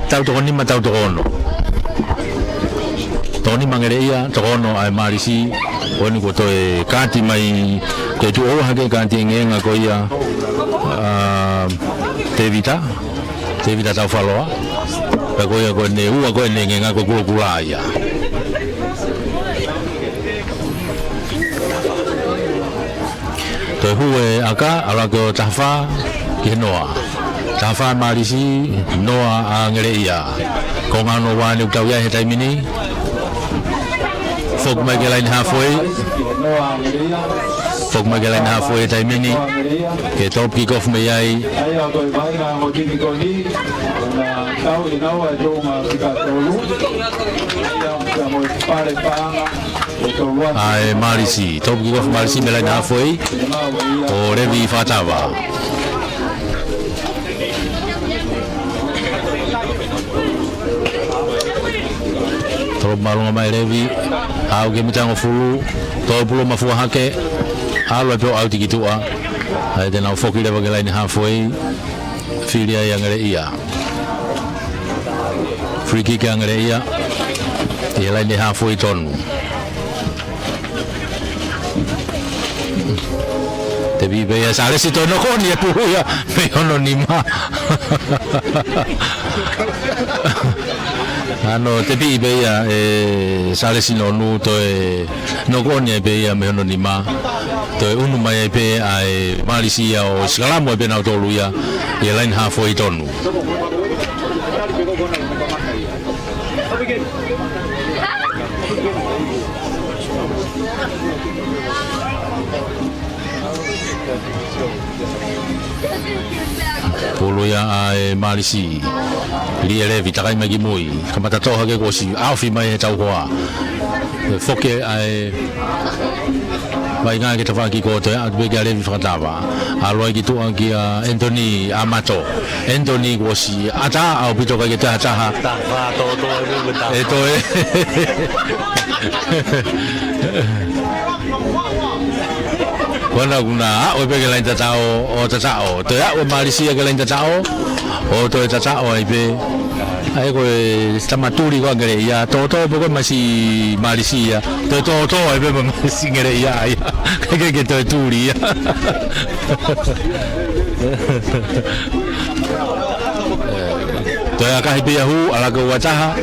Tau toko nima, tau toko ono. Toko nima Ngeleʻia, toko ono ʻa e Mālisi, ko eni kuo toe kaati mai, ko e tuʻo ua hake kaati e ngenga ko ia, ʻa, Tevita, Tevita Taufaloa, pea ko ia ko ʻene ua ko ʻene ngenga ko e kulokula ia. Toe hū e ʻaka, ʻalu hake ʻo taha fā ki he noa. Taha fā Mālisi, noa ʻa Ngeleʻia. Konga hono ua eni ʻoku tau ʻi ai he taimi ni. Foki mai ki he laine halfway. Foki mai ki he laine halfway he taimi ni. Ke top kick off mai ai. ʻA e Mālisi, top kick off Mālisi mei he laine halfway. Ko Levi Fatava. Top māʻolunga mai Levi. Aʻu ki he mita hongofulu. Toe pulu mafua hake. ʻAlu ai pē ʻo ʻauti ki tuʻa. ʻAi te nau foki leva ki he laine halfway. Fili ai ʻa Ngeleʻia. Free kick ʻa Ngeleʻia. ʻI he laine halfway tonu. Te pipei ʻa Salesi toe noko ni e pulu ia mei hono nima. Ano tepi pē ia ʻe Salesi Nonu, toe nokoʻoni ai pē ia mei hono nima, toe ʻunu mai ai pē ʻa e Malisi ia ʻo sikalamu ai pē nautolu ia ʻi he laine hafoi tonu. Pulu ia ʻa e Malisi. Liʻe Levi, takai mai ki mui. Kamata toʻo hake kuo ʻosi ʻaofi mai he tau hoa. ʻE foki ʻa e vaʻinga ke tafaʻaki ko ē, ʻatu pē kia Levi Fakatava. ʻAlu ai ki tuʻa kia Anthony Amato. Anthony kuo ʻosi ʻatā ʻaupito, ʻikai ke taha taha. Taha, tō, tō, ʻe, tō, ʻe. ʻE toe. Ko ena kuo na aʻu pē ki he laine tataʻo, ʻo tataʻo. Toe aʻu ʻa Malisi ia ki he laine tataʻo, ʻo toe tataʻo ai pē. ʻA ia ko e tama tuli ko ē ʻa Ngeleʻia, tōtō pē ko ē masi Malisi ia. Toe tōtō ai pē masi Ngeleʻia ia. ʻIkai ke toe tuli ia. Toe ʻakahi pē ia hū, ʻalu hake ua taha,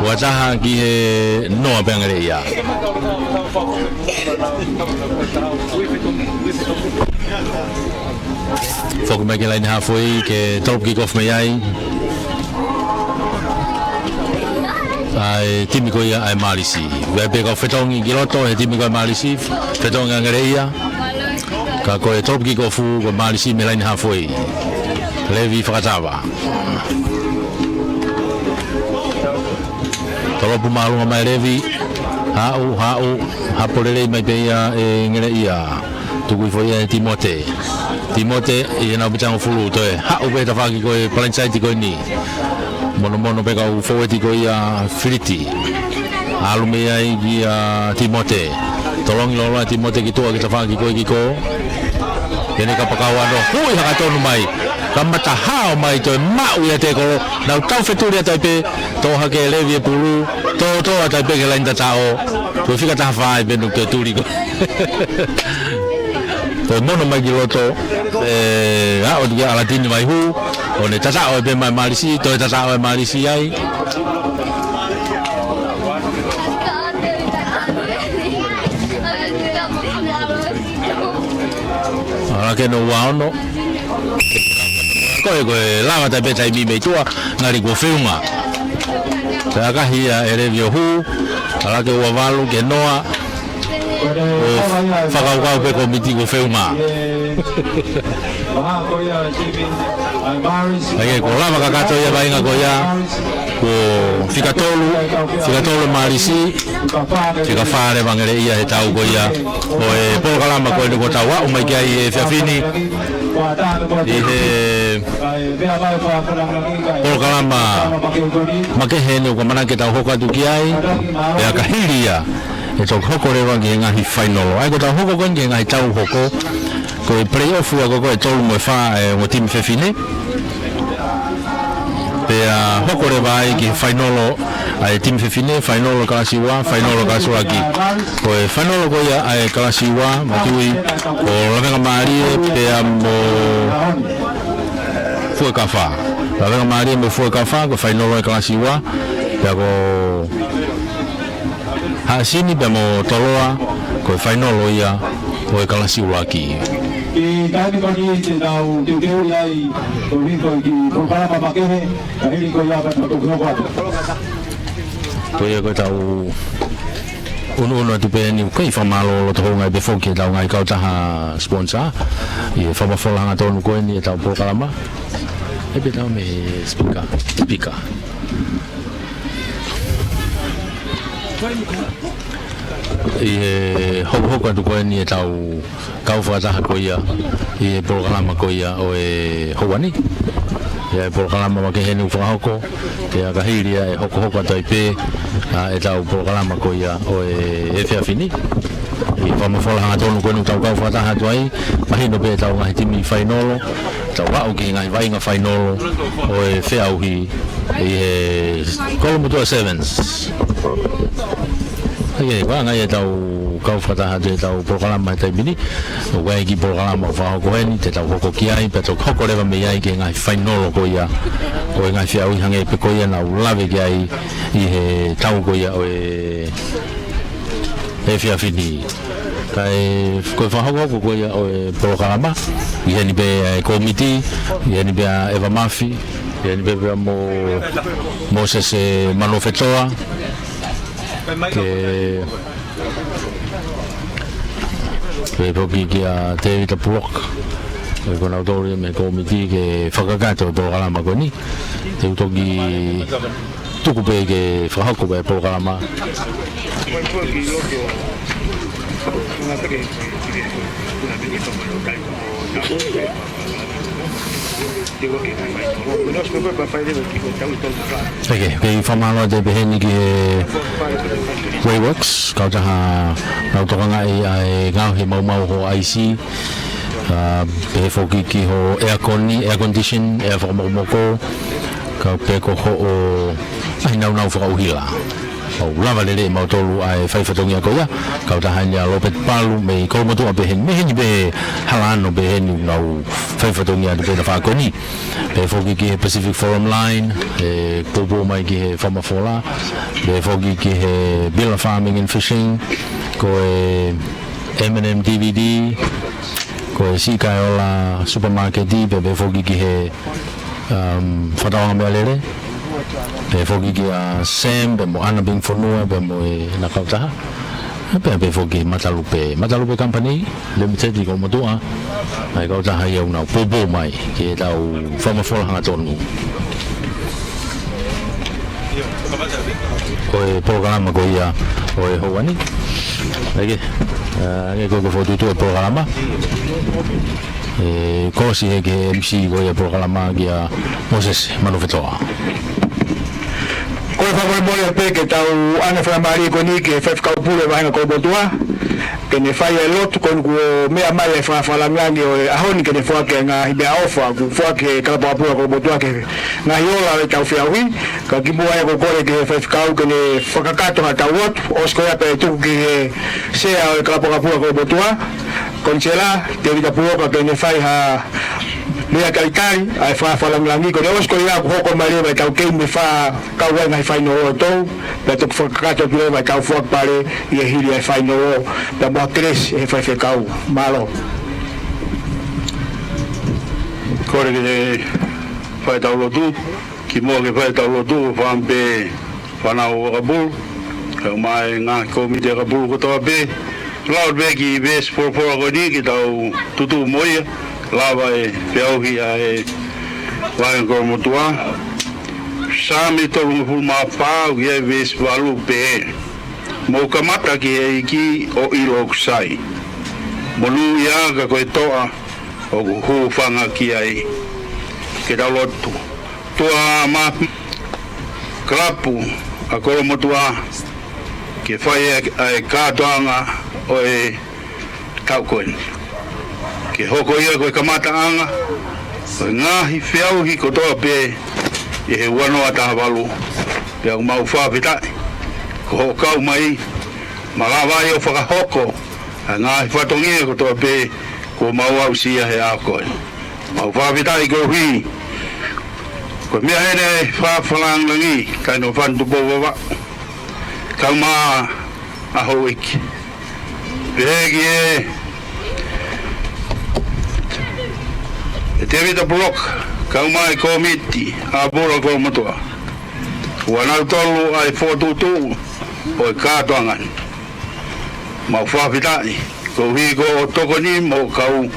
ua taha ki he noa pē ʻa Ngeleʻia. Foki mai ki he laine hafoi ke drop kick off mei ai ʻa e timi ko ia ʻa e Malisi. Vai pē kau fetongi ki loto he timi ko ē Malisi, fetongi ʻa Ngeleʻia. Ka ko e drop kick off ko Malisi mei he laine hafoi. Levi Fakatava. Tolopu māʻolunga mai Levi. Haʻu, haʻu, hapo lelei mai pē ia ʻe Ngeleʻia. Tuku hifo ia ʻe Timote. Timote ʻi he nau pita hongofulu, toe haʻu pē tafaʻaki ko ē palaini saiti ko eni. Monomono pē kau fōueti ko ia Filiti. ʻAlu mei ai kia Timote. Tolongi loloa Timote ki tuʻa ki tafaʻaki ko ē ki kō. Kene kapakau ano. Hui, haka tonu mai. Kamata hao mai, toe maʻu ia ʻe he kolo. Nau tau fetuli atu ai pē. Tō hake ʻe Levi e pulu. Tōtō atu ai pē ki he laine tataʻo. Ko e fika taha fā ai pē, nau toe tuli ko ē. Toe mono mai ki loto, ʻe, ʻa, ʻo tukia ʻAlatini Vaihū, ʻo ne tataʻo ai pē mai Malisi, toe tataʻo ʻe Malisi ai. ʻAlu hake hono ua ono. Ko e, ko e lava atu ai pē taimi mei tuʻa, ngali kuo feʻunga. Toe ʻakahi ia ʻe Levi ʻo hū, ʻalu hake ua valu ki he noa, ʻo fakakaukau pē kōmiti kuo feʻunga. ʻA ia, kuo lava kakato ia vaʻinga ko ia, kuo fika tolu, fika tolu ʻe Malisi, fika fā leva ʻa Ngeleʻia he tau ko ia ʻo e polokalama ko eni kuo tau aʻu mai ki ai he efiafi ni. ʻI he polokalama makehe eni ʻoku ʻamanaki ke tau hoko atu ki ai, pea ka hili ia, ʻe toki hoko leva ki he ngaahi fainolo. ʻA ia kuo tau hoko ko eni ki he ngaahi tau hoko, ko e play-off ia ko ē ko e tolu mo e fā ʻa e ongo timi fefine. Pea hoko leva ai ki he fainolo ʻa e timi fefine, fainolo kalasi ua, fainolo kalasi ʻuluaki. Ko e fainolo ko ia ʻa e kalasi ua, matui, ko Lavengamālie pea mo Fuekafa. Lavengamālie mo Fuekafa, ko e fainolo ʻa e kalasi ua. Pea ko Haʻasini pea mo Toloa, ko e fainolo ia ʻo e kalasi ʻuluaki. Ki he taimi ko eni te tau teuteu ai, ko e hiko ki he polokalama makehe, ka hili ko ia ka tau toki hoko atu. Ko ia ko e tau ʻunuʻunu atu pē eni, ʻoku ou fakamālō loto houngaʻia pē foki ki he tau ngaahi kautaha sponsor. ʻI he fakamafola hangatonu ko eni ʻetau polokalama. ʻE pē tau mei he speaker, speaker. ʻI he hokohoko atu ko eni ʻetau kau fakataha ko ia ʻi he polokalama ko ia ʻo e houa ni. ʻI he polokalama makehe eni ʻoku fakahoko, pea ka hili ia ʻe hokohoko atu ai pē ʻa ʻetau polokalama ko ia ʻo e efiafi ni. ʻI he fakamafola hangatonu ko eni ʻoku tau kau fakataha atu ai, mahino pē ʻetau ngaahi timi fainolo, tau aʻu ki he ngaahi vaʻinga fainolo ʻo e feʻauhi ʻi he Kolomotuʻa Sevens. Ia, ko e anga ia ʻetau kau fakataha atu ʻetau polokalama he taimi ni. ʻOku ʻi ai e kiʻi polokalama ʻoku fakahoko heni, te tau hoko ki ai, pea toki hoko leva mei ai ki he ngaahi fainolo ko ia ʻo e ngaahi feʻauhi hangē pē ko ia naʻa ku lave ki ai ʻi he tau ko ia ʻo e efiafi ni. Kae ko e fakahokohoko ko ia ʻo e polokalama, ʻi heni pē ʻa e kōmiti, ʻi heni pē ʻa ʻEva Mafi, ʻi heni pē pea mo Mōsese Manuofetoa, ke, ke foki kia Tēvita Puloka, ko kinautolu ia mei he kōmiti ke fakakakato e polokalama ko eni. Te u toki tuku pē ke fakahoko pē e polokalama. ʻEke, kei fakamālō atu pē heni ki he Wayworks, kautaha naʻa nau tokangaʻi ʻa e ngaohi maumau hoʻo ʻaisi, ʻa, pehē foki ki hoʻo aircon ni, air condition, ʻea fakamokomoko, kae pehē ko hoʻo ʻahi naunau fakaʻuhila. ʻOku lava lelei ʻe mautolu ʻa e fai fatongia ko ia, kautaha ni ʻa Lopeti Palu mei Kolomotuʻa pē heni, mei heni pē hala ano pē heni naʻa nau fai fatongia atu pē ʻi he fā ko eni. Pehē foki ki he Pacific Forum Line, ʻe poupou mai ki he Fakamafola, pehē foki ki he Bila Farming and Fishing, ko e M and M D V D, ko e Siʻi Kaeola Supermarket, pea pehē foki ki he, um, Fakatauanga Meʻalele, pehē foki kia Sam, pea mo ʻAna Ping Fonua, pea mo ʻena kautaha. Pea pehē foki Matalupe, Matalupe Company Limited ʻi Kolomotuʻa, ʻa e kautaha ia ʻoku nau poupou mai ke tau fakamafola hangatonu. Ko e polokalama ko ia ʻo e houa ni. ʻEke, ʻa, ʻange ko e fokotuʻutuʻu e polokalama. ʻE, ko e siʻi hē ke M C ko ia polokalama kia Mōsese Manuofetoa. Ko e fakamolemole pē ke tau ʻoange faingamālie ko eni ki he Faifekau Pule Vahenga Kolomotuʻa, ke ne fai e lotu ko eni kuo meʻa mai e fakafakalāngilangi ʻo e ʻaho ni ke ne foaki e ngaahi meʻaʻofa kuo foaki ʻe he Kalapu Fakapapula Kolomotuʻa ki he ngaahi ola ʻo ʻetau feʻauhi. Ka kimuʻa ia ʻoku ou kole ki he Faifekau ke ne fakakakato haʻatau lotu, ʻosi ko ia pea tuku ki he Sea ʻo e Kalapu Fakapapula Kolomotuʻa, Konisela Tēvita Puloka, ke ne fai ha meʻa talitali ʻa e fakafakalāngilangi, ko ʻene ʻosi ko ia kuo hoko mai leva ʻetau keimi ʻe fā, kau ai e ngaahi fainolo ʻe tolu, pea toki fakakakato atu leva ʻetau foaki pale ʻi he hili ʻa e fainolo, pea mo ha kelesi ʻe he Faifekau. Mālō. Kole ke fai ʻetau lotu, kimuʻa ke fai ʻetau lotu, fāmili pē fānau ʻakapulu, kae ʻumaʻā e ngaahi kōmiti ʻakapulu kotoa pē, lau pē kiʻi veesi folofola ko eni ke tau tutuʻu mo ia, lava e feʻauhi ʻa e Vahenga Kolomotuʻa. Saame tolungofulu mā fā, ʻoku ʻi ai e veesi valu, pehē: Mou kamata ki he ʻEiki ʻo ʻilo ʻoku sai. Monūʻia ka ko e toʻa ʻoku hūfanga ki ai. Ke tau lotu. ʻOtua Mafimafi, Kalapu ʻa Kolomotuʻa, ke fai ʻa e kātoanga ʻo e taʻu ko eni, ke hoko ia ko e kamataʻanga ʻo e ngaahi feʻauhi kotoa pē ʻi he ua noa taha valu. Pea ʻoku mau fakafetaʻi ko hoʻo kau mai, malava ai ʻo fakahoko ʻa e ngaahi fatongia kotoa pē kuo mau aʻusia he ʻaho ko eni. Mau fakafetaʻi koeʻuhi ko e meʻa ʻeni ʻa e fakafakalāngilangi, kae ʻumaʻā Fanga Tupou Vavaʻu, kae ʻumaʻā ʻa houʻeiki. Pehē ki he, ʻe Tēvita Puloka, kae ʻumaʻā e kōmiti ʻakapulu Kolomotuʻa, ʻa kinautolu ʻa e fokotuʻutuʻu ʻo e kātoanga ni. Mau fakafetaʻi koeʻuhi ko hoʻo tokoni mo hoʻo kau,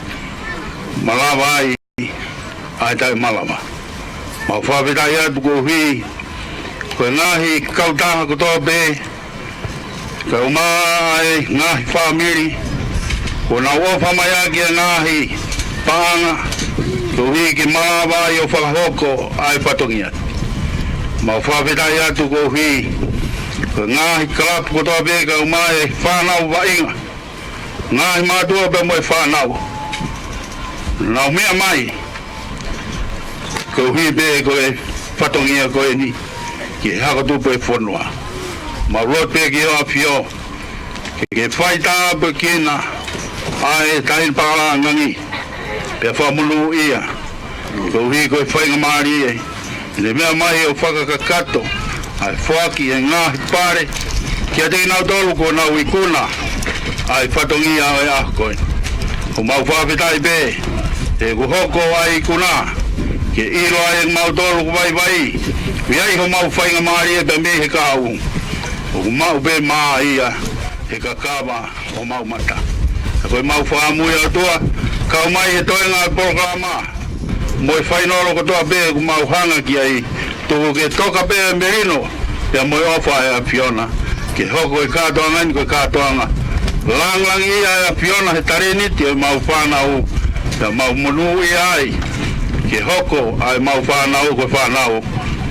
malava ai ʻa e taʻemalava. Mau fakafetaʻi atu koeʻuhi ko e ngaahi kautaha kotoa pē, kae ʻumaʻā e ngaahi fāmili kuo nau ʻofa mai ʻaki e ngaahi paʻanga, koeʻuhi ke malava ai ʻo fakahoko ʻa e fatongia. Mau fakafetaʻi atu koeʻuhi ko e ngaahi kalapu kotoa pē, kae ʻumaʻā e fānau vaʻinga, ngaahi mātuʻa pea mo e fānau naʻa nau meʻa mai koeʻuhi pē ko e fatongia ko eni ki he hako tupu ʻo e fonua. Mau lotu pē ki hoʻo ʻAfio ke ke faitāpuekina ʻa e taʻahine pakalāngilangi, pea fakamonūʻia, koeʻuhi ko e faingamālie ʻene meʻa mai ʻo fakakakato ʻa e foaki ʻa e ngaahi pale kiate kinautolu kuo nau ikuna ʻa e fatongia ʻo e ʻaho ko ē. ʻOku mau fakafetaʻi pē he kuo hoko ʻa e ikuna ke ʻilo ai ʻe kimautolu ʻoku vaivai, ʻoku ʻi ai homau faingamālie pē mei he kahaʻu. ʻOku maʻu pē maʻa ia he kakava ʻo homau mata. Ka ko ʻemau fakaʻamu ia ʻOtua, kau mai he toenga ʻo e polokalama mo e fainolo kotoa pē ʻoku mau hanga ki ai, tuku ke toka pē ʻa e melino pea mo e ʻofa ʻa e ʻAfiona, ke hoko e kātoanga ni ko e kātoanga lāngilangiʻia ʻa e ʻAfiona he talēniti ʻo ʻemau fānau, pea mau monūʻia ai ke hoko ʻa ʻemau fānau ko e fānau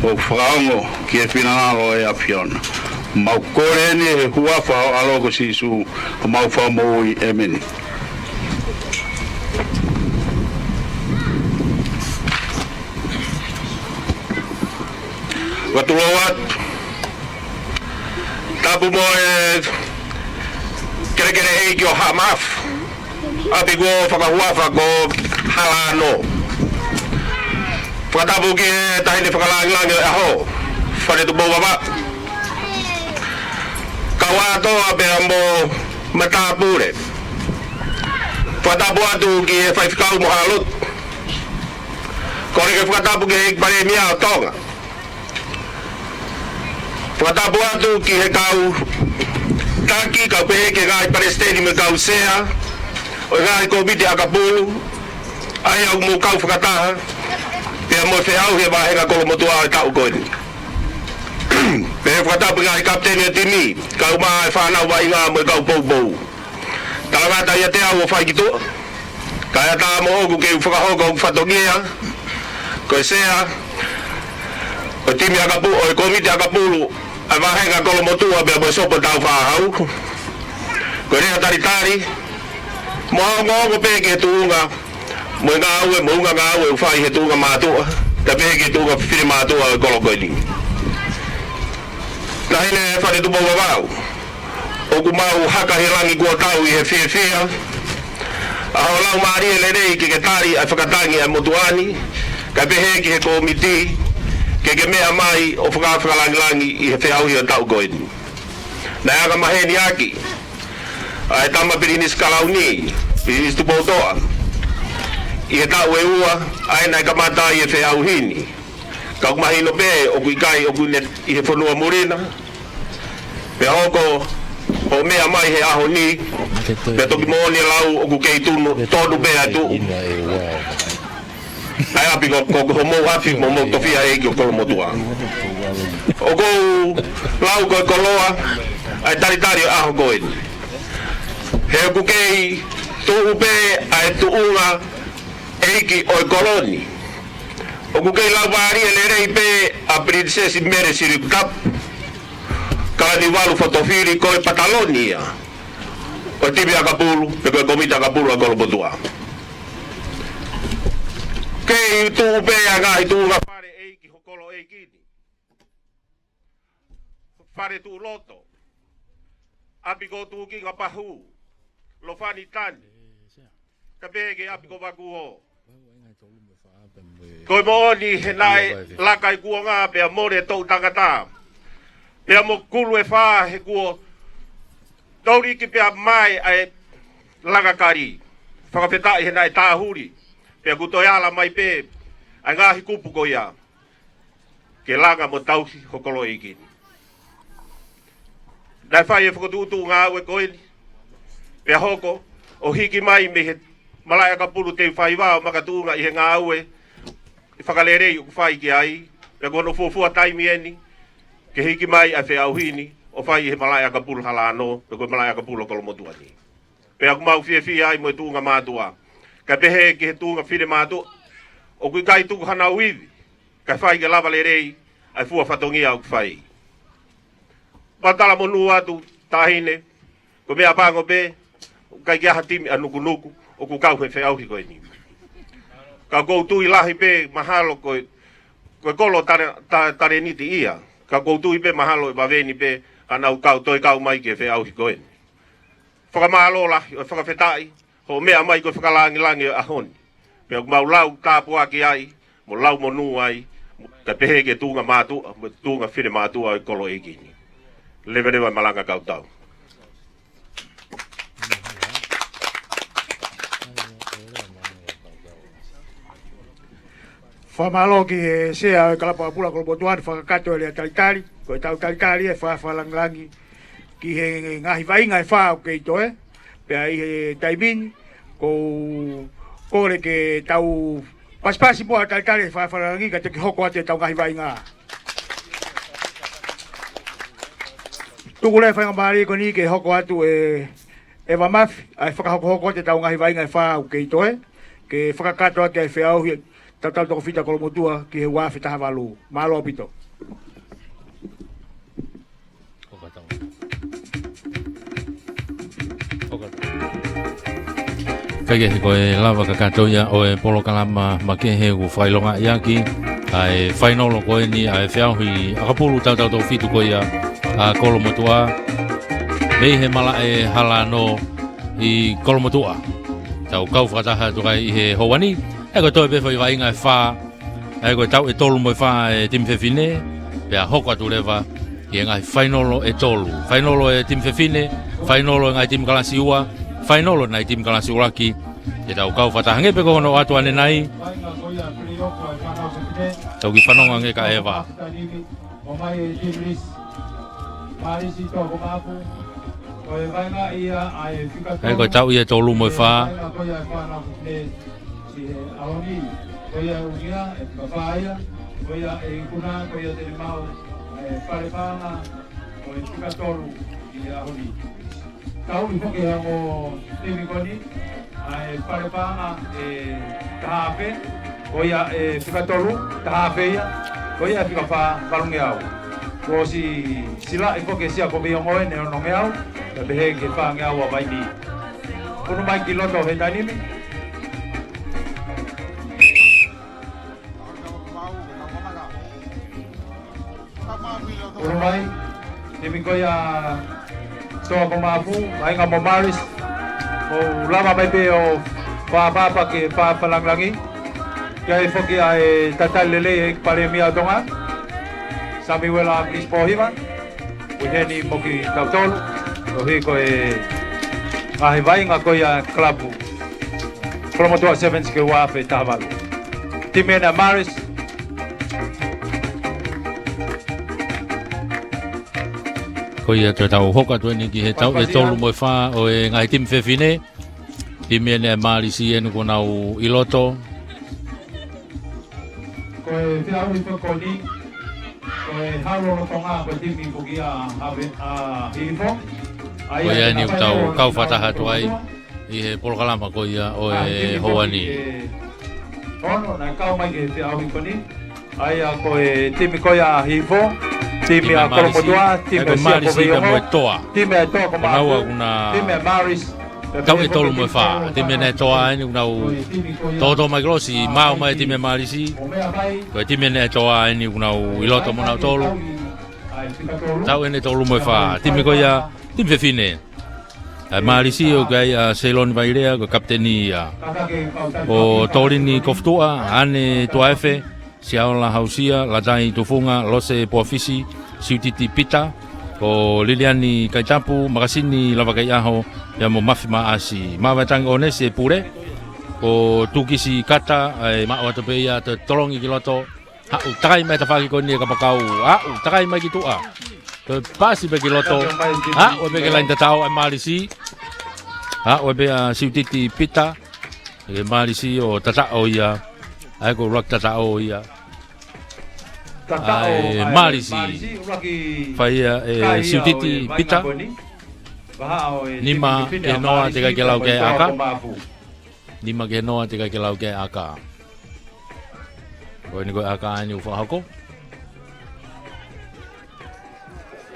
ʻoku fakaongo ki he finangalo ʻo e ʻAfiona. Mau kole eni he huafa ʻo ho ʻAlo ko Sīsū, homau Fakamoʻui. ʻĒmeni. Ua tulou atu. Tapu mo e kelekele ʻeiki ʻo Haʻamaʻafu, ʻapi kuo fakahuafa ko Halano. Fakatapu ki he taʻahine fakalāngilangi ʻo e ʻaho, Fale Tupou Vavaʻu, kau atoa pea mo matāpule. Fakatapu atu ki he faifekau mo haʻa lotu. Kole ke fakatapu ki he ʻEiki Palēmia ʻo Tonga. Fakatapu atu ki he kau taki, kau pehē ki he ngaahi palesiteni mo e kau sea ʻo e ngaahi kōmiti ʻakapulu, ʻa ia ʻoku mou kau fakataha pea mo e feʻauhi ʻa e vāhenga kolomotuʻa ʻo e taʻu ko eni. Pehē fakatapu ki he ngaahi kapiteni ʻo e timi, kau mai e fānau vaʻinga mo e kau poupou. Talangata ʻiate au ʻo fai ki tuʻa, kae ʻatā moʻoku ke u fakahoko hoku fatongia ko e sea ʻo e timi ʻakapulu, ʻo e kōmiti ʻakapulu ʻa e vāhenga kolomotuʻa pea mo e Sopu Taufaʻāhau. Ko e lea talitali mo e ongoongo pē ki he tuʻunga mo e ngāue, moʻunga ngāue ʻoku fai he tuʻunga mātuʻa, kae pehē ki he tuʻunga finemātuʻa ʻo e kolo ko eni. Taʻahine Fale Tupou Vavaʻu, ʻoku mau haka he langi kuo tau ʻi he fiefia ʻa hoʻo laumālie lelei ke ke tali ʻa e fakatangi ʻa e motuʻa ni, kae pehē ki he kōmiti ke ke meʻa mai ʻo faka-, fakalāngilangi ʻi he feʻauhi ʻo e taʻu ko eni. Naʻe anga maheni ʻaki ʻa e tama Pilinisi Kalauni, Pilinisi Tupoutoʻa, ʻi he taʻu ʻe ua ʻa ē naʻe kamata ai e feʻauhi ni. Ka ʻoku mahino pē ʻoku ʻikai ʻoku ne ʻi he fonua muli na, pea hoko hoʻo meʻa mai he ʻaho ni, pea toki moʻoni e lau ʻoku kei tunu, tonu pē ʻa e tuʻu ʻa e ʻapi ko, ko, ko homou ʻapi mo homou tofiʻa ʻeiki ʻo Kolomotuʻa. ʻOku ou lau ko e koloa ʻa e talitali ʻo e ʻaho ko eni, he ʻoku kei tuʻu pē ʻa e tuʻunga ʻeiki ʻo e kolo ni. ʻOku kei laumālie lelei pē ʻa Pilinisesi Mele Siliku Tapu Kalaniuvalu Fotofili, ko e pataloni ia ʻo e timi ʻakapulu, pe ko e kōmiti ʻakapulu ʻa Kolomotuʻa. Kei tuʻu pē ʻa e ngaahi tuʻunga fale ʻeiki ho kolo ʻeiki ni, Fale Tuʻuloto, ʻapi ko Tuʻukinga Pahu, Lofani Tani, kae pehē ki he ʻapi ko Vakuo. Ko e moʻoni he naʻe laka e kuonga pea mole e toʻu tangata, pea mo kulu e fā he kuo toliki pea mae ʻa e langa kali. Fakafetaʻi he naʻe tāhuli, pea kuo toe ala mai pē ʻa e ngaahi kupu ko ia ke langa mo tauhi ho kolo ʻeiki ni. Naʻe fai e fokotuʻutuʻu ngāue ko eni, pea hoko ʻo hiki mai mei he malaʻe ʻakapulu Teu Faiva ʻo makatuʻunga ʻi he ngāue fakalelei ʻoku fai ki ai, pea ko hono fuofua taimi eni ke hiki mai ʻa e feʻauhi ni ʻo fai ʻi he malaʻe ʻakapulu Halano, pe ko e malaʻe ʻakapulu ʻo Kolomotuʻa ni. Pea ʻoku mau fiefia ai mo e tuʻunga mātuʻa, kae pehē ki he tuʻunga finemātuʻa, ʻoku ʻikai tuku hanau ivi kae fai ke lava lelei ʻa e fua fatongia ʻoku fai. Mau talamonū atu, Taʻahine, ko e meʻapango pē ʻoku ʻikai ke ʻi ai ha timi ʻa Nukunuku ʻoku kau he feʻauhi ko eni. Ka ʻoku ou tui lahi pē mahalo ko e, ko e kolo tale-, ta-, talēniti ia. Ka ʻoku ou tui pē mahalo ʻe vave ni pē haʻanau kau, toe kau mai ki he feʻauhi ko eni. Fakamālō lahi ʻo e fakafetaʻi hoʻo meʻa mai ko e fakalāngilangi ʻo e ʻaho ni. Pea ʻoku mau lau tāpuaki ai, mo lau monū ai, kae pehē ki he tuʻunga mātuʻa, mo e tuʻunga finemātuʻa ʻo e kolo ʻeiki ni. Leveleva e malanga kautau. Fakamālō ki he Sea ʻo e Kalapu ʻApula Kolomotuʻa, fakakakato e lea talitali, ko e tau talitali e fakalāngilangi ki he ngaahi vaʻinga ʻe fā ʻoku kei toe, pea ʻi he taimi ni, ʻoku ou kole ke tau pasipasi muʻa talitali e fakalāngilangi ka te ke hoko atu e tau ngaahi vaʻinga. Tuku leva e faingamālie ko eni ke hoko atu e, ʻe Vamafi, ʻa e fakahokohoko atu e tau ngaahi vaʻinga ʻe fā ʻoku kei toe, ke fakakakato atu e feʻauhi tautau tokofita Kolomotuʻa ki he ua afe taha valu. Mālō ʻaupito. Kae kehe, ko e lava kakato ia ʻo e polokalama makehe ʻoku fakaʻilongaʻi ʻaki ʻa e fainolo ko eni ʻa e feʻauhi ʻakapulu tautau toko fitu ko ia ʻa Kolomotuʻa, mei he malaʻe Halano ʻi Kolomotuʻa. Tau kau fakataha atu ai ʻi he houa ni, ʻa ia ko e toe pē foʻi vaʻinga ʻe fā, ʻa ia ko e tau ʻe tolu mo e fā e timi fefine, pea hoko atu leva ki he ngaahi fainolo ʻe tolu. Fainolo e timi fefine, fainolo e ngaahi timi kalasi ua, fainolo e ngaahi timi kalasi ʻuluaki. Te tau kau fakataha, hangē pē ko hono ʻoatu ʻanenai. Tau kiʻi fanongo ange kae ʻeva. ʻA ia ko e tau ia ʻe tolu mo e fā. ʻI he ʻaho ni, ko ia ʻe ʻuhinga, ʻe fika fā ia, ko ia ʻe ikuna, ko ia te ne maʻu e fale paʻanga ʻo e fika tolu ʻi he ʻaho ni. Tau ʻi foki he ongo timi ko eni, ʻa e fale paʻanga ʻe taha afe, ko ia ʻe fika tolu, taha afe ia, ko ia ʻe fika fā, valungeau. Kuo ʻosi silaʻi foki e Sea ko Veiongo ʻene onongeau, kae pehē ki he fāngeau ʻa Vainī. Unu mai ki loto he taimi ni. Unu mai, timi ko ia Toa ko Mafu, vaʻinga mo Maris, ʻo lava mai pē ʻo fakaʻapaʻapa ki he fakalāngilangi. Ki ai foki ʻa e talitali lelei ʻEiki Palēmia ʻo Tonga, Samiuela Chris Pōhiva, ʻi heni mo kitautolu, koeʻuhi ko e ngaahi vaʻinga ko ia kalapu Kolomotuʻa Sevens ki he ua afe taha valu. Timi ena Maris. Ko ia te tau hoko atu eni ki he tau ʻe tolu mo e fā ʻo e ngaahi timi fefine. Timi ena Malisi eni kuo nau ʻi loto. Ko e feʻauhi ko eni, ko e Haulolo Tonga, ko e timi ko ia ʻa Hifo. Ko ia eni ʻoku tau kau fakataha atu ai ʻi he polokalama ko ia ʻo e houa ni. Ono, naʻe kau mai ki he feʻauhi ko eni. ʻA ia ko e timi ko ia ʻa Hifo, timi ʻa Kolomotuʻa, timi ʻa Sea ko Veiongo, timi ʻa Toa ko Mafu, timi ʻa Maris, tau ʻe tolu mo e fā. Timi ʻa Toa eni ʻoku nau tōtō mai ki losi, maʻu mai timi ʻa Malisi. Ko e timi ʻa Toa eni ʻoku nau ʻi loto mo nau tolu. Tau ʻe tolu mo e fā. Timi ko ia, timi fefine. ʻA Malisi ʻoku ʻi ai ʻa Seiloni Vailea, ko e kapiteni ia. Ko Tolini Kofutuʻa, ʻAne Tuaefe, Siaola Hausia, Latai Tufunga, Lose Poafisi, Siutiti Pita, ko Liliani Kaitapu, Makasini Lavakaiʻaho, pea mo Mafi Maʻasi. Maʻu ʻa Tangi ʻOnesi e pule, ko Tukisi Kata, ʻe maʻu atu pē ia ʻa e tolongi ki loto, haʻu takai mai tafaʻaki ko eni ʻa e kapakau, haʻu takai mai ki tuʻa. Ko e pasi pē ki loto, haʻu pē ki he laini tataʻo ʻa Malisi, haʻu pē ʻa Siutiti Pita, ʻe Malisi ʻo tataʻo ia, ʻa ia ko e ʻuluaki tataʻo ia. ʻA e Malisi. Fai ia ʻe Siutiti Pita. Nima ki he noa teʻeki ai ke lau ki ai ʻa e ʻaka. Nima ki he noa teʻeki ai ke lau ki ai ʻa e ʻaka. Ko eni ko e ʻaka eni ʻoku fakahoko.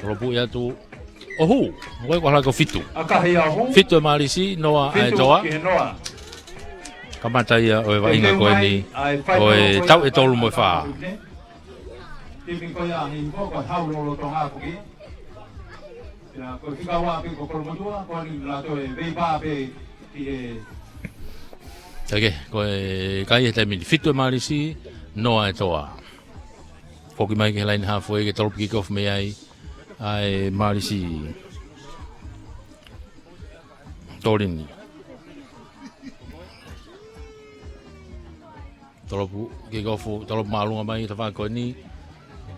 Kolopuʻi atu. ʻOhū, ko e ʻaka ko e fitu. Fitu ʻe Malisi, noa ʻa e Toa. Kamata ia ʻo e vaʻinga ko eni, ʻo e tau ʻe tolu mo e fā. Timi ko ia ʻa Hifo, ko Haulolo Tonga foki. Ko e fika ua pē ko Kolomotuʻa, ko eni la toe vei pā pē ki he. Take, ko e kai he taimi ni fitu e Mālisi, noa e Toa. Foki mai ki he laine haafe ke tolopu kick off mei ai ʻa e Mālisi. Tolini. Tolopu kick off, tolopu māʻolunga mai tafaʻaki ko eni.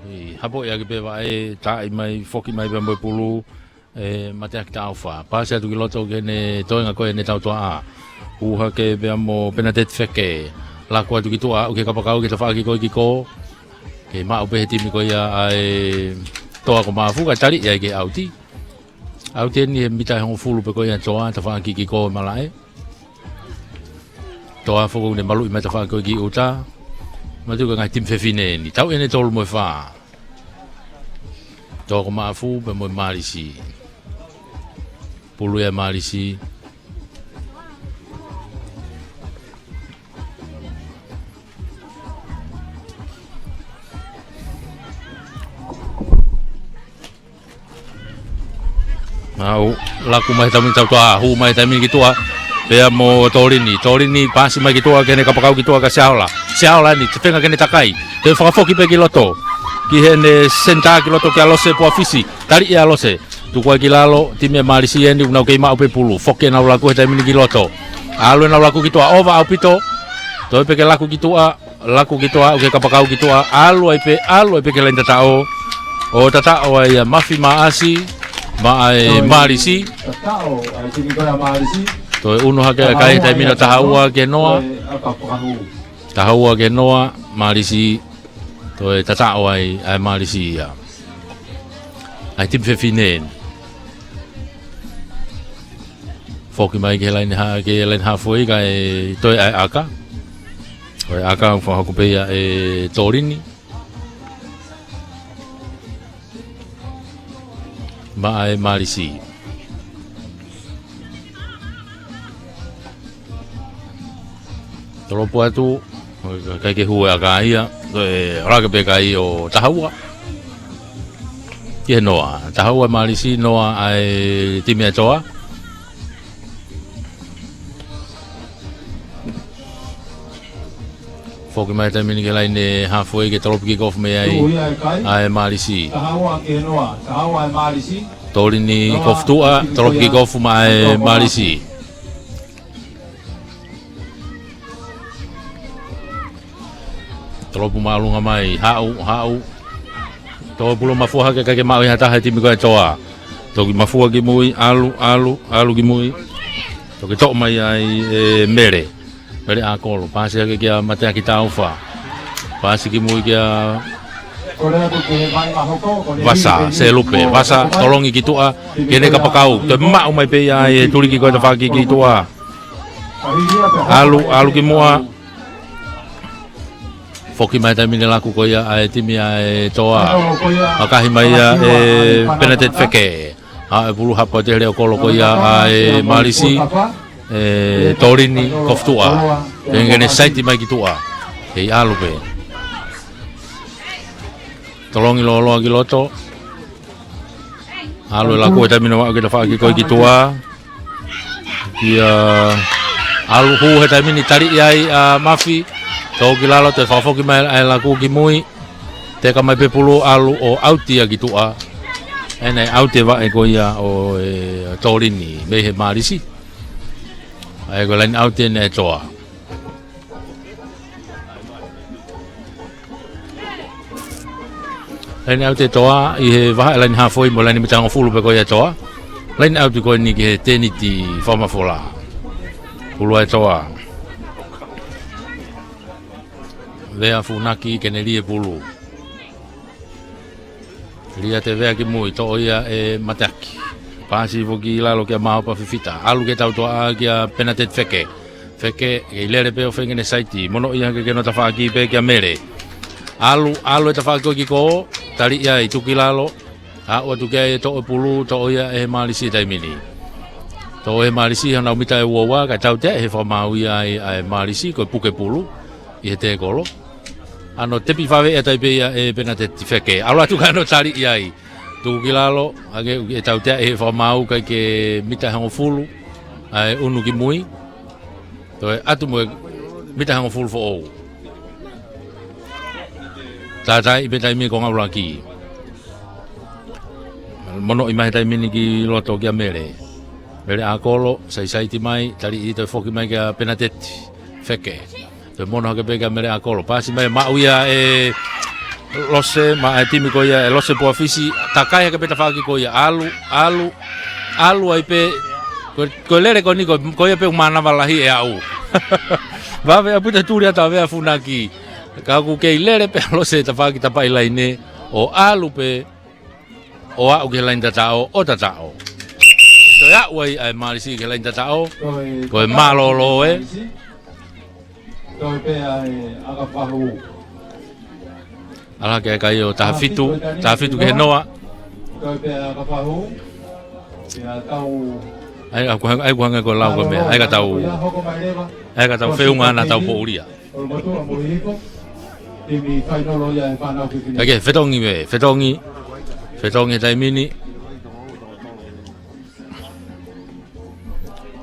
ʻI hapo ia ki pē vaʻe, taʻi mai, foki mai pē mo e pulu. ʻE Mateaki Taufa. Pasi atu ki loto ke ne toenga ko ē ne tautoa. Uha ke pea mo Penateti Feke. Laku atu ki tuʻa, ʻoku ke kapakau ke tafaʻaki ko ē ki kō. Ke maʻu pē he timi ko ia ʻa e Toa ko Maʻafu, ka tali ia ke ʻauti. ʻAuti eni he mita ʻe hongofulu pē ko ia Toa, tafaʻaki ki kō malaʻe. Toa foki ne maluʻi mai tafaʻaki ko ē ki ʻuta. Matu ka ngaahi timi fefine eni. Tau ʻene tolu mo e fā. Toa ko Maʻafu pea mo e Mālisi. Pulu ia Mālisi. Au, laku mai taimi tautoa, hū mai taimi ki tuʻa. Pea mo Tolini, Tolini pasi mai ki tuʻa ke ne kapakau ki tuʻa ka Siaola. Siaola ni, te fenga ke ne takai. Te fakafoki pē ki loto. Ki he ne senitā ki loto ki a Lose Puafisi. Tali ia Lose. Tuku ai ki lalo, timi e Mālisi eni, nau kei maʻu pē pulu. Foki ʻenau laku he taimi ni ki loto. ʻAlu ʻenau laku ki tuʻa, ova ʻaupito. Toe pē ke laku ki tuʻa. Laku ki tuʻa, ʻoku ke kapakau ki tuʻa, ʻalu ai pē, ʻalu ai pē ki he laine tataʻo. ʻO tataʻo ai ʻa Mafi Maʻasi, maʻa e Mālisi. Toe unu hake ʻa e kai he taimi ni ʻo taha ua ki he noa. Taha ua ki he noa, Mālisi. Toe tataʻo ai ʻa e Mālisi ia. ʻA e timi fefine eni. Foki mai ki he laine ha-, ki he laine haafe ka e toe ʻa e ʻaka. Ko e ʻaka ʻoku fakahoko pē ia ʻe Tolini. Maʻa e Mālisi. Tolopu atu, kai ke hū e ʻaka ia, ko e ʻoua ke pē kai ʻo taha ua. Ki he noa, taha ua Mālisi, noa ʻa e timi e Toa. Foki mai taimi ni ki he laine haafe ke tolopu kick off mei ai ʻa e Mālisi. Tolini kofu tuʻa, tolopu kick off maʻa e Mālisi. Tolopu māʻolunga mai, haʻu, haʻu. Toe pulu mafua hake kae ʻikai ke maʻu ʻe ha taha he timi ko e Toa. Toki mafua ki mui, ʻalu, ʻalu, ʻalu ki mui. Toki toʻo mai ai ʻe Mele. Mele ʻAkolo, pasi hake kia Mateaki Taufa. Pasi ki mui kia Vasa, Selupe, Vasa, tolongi ki tuʻa, ke ne kapakau, toe maʻu mai pē ia ʻe he tuliki ko e tafaʻaki ki tuʻa. ʻAlu, ʻalu ki muʻa. Foki mai taimi ni laku ko ia ʻa e timi ʻa e Toa. ʻAkahi mai ia ʻe Penateti Feke. ʻA e pulu hapo atu he leʻo kolo ko ia ʻa e Mālisi. ʻE Tolini kofu tuʻa. Ke ne saiti mai ki tuʻa. Kei ʻalu pē. Tolongi lōloa ki loto. ʻAlu e laku he taimi ni ʻo aʻu ki he tafaʻaki ko ē ki tuʻa. Kia ʻalu hū he taimi ni tali ia ʻa Mafi. Tō ki lalo toe fakafoki mai ʻa e laku ki mui. Teka mai pē pulu ʻalu ʻo ʻauti ia ki tuʻa. ʻEne ʻauti e vaʻe ko ia ʻo e Tolini mei he Mālisi. ʻA e ko e laine ʻauti ʻene e Toa. Laine ʻauti e Toa, ʻi he vahaʻa e laine haafe mo e laine mita hongofulu pē ko ia e Toa. Laine ʻauti ko eni ki he tēniti fakamafola. Pulu ʻa e Toa. Vea Funaki ke ne lī e pulu. Lī ʻa Tevea ki mui, toʻo ia ʻe Mateaki. Pasi foki lalo kia Maopa Fifita. ʻAlu ke tautoa kia Penateti Feke. Feke, kei lele pē ʻo feinga ke ne saiti. Mono ia ke kei nofo tafaʻaki pē kia Mele. ʻAlu, ʻalu e tafaʻaki ko ē ki kō, tali ia ʻi tuki lalo. Aʻu atu ki ai e toʻo e pulu, toʻo ia ʻe he Mālisi taimi ni. Toʻo ʻe he Mālisi hanau mita ʻe uaua, kae tautea ʻe he fakamaau ia ai ʻa e Mālisi, ko e puke pulu, ʻi he tēkolo. ʻAno tepi fave ʻe tai pē ia ʻe Penateti Feke. ʻAlu atu kae ʻano tali ia ai. Tuku ki lalo, ʻa ia ʻe tautea ʻe he fakamaau kae ʻikai ke mita ʻe hongofulu ʻa e ʻunu ki mui. Toe ʻatu mo e mita ʻe hongofulu foʻou. Tātaaʻi pē taimi ko e ngāue ʻuluaki. Monoʻi mai he taimi ni ki loto kia Mele. Mele ʻAkolo, saisaiti mai, taliʻi toe foki mai kia Penateti Feke. Toe mono hake pē kia Mele ʻAkolo. Paasi mai maʻu ia ʻe Lose, maʻa e timi ko ia ʻe Lose Puafisi, takai hake pē tafaʻaki ko ia, ʻalu, ʻalu, ʻalu ai pē, ko, ko e lele ko eni ko, ko ia pē ʻoku mānava lahi ʻe aʻu. Vave ʻaupito e tuli ʻa Tavea Funaki. Ka ʻoku kei lele pē ʻa Lose tafaʻaki tapaʻi laine, ʻo ʻalu pē, ʻo aʻu ki he laine tataʻo, ʻo tataʻo. Toe aʻu ai ʻa e Mālisi ki he laine tataʻo, ko e mālōlō ē. Toe pē ʻa e ʻAkafahu. ʻAlu hake ʻa e kai ʻo taha fitu, taha fitu ki he noa. Toe pē ʻa e ʻAkafahu. Ia tau ʻAi, ʻa, kuo hanga, ʻai, kuo hanga ko e lau ko e meʻa. ʻAi ka tau, ʻai ka tau feʻunga ʻa ʻetau poʻuli ia. Kolomotuʻa mo Hihifo. Timi fainolo ia ʻe fānau fefine. Kae kehe, fetongi mei, fetongi. Fetongi he taimi ni.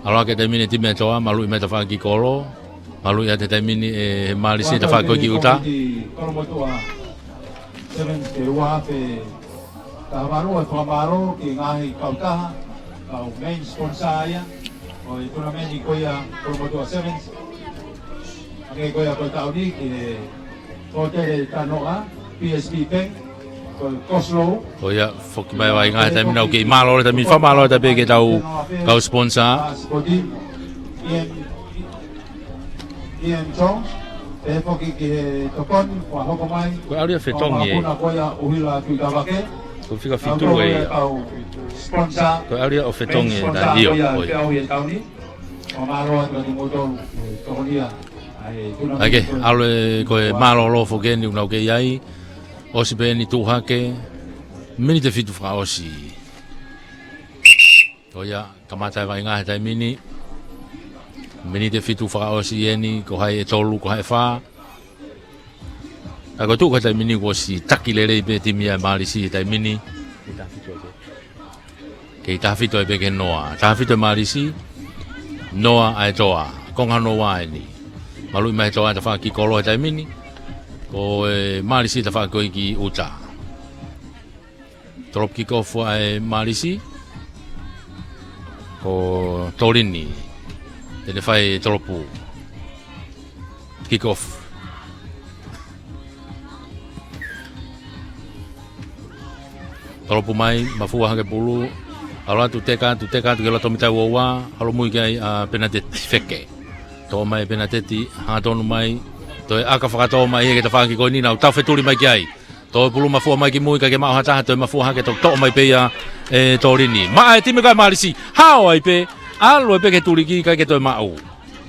ʻAlu hake he taimi ni e timi ʻa e Toa, maluʻi mai tafaʻaki ki kolo. Maluʻi atu he taimi ni ʻe he Mālisi tafaʻaki ko ē ki ʻuta. Kolomotuʻa Sevens ke ua afe taha valu, ʻa e fakamālō ki he ngaahi kautaha, kau main sponsor ia ʻo e tournament ko ia Kolomotuʻa Sevens. Hangē ko ia ko e taʻu ni ki he Hōtele Tanoa, P S P Bank, ko e Coslow. Ko ia, foki mai Vainga he taimi ni ʻoku kei mālōlō he taimi ni, fakamālō atu pē ki heʻetau kau sponsor. Sporting, Ian, Ian Jones, pehē foki ki he tokoni, kuo hoko mai. Ko e ʻalu ia ʻo fetongi ē. Ko ia ʻUhila Tuʻitavake. Ko e fika fitu ē ia. Sponsor. Ko e ʻalu ia ʻo fetongi ē, main sponsor ʻio, ko ia ʻo e ʻaho ni. Fakamālō atu kiate kimoutolu, e, tokonia. ʻAi ke, ʻalu ē ko e mālōlō foki eni ʻoku nau kei ʻi ai. ʻOsi pē eni tuʻu hake. Miniti ʻe fitu fakaʻosi. Ko ia, kamata e Vainga he taimi ni. Miniti ʻe fitu fakaʻosi eni, ko hai ʻe tolu, ko hai ʻe fā. Ka ko e tuʻu ko e taimi ni kuo ʻosi taki lelei pē timi ʻa e Mālisi he taimi ni. Kei taha fitu ai pē ki he noa. Taha fitu e Mālisi, noa ʻa e Toa. Konga noa eni. Maluʻi mai he Toa tafaʻaki ki kolo he taimi ni. Ko e Mālisi tafaʻaki ko ē ki ʻuta. Tolopu kick off ʻa e Mālisi. Ko Tolini. Te ne fai e tolopu. Kick off. Tolopu mai, mafua hake pulu. ʻAlu atu teka, atu teka, atu ki loto mita ua ua. Holomui ki ai ʻa Penateti Feke. Toʻo mai Penateti, hangatonu mai. Toe ʻaka fakatō mai ia ki he tafaʻaki ko eni, nau tau fetuli mai ki ai. Toe pulu mafua mai ki mui, ʻikai ke maʻu ha taha, toe mafua hake, toe toʻo mai pē ia ʻe Tolini. Maʻa e timi ko ē ʻa e Mālisi, hao ai pē, ʻalu ai pē ki he tuliki, ʻikai ke toe maʻu.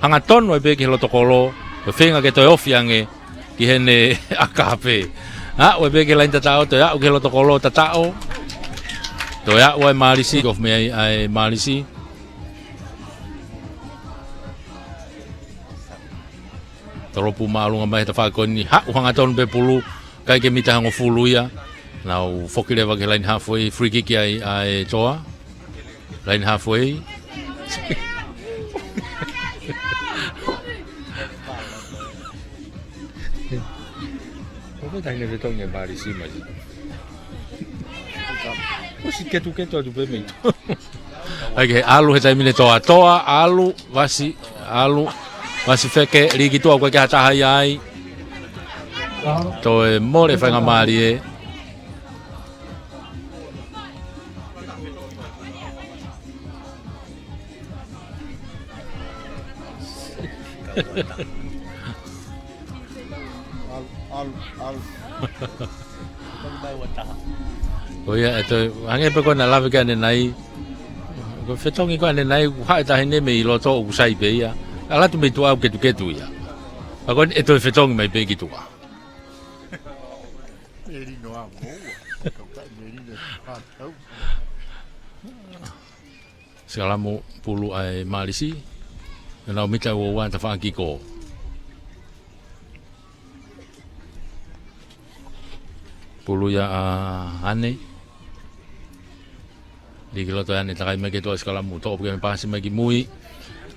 Hangatonu ai pē ki he loto kolo, ko e feinga ke toe ofi ange ki heʻene ʻaka pē. Aʻu ai pē ki he laine tataʻo, toe aʻu ki he loto kolo, tataʻo. Toe aʻu ai Mālisi, kick off mei ai ʻa e Mālisi. Tolopu māʻolunga mai he tafaʻaki ko eni, haʻu hangatonu pē pulu, ʻikai ke mita ʻe hongofulu ia. Nau foki leva ki he laine halfway, free kick ai ʻa e Toa. Laine halfway. ʻOku taʻe ne fetongi e Mālisi mai. ʻOsi ketuketu atu pē mei tuʻa. ʻAi ke ʻalu he taimi ni Toa, Toa, ʻalu, vasi, ʻalu, vasi Feke, lī ki tuʻa, ʻoku ʻikai ke ha taha ia ai. Toe mole faingamālie. ʻAlu, ʻalu, ʻalu. Ko ia, ʻe toe, hangē pē ko ena lave ki ai ʻanenai. Ko e fetongi ko ē ʻanenai, ʻoku haʻu e taʻahine mei loto ʻoku sai pē ia. ʻAlu atu mei tuʻa ʻoku ketuketu ia. Ka ko eni ʻe toe fetongi mai pē ki tuʻa. Melino a moua. Kau kaʻi melino e pātau. Sikalamu pulu ʻa e Mālisi. Nau mita ua ua tafaʻaki ko. Pulu ia ʻa Ane. Lī ki loto ʻa ʻAne, takai mai ki he toʻa ʻa Sikalamu, toʻo pē ki ai, paasi mai ki mui.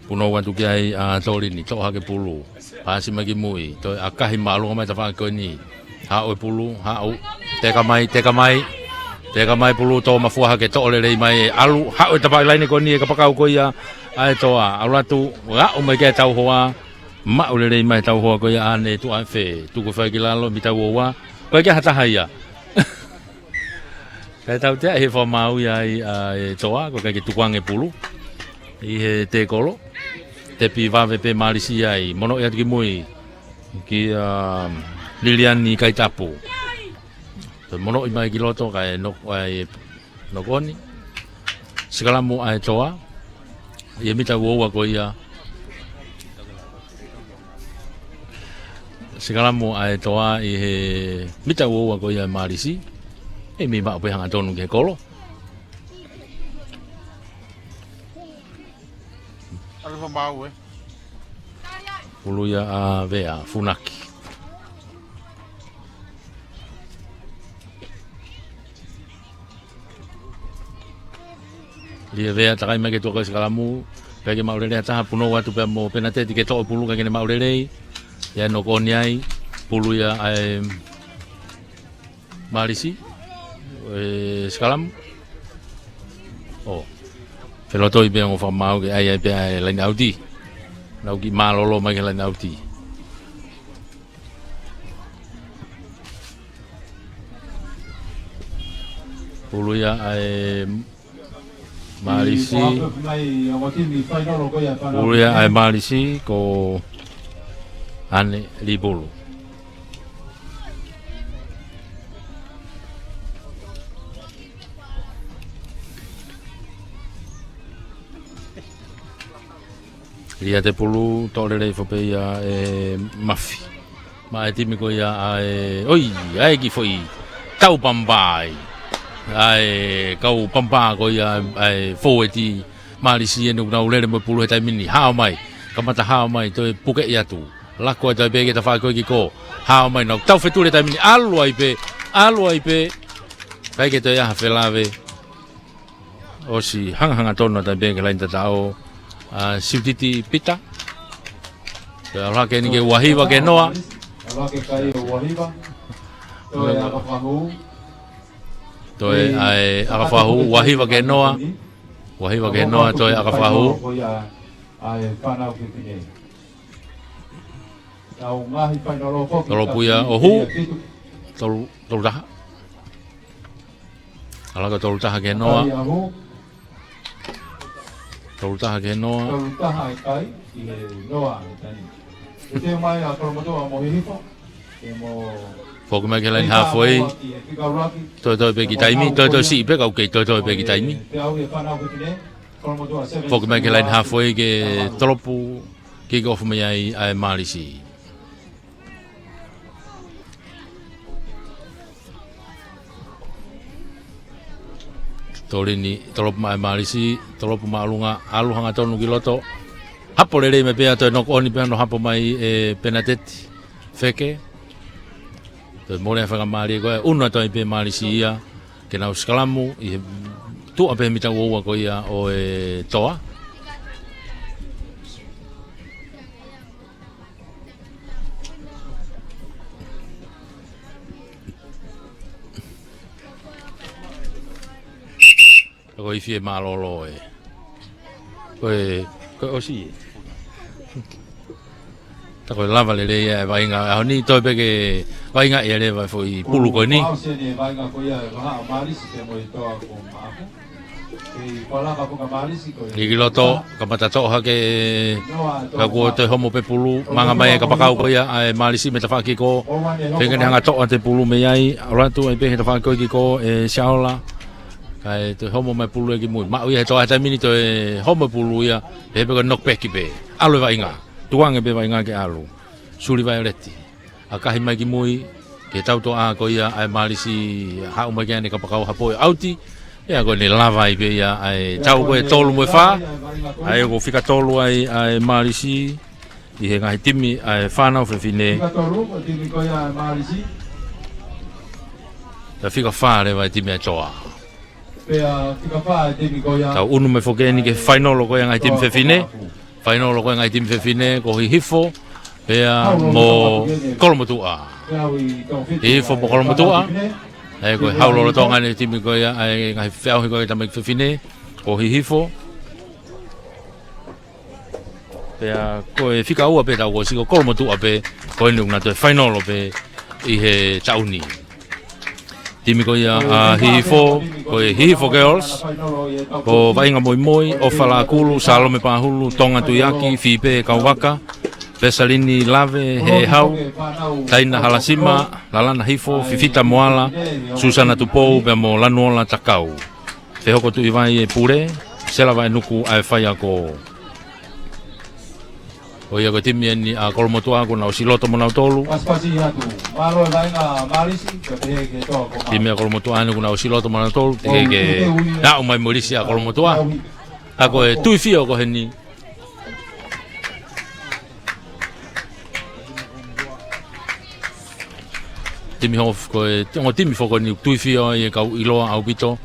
Punou atu ki ai ʻa Tolini, toʻo hake pulu. Paasi mai ki mui, toe ʻakahi māʻolunga mai tafaʻaki ko eni. Haʻu e pulu, haʻu, teka mai, teka mai. Teka mai pulu, tō mafua hake, toʻo lelei mai ʻe ʻAlu, haʻu e tafaʻaki laine ko eni ʻe kapakau ko ia ʻa e Toa. ʻAlu atu, aʻu mai ki ai e tauhoa. Maʻu lelei mai e tauhoa ko ia ʻa ʻAne, tuʻu ʻa e fē, tuku fai ki lalo, mita ua ua. ʻOku ʻikai ke ʻi ai ha taha ia. Kae tautea ʻi he fakamaau ia ʻa e Toa, ʻoku ʻikai ke tukuange pulu ʻi he tēkolo. Tepi vave pē Mālisi ai, monoʻi atu ki mui kia Liliani Kaitapu. Toe monoʻi mai ki loto kae nok-, ʻai, knock on. Sikalamu ʻa e Toa ʻi he mita ua ua ko ia. Sikalamu ʻa e Toa ʻi he mita ua ua ko ia ʻa Mālisi. ʻE meimei maʻu pē hangatonu ki he kolo. ʻAlu fakamaau, ē. Pulu ia ʻa Vea, Funaki. Lī ʻa Vea, takai mai ki he tuʻa ko ia ʻa Sikalamu, ʻikai ke maʻu lelei ha taha, punou atu pea mo Penateti ke toʻo pulu, ʻikai ke ne maʻu lelei. ʻE knock on ai, pulu ia ʻa e Mālisi, ʻe Sikalamu. ʻO, felotoi pē ongo fakamaau ke ʻai ai pē ʻa e laine ʻauti. Nau kiʻi mālōlō mai ki he laine ʻauti. Pulu ia ʻa e Mālisi. Pulu ia ʻa e Mālisi, ko ʻAne, lī pulu. Lī ʻa e pulu, toʻo lelei foki pē ia ʻe Mafi. Maʻa e timi ko ia ʻa e, ʻoi, ʻa e kiʻi foʻi tau pampa ai. ʻA e kau pampa ko ia ʻa e fōueti Mālisi ʻeni ʻoku nau lele mo e pulu he taimi ni. Hao mai, kamata hao mai, toe pukeʻi atu. Lako atu ai pē ki he tafaʻaki ko ē ki kō. Hao mai, nau tau fetuli he taimi ni. ʻAlu ai pē, ʻalu ai pē. ʻIkai ke toe ʻi ai ha felave. ʻOsi hangahanga tonu atu ai pē ki he laine tataʻo ʻa Siutiti Pita. Toe ʻalu hake ʻeni ki he ua hiva ki he noa. Toe ʻakafahū, ua hiva ki he noa. Ua hiva ki he noa, toe ʻakafahū. Tolopu ia ʻo hū. Tolu, tolu taha. ʻAlu hake tolu taha ki he noa. Tolu taha ki he noa. Foki mai ki he laine hāfoʻi. Toe toe pē ki taimi, toe toe siʻi pē ka ʻoku kei toe toe pē ki taimi. Foki mai ki he laine hāfoʻi ke tolopu kick off mai ai ʻa e Mālisi. Tolini, tolopu mai Mālisi, tolopu māʻolunga, ʻalu hangatonu ki loto. Hapo lelei mai pea toe knock on pea nau hapo mai ʻe Penateti. Feke. Toe mole ʻa e faingamālie ko ē, ʻunu atu ai pē Mālisi ia ke nau sikalamu ʻi he tuʻa pē mita ua ua ko ia ʻo e Toa. Ko e ifi ʻe mālōlō ē. Ko e, ko e ʻosi ē. Ta ko e lava lelei ʻa e vaʻinga. ʻAho ni toe pē ke vaʻinga ia leva foʻi pulu ko eni. Lī ki loto, kamata toʻo hake, ka kuo toe homo pē pulu, manga mai e kapakau ko ia ʻa e Mālisi mei tafaʻaki ko ē. Feinga ke ne hanga toʻo atu e pulu mei ai, ʻalu atu ai pē he tafaʻaki ko ē ki kō ʻe Siaola. Kae toe homo mai pulu ia ki mui. Maʻu ia he Toa he taimi ni toe homo pulu ia, pehē pē ko e knock back pē. ʻAlu e vaʻinga. Tukuange pē vaʻinga ke ʻalu. Suli Vaioleti. ʻAkahi mai ki mui, ki he tautoʻa ko ia ʻa e Mālisi, haʻu mai ki ai ʻene kapakau hapo ʻauti. ʻIa ko ʻene lava ai pē ia ʻa e tau ko ē tolu mo e fā. ʻA ia ko e fika tolu ai ʻa e Mālisi ʻi he ngaahi timi ʻa e fānau fefine. Fika tolu ko e timi ko ia ʻa e Mālisi. Pea fika fā leva e timi ʻa e Toa. Tau ʻunu mai foki eni ki he fainolo ko ia ʻa e ngaahi timi fefine. Fainolo ko ia ʻa e ngaahi timi fefine ko Hihifo pea mo Kolomotuʻa. Hihifo mo Kolomotuʻa. ʻE, ko e hau lolotonga eni e timi ko ia ʻa e ngaahi feʻauhi ko ia ʻa e tamaiki fefine ko Hihifo. Pea ko e fika ua pē ʻoku tau ʻosi, ko Kolomotuʻa pē, ko eni ʻoku na toe fainolo pē ʻi he taʻu ni. Timi ko ia ʻa Hihifo, ko e Hihifo Girls, ko Vaʻinga Moimoi, ʻOfa Lakulu, Salome Pahulu, Tonga Tuiaki, Fipe Kauvaka, Pesalini Lave Hehau, Taina Halasima, Lalana Hifo, Fifita Moala, Susana Tupou, pea mo Lanuola Takau. Fehoko Tuʻivai e pule, Sela Vaenuku ʻa e faiako. Ko ia ko e timi eni ʻa Kolomotuʻa kuo na ʻosi loto mo nautolu. Pasipasi atu. Mālō e vaʻinga Malisi, ka pehē ke toa ko Timi ʻa Kolomotuʻa eni kuo na ʻosi loto mo nautolu, teʻeki ke aʻu mai mo e lisi ʻa Kolomotuʻa. Ka ko e Tuifio ko heni. Timi hof, ko e, ongo timi foki eni Tuifio ʻa e kau ʻiloa ʻaupito.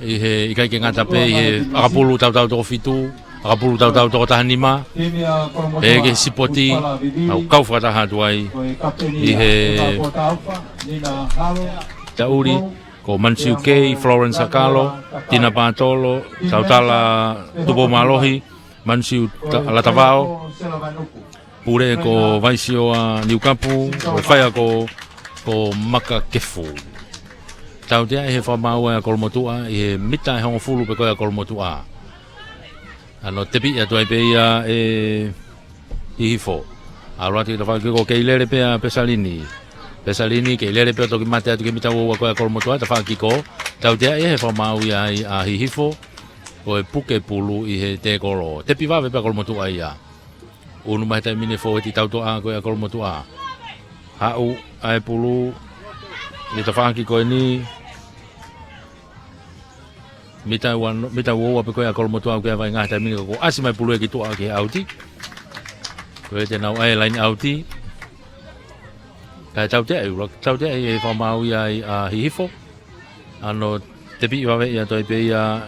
ʻI he, ʻikai ke ngata pē ʻi he ʻakapulu tautau toko fitu, ʻakapulu tautau toko taha nima, pea ki he sipoti, ʻoku kau fakataha atu ai ʻi he taʻuli, ko Mansiu Kei, Florence Akalo, Tina Patolo, Tautala Tupou Mālohi, Mansiu Ta-, Latavao, pule ko Vaisioa Niukapu, ko e faiako ko Maka Kefu. Tautea ʻi he fakamaau ʻa Kolomotuʻa, ʻi he mita ʻe hongofulu pē ko ia ʻa Kolomotuʻa. ʻA hono tepiʻi atu ai pē ia ʻe Hihifo. ʻAlu atu ki he tafaʻaki ko ē kei lele pē ʻa Pesalini. Pesalini kei lele pē ʻo toki mate atu ki he mita ua ua ko ia ʻa Kolomotuʻa, tafaʻaki ko ē. Tautea ʻi he fakamaau ia ai ʻa Hihifo, ko e puke pulu ʻi he tēkolo. Tepi vave pē ʻa Kolomotuʻa ia. ʻUnu mai he taimi ni e fōueti tautoʻa ko ia ʻa Kolomotuʻa. Haʻu ʻa e pulu ʻi he tafaʻaki ko eni. Mita ua, mita ua ua pē ko ia ʻa Kolomotuʻa ʻoku ʻi ai e vaʻinga he taimi ni ka kuo ʻasi mai e pulu ia ki tuʻa ki he ʻauti. Ko ia te nau ʻai e laine ʻauti. Kae tautea ʻi he ula, tautea ʻi he fakamaau ia ai ʻa Hihifo. ʻA hono tepiʻi vave ia atu ai pē ia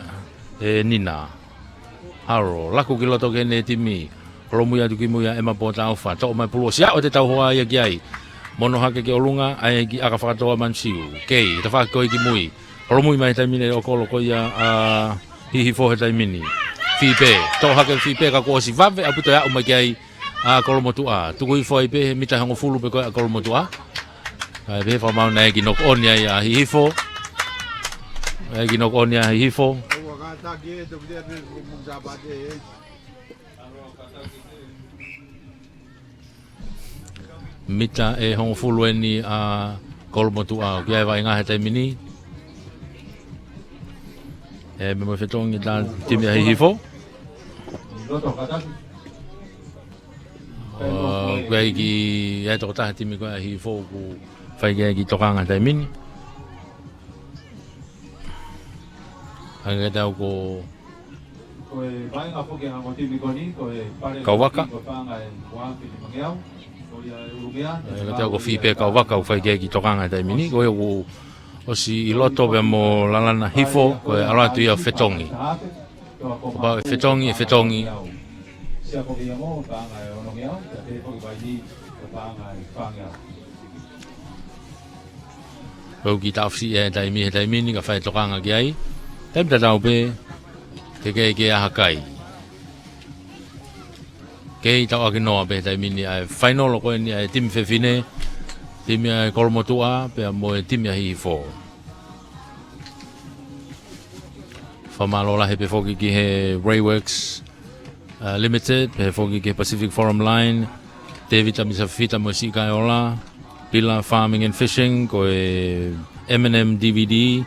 ʻe Nina. Haro, laku ki loto ki heʻene timi. Holomui atu ki mui ʻa ʻEma Pōtaofa. Toʻo mai e pulu ʻosi aʻu atu e tauhoa ia ki ai. Mono hake ki ʻolunga, ʻai ki ʻaka fakatoa Mansiu. Kei, tafaʻaki ko ē ki mui. Holomui mai he taimi ni ʻe ʻOkolo ko ia ʻa Hihifo he taimi ni. Fipe, toʻo hake Fipe ka kuo ʻosi vave ʻaupito e aʻu mai ki ai ʻa Kolomotuʻa. Tuku hifo ai pē he mita hongofulu pē ko ia ʻa Kolomotuʻa. Kae pehē fakamaau naʻe ʻi ai e kiʻi knock on ia ʻa Hihifo. Naʻe ʻi ai e kiʻi knock on ia ʻa Hihifo. Mita ʻe hongofulu eni ʻa Kolomotuʻa. ʻOku ʻi ai e vaʻinga he taimi ni. ʻE, meimei fetongi ʻa e timi ʻa Hihifo. ʻOku ʻi ai e kiʻi, ʻi ai e tokotaha timi ko ia ʻa Hihifo ʻoku fai ki ai e kiʻi tokanga he taimi ni. Hangē kiate au ko Kauvaka. Hangē kiate au ko Fipe Kauvaka ʻoku fai ki ai e kiʻi tokanga he taimi ni. Ko ia kuo ʻosi ʻi loto pea mo Lalana Hifo, ko e ʻalu atu ia ʻo fetongi. Kapau ʻe fetongi, ʻe fetongi. Ko e kiʻi taʻofisi ia he taimi, he taimi ni ka fai e tokanga ki ai. Taimi tatau pē, ke kei ke ʻaha kai. Kei tauʻaki noa pē he taimi ni ʻa e fainolo ko eni ʻa e timi fefine, timi ʻa e Kolomotuʻa, pea mo e timi ʻa Hihifo. Fakamālō lahi pē foki ki he Rayworks, uh, Limited, pehē foki ki he Pacific Forum Line, Tēvita Misafita mo e Siʻi Kaeola, Pila Farming and Fishing, ko e M and M D V D,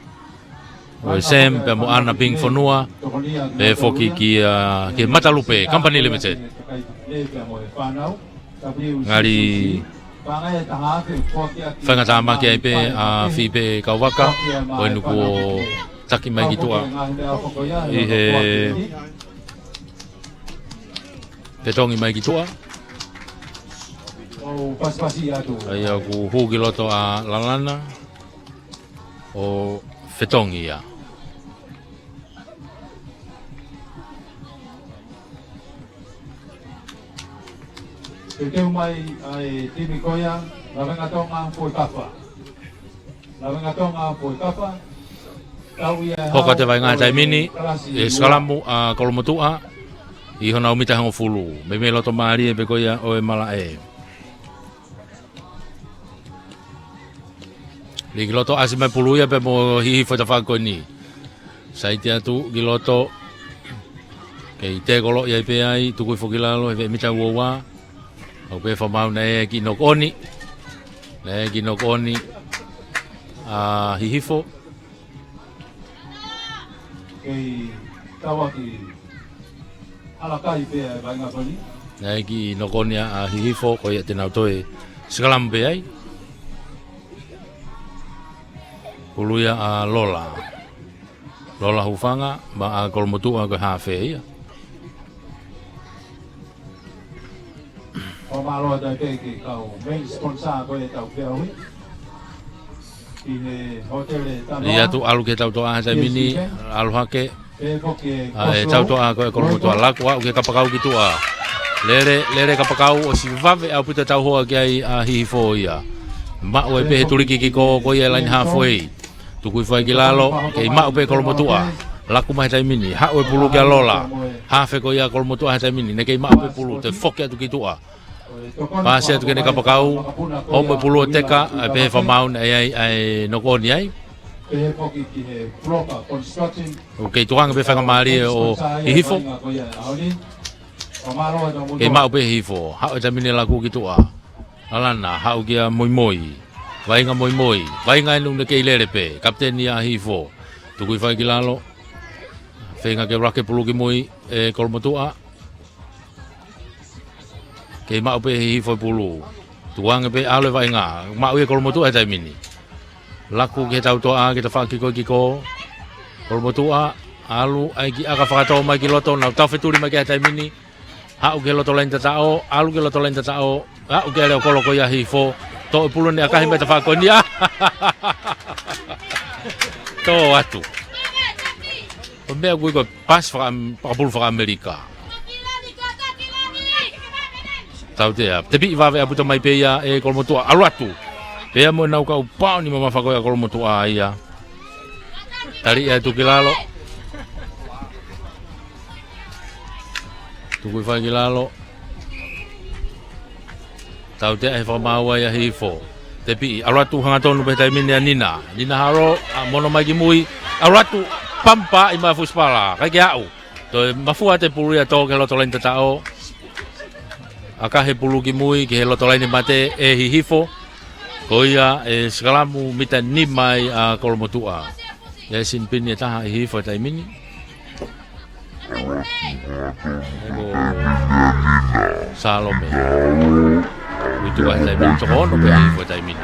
ko e Sam, pea mo ʻAna Ping Fonua, pehē foki ki, uh, ki he Matalupe Company Limited. Ngali faingatāmaki ai pē ʻa Fipe Kauvaka, ko eni kuo taki mai ki tuʻa ʻi he fetongi mai ki tuʻa. ʻA ia ʻoku hū ki loto ʻa Lalana ʻo fetongi ia. Teuteu mai ʻa e timi ko ia, Lavengatonga Fuekafa. Lavengatonga Fuekafa. Tau ia e Hoko atu e vaʻinga he taimi ni, kalasi e ua. Sikalamu ʻa Kolomotuʻa, ʻi honau mita hongofulu. Meimei loto mālie pē ko ia ʻo e malaʻe. Lī ki loto, ʻasi mai pulu ia pea mo Hihifo he tafaʻaki ko eni. Saiti atu ki loto. Kei tēkoloʻi ai pē ai, tukui foki ki lalo, he veʻe mita ua ua. ʻOku pehē fakamaau naʻe ʻi ai e kiʻi knock on. Naʻe ʻi ai e kiʻi knock on ʻa Hihifo. Kei tauaki hala kai pē ʻa e vaʻinga ko eni. Naʻe ʻi ai e kiʻi knock on ʻa Hihifo, ko ia te nau toe sikalamu pē ai. Pulu ia ʻa Lola. Lola Hufanga, maʻa Kolomotuʻa ko e hafe ia. Fakamālō atu ai pē ki he kau main sponsor ko ē ʻetau feʻauhi. Ki he hōtele Tanoa. Lī atu ʻalu ki he tautoʻa he taimi ni, ʻalu hake. ʻA e tautoʻa ko ē Kolomotuʻa, laku ʻaʻu ki he kapakau ki tuʻa. Lele, lele kapakau ʻosi vave ʻaupito e tauhoa ki ai ʻa Hihifo ia. Maʻu ai pē he tuliki kiʻi kō ko ia ʻi he laine halfway. Tukui foki ki lalo, kei maʻu pē Kolomotuʻa. Laku mai he taimi ni, haʻu e pulu kia Lola. Hafe ko ia Kolomotuʻa he taimi ni, naʻe kei maʻu pē pulu, toe foki atu ki tuʻa. Pasi atu ki heʻene kapakau, homo e pulu ʻo teka, ʻa e pehē fakamaau naʻe ʻi ai ʻa e knock on ai. ʻOku kei tukuange pē fakamālie ʻo Hihifo. Kei maʻu pē Hihifo, haʻu e taimi ni laku ki tuʻa. Lalana, haʻu kia Moimoi. Vaʻinga Moimoi, vaʻinga ʻe ʻunu naʻe kei lele pē, kapiteni ʻa Hihifo. Tukui foki ki lalo. Feinga ke rake pulu ki mui e Kolomotuʻa. Kei maʻu pē Hihifo e pulu. Tukuange pē ʻalu e vaʻinga. Maʻu ia Kolomotuʻa he taimi ni. Laku ki he tautoʻa, ki he tafaʻaki ko ē kiʻi kō. Kolomotuʻa, ʻalu ai ki ʻaka fakatō mai ki loto, nau taufetuli mai ki he taimi ni. Haʻu ki he loto laine tataʻo, ʻalu ki he loto laine tataʻo, haʻu ki he aleokolo ko ia Hihifo. Toʻo e pulu ni ʻakahi mai tafaʻaki ko eni. Tō atu. Ko e meʻa ʻoku ui ko e pasi faka-, fakapulu faka-Amelika. Tautea. Tepiʻi vave ʻaupito mai pē ia ʻe Kolomotuʻa. ʻAlu atu. Pea mo ʻenau kau paoni mamafa ko ia Kolomotuʻa ia. Tali ia atu ki lalo. Tukui foki ki lalo. Tautea he fakamaau ia Hihifo. Tepiʻi, ʻalu atu hangatonu pē he taimi ni ʻa Nina. Nina Haro, ʻa, mono mai ki mui. ʻAlu atu, pampa ʻi mafuʻi sipala. ʻIkai ke aʻu. Toe mafua atu e pulu ia tō ki he loto laine tataʻo. ʻAkahi e pulu ki mui, ki he loto laine mate ʻe Hihifo. Ko ia e sikalamu mita nima ai ʻa Kolomotuʻa. ʻI ai e sinipini ʻe taha ʻa Hihifo he taimi ni. Ko Salome. Ui tuʻa he taimi ni, toko ono pē Hihifo he taimi ni.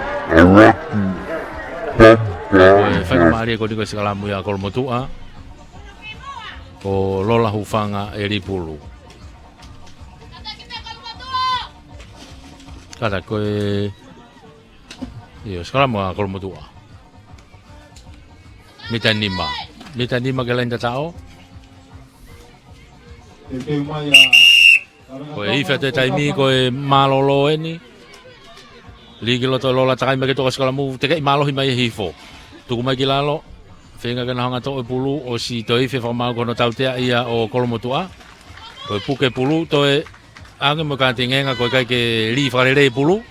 Ko e faingamālie ko eni ko e sikalamu ia ʻa Kolomotuʻa. Ko Lola Hufanga ʻe lī pulu. Kātaki ko e, ʻio, sikalamu ʻa Kolomotuʻa. Mita nima. Mita nima ki he laine tataʻo. Ko e ifi atu e taimi, ko e mālōlō eni. Lī ki loto Lola, takai mai ki tuʻa sikalamu, tekeʻi mālohi mai ʻe Hihifo. Tuku mai ki lalo, feinga ke nau hanga ʻo toʻo e pulu, ʻosi toe ifi fakamaau ko hono tautea ia ʻo Kolomotuʻa. Ko e puke pulu, toe ʻange mo e kātingenga, ko e ʻikai ke lī fakalelei e pulu.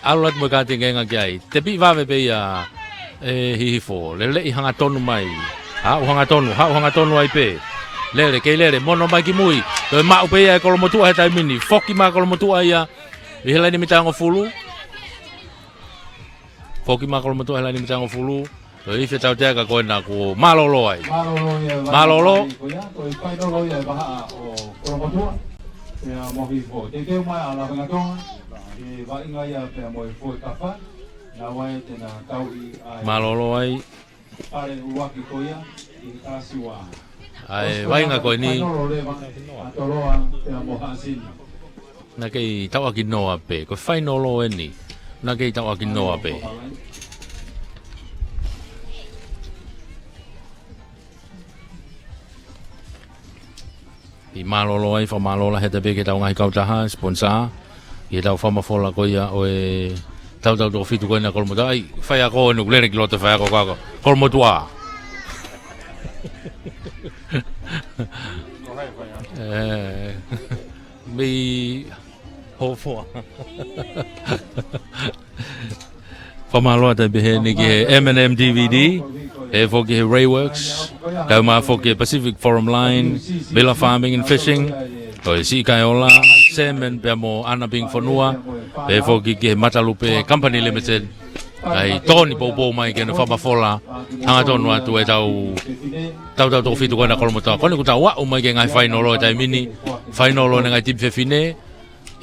ʻAlu atu mo e kātingenga ki ai. Tepiʻi vave pē ia ʻe Hihifo. Leleʻi hangatonu mai. Haʻu hangatonu, haʻu hangatonu ai pē. Lele, kei lele, mono mai ki mui. Toe maʻu pē ia ʻe Kolomotuʻa he taimi ni. Foki mai Kolomotuʻa ia ʻi he laine mita hongofulu. Foki mai Kolomotuʻa he laine mita hongofulu. Toe ifi e tautea ka ko ena kuo mālōlō ai. Mālōlō ia e vahaʻa. Mālōlō. Ko ia, ko e fainolo ia e vahaʻa ʻo Kolomotuʻa. Pea mo Hihifo. Teuteu mai ʻa Lavengatonga. ʻI he vaʻinga ia pea mo e Fuekafa. Naʻa ʻoku ʻi ai e tauʻi ʻa e. Mālōlō ai. Pale ʻuluaki ko ia ʻi he kalasi ua. ʻA e vaʻinga ko eni. Fainolo leva ʻa Toloa pea mo Haʻasini. Naʻe kei tauʻaki noa pē. Ko e fainolo eni. Naʻe kei tauʻaki noa pē. ʻI mālōlō ai, fakamālō lahi atu pē ki heʻetau ngaahi kautaha, sponsor, ʻi heʻetau fakamafola ko ia ʻo e tautau toko fitu ko ena Kolomotuʻa. ʻAi, faiako ʻoku lele ki loto, faiako ko Kolomotuʻa. ʻE, mei Hofoa. Fakamālō atu pē heni ki he M and M D V D, pehē foki he Rayworks, kae ʻumaʻā foki he Pacific Forum Line, Miller Farming and Fishing, ʻo e Siʻi Kaeola, Semen pea mo Ana Ping Fonua, pehē foki ki he Matalupe Company Limited, ʻa e tokoni poupou mai ke ne fakamafola hangatonu atu ʻetau tautau toko fitu ko ena Kolomotuʻa. Ko eni kuo tau aʻu mai ki he ngaahi fainolo he taimi ni, fainolo ʻa e ngaahi timi fefine,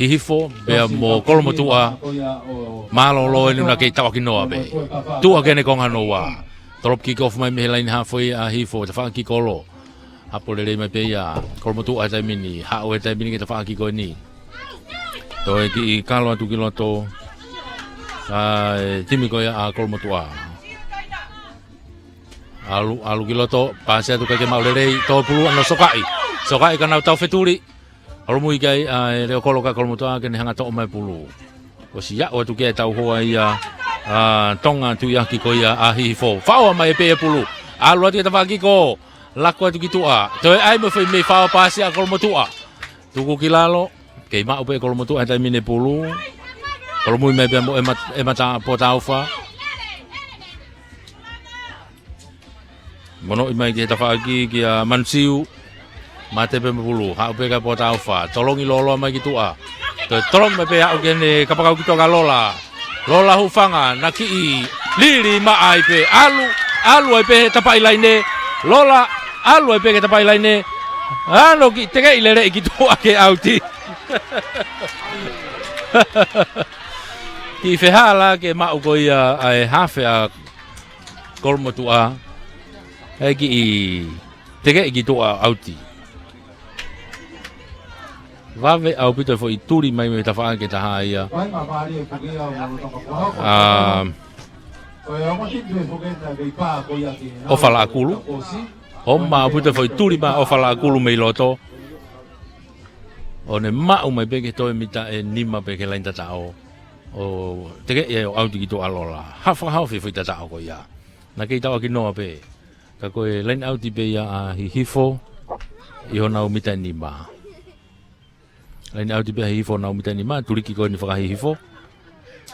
Hihifo pea mo Kolomotuʻa, mālōlō eni naʻa kei tauʻaki noa pē. Tuʻu hake eni konga hono ua. Tolopu kick off mai mei he laine hafoi ʻa Hihifo, tafaʻaki kolo. Hapo lelei mai pē ia Kolomotuʻa he taimi ni, haʻu he taimi ni ki he tafaʻaki ko eni. Toe kiʻi kalo atu ki loto ʻa e timi ko ia ʻa Kolomotuʻa. ʻAlu, ʻalu ki loto, paasi atu kae ʻikai ke maʻu lelei, tō pulu ʻa hono sokaʻi. Sokaʻi ka nau tau fetuli. Holomui ki ai ʻa e leʻo kolo ʻa Kolomotuʻa ke ne hanga toʻo mai pulu. ʻOsi aʻu atu ki ai ʻetau hoa ia ʻa Tonga, tuiaki ko ia ʻa Hihifo. Faʻo mai pē e pulu. ʻAlu atu ki he tafaʻaki ko, lako atu ki tuʻa. Toe ʻai mo e foʻi mei faʻo, paasi ʻa Kolomotuʻa. Tuku ki lalo, kei maʻu pē Kolomotuʻa he taimi ni e pulu. Holomui mai pē mo e mat-, e mata Potaufa. Monoʻi mai ki he tafaʻaki kia Mansiu. Mate pē mo e pulu, haʻu pē kia Potaufa. Tolongi lōloa mai ki tuʻa. Toe tolongi mai pē aʻu ki heʻene kapakau ki tuʻa kia Lola. Lola hūfanga, naʻe kiʻi lili maʻa ai pē. ʻAlu, ʻalu ai pē he tafaʻaki laine. Lola, ʻalu ai pē ki he tafaʻaki laine. ʻAlu kiʻi tekeʻi lelei ki tuʻa ke ʻauti. Kiʻi fehālaaki e maʻu ko ia ʻa e hafe ʻa Kolomotuʻa, ʻa e kiʻi tekeʻi ki tuʻa ʻauti. Vave ʻaupito e foʻi tuli mai mei he tafaʻaki ʻe taha ia. ʻA, ʻOfa Laʻakulu. ʻOfa ʻaupito e foʻi tuli mai ʻa ʻOfa Laʻakulu mei loto. ʻO ne maʻu mai pē ki he toe mita ʻe nima pē ki he laine tataʻo. ʻO tekeʻi ai ʻo ʻauti ki tuʻa ʻa Lola. Haʻu fakahaofi e foʻi tataʻo ko ia. Naʻe kei tauʻaki noa pē. Ka ko e laine ʻauti pē ia ʻa Hihifo ʻi honau mita ʻe nima. Laine ʻauti pē ʻa Hihifo honau mita ʻe nima, tuliki ko eni faka-Hihifo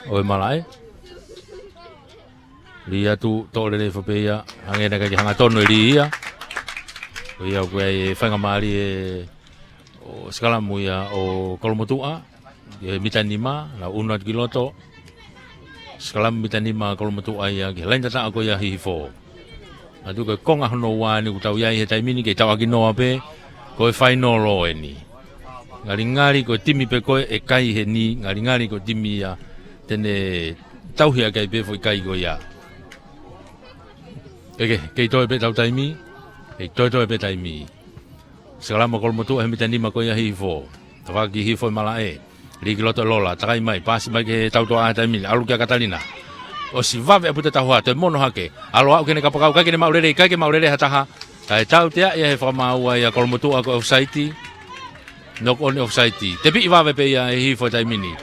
ʻo e malaʻe. Lī atu, toʻo lelei hifo pē ia, hangē naʻe ʻikai ke hangatonu e lī ia. Ko ia ko e faingamālie ʻo e sikalamu ia ʻo Kolomotuʻa. Ki he mita nima, nau ʻunu atu ki loto. Sikalamu mita nima Kolomotuʻa ia ki he laine tataʻo ko ia ʻa Hihifo. Atu ko e konga hono ua eni ʻoku tau ʻi ai he taimi ni, kei tauʻaki noa pē, ko e fainolo eni. Ngalingali ko e timi pē ko ē ʻe kai heni, ngalingali ko e timi ia te ne tauhi ʻaki ai pē foʻi kai ko ia. ʻEke, kei toe pē ʻetau taimi, kei toe toe pē taimi. Sikalamu ʻa Kolomotuʻa he mita nima ko ia ʻa Hihifo. Tafaʻaki Hihifo ʻi malaʻe. Lī ki loto ʻe Lola, takai mai, paasi mai ki he tautoʻa he taimi ni, ʻalu kia Katalina. ʻOsi vave ʻaupito e tauhā, toe mono hake. ʻAlu aʻu ki heʻene kapakau, ʻikai ke ne maʻu lelei, ʻikai ke maʻu lelei ha taha. Kae tautea ia he fakamaau ia ʻa Kolomotuʻa ko e offside. Knock on offside. Tepiʻi vave pē ia ʻe Hihifo he taimi ni.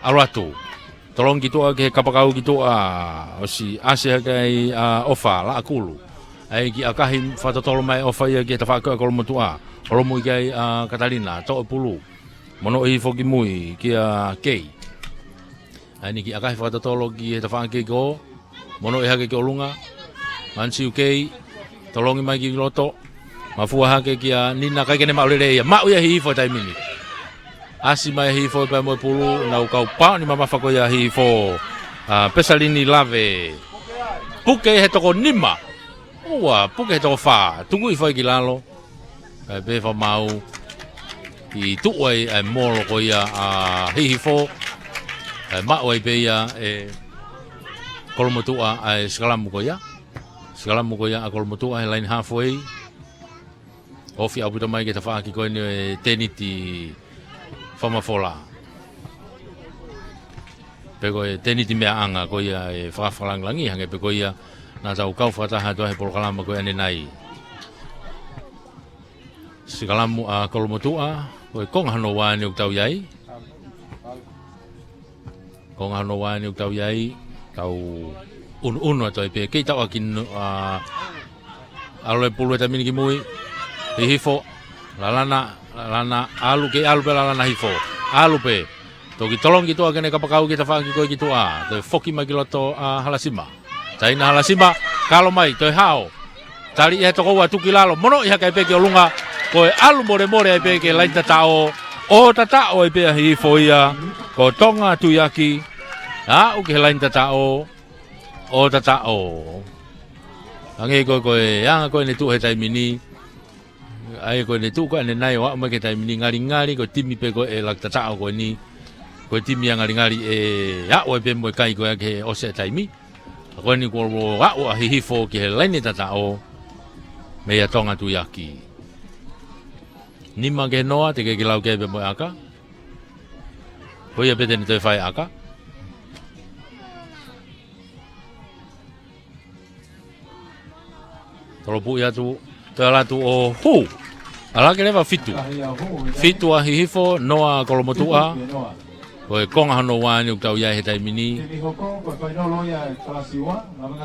ʻAlu atu. Tolongi ki tuʻa ki he kapakau ki tuʻa, ʻosi ʻasi hake ai ʻa ʻOfa Laʻakulu. ʻAi kiʻi ʻakahi fakatotolo mai ʻOfa ia ki he tafaʻaki ʻa Kolomotuʻa. Holomui ki ai ʻa Katalina, toʻo e pulu. Monoʻi foki mui kia Kei. ʻAi ni kiʻi ʻakahi fakatotolo ki he tafaʻaki ko. Monoʻi hake ki ʻolunga. Mansiu Kei. Tolongi mai ki loto. Mafua hake kia Nina, ʻikai ke ne maʻu lelei ia. Maʻu ia ʻe Hihifo he taimi ni. ʻAsi mai ʻa Hihifo pea mo e pulu, nau kau paoni mamafa ko ia ʻa Hihifo. ʻA Pesalini Lave. Puke he toko nima. Ua, puke he toko fā. Tuku hifo ai ki lalo. Kae pehē fakamaau. Kiʻi tuʻu ai ʻa e molo ko ia ʻa Hihifo. Kae maʻu ai pē ia ʻe Kolomotuʻa ʻa e sikalamu ko ia. Sikalamu ko ia ʻa Kolomotuʻa he laine halfway. Ofi ʻaupito mai ki he tafaʻaki ko eni ʻo e tēniti fakamafola. Pe ko e tēniti meʻaʻanga ko ia ʻe fakafakalāngilangi, hangē pē ko ia naʻa tau kau fakataha atu ai he polokalama ko ia ʻanenai. Sikalamu ʻa Kolomotuʻa, ko e konga hono ua eni ʻoku tau ʻi ai. Konga hono ua eni ʻoku tau ʻi ai, tau ʻunuʻunu atu ai pē, kei tau ʻaki no-, ʻa, ʻalu e pulu he taimi ni ki mui, Hihifo, Lalana, Lalana, ʻalu, kei ʻalu pē Lalana, Hihifo, ʻalu pē, toki tolongi ki tuʻa ke ne kapakau ki he tafaʻaki ko ē ki tuʻa, toe foki mai ki loto ʻa Halasima. Taina Halasima, kalo mai, toe hao. Tali ia toko ua tuku ki lalo, monoʻi hake pē ki ʻolunga, ko e ʻalu molemole ai pē ki he laini tataʻo, ʻo tataʻo ai pē ʻa Hihifo ia, ko Tonga Tuiaki, aʻu ki he laini tataʻo, ʻo tataʻo. Hangē ko e, ko e anga ko ē ne tuʻu he taimi ni, ʻa ia ko ʻene tuʻu ko ē ʻanenai ʻo aʻu mai ki he taimi ni, ngalingali ko e timi pē ko ē ʻa e laini tataʻo ko eni, ko e timi ia ngalingali ʻe aʻu ai pē mo e kai ko ē ki he ʻosi e taimi. Ka ko eni kuo aʻu ʻa Hihifo ki he laini tataʻo, meia Tonga Tuiaki. Nima ki he noa, teʻeki ke lau ki ai pē mo e ʻaka. Ko ia pē te ne toe fai ʻaka. Tolopuʻi atu, toe ʻalu atu ʻo hū. ʻAlu hake leva fitu. Fitu ʻa Hihifo, noa Kolomotuʻa. Ko e konga hono ua eni ʻoku tau ʻi ai he taimi ni.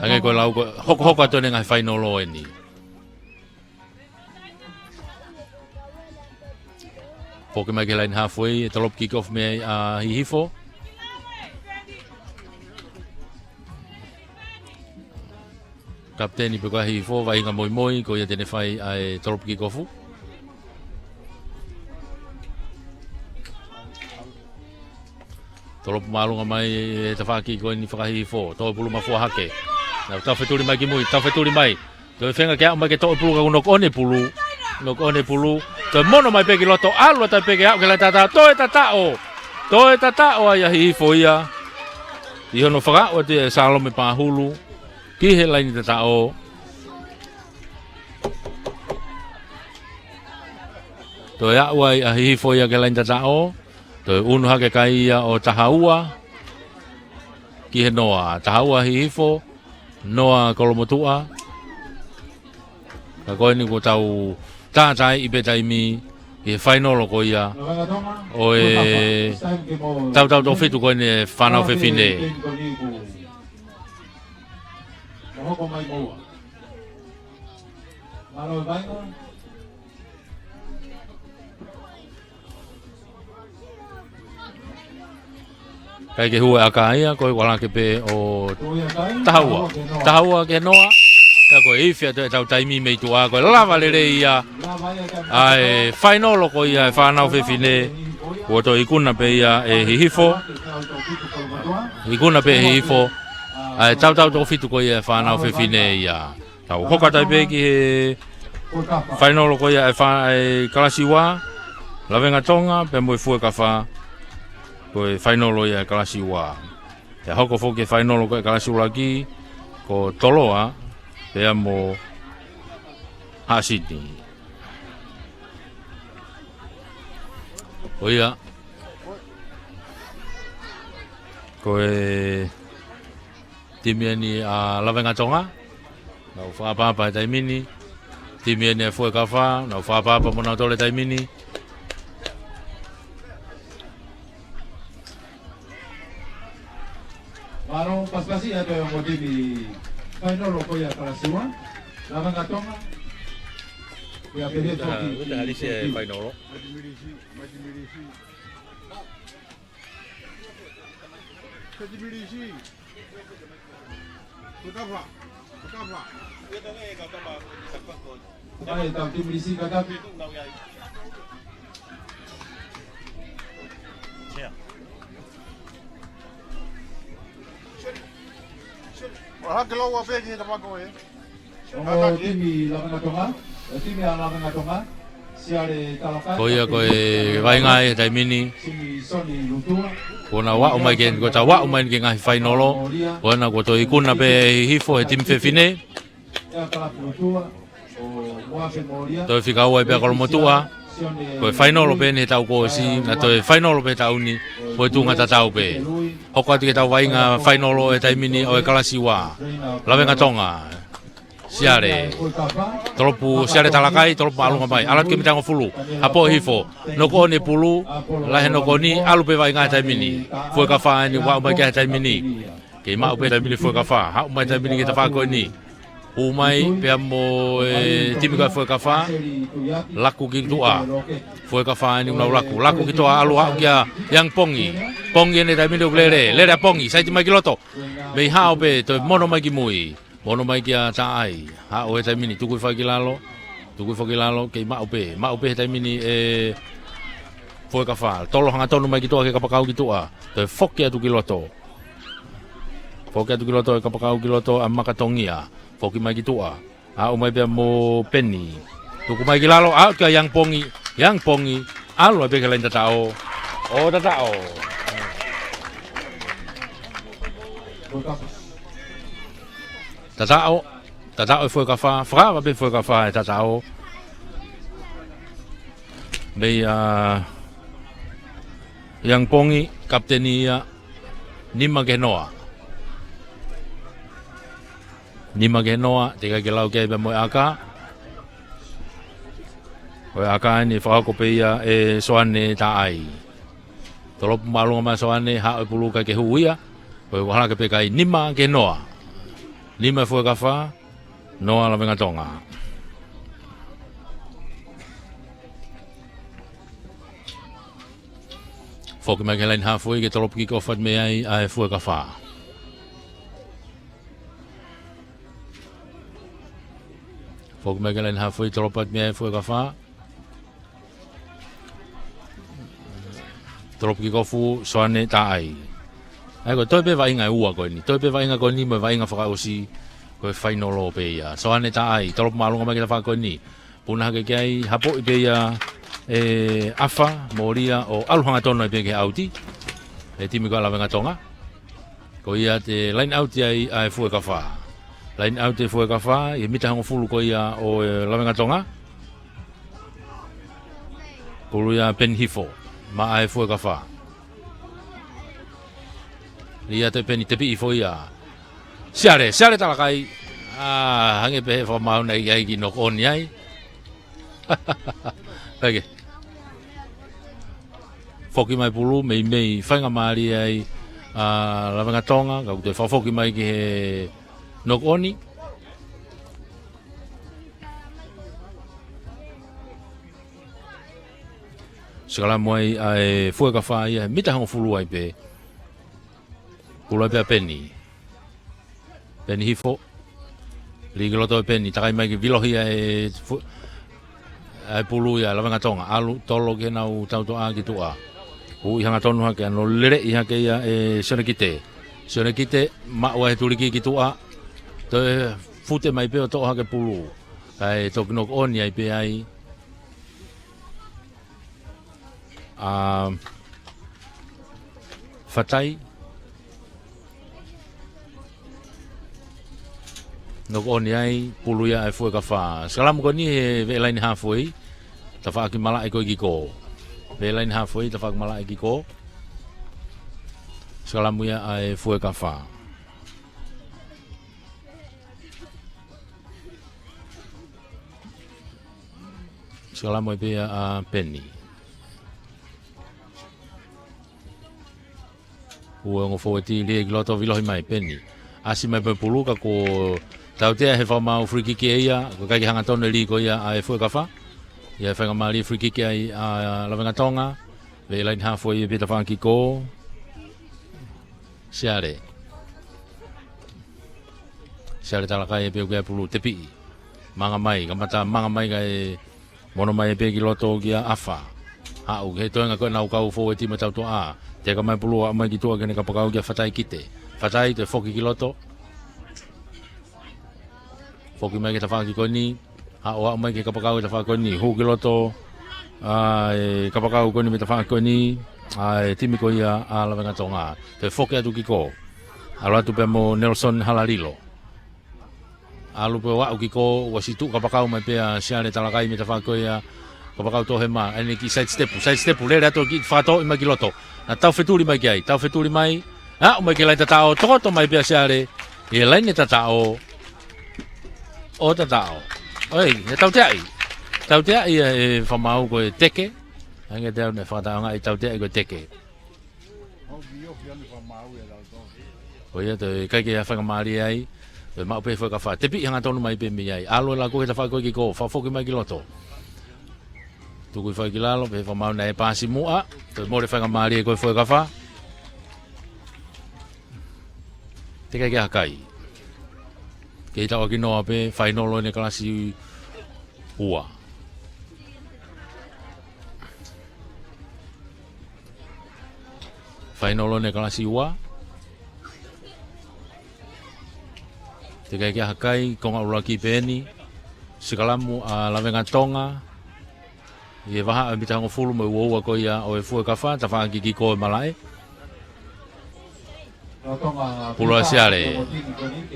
Hangē ko e lau ko ē, hokohoko atu eni e ngaahi fainolo eni. Poke mai ki he laini halfway, ʻe tolopu kick off mei ai ʻa Hihifo. Kapiteni pē ko ē ʻa Hihifo, vaʻinga moimoi, ko ia te ne fai ʻa e tolopu kick off. Tolopu māʻolunga mai e tafaʻaki ko eni faka-Hihifo, toe pulu mafua hake. Nau tau fetuli mai ki mui, tau fetuli mai. Toe feinga ke aʻu mai ke toʻo e pulu ka kuo knock on e pulu. Knock on e pulu. Toe mono mai pē ki loto, ʻalu atu ai pē ke aʻu ki he laini tataʻo. Toe tataʻo. Toe tataʻo ai ʻa Hihifo ia. ʻI hono fakaaʻu atu ʻe Salome Pahulu ki he laini tataʻo. Toe aʻu ai ʻa Hihifo ia ki he laini tataʻo. Toe ʻunu hake kai ia ʻo taha ua ki he noa. Taha ua Hihifo, noa Kolomotuʻa. Ka ko eni kuo tau tātaaʻi pē taimi ki he fainolo ko ia ʻo e tautau toko fitu ko eni e fānau fefine. Kai ke hū e ʻaka ia, ko e ʻalu hake pē ʻo taha ua. Taha ua ki he noa. Ka ko e ifi atu ʻetau taimi mei tuʻa, ko e lava lelei ia ʻa e fainolo ko ia e fānau fefine. Kuo toe ikuna pē ia ʻe Hihifo. Ikuna pē ʻe Hihifo ʻa e tautau toko fitu ko ia e fānau fefine ia. Tau hoko atu ai pē ki he fainolo ko ia e fa-, e kalasi ua, Lavengatonga pea mo e Fuekafa, ko e fainolo ia e kalasi ua. Pea hoko foki e fainolo ko e kalasi ʻuluaki, ko Toloa pea mo Haʻasini. Ko ia, ko e timi eni ʻa Lavengatonga, nau fakaʻapaʻapa he taimi ni. Timi eni ʻa Fuekafa, nau fakaʻapaʻapa mo nautolu he taimi ni. Mālō pasipasi atu e ongo timi fainolo ko ia kalasi ua, Lavengatonga. Ia pehē foki ki he timi. Fainolo. Timi Lisi. Fuekafa. Fuekafa. Mai, tau timi Lisi, kakapi. Ua hake lou ua pē ki he tapako ē. Ongo timi Lavengatonga, e timi ʻa Lavengatonga, Siale Talakai. Ko ia ko e vaʻinga he taimi ni. Timi Soni Lutua. Kuo nau aʻu mai ke, kuo tau aʻu mai ki he ngaahi fainolo. Ko ena kuo toe ikuna pē ʻe Hihifo he timi fefine. Ea Kalapu Lutua, ʻo Moafe Molia. Toe fika ua ai pē ʻa Kolomotuʻa. Ko e fainolo pē eni he taʻu kuo ʻosi, naʻa toe fainolo pē he taʻu ni, ko e tuʻunga tatau pē. Hoko atu ki heʻetau vaʻinga fainolo he taimi ni ʻo e kalasi ua. Lavengatonga. Siale. Tolopu Siale Talakai, tolopu māʻolunga mai. ʻAlu atu ki he mitahongofulu. Hapoʻi hifo. Knock on e pulu. Lahi e knock on, ʻalu pē vaʻinga he taimi ni. Fuekafa eni ʻoku aʻu mai ki ai he taimi ni. Kei maʻu pē taimi ni Fuekafa. Haʻu mai taimi ni ki he tafaʻaki ko eni. Hū mai pea mo e timi ko ia Fuekafa. Laku ki tuʻa. Fuekafa eni ʻoku nau laku. Laku ki tuʻa, ʻalu ʻo aʻu kia Iangi Pongi. Pongi eni he taimi ni ʻoku lele. Lele ʻa Pongi. Saiti mai ki loto. Mei hao pē, toe mono mai ki mui. Mono mai kia Taʻai. Haʻu he taimi ni, tukui foki ki lalo. Tukui foki ki lalo, kei maʻu pē. Maʻu pē he taimi ni ʻe Fuekafa. Tolo hangatonu mai ki tuʻa ki he kapakau ki tuʻa. Toe foki atu ki loto. Foki atu ki loto, e kapakau ki loto ʻa Makatongia. Foki mai ki tuʻa. Aʻu mai pea mo Peni. Tuku mai ki lalo, aʻu kia Iangi Pongi. Iangi Pongi. ʻAlu ai pē ki he laine tataʻo. ʻO tataʻo. Tataʻo. Tataʻo e Fuekafa. Fakaava pē Fuekafa e tataʻo. Mei ʻa Iangi Pongi, kapiteni ia, nima ki he noa. Nima ki he noa, teʻeki ai ke lau ki ai pea mo e ʻaka. Ko e ʻaka eni fakahoko pē ia ʻe Soane Taʻai. Tolopu māʻolunga mai Soane, haʻu e pulu kae ke hū ia. Ko e hala ke pē kai nima ki he noa. Nima Fuekafa, noa Lavengatonga. Foki mai ki he laine halfway ke tolopu kick off atu mei ai ʻa e Fuekafa. Foki mai ki he laine halfway, tolopu atu mei ai Fuekafa. Tolopu kick off Soane Taʻai. ʻAi ko e toe pē vaʻinga ʻe ua ko eni. Toe pē vaʻinga ko eni mo e vaʻinga fakaʻosi ko e fainolo pē ia. Soane Taʻai, tolopu māʻolunga mai ki he tafaʻaki ko eni. Puna hake ki ai, hapoʻi pē ia ʻe ʻAfa, mōlia ʻo ʻalu hangatonu ai pē ki he ʻauti. ʻE timi ko ia Lavengatonga. Ko ia te laine ʻauti ai ʻa e Fuekafa. Laine ʻauti e Fuekafa, ʻi he mita hongofulu ko ia ʻo e Lavengatonga. Pulu ia Peni hifo, maʻa e Fuekafa. Lī atu e Peni tepi hifo ia. Siale, Siale Talakai. ʻĀ, hangē pē he fakamaau naʻe ʻi ai e kiʻi knock on ai. Peke. Foki mai pulu, meimei faingamālie ai ʻa Lavengatonga, ka ʻoku toe fakafoki mai ki he knock on. Sikalamu ai ʻa e Fuekafa ia, mita hongofulu ai pē. Pulu ai pē ʻa Peni. Peni hifo. Lī ki loto ʻe Peni, takai mai ki vilohi ʻa e fu-, ʻa e pulu ia Lavengatonga. ʻAlu, tolo ki heʻenau tautoʻa ki tuʻa. Ui hangatonu hake, ʻa hono leleʻi hake ia ʻe Sionekite. Sionekite, maʻu ai he tuliki ki tuʻa. Toe fute mai pē ʻo toʻo hake pulu. Kae toki knock on ai pē ai ʻa Fatai. Knock on ai, pulu ia ʻa e Fuekafa. Sikalamu ko eni he veʻe laine halfway. Tafaʻaki malaʻe ko ē ki kō. Veʻe laine halfway, tafaʻaki malaʻe ki kō. Sikalamu ia ʻa e Fuekafa. Sikalamu ai pē ia ʻa Peni. Ua ongo fōueti, lī ki loto, vilohi mai Peni. ʻAsi mai pē pulu ka kuo tautea he fakamaau free kick ʻe ia, ko e ʻikai ke hangatonu e lī ko ia ʻa e Fuekafa. ʻI ai e faingamālie free kick ai ʻa Lavengatonga. Veʻe laine halfway pē tafaʻaki ki kō. Siale. Siale Talakai pē ʻoku ʻi ai e pulu tepiʻi. Manga mai, kamata manga mai kae mono mai pē ki loto kia ʻAfa. Haʻu ki he toenga ko ē ʻenau kau fōueti mo e tautoʻa. Teka mai pulu ʻo aʻu mai ki tuʻa ki heʻene kapakau kia Fatai Kite. Fatai toe foki ki loto. Foki mai ki he tafaʻaki ko eni. Haʻu, aʻu mai ki he kapakau ʻi he tafaʻaki ko eni. Hū ki loto ʻa e kapakau ko eni mei he tafaʻaki ko eni ʻa e timi ko ia ʻa Lavengatonga. Toe foki atu ki kō. ʻAlu atu pē mo Nelson Halalilo. ʻAlu pē ʻo aʻu ki kō, ʻosi tuʻu kapakau mai pē ʻa Siale Talakai mei he tafaʻaki ko ia. Kapakau tohema, ʻene kiʻi side step, side step, lele atu kiʻi fakatōʻi mai ki loto. Naʻa tau fetuli mai ki ai, tau fetuli mai. Aʻu mai ki he laine tataʻo, tokoto mai pē ʻa Siale ʻi he laine tataʻo. ʻo tataʻo. ʻOi, he tauteaʻi. Tauteaʻi ʻe he fakamaau ko e teke. Hangē te au ne fakataʻanga ʻi tauteaʻi ko e teke. Ko ia te kai ke a fakamālie ai. Te maʻu pē foʻi kafa. Tepiʻi hangatonu mai pē mei ai. ʻAlu e laku he tafaʻaki ko ē ki kō. Fakafoki mai ki loto. Tuku hifo ki lalo, pea fakamaau naʻe paasi muʻa, toe mole faingamālie ko e foʻi kafa. Teʻeki ke ʻakai. Kei taʻoʻaki noa pē, fainolo ʻene kalasi ua. Fainolo ʻene kalasi ua. Teʻeki ke ʻakai, konga ʻuluaki pē eni. Sikalamu ʻa Lavengatonga. ʻI he vahaʻa ʻe mita hongofulu mo e uaua ko ia ʻo e foʻi kafa, tafaʻaki ki kō e malaʻe. Pulu ʻa Siale.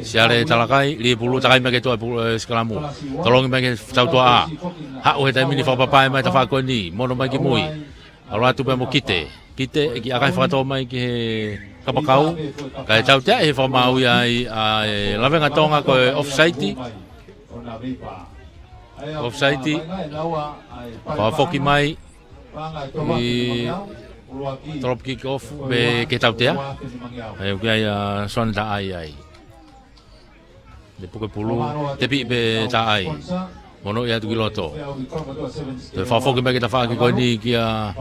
Siale talakai, lī pulu, takai mai ke tuʻa e pulu, e sikalamu. Tolongi mai ke tautuaʻa. Haʻu he taimi ni fakapapae mai tafaʻaki ko eni, mono mai ki mui. ʻAlu atu pē mo Kite. Kite, ʻikai ke ʻakai fakatō mai ki he kapakau. Kae tauteaʻi he fakamaau ia ai ʻa e Lavengatonga ko e offside. Offside. Fakafoki mai. ʻI drop kick off, pea ke tautea. ʻE, ʻoku ʻi ai ʻa Suana Taʻai ai. Ne puke pulu, tepiʻi pē Taʻai. Mono ia atu ki loto. Toe fakafoki mai ke tafaʻaki ko eni kia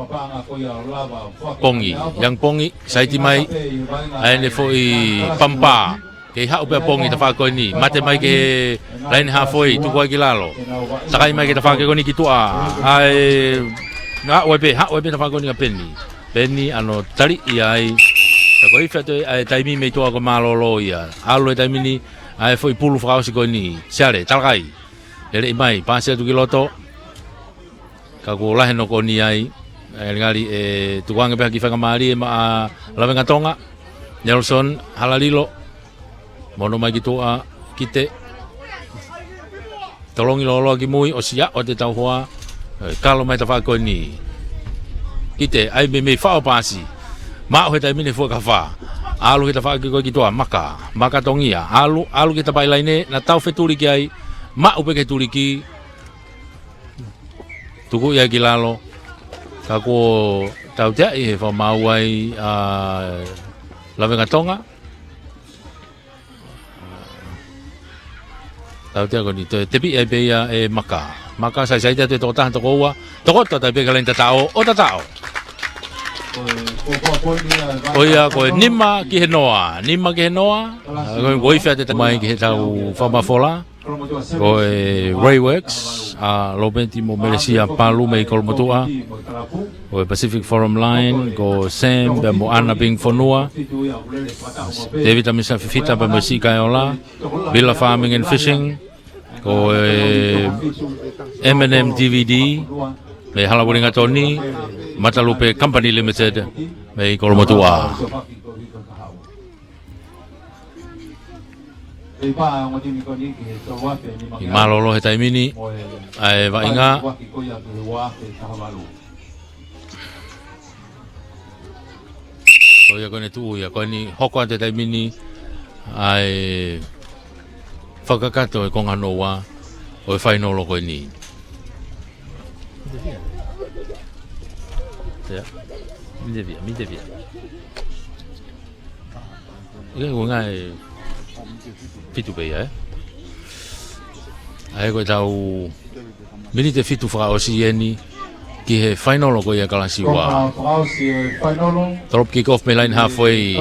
Pongi. Young Pongi, saiti mai. ʻA ʻene foʻi pampa. Kei haʻu pē ʻa Pongi tafaʻaki ko eni. Mate mai ki he laine halfway, tuku ai ki lalo. Takai mai ki he tafaʻaki ko eni ki tuʻa. ʻAi, haʻu ai pē, haʻu ai pē tafaʻaki ko eni kia Peni. Peni ʻano taliʻi ai. Ka ko e ifi atu ʻa e taimi mei tuʻa ko e mālōlō ia. ʻAlu he taimi ni, ʻa e foʻi pulu fakaʻosi ko eni. Siale, talakai. Leleʻi mai, paasi atu ki loto. Ka kuo lahi e noko ʻoni ai. ʻE, ngali ʻe tukuange pē ha kiʻi faingamālie maʻa Lavengatonga. Nelson, Halalilo. Mono mai ki tuʻa, Kite. Tolongi lōloa ki mui, ʻosi aʻu atu e tau hoa. ʻE, kalo mai tafaʻaki ko eni. Kite, ʻai meimei faʻo paasi. Maʻu he taimi ni foʻi kafa. ʻAlu ki he tafaʻaki ko ē ki tuʻa, Maka. Maka Tongia. ʻAlu, ʻalu ki he tapaʻi laine, naʻa tau fetuli ki ai. Maʻu pē ke tuliki. Tuku ia ki lalo. Ka kuo tauteaʻi he fakamaau ai ʻa Lavengatonga. Tautea ko eni toe tepiʻi ai pē ia ʻe Maka. Maka saisai atu e tokotaha toko ua. Tokoto atu ai pē ki he laine tataʻo. ʻO tataʻo. Ko ia ko e nima ki he noa. Nima ki he noa. Ko e ifi atu e tau mai ki he tau fakamafola. Ko e Rayworks, ʻa Lopeti mo Melesia Palu mei Kolomotuʻa. Ko e Pacific Forum Line, ko Sam, pea mo ʻAna Ping Fonua. Tevita Misa Fifita, pea mo Sikaeola. Villa Farming and Fishing. Ko e M and M D V D, mei Hala Uelingatoni. Matalupe Company Limited, mei Kolomotuʻa. ʻI mālōlō he taimi ni, ʻa e vaʻinga. Ko ia ko eni tuʻu ia, ko eni hoko atu he taimi ni, ʻa e fakakakato e konga hono ua, ʻo e fainolo ko eni. Ia, mite via, mite via. Ia, ko e ngaahi fitu pē ia, ē? ʻA ia ko e tau miniti ʻe fitu fakaʻosi eni ki he fainolo ko ia kalasi ua. Drop kick off mei laine halfway,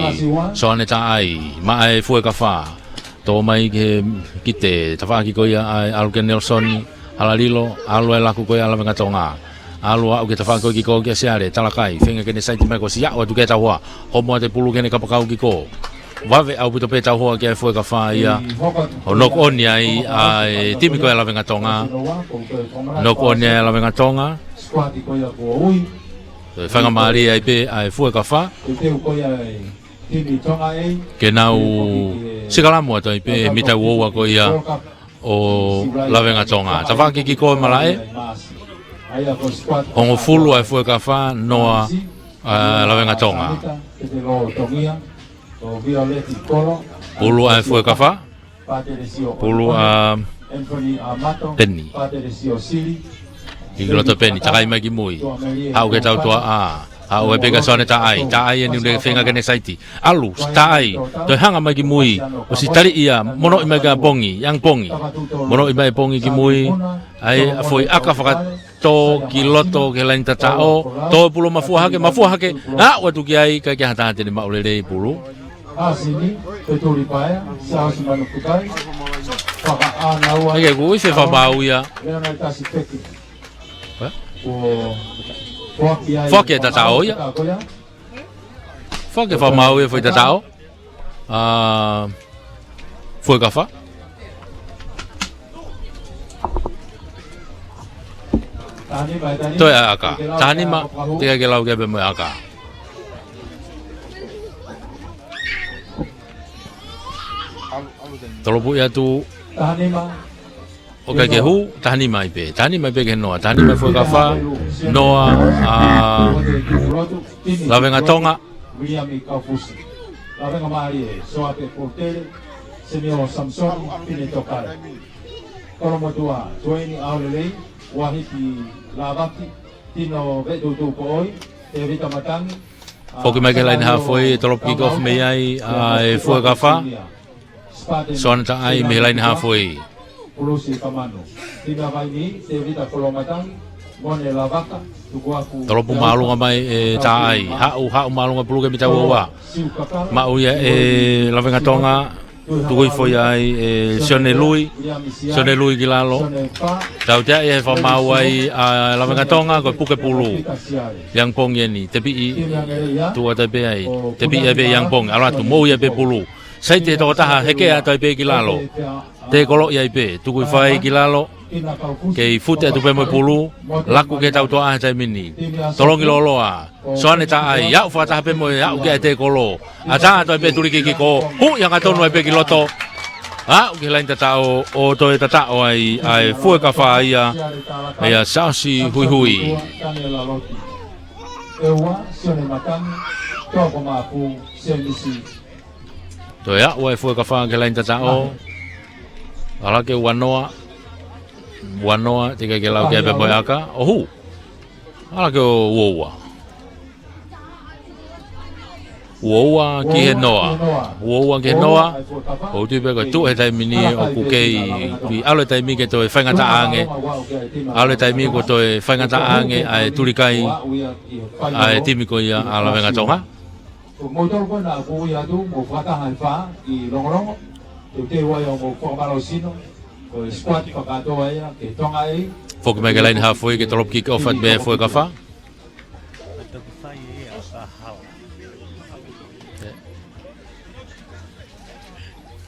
Soane Taʻai, maʻa e foʻi kafa. Tō mai ki he Kite, tafaʻaki ko ia ʻa e ʻalu kia Nelson, Halalilo, ʻalu e laku ko ia ʻa Lavengatonga. ʻAlu aʻu ki he tafaʻaki ko ē ki kō kia Siale, talakai, feinga ke ne saiti mai kuo ʻosi aʻu atu ki he tau hoa, homo atu e pulu ki heʻene kapakau ki kō. Vave ʻaupito pē tau hoa ki he foʻi kafa ia, ʻo knock on ai ʻa e timi ko ia ʻa Lavengatonga. Knock on ai ʻa Lavengatonga. Toe faingamālie ai pē ʻa e foʻi kafa. Ke nau sikalamu atu ai pē mita ua ua ko ia ʻo Lavengatonga. Tafaʻaki ki kō e malaʻe. Hongofulu ʻa e foʻi kafa, noa ʻa Lavengatonga. Pulu ʻa e foʻi kafa. Pulu ʻa Peni. Peni. Ki loto peni, takai mai ki mui. Haʻu ke tau tuaʻā. Haʻu e peka Soane Taʻai. Taʻai eni ʻoku ne feinga ke ne saiti. ʻAlu, Taʻai. Toe hanga mai ki mui. ʻOsi tali ia, monoʻi mai kia Pongi. Iang Pongi. Monoʻi mai Pongi ki mui. ʻAi, ʻa foʻi ʻaka fakatō ki loto ki he laini tataʻo. Tō pulu mafua hake, mafua hake. ʻAu atu ki ai, ʻikai ke ha taha te ne maʻu lelei pulu. Asini, Petuli Paea, Siaosi Manukukai, Fakaʻānaua, ʻIkai ke kuʻi fe fa mau ia. Leona Tasi Peke. Ē? Ko Foaki ai, Foaki e tataʻo ia. Foaki e fa mau ia foʻi tataʻo. ʻA, Fuekafa. Toe ʻaka. Taha nima, teʻeki ke lau ke pē mo e ʻaka. Tolopuʻi atu. ʻOku ʻikai ke hū, taha nima ai pē. Taha nima ai pē ki he noa. Taha nima Fuekafa, noa, ʻa, Lavengatonga. Viliami Kaufusi. Lavengamālie, Soape Polutele, Senio Samisoni, Pine Tokai. Kolomotuʻa, Tueni ʻAolelei, Uahiki Lavaki, Tino Vetutu Poʻoi, Tevita Matangi, Foki mai ki he laini hafoi, tolopu kick off mei ai, ʻa e Fuekafa. Soane Taʻai mei he laini hafoi. Pulusi Kamanu. Tina Vaini, Tevita Kolomatangi, Mone Lavaka, Tukuaku. Tolopu māʻolunga mai ʻe Taʻai. Haʻu, haʻu māʻolunga pulu ke mita ua ua. Maʻu ia ʻe Lavengatonga, tuku hifo ia ai ʻe Sione Lui. Sione Lui ki lalo. Tautea ia he fakamaau ai ʻa Lavengatonga, ko e puke pulu. Iang Pongi eni, tepiʻi, tuʻu atu ai pē ai. Tepiʻi ai pē Iang Pongi, ʻalu atu, mou ia pē pulu. Saiti he tokotaha, hekea atu ai pē ki lalo. Tēkoloʻi ai pē, tuku hifo ai ki lalo. Kei fute atu pē mo e pulu, laku ke tau toa he taimi ni. Tolongi lōloa, Soane Taʻai, aʻu fakataha pē mo e aʻu ki he tēkolo. ʻAtā atu ai pē tuli kikiko, huʻi hangatonu ai pē ki loto. Aʻu ki he laini tataʻo, ʻo toe tataʻo ai, ʻa e Fuekafa ia, ʻa ia Siaosi Huihui. Toe aʻu ai Fuekafa ki he laini tataʻo. ʻAlu hake ua noa. Ua noa, teʻeki ke lau ke pē mo e ʻaka. ʻO hū. ʻAlu hake ʻo ua ua. Ua ua ki he noa. Ua ua ki he noa. ʻOku ou tui pē ko e tuʻu he taimi ni ʻoku kei, kei ʻalu e taimi ke toe faingataʻa ange. ʻAlu e taimi kuo toe faingataʻa ange ʻa e tulikai ʻa e timi ko ia ʻa Lavengatonga. Ko moutolu ko ena ʻoku ui atu, mou fakataha he fā ʻi Longolongo. Teuteu ai ʻo mou fakamālō sino. Ko e squad fakakātoa ia ke Tonga ē. Foki mai ki he laini hafoi ke tolopu kick off atu mei ai Fuekafa.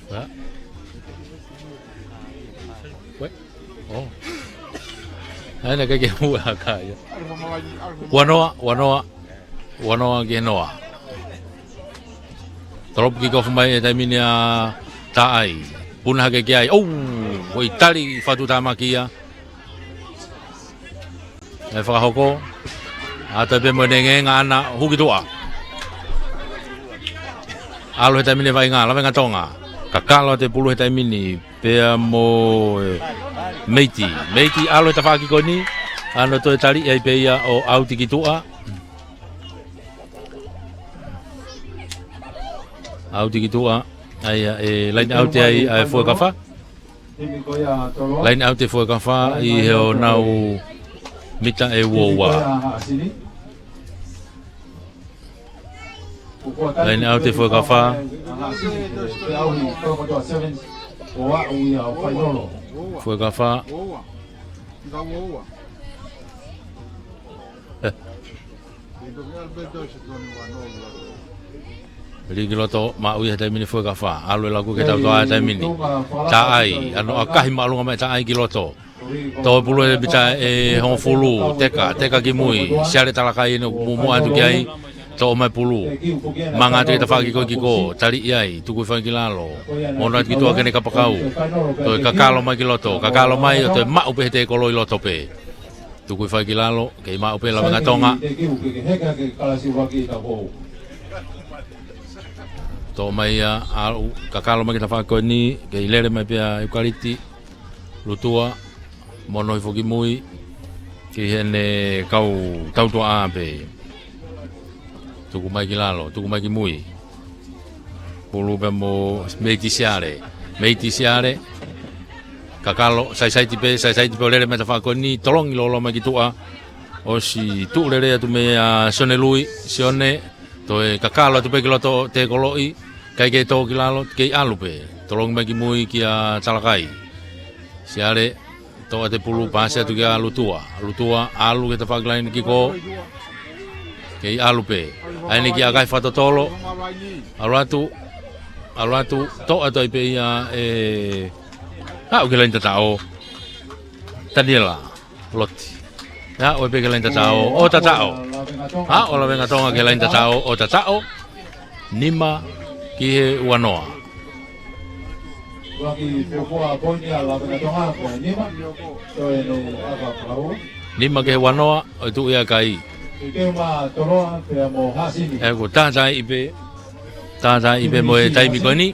Ua. Ue. ʻO. ʻAi, naʻe ʻikai ke hū e ʻaka ia. Ua noa, ua noa. Ua noa ki he noa. Tolopu kick off mai he taimi ni ʻa Taʻai. Puna hake ki ai. ʻOu, ʻoi tali fatu tāmaki ia. ʻE fakahoko. ʻAtā pē mo e nengē ngā ana huki tuʻa. ʻAlu he taimi ni vaʻinga, Lavengatonga. Kakalo atu e pulu he taimi ni. Pea mo e Meiti. Meiti ʻalu he tafaʻaki ko eni. ʻAno toe tali ai pē ia ʻo ʻauti ki tuʻa. ʻAuti ki tuʻa. ʻAi ʻa e line out ai ʻa e Fuekafa. Line out e Fuekafa ʻi he ʻo nau mita ʻe ua ua. Line out e Fuekafa. Fuekafa. Lī ki loto, maʻu ia he taimi ni Fuekafa. ʻAlu e laku ke tau toa he taimi ni. Taʻai, ʻano ʻakahi māʻolunga mai Taʻai ki loto. Tō pulu he mita ʻe hongofulu, teka, teka ki mui, Siale Talakai eni ʻoku muʻomuʻa atu ki ai, toʻo mai pulu. Manga atu ki he tafaʻaki ko ē kiko, taliʻi ai, tuku hifo ai ki lalo. Mono atu ki tuʻa ke ne kapakau. Toe kakalo mai ki loto, kakalo mai, ʻo toe maʻu pē he tēkolo ʻi loto pē. Tuku hifo ai ki lalo, kei maʻu pē Lavengatonga. Toʻo mai ia, ʻalu, kakalo mai ki he tafaʻaki ko eni, kei lele mai pē ʻa ʻIukaliti. Lutua, mono hifo ki mui, ki heʻene kau tautuaʻa pē. Tuku mai ki lalo, tuku mai ki mui. Pulu pea mo Meiti Siale. Meiti Siale. Kakalo, saisaiti pē, saisaiti pē ʻo lele mei he tafaʻaki ko eni, tolongi lōloa mai ki tuʻa. ʻOsi tuʻu lelei atu meia Sione Lui, Sione, toe kakalo atu pē ki loto ʻo tēkoloʻi, ʻikai ke tō ki lalo, kei ʻalu pē. Tolongi mai ki mui kia Talakai. Siale, toʻo atu e pulu, paasi atu kia Lutua. Lutua, ʻalu ki he tafaʻaki laine kiko. Kei ʻalu pē. ʻAi eni kia Kai Fakatotolo. ʻAlu atu, ʻalu atu, toʻo atu ai pē ia ʻe, aʻu ki he laine tataʻo. Taniela Loti. Aʻu ai pē ki he laine tataʻo, ʻo tataʻo. Aʻu ʻa Lavengatonga ki he laine tataʻo, ʻo tataʻo. Nima ki he uanoa. Ua ki fuofua poini ʻa Lavengatonga, ko e nima. Toe ne aka pau. Nima ki he uanoa, ʻo tuʻu ia kai. Ke ma Toloa, pea mo Hasini. ʻE ko tātaiʻi pē, tātaiʻi pē mo e taimi ko eni.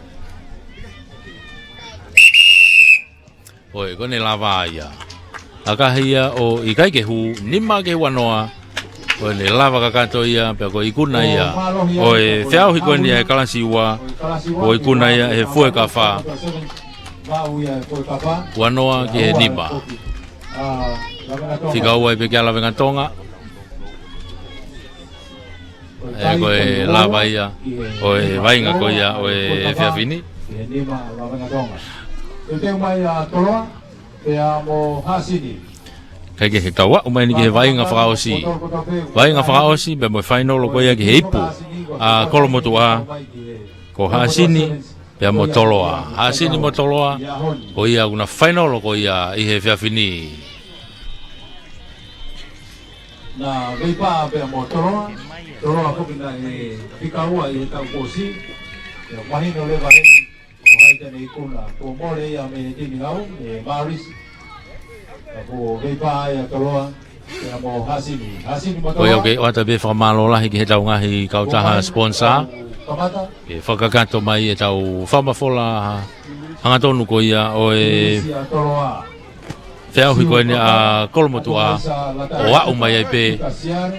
ʻOi, ko ʻene lava ia. ʻAkahi ia ʻo ʻikai ke hū, nima ki he uanoa. Ko ʻene lava kakato ia, pea ko e ikuna ia ʻo e feʻauhi ko eni ʻa e kalasi ua, ko e ikuna ia ʻe he Fuekafa. Uanoa ki he nima. Fika ua ai pē kia Lavengatonga. ʻE ko e lava ia ʻo e vaʻinga ko ia ʻo e efiafi ni. Teuteu mai ʻa Toloa, pea mo Hasini. ʻIkai ke he tau aʻu mai eni ki he vaʻinga fakaʻosi. Vaʻinga fakaʻosi, pea mo e fainolo ko ia ki he ipu ʻa Kolomotuʻa. Ko Hasini, pea mo Toloa. Hasini mo Toloa, ko ia ʻoku na fainolo ko ia ʻi he efiafi ni. Na veipā pea mo Toloa, Toloa foki naʻe fika ua ʻi he taʻu kuo ʻosi. Pea mahino leva heni, ko hai te ne ikuna, kuo mole ia mei he timi hau, mei Maris. Ka kuo veipā ia Toloa, pea mo Hasini. Hasini mo Toloa. Ko ia ʻoku ke ʻoatu pē fakamālō lahi ki he tau ngaahi kautaha sponsor. Kamata. Ke fakakakato mai e tau fakamafola hangatonu ko ia ʻo e feʻauhi ko eni ʻa Kolomotuʻa ʻo aʻu mai ai pē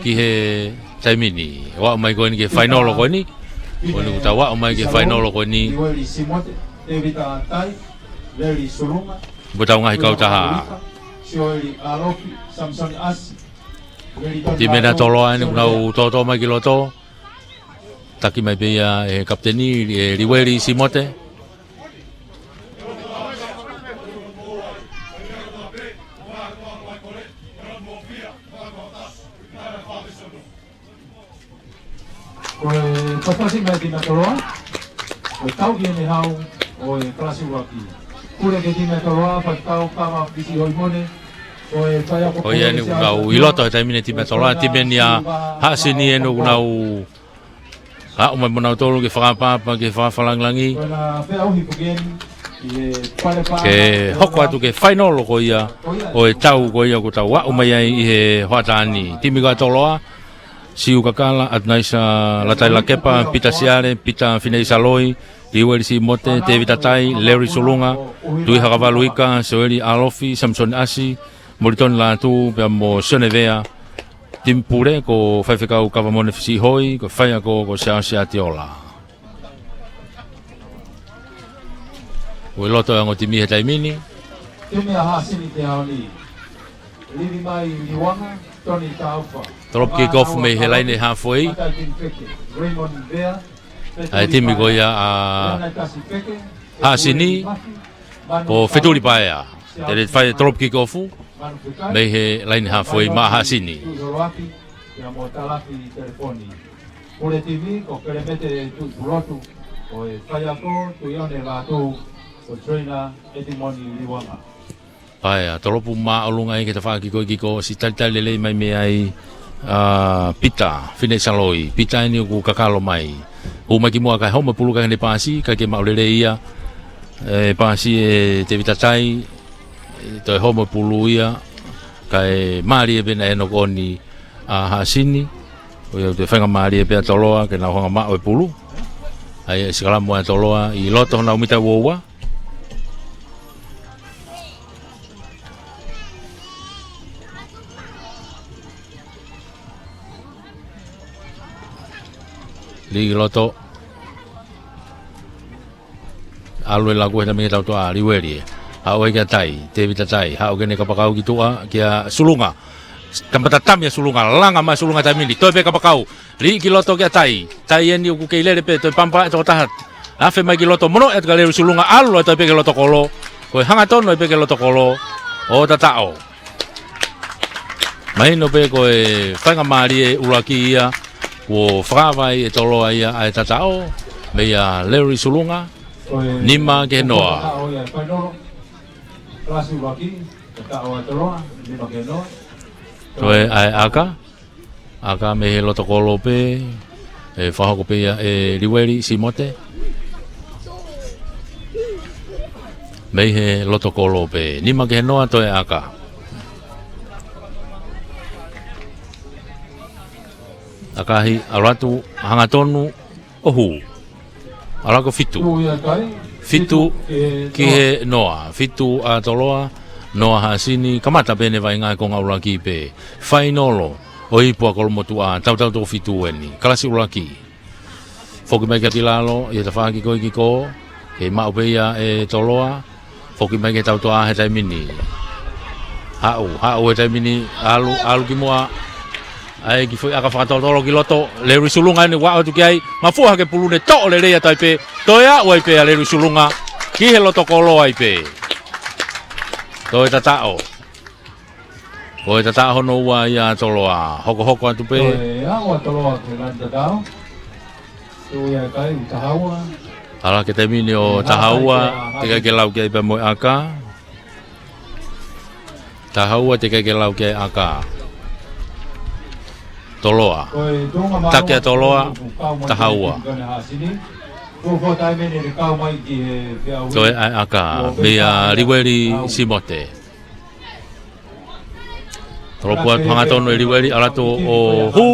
ki he taimi ni. ʻO aʻu mai ko eni ki he fainolo ko eni. Ko eni kuo tau aʻu mai ki he fainolo ko eni. Mo tau ngaahi kautaha. Timi ʻa Toloa eni kuo nau tōtō mai ki loto. Taki mai pē ia ʻe he kapiteni, ʻe Liueli Simote. Ko e pasipasi mai timi ʻa Toloa. Ko e tau ki heʻene hau ʻo e kalasi ua ki. Pule ki he timi ʻa Toloa, fai tau kama pisi hoi mone. Ko e fai ako. Ko ia eni kuo nau ʻi loto he taimi ni timi ʻa Toloa, timi eni ʻa Hasini eni kuo nau aʻu mai mo nautolu ke fakaʻapaʻapa, ke fakafalangilangi. Ke hoko atu ki he fainolo ko ia ʻo e tau ko ia kuo tau aʻu mai ai ʻi he hoʻatā ni. Timi ko ia ʻa Toloa, Siu Kakala, ʻAtunaisa Latai Lakepa, Pita Siale, Pita Fineisa Loi, Liueli Simote, Tēvita Tai, Larry Sulunga, Tui Hakavalu Ika, Sioeli ʻAlofi, Samisoni ʻAsi, Molitoni Lātū, pea mo Sione Vea. Timi pule ko Faifekau Kavamone Fisihoi, ko e faiako ko Siaosi ʻAtiola. Kuo ʻi loto e ongo timi he taimi ni. Timi ʻa Hasini ki he ʻaho ni. Livi mai Liuanga, Toni Taufa. Tolopu kikofu mei he laine halfway. Matai Tini Feke, Raymond Vea. ʻA e timi ko ia ʻa Leonard Kasi Feke, Hasini, Mafi, Manu ko Fetuli Paea. Te ne fai e tolopu kikofu mei he laine halfway maʻa Hasini. Tuʻi Holoaki, pea mo Talafi Telefoni. Pule timi ko Kelemete Tuʻipulotu, ko e faiako Tuʻione Lātū, ko e trainer Edimoni Liuanga. Paea, tolopu māʻolunga ai ki he tafaʻaki ko ē kiko, ʻosi talitali lelei mai mei ai ʻa Pita Fineisa Loi. Pita eni ʻoku kakalo mai. Hū mai ki muʻa kae homo e pulu kae ke ne paasi, kae ke maʻu lelei ia. ʻE paasi ʻe Tēvita Tai, ʻe toe homo e pulu ia, kae mālie pē naʻe noko ʻoni ʻa Hasini. ʻOku toe faingamālie pē ʻa Toloa ke nau hanga maʻu e pulu. ʻAi e sikalamu ʻa Toloa ʻi loto honau mita ua ua. Liʻi ki loto. ʻAlu e laku he taimi ni ki he tautoʻa, Liueli ē. Haʻu ai kia Tai, Tēvita Tai, haʻu ki heʻene kapakau ki tuʻa kia Sulunga. Kamata tami ʻa Sulunga, langa mai ʻa Sulunga he taimi ni, toe pē kapakau. Liʻi ki loto kia Tai, Tai eni ʻoku kei lele pē, toe pampa e tokotaha. Afe mai ki loto, mono atu kia Leri Sulunga, ʻalu atu pē ki loto kolo. Ko e hangatonu ai pē ki loto kolo ʻo tataʻo. Mahino pē ko e faingamālie ʻuluaki ia, kuo fakaava ai ʻe Toloa ia ʻa e tataʻo, meia Leri Sulunga, nima ki he noa. Kalasi ʻuluaki, tataʻo ʻa Toloa, nima ki he noa. Toe ʻa e ʻaka, ʻaka mei he loto kolo pē, ʻe fakahoko pē ia ʻe Liueli Simote. Mei he loto kolo pē, nima ki he noa toe ʻaka. ʻAkahi, ʻalu atu, hangatonu, ʻo hū. ʻAlu ʻo fitu. Fitu ki he noa. Fitu ʻa Toloa, noa Haʻasini, kamata pē ʻene vaʻinga he konga ʻuluaki pē. Fainolo ʻo e ipu ʻa Kolomotuʻa, tautau toko fitu eni. Kalasi ʻuluaki. Foki mai kia Tilalo, ʻi he tafaʻaki ko ē ki kō, kei maʻu pē ia ʻe Toloa, foki mai ki he tautoʻa he taimi ni. Haʻu, haʻu he taimi ni, ʻalu, ʻalu ki muʻa, ʻai ki he foʻi ʻaka fakatotolo ki loto, Leri Sulunga eni ʻoku aʻu atu ki ai, mafua hake pulu ne toʻo lelei atu ai pē, toe aʻu ai pē ʻa Leri Sulunga, ki he loto kolo ai pē. Toe tataʻo. Ko e tataʻo hono ua ia ʻa Toloa. Hokohoko atu pē. Toe aʻu ʻa Toloa ki he laine tataʻo. Toe ʻai kai ʻo taha ua. ʻAlu hake he taimi ni ʻo taha ua, teʻeki ai ke lau ki ai pea mo e ʻaka. Taha ua, teʻeki ai ke lau ki ai ʻaka. Toloa. Taki ʻa Toloa, taha ua. Toe ʻai ʻaka, meia Liueli Simote. Tolopu atu hangatonu ʻe Liueli, ʻalu atu ʻo hū.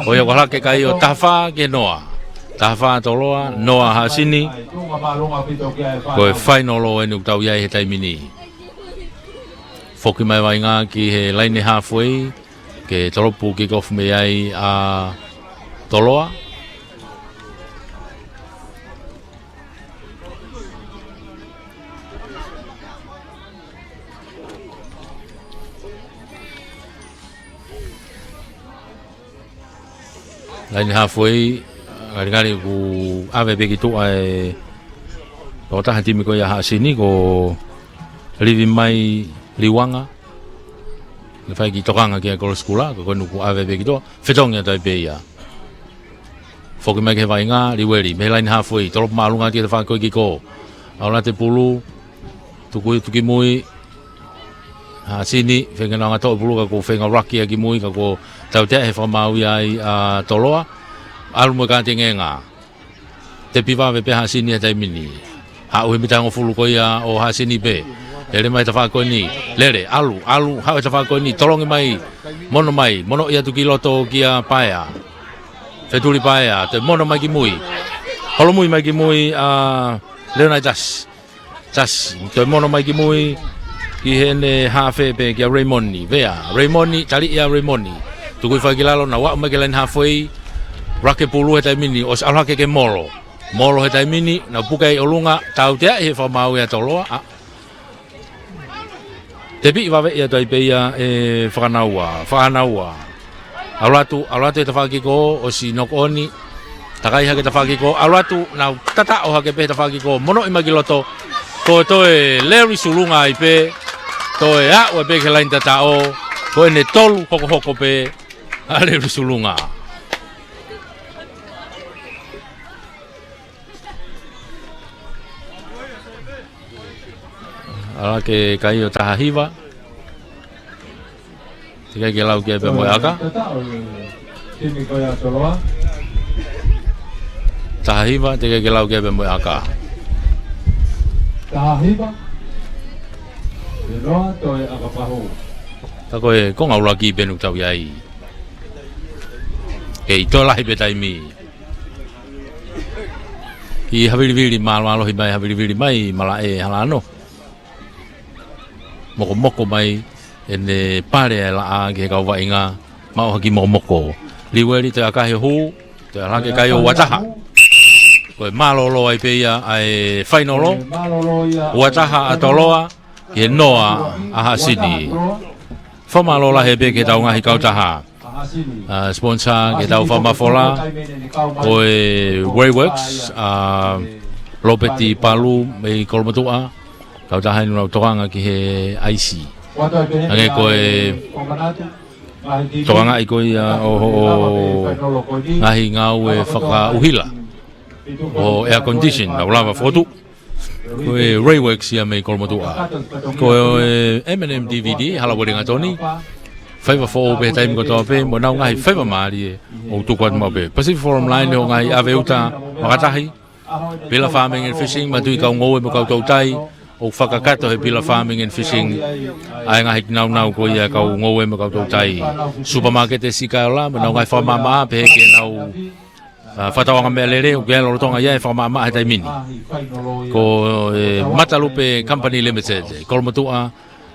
ʻO ia ko e ʻalu hake kai ʻo taha fā ki he noa. Taha fā Toloa, noa Haʻasini. Ko e fainolo eni ʻoku tau ʻi ai he taimi ni. Foki mai vaʻinga ki he laine halfway, ke tolopu kick off mei ai ʻa Toloa. Laine halfway, ngalingali ʻoku ʻave pē ki tuʻa e tokotaha he timi ko ia Haʻasini ko Livi Mai Liuanga. Ne fai e kiʻi tokanga ki ai Kolosi Kula, ka ko eni ʻoku ʻave pē ki tuʻa, fetongi atu ai pē ia. Foki mai ki he vaʻinga, Liueli, mei he laine halfway, tolopu māʻolunga ki he tafaʻaki ko ē ki kō. ʻAlu atu e pulu, tuku, tuku ki mui, Haʻasini, feinga ʻo ngata ʻo pulu ka kuo feinga ʻo laki ia ki mui, ka kuo tautea he fakamaau ia ai ʻa Toloa. ʻAlu mo e kātengenga. Tepi vave pē Haʻasini he taimi ni. Haʻu he mita hongofulu ko ia ʻo Haʻasini pē. Lele mai tafaʻaki ko eni. Lele, ʻalu, ʻalu, haʻu he tafaʻaki ko eni. Tolongi mai, mono mai, mono ia atu ki loto kia Paea. Fetuli Paea, toe mono mai ki mui. Holomui mai ki mui ʻa Leonaitasi. Tasi, toe mono mai ki mui, ki heʻene hafe pē kia Reimoni, Vea, Reimoni, tali ia Reimoni. Tukui fai ki lalo, nau aʻu mai ki he laine halfway, lake pulu he taimi ni, ʻosi ʻalu hake ke molo. Molo he taimi ni, nau puke ai ʻolunga, tautea ʻi he fakamaau ia ʻa Toloa, ʻa. Tepi vave ia toe pē ia ʻe Fakanaua, Fakanaua. ʻAlu atu, ʻalu atu he tafaʻaki ko ē, ʻosi knock on. Takai hake tafaʻaki ko ē, ʻalu atu, nau tataʻo hake pē tafaʻaki ko ē, monoʻi mai ki loto. Ko e toe Leri Sulunga ai pē, toe aʻu ai pē ki he laine tataʻo, ko ʻene tolu hokohoko pē, ʻa Leri Sulunga. ʻAlu hake kai ʻo taha hiva. Teʻeki ai ke lau ki ai pē mo e ʻaka. Taha hiva, teʻeki ai ke lau ki ai pē mo e ʻaka. Taha hiva. Ke noa toe ʻaka pahu. Ka ko e konga ʻuluaki pē ʻoku tau ʻi ai. Kei toe lahi pē taimi. Ki Havilivili, māloalohi mai Havilivili mai, Malaʻe Halano. Mokomoko mai, ʻene pale ʻa e laʻā ki he kau vaʻinga, maʻu ha kiʻi mokomoko. Liueli toe ʻakahi ʻo hū, Toe ʻalu hake e kai ʻo Uataha. Ko e mālōlō ai pē ia ʻa e fainolo. Uataha ʻa Toloa, ki he noa ʻa Haʻasini. Fakamālō lahi pē ki heʻetau ngaahi kautaha. ʻA, sponsor ki heʻetau fakamafola. Ko e Rayworks, ʻa, Lopeti Palu mei Kolomotuʻa. Kautaha ʻeni ʻoku nau tokanga ki he ʻaisi. Hangē ko e tokangaʻi ko ia ʻo hoʻo ngaahi ngāue fakaʻuhila ʻo air condition, nau lava fokotuʻu. Ko e Rayworks ia mei Kolomotuʻa. Ko e M and M D V D, Hala Uelingatoni. Faiva foʻou pē he taimi kotoa pē, mo ʻenau ngaahi faiva mālie ʻoku tuku atu maʻu pē. Pacific Forum Line, ʻo ngaahi ʻave uta fakatahi. Pila Farming and Fishing, mo e tui kau ngoue mo e kau toutai, ʻoku fakakakato he Pila Farming and Fishing ʻa e ngaahi kinaunau ko ia kau ngoue mo e kau toutai. Supermarket ʻe Sikaola, mo ʻenau ngaahi fakamaʻamaʻa, pehē ki heʻenau, ʻa, fakatauʻanga meʻalele, ʻoku ʻi ai lolotonga ia e fakamaʻamaʻa he taimi ni. Ko e Matalupe Company Limited, ʻi Kolomotuʻa,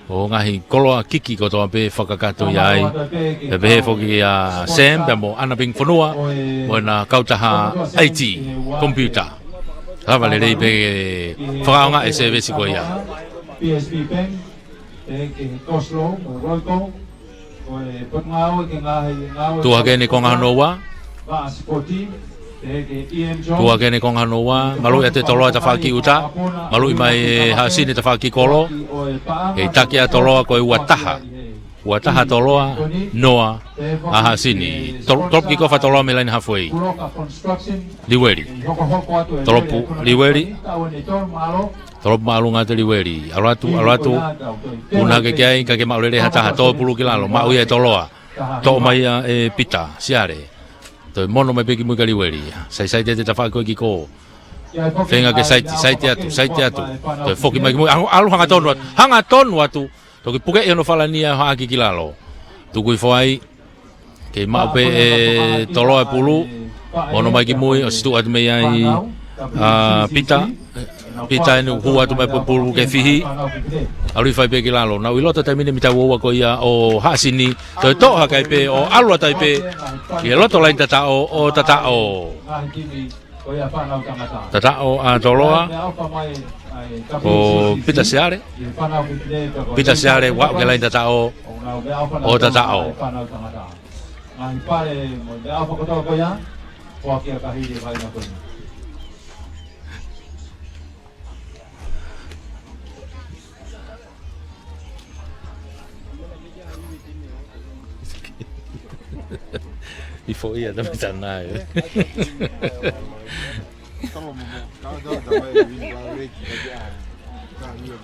ʻo ngaahi koloa kiki kotoa pē fakakakato ia ai. Pea pehē foki ʻa Sam, pea mo ʻAna Ping Fonua, mo ʻena kautaha I T, computer. Lava lelei pē fakaʻaongaʻi e sēvesi ko ia. Tuʻu hake ʻeni konga hono ua. Tuʻu hake ʻeni konga hono ua, maluʻi atu e Toloa tafaʻaki uta, maluʻi mai ʻe Haʻasini tafaʻaki kolo, ʻe taki ʻa Toloa ko e Uataha. Uataha Toloa, noa ʻa Haʻasini. Tol-, tolopu kikofa Toloa mei he laine halfway. Liueli. Tolopu Liueli. Tolopu māʻolunga atu Liueli. ʻAlu atu, ʻalu atu. Puna hake ki ai, kae ʻikai ke maʻu lelei ha taha, tō e pulu ki lalo, maʻu ia ʻe Toloa. Toʻo mai ia ʻe Pita Siale. Toe mono mai pē ki mui kia Liueli. Saisaiti atu e tafaʻaki ko ē ki kō. Feinga ke saiti, saiti atu, saiti atu. Toe foki mai ki mui, ʻalu, ʻalu hangatonu atu. Hangatonu atu. Toki pukeʻi hono falani ia ʻo haʻaki ki lalo. Tuku hifo ai. Kei maʻu pē ʻe Toloa e pulu. Mono mai ki mui, ʻosi tuʻu atu mei ai ʻa Pita. Pita ʻeni hū atu mai pē pulu ke fihi. ʻAlu hifo ai pē ki lalo. Nau ʻi loto taimi ni mita uaua ko ia ʻo Haʻasini. Toe toʻo hake ai pē ʻo ʻalu atu ai pē ki he loto laini tataʻo ʻo tataʻo. Tataʻo ʻa Toloa. Ko Pita Siale. Pita Siale, ʻoku aʻu ki he laini tataʻo. ʻO tataʻo. Ngaahi pale mo e meʻaʻofa kotoa ko ia, foaki ʻa Kahili e vaina ko ia. ʻI foʻi ʻa Tamitana ē.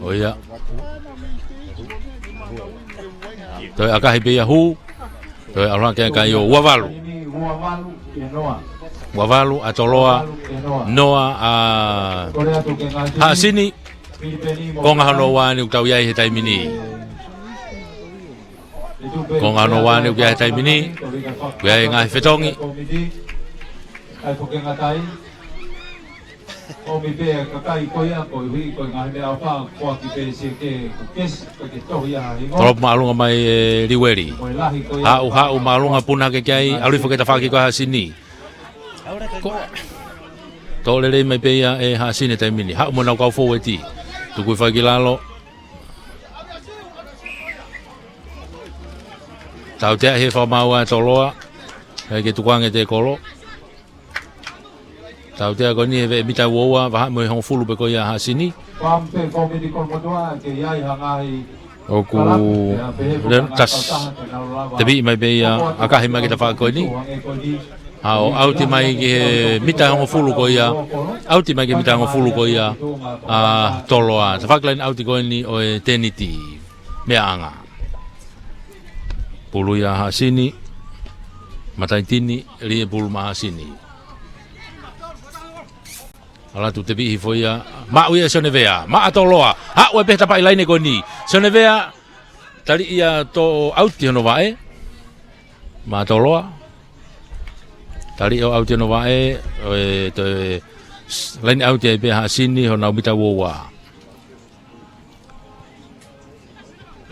ʻO ia. Toe ʻakahi pē ia hū. Toe ʻalu hake e kai ʻo uavalu. Uavalu ʻa Toloa. Noa ʻa Haʻasini. Konga hono ua ʻeni ʻoku tau ʻi ai he taimi ni. Konga hono ua ʻeni ʻoku ʻi ai he taimi ni. ʻOku ʻi ai e ngaahi fetongi. ʻOmi pē e kakai ko ia, koeʻuhi ko e ngaahi meʻaʻofa, foaki pē siʻi ke kesi, ko e ke tohi ʻa e hingoa. Tolopu māʻolunga mai ʻe Liueli. Ko e lahi ko ia. Haʻu, haʻu māʻolunga, puna hake ki ai, ʻalu hifo ki he tafaʻaki ko ē ʻa Haʻasini. Ko, toʻo lelei mai pē ia ʻe Haʻasini he taimi ni. Haʻu mo ʻenau kau fōueti. Tuku hifo ai ki lalo. Tautea he fakamaau ʻa Toloa. ʻIkai ke tukuange e kolo. Tautea ko eni he veʻe mita uaua, vahaʻa mo e hongofulu pē ko ia ʻa Haʻasini. Pam pe komiti kolomotuʻa, ke ʻi ai ha ngaahi ʻOku tas-, tepiʻi mai pē ia, ʻakahi mai ki he tafaʻaki ko eni. Haʻu ʻauti mai ki he mita hongofulu ko ia, ʻauti mai ki he mita hongofulu ko ia ʻa Toloa. Tafaʻaki laine ʻauti ko eni ʻo e tēniti. Meʻaʻanga. Pulu ia ʻa Haʻasini. Mataʻi tini, lie pulu maʻa Haʻasini. ʻAlu atu tepiʻi hifo ia, maʻu ia ʻe Sionevea, maʻa Toloa, haʻu ai pē he tafaʻaki laine ko eni. Sionevea, tali ia toʻo ʻauti hono vaʻe. Maʻa Toloa. Tali ʻo ʻauti hono vaʻe, ʻo e toe s-, laine ʻauti ai pē ʻa Haʻasini honau mita uaua.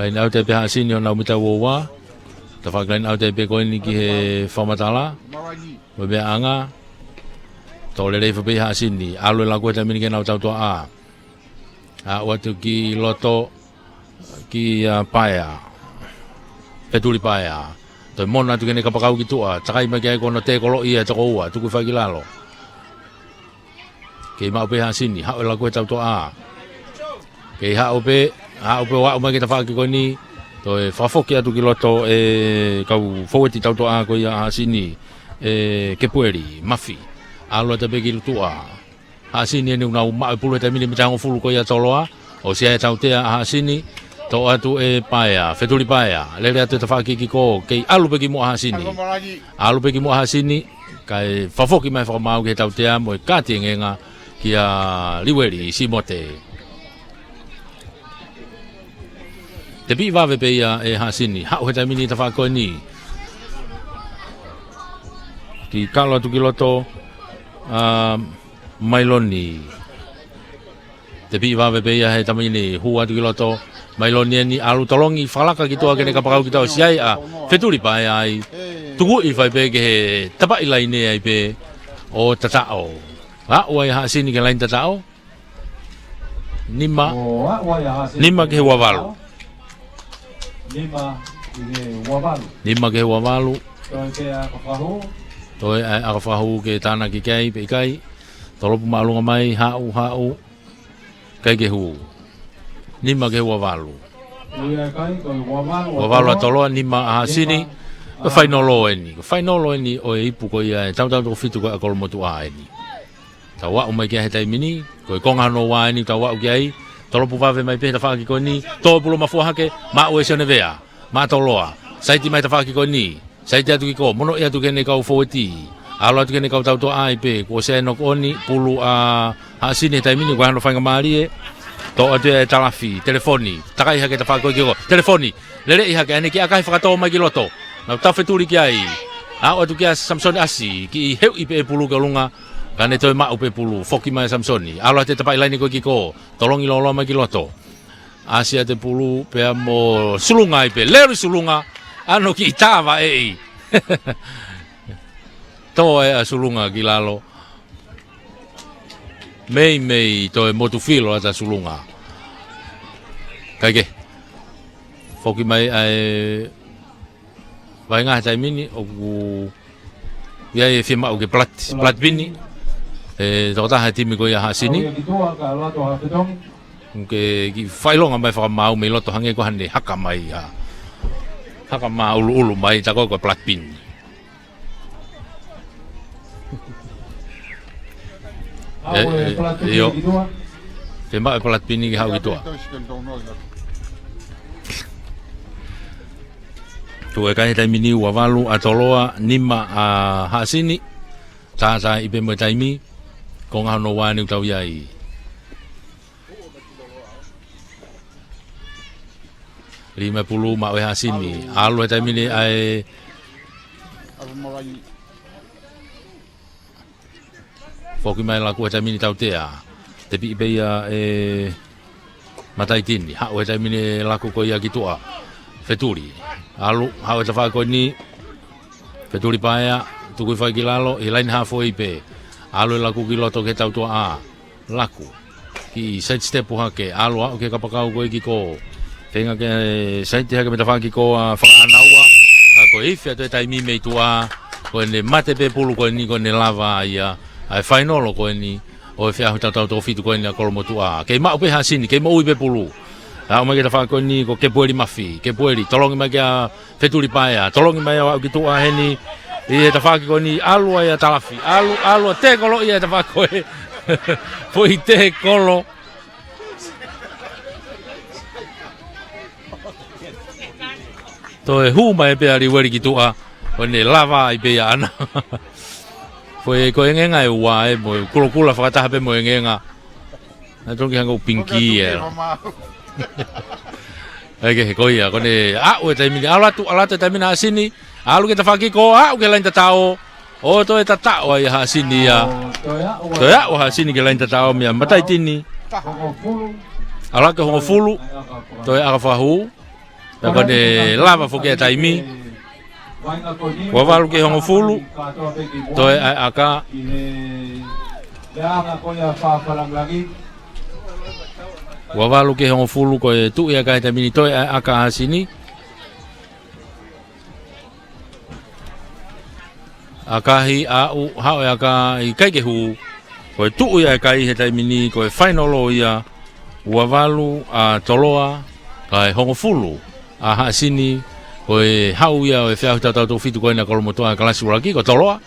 Laine ʻauti ai pē ʻa Haʻasini honau mita uaua. Tafaʻaki laine ʻaute pē ko eni ki he fakamatala. Mo e meʻaʻanga. Tō lelei foki pē ʻa Haʻasini. ʻAlu e laku he taimi ni ke nau tautuaʻā. Aʻu atu ki loto, ki, ā, Paea. Fetuli Paea. Toe mona atu ki heʻene kapakau ki tuʻa. Takai mai ki ai ko hono tēkoloʻi ia ʻe toko ua. Tuku hifo ai ki lalo. Kei maʻu pē Haʻasini, haʻu e laku he tautuaʻā. Kei haʻu pē, haʻu pē ʻo aʻu mai ki he tafaʻaki ko eni, toe fakafoki atu ki loto e kau foueti tautuaʻā ko ia ʻa Haʻasini, ʻe Kepueli Mafi. ʻAlu atu pē ki tuʻa. Haʻasini eni ʻoku nau maʻu e pulu he taimi ni mita hongofulu ko ia Toloa, ʻosi ʻi ai e tautea ʻa Haʻasini, toʻo atu ʻe Paea, Fetuli Paea, lele atu e tafaʻaki ki kō, kei ʻalu pē ki muʻa Haʻasini. ʻAlu pē ki muʻa Haʻasini, kae fakafoki mai fakamaau ki he tautea mo e kāti engenga kia Liueli Simote. Tepiʻi vave pē ia ʻe Haʻasini, haʻu he taimi ni tafaʻaki ko eni. Kei kalo atu ki loto, ā, Mailoni. Tepiʻi vave pē ia he taimi ni, hū atu ki loto, Mailoni eni, ʻalu tolongi fakalaka ki tuʻa ki heʻene kapakau ki tuʻa ʻosi ʻi ai ʻa Fetuli Paea ai. Tukuʻi fai pē ki he tafaʻaki laine ai pē ʻo tataʻo. Aʻu ai Haʻasini ki he laine tataʻo. Nima, nima ki he ua valu. Nima ki he ua valu. Toe ʻai ʻa Fakahū ke tānaki ki ai pe ʻikai. Tolopu māʻolunga mai, haʻu, haʻu. ʻIkai ke hū. Nima ki he ua valu. Ua valu ʻa Toloa, nima ʻa Haʻasini. Ko e fainolo eni. Ko e fainolo eni ʻo e ipu ko ia ʻe tautau toko fitu ko ia ʻa Kolomotuʻa eni. Tau aʻu mai ki ai he taimi ni, ko e konga hono ua eni tau aʻu ki ai, tolopu vave mai pē he tafaʻaki ko eni, tō e pulu mafua hake, maʻu ʻe Sionevea, maʻa Toloa, saiti mai tafaʻaki ko eni, saiti atu ki kō, monoʻi atu ki heʻene kau foueti, ʻalu atu ki heʻene kau tautuaʻā ai pē, kuo ʻosi ʻi ai e knock on, pulu ʻa Haʻasini he taimi ni, ko e hano faingamālie, toʻo atu ʻe Talafi, telefoni, takai hake tafaʻaki ko ē ki kō, telefoni, leleʻi hake, ʻa ʻene kiʻi ʻakahi fakatō mai ki loto, nau tau Fetuli ki ai, aʻu atu kia Samisoni ʻAsi, kiʻi heuʻi pē e pulu ki ʻolunga, ka ne toe maʻu pē pulu, foki mai Samisoni. ʻAlu atu e tafaʻaki laine ko ē ki kō, tolongi lōloa mai ki loto. ʻAsi atu e pulu, pea mo Sulunga ai pē, Leri Sulunga, ʻa hono kiʻi tavaʻeʻi. Tō ʻa Sulunga ki lalo. Meimei toe motu filo ʻa Sulunga. ʻIkai ke. Foki mai ʻa e vaʻinga he taimi ni, ʻoku ʻi ai e fiemaʻu ke Plat, Platipini. E tokotaha he timi ko ia Haʻasini. Ke kiʻi fakaʻilonga mai fakamaau mei loto hangē ko haʻane haka mai ʻa. Haka māʻuluʻulu mai, tā ko ē ko Platipini. ʻE, ʻio. Fiemaʻu e Platipini ke haʻu ki tuʻa. Tuʻu e kai he taimi ni ua valu ʻa Toloa, nima ʻa Haʻasini. Tātāiʻi pē mo e taimi. Konga hono ua eni ʻoku tau ʻi ai. Lima e pulu maʻu ʻe Haʻasini. ʻAlu he taimi ni ʻa e foki mai laku he taimi ni tautea. Tepiʻi pē ia ʻe Mataitini. Haʻu he taimi ni laku ko ia ki tuʻa. Fetuli. ʻAlu, haʻu e tafaʻaki ko eni. Fetuli Paea, tuku hifo ai ki lalo, ʻi he laine hafoi pē. ʻAlu e laku ki loto ki he tautuaʻā. Laku. Kiʻi side step hake, ʻalu aʻu ki he kapakau ko ē ki kō. Feinga ke side hake mei tafaʻaki ko ē ʻa Fakaʻanaua. Ka ko e ifi atu e taimi mei tuʻa. Ko ʻene mate pē pulu ko eni ko ʻene lava ia. ʻA e fainolo ko eni. ʻO e feʻauhi tautau toko fitu ko eni ʻa Kolomotuʻa. Kei maʻu pē Haʻasini, kei moʻui pē pulu. Aʻu mai ki he tafaʻaki ko eni ko Kepueli Mafi. Kepueli, tolongi mai kia Fetuli Paea, tolongi mai ʻo aʻu ki tuʻa heni, ʻi he tafaʻaki ko eni, ʻalu ai ʻa Talafi, ʻalu, ʻalu ʻo tēkolo ia he tafaʻaki ko ē. Foʻi tēkolo. Toe hū mai pē ʻa Liueli ki tuʻa, ko ʻene lava ai pē ia ʻana. Foʻi ko e engenga ʻe ua ē, mo e kulokula fakataha pē mo e engenga. Naʻe tonu ke hangē ʻoku pinki ē. ʻAi ke he ko ia, ko ʻene aʻu e taimi ni, ʻalu atu, ʻalu atu e taimi ni Haʻasini, ʻalu ki he tafaʻaki ko ē, aʻu ki he laine tataʻo, ʻo toe tataʻo ai ʻa Haʻasini ia. Toe aʻu ʻa Haʻasini ki he laine tataʻo meia Mataitini. ʻAlu ki he hongofulu, toe ʻaka fakahū, pea ko ʻene lava foki e taimi. Ua valu ki he hongofulu, toe ʻa e ʻaka. Ua valu ki he hongofulu ko e tuʻu ia ʻa e kai he taimi ni, toe ʻa e ʻaka ʻa Haʻasini. ʻAkahi, aʻu, haʻu e ʻaka ʻikai ke hū. Ko e tuʻu ia ʻa e kai he taimi ni, ko e fainolo ia, ua valu ʻa Toloa, kae hongofulu ʻa Haʻasini, ko e haʻu ia ʻo e feʻauhi tautau toko fitu ko eni ʻa Kolomotuʻa he kalasi ʻuluaki, ko Toloa.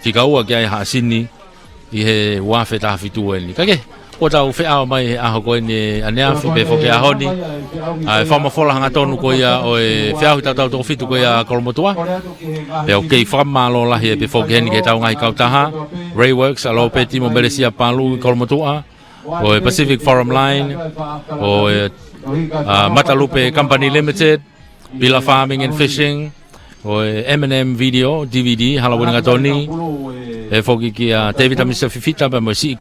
Fika ua ki ai Haʻasini ʻi he ua afe taha fitu eni. Kae kehe, kuo tau feʻao mai he ʻaho ko eni ʻaneafi pea foki he ʻaho ni, ʻa e fakamafola hangatonu ko ia ʻo e feʻauhi tautau toko fitu ko ia ʻa Kolomotuʻa. Pea ʻoku kei fakamālō lahi ai pea foki heni ki heʻetau ngaahi kautaha, Ray Works, ʻa Lopeti mo Melesia Palu ʻi Kolomotuʻa, ʻo e Pacific Forum Line, ʻo e, ʻa, Matalupe Company Limited, Pila Farming and Fishing, ʻo e M and M Video, D V D, Hala Uelingatoni, pea foki kia Tevita Misa Fifita, pea mo e siʻi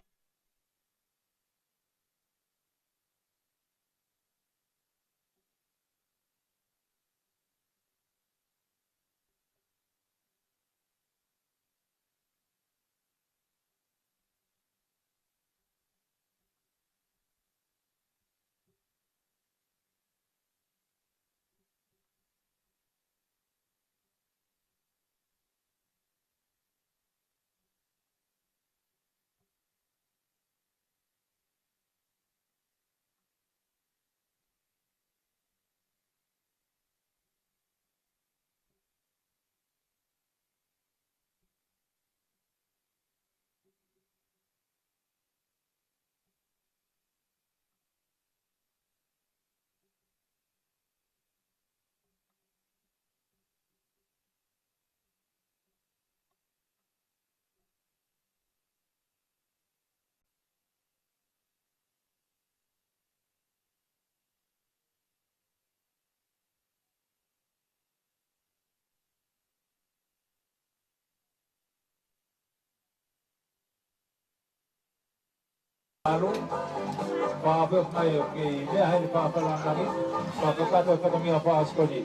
Palu, pea ʻoku ʻi ai ʻoku kei meʻa heni pea fakalāngilangi, pea kakato e fatongia fakaʻosi ko eni.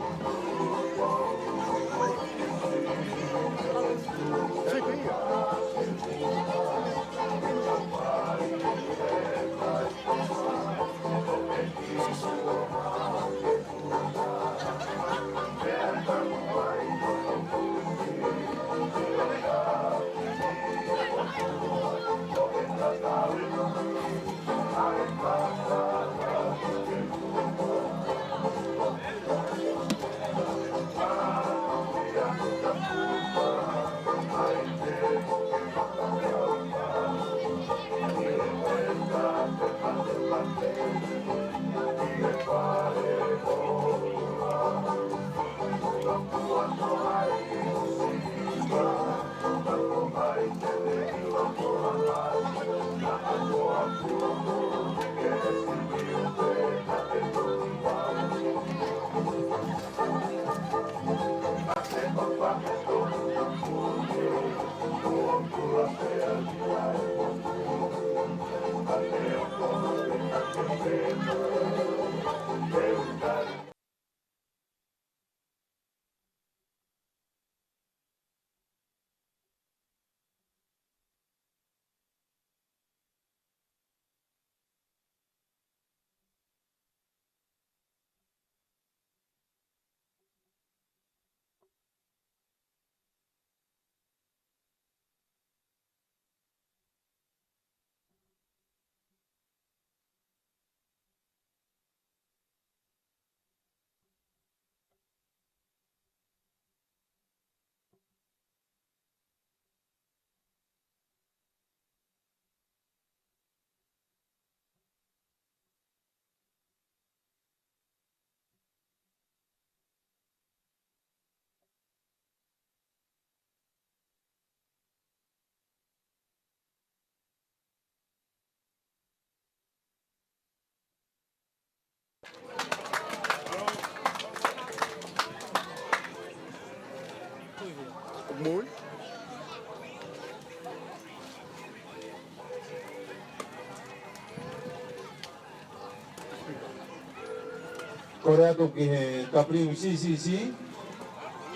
Kole atu ki he W C C C.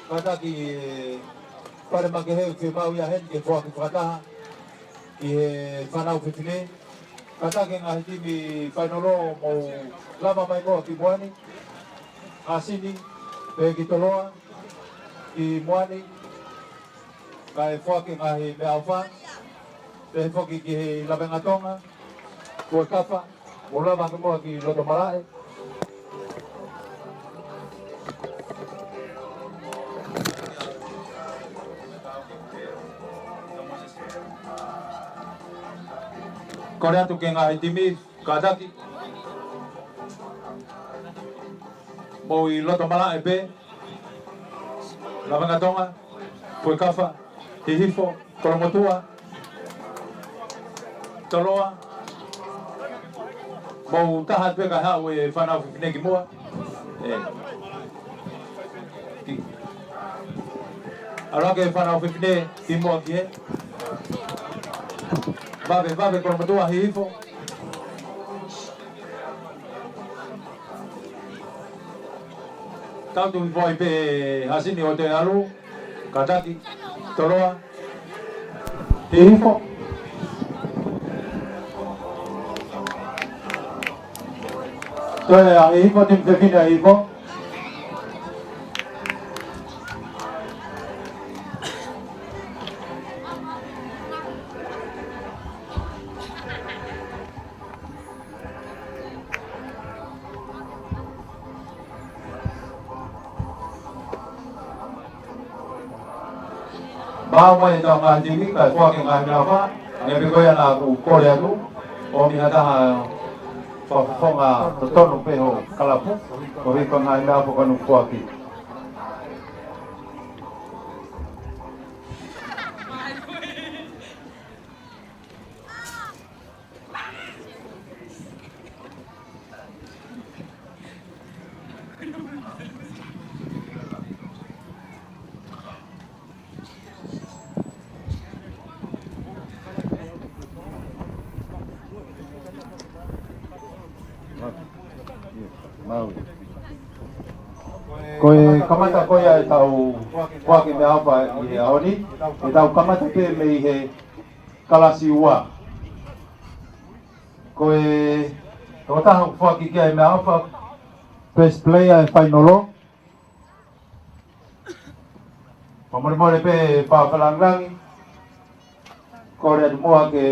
Kātaki, ē, Fale Makehe, ʻoku fiemaʻu ia heni ke foaki fakataha ki he fānau fefine. Kātaki e ngaahi timi fainolo mou lava mai muʻa ki muʻa ni. Hāsini, pehē ki Toloa, ki muʻa ni. Kae foaki e ngaahi meʻaʻofa, pehē foki ki he Lavengatonga, Fuekafa, mou lava mai muʻa ki loto malaʻe. Kole atu ki he ngaahi timi, kātaki. Mou ʻi loto malaʻe pē. Lavengatonga, Fuekafa, Hihifo, Kolomotuʻa, Toloa. Mou taha pē kae haʻu e fānau fefine ki muʻa. Ē. Ki-, ʻalu hake e fānau fefine ki muʻa ki hē. Vave, vave, Kolomotuʻa, Hihifo. Tau tuʻu hifo ai pē, Hāsini, ʻoua te ʻalu. Kātaki, Toloa, Hihifo. Toe ʻa Hihifo, timi fefine ʻa Hihifo. Maʻu mai ʻetau ngaahi timi, kae foaki e ngaahi meʻaʻofa, hangē pē ko ia naʻá ku kole atu, ʻomi ha taha fakafofonga totonu pē ho kalapu, koeʻuhi ko e ngaahi meʻaʻofa ko eni ʻoku foaki. Ko e kamata ko ia ʻetau foaki meʻaʻofa ʻi he ʻaho ni, ʻetau kamata pē mei he kalasi ua. Ko e tokotaha ʻoku foaki ki ai e meʻaʻofa, best player e fainolo. Fakamolemole pē Fafalangilangi. Kole atu muʻa ke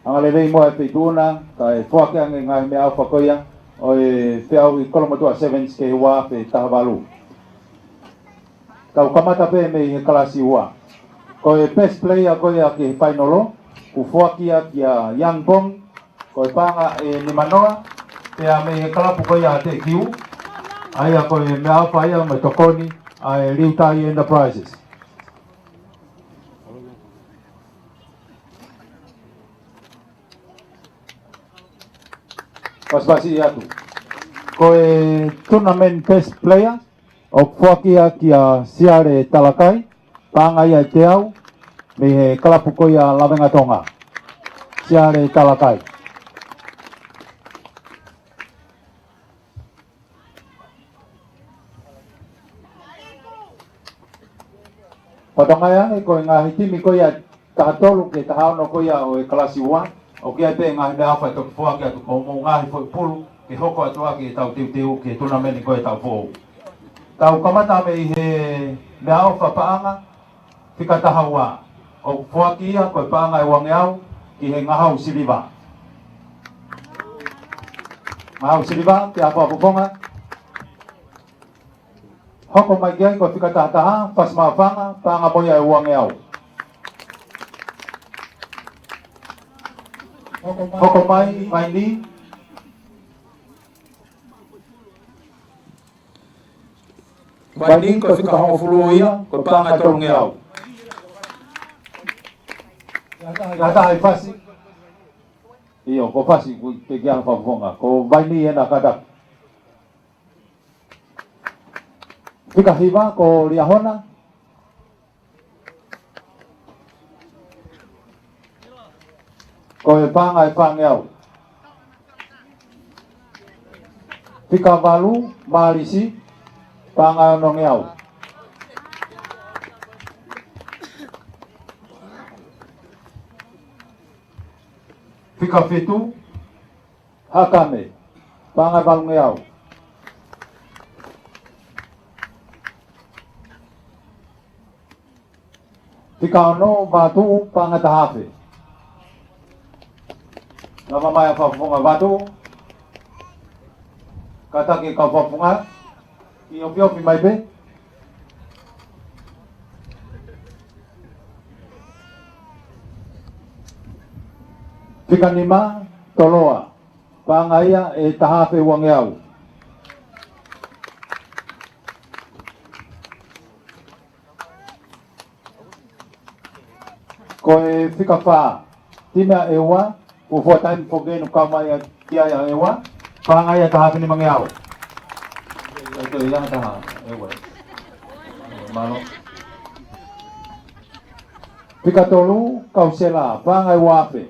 angalelei muʻa e feituʻu na, kae foaki ange e ngaahi meʻaʻofa ko ia ʻo e feʻauhi Kolomotuʻa Sevens ki he ua afe taha valu. Tau kamata pē mei he kalasi ua. Ko e best player ko ia ki he fainolo, ʻoku foaki ia kia Young Bong, ko e paʻanga ʻe nimanoa, pea mei he kalapu ko ia ʻa Teʻekiu, ʻa ia ko e meʻaʻofa ia mo e tokoni ʻa e Liutai Enterprises. Pasipasi atu. Ko e tournament best player, ʻoku foaki ia kia Siale Talakai, paʻanga ia ʻe teau, mei he kalapu ko ia Lavengatonga. Siale Talakai. Pea tokangaʻi ange ko e ngaahi timi ko ia taha tolu ki he taha ono ko ia ʻo e kalasi ua, ʻoku ʻi ai pē ngaahi meʻaʻofa ʻe toki foaki atu ki hoʻomou ngaahi foʻi pulu, ke hoko atu ʻaki ʻetau teuteu ki he tournament ko ē ʻetau foʻou. Tau kamata mei he meʻaʻofa paʻanga, fika taha ua, ʻoku foaki ia ko e paʻanga ʻe uangeau ki he Ngahau Siliva. Ngahau Siliva, ke ʻalu fakafofonga. Hoko mai ki ai ko e fika taha taha, Fasi Mafanga, paʻanga mo ia ʻe uangeau. Hoko mai, mai ni. Mai ni ko e fika hongofulu ia, ko e paʻanga ʻe tolungeau. Taha taha ʻi Fasi. ʻIo, ko Fasi, ko e ke ʻalu fakafofonga. Ko mai ni ena kātaki. Fika hiva ko Liahona. Ko e paʻanga ʻe fāngeau. Fika valu, Malisi, paʻanga ʻe onongeau. Fika fitu, Hakame, paʻanga ʻe valungeau. Fika ono, Vatu, paʻanga ʻe taha afe. Lava mai ʻa e fakafofonga Vatu. Kātaki e kau fakafofonga. ʻIo, ʻio, ʻio, mai pē. Fika nima, Toloa, paʻanga ia ʻe taha afe uangeau. Ko e fika fā, timi ʻa ʻEua, fuofua taimi foki ʻoku kau mai ki ai ʻa ʻEua, paʻanga ia ʻe taha afe nimangeau. ʻE toe ia ʻe taha, ʻEua. Mālō. Fika tolu, Kausela, paʻanga ʻe ua afe.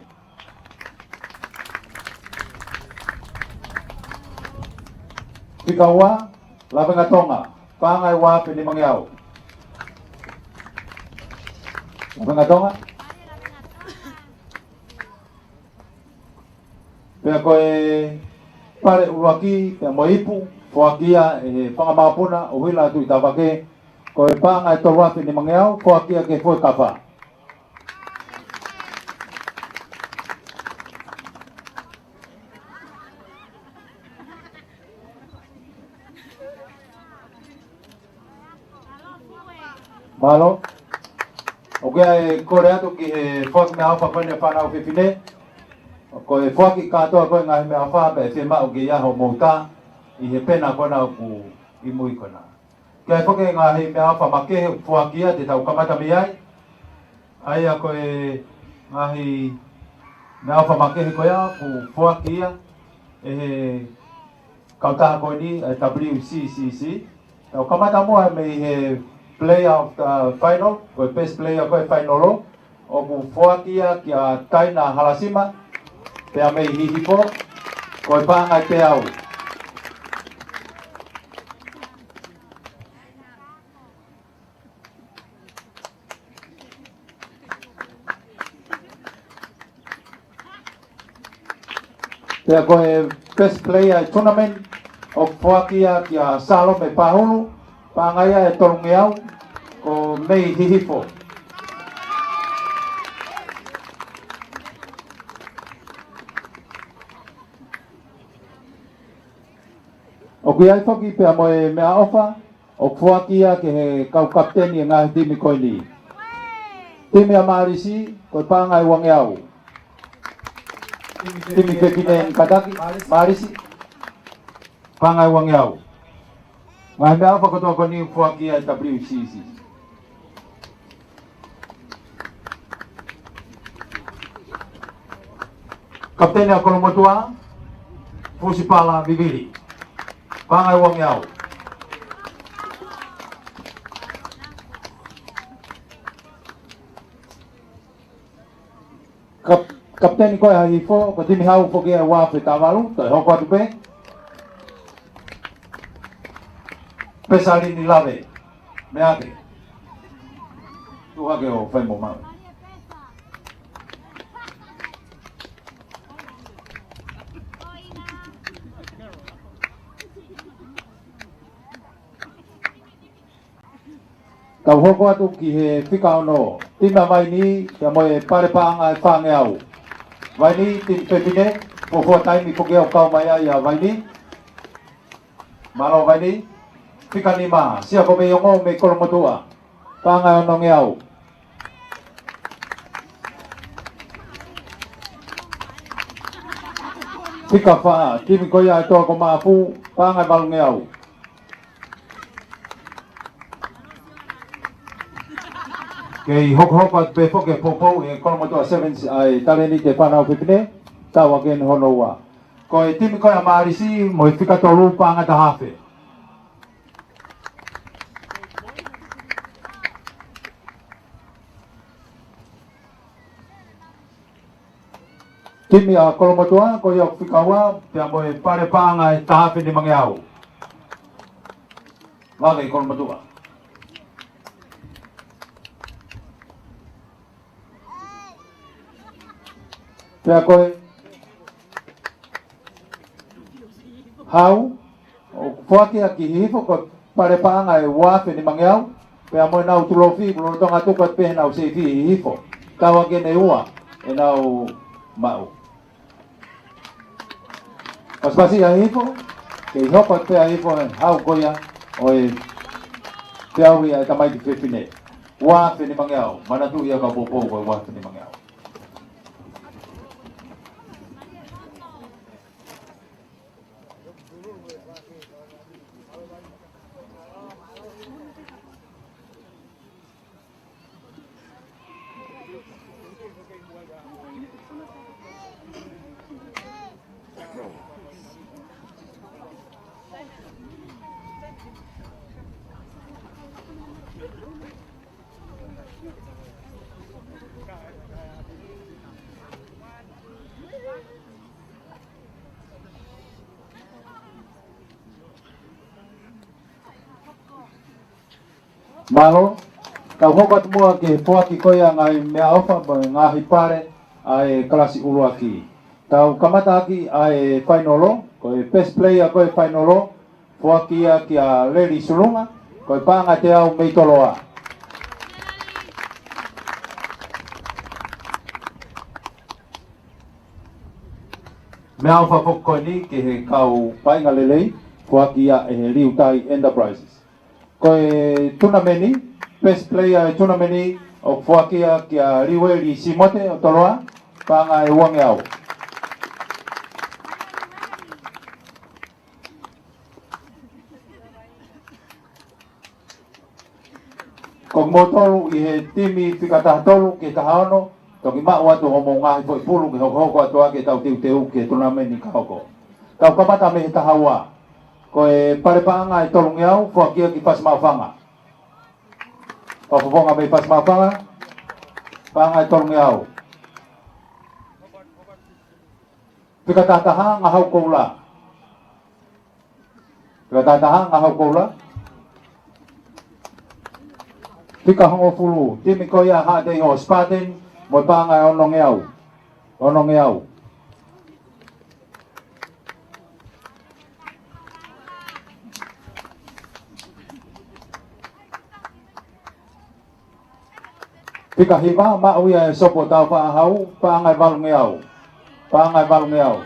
Fika ua, Lavengatonga, paʻanga ʻe ua afe nimangeau. Lavengatonga. Pea ko e pale ʻuluaki, pea mo e ipu, foaki ia ʻe he fanga mokopuna ʻo Huila Tuʻitavake, ko e paʻanga ʻe tolu afe nimangeau, foaki ia ki he Fuekafa. Mālō. ʻOku ʻi ai e kole atu ki he foaki meʻaʻofa ko eni ʻa e fānau fefine. Ko e foaki kātoa ko e ngaahi meʻaʻofa pea ʻe fiemaʻu ke ʻi ai hoʻomou tā ʻi he pena ko ena ʻoku ʻi mui ko ena. Ke ʻai foki e ngaahi meʻaʻofa makehe ʻoku foaki ia te tau kamata mei ai. ʻA ia ko e ngaahi meʻaʻofa makehe ko ia ʻoku foaki ia ʻe he kautaha ko eni, ʻa e W C C C. Tau kamata muʻa mei he player of the final, ko e best player ko e final ʻo, ʻoku foaki ia kia Taina Halasima, pea mei Hihifo, ko e paʻanga ʻe teau. Pea ko e best player ʻi he tournament ʻoku foaki ia kia Salome Pahulu, paʻanga ia ʻe tolungeau, ko e mei Hihifo. ʻOku ʻi ai foki pea mo e meʻaʻofa ʻoku foaki ia ki he kau kapiteni ʻo e ngaahi timi ko eni. Timi ʻa Malisi, ko e paʻanga ʻe uangeau. Timi fefine ʻeni kātaki, Malisi, paʻanga ʻe uangeau. Ngaahi meʻaʻofa kotoa ko eni ʻoku foaki ia ʻe W C C. Kapiteni ʻa Kolomotuʻa, Fusipala Vivili, paʻanga ʻe uangeau. Kap-, kapiteni ko ē ʻa Hihifo, ko e timi hau foki ʻe ua afe taha valu, toe hoko atu pē. Pesalini Lave, meʻa ke. Tuʻu hake ʻo fai mo mau. Tau hoko atu ki he fika ono, timi ʻa Vaini, pea mo e pale paʻanga ʻe fāngeau. Vaini, timi fefine, fuofua taimi foki ʻoku kau mai ai ʻa Vaini. Mālō Vaini, fika nima, Siakomei Ongo mei Kolomotuʻa, paʻanga ʻe onongeau. Fika fā, timi ko ia ʻa e toa ko Maʻafu, paʻanga ʻe valungeau. Kei hokohoko atu pē foki e poupou ʻe Kolomotuʻa Sevens ʻa e talēniti ʻa e fānau fefine, tau ake eni hono ua. Ko e timi ko ē ʻa Malisi mo e fika tolu, paʻanga ʻe taha afe. Timi ʻa Kolomotuʻa, ko ia ʻoku fika ua, pea mo e pale paʻanga ʻe taha afe nimangeau. Vave Kolomotuʻa. Pea ko e Hau, ʻoku foaki ia ki Hihifo, ko e pale paʻanga ʻe ua afe nimangeau, pea mo ʻenau tulofi, lolotonga tuku atu pē ʻenau seifi ʻi Hihifo. Tau ake ne ua, ʻenau maʻu. Pasipasi ʻa Hihifo, kei hoko atu pē ʻa Hihifo he hau ko ia ʻo e peau ia ʻa e tamaiki fefine. Ua afe nimangeau, manatuʻi ia kau poupou ko e ua afe nimangeau. Mālō, tau hoko atu muʻa ki he foaki ko ia ngaahi meʻaʻofa mo e ngaahi pale ʻa e kalasi ʻuluaki. Tau kamata ʻaki ʻa e fainolo, ko e best player ko e fainolo, foaki ia kia Leli Sulunga, ko e paʻanga ʻe teau mei Toloa. Meʻaʻofa foki ko eni ki he kau paʻinga lelei, foaki ia ʻe he Liutai Enterprises. Ko e tunameni, best player ʻo e tunameni, ʻoku foaki ia kia Liueli Simote ʻo Toloa, paʻanga ʻe uangeau. Ko kimoutolu ʻi he timi fika taha tolu ki he taha ono, toki maʻu atu hoʻomou ngaahi foʻi pulu ke hokohoko atu ʻaki ʻetau teuteu ki he tunameni ka hoko. Tau kamata mei he taha ua. Ko e pale paʻanga ʻe tolungeau, foaki ia ki Fasimaʻufanga. Fakafofonga mei Fasimaʻufanga, paʻanga ʻe tolungeau. Fika taha taha, Ngahau Koula. Fika taha taha, Ngahau Koula. Fika hongofulu, timi ko ia Haʻateiho Spartan, mo e paʻanga ʻe onongeau. Onongeau. Fika hiva, maʻu ia ʻe Sopo Taufaʻahau, paʻanga ʻe valungeau. Paʻanga ʻe valungeau.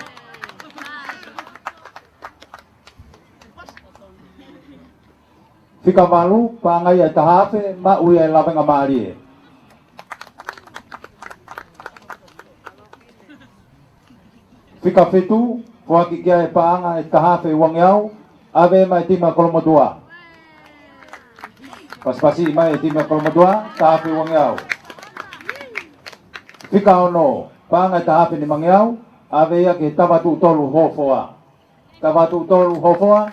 Fika valu, paʻanga ia ʻe taha afe, maʻu ia ʻe Lavengamālie. Fika fitu, foaki ki ai e paʻanga ʻe taha afe uangeau, ʻave mai e timi ʻa Kolomotuʻa. Pasipasi mai e timi ʻa Kolomotuʻa, taha afe uangeau. Fika ono, paʻanga ʻe taha afe nimangeau, ʻave ia ki he Tavatuʻutolu Hofoa. Tavatuʻutolu Hofoa,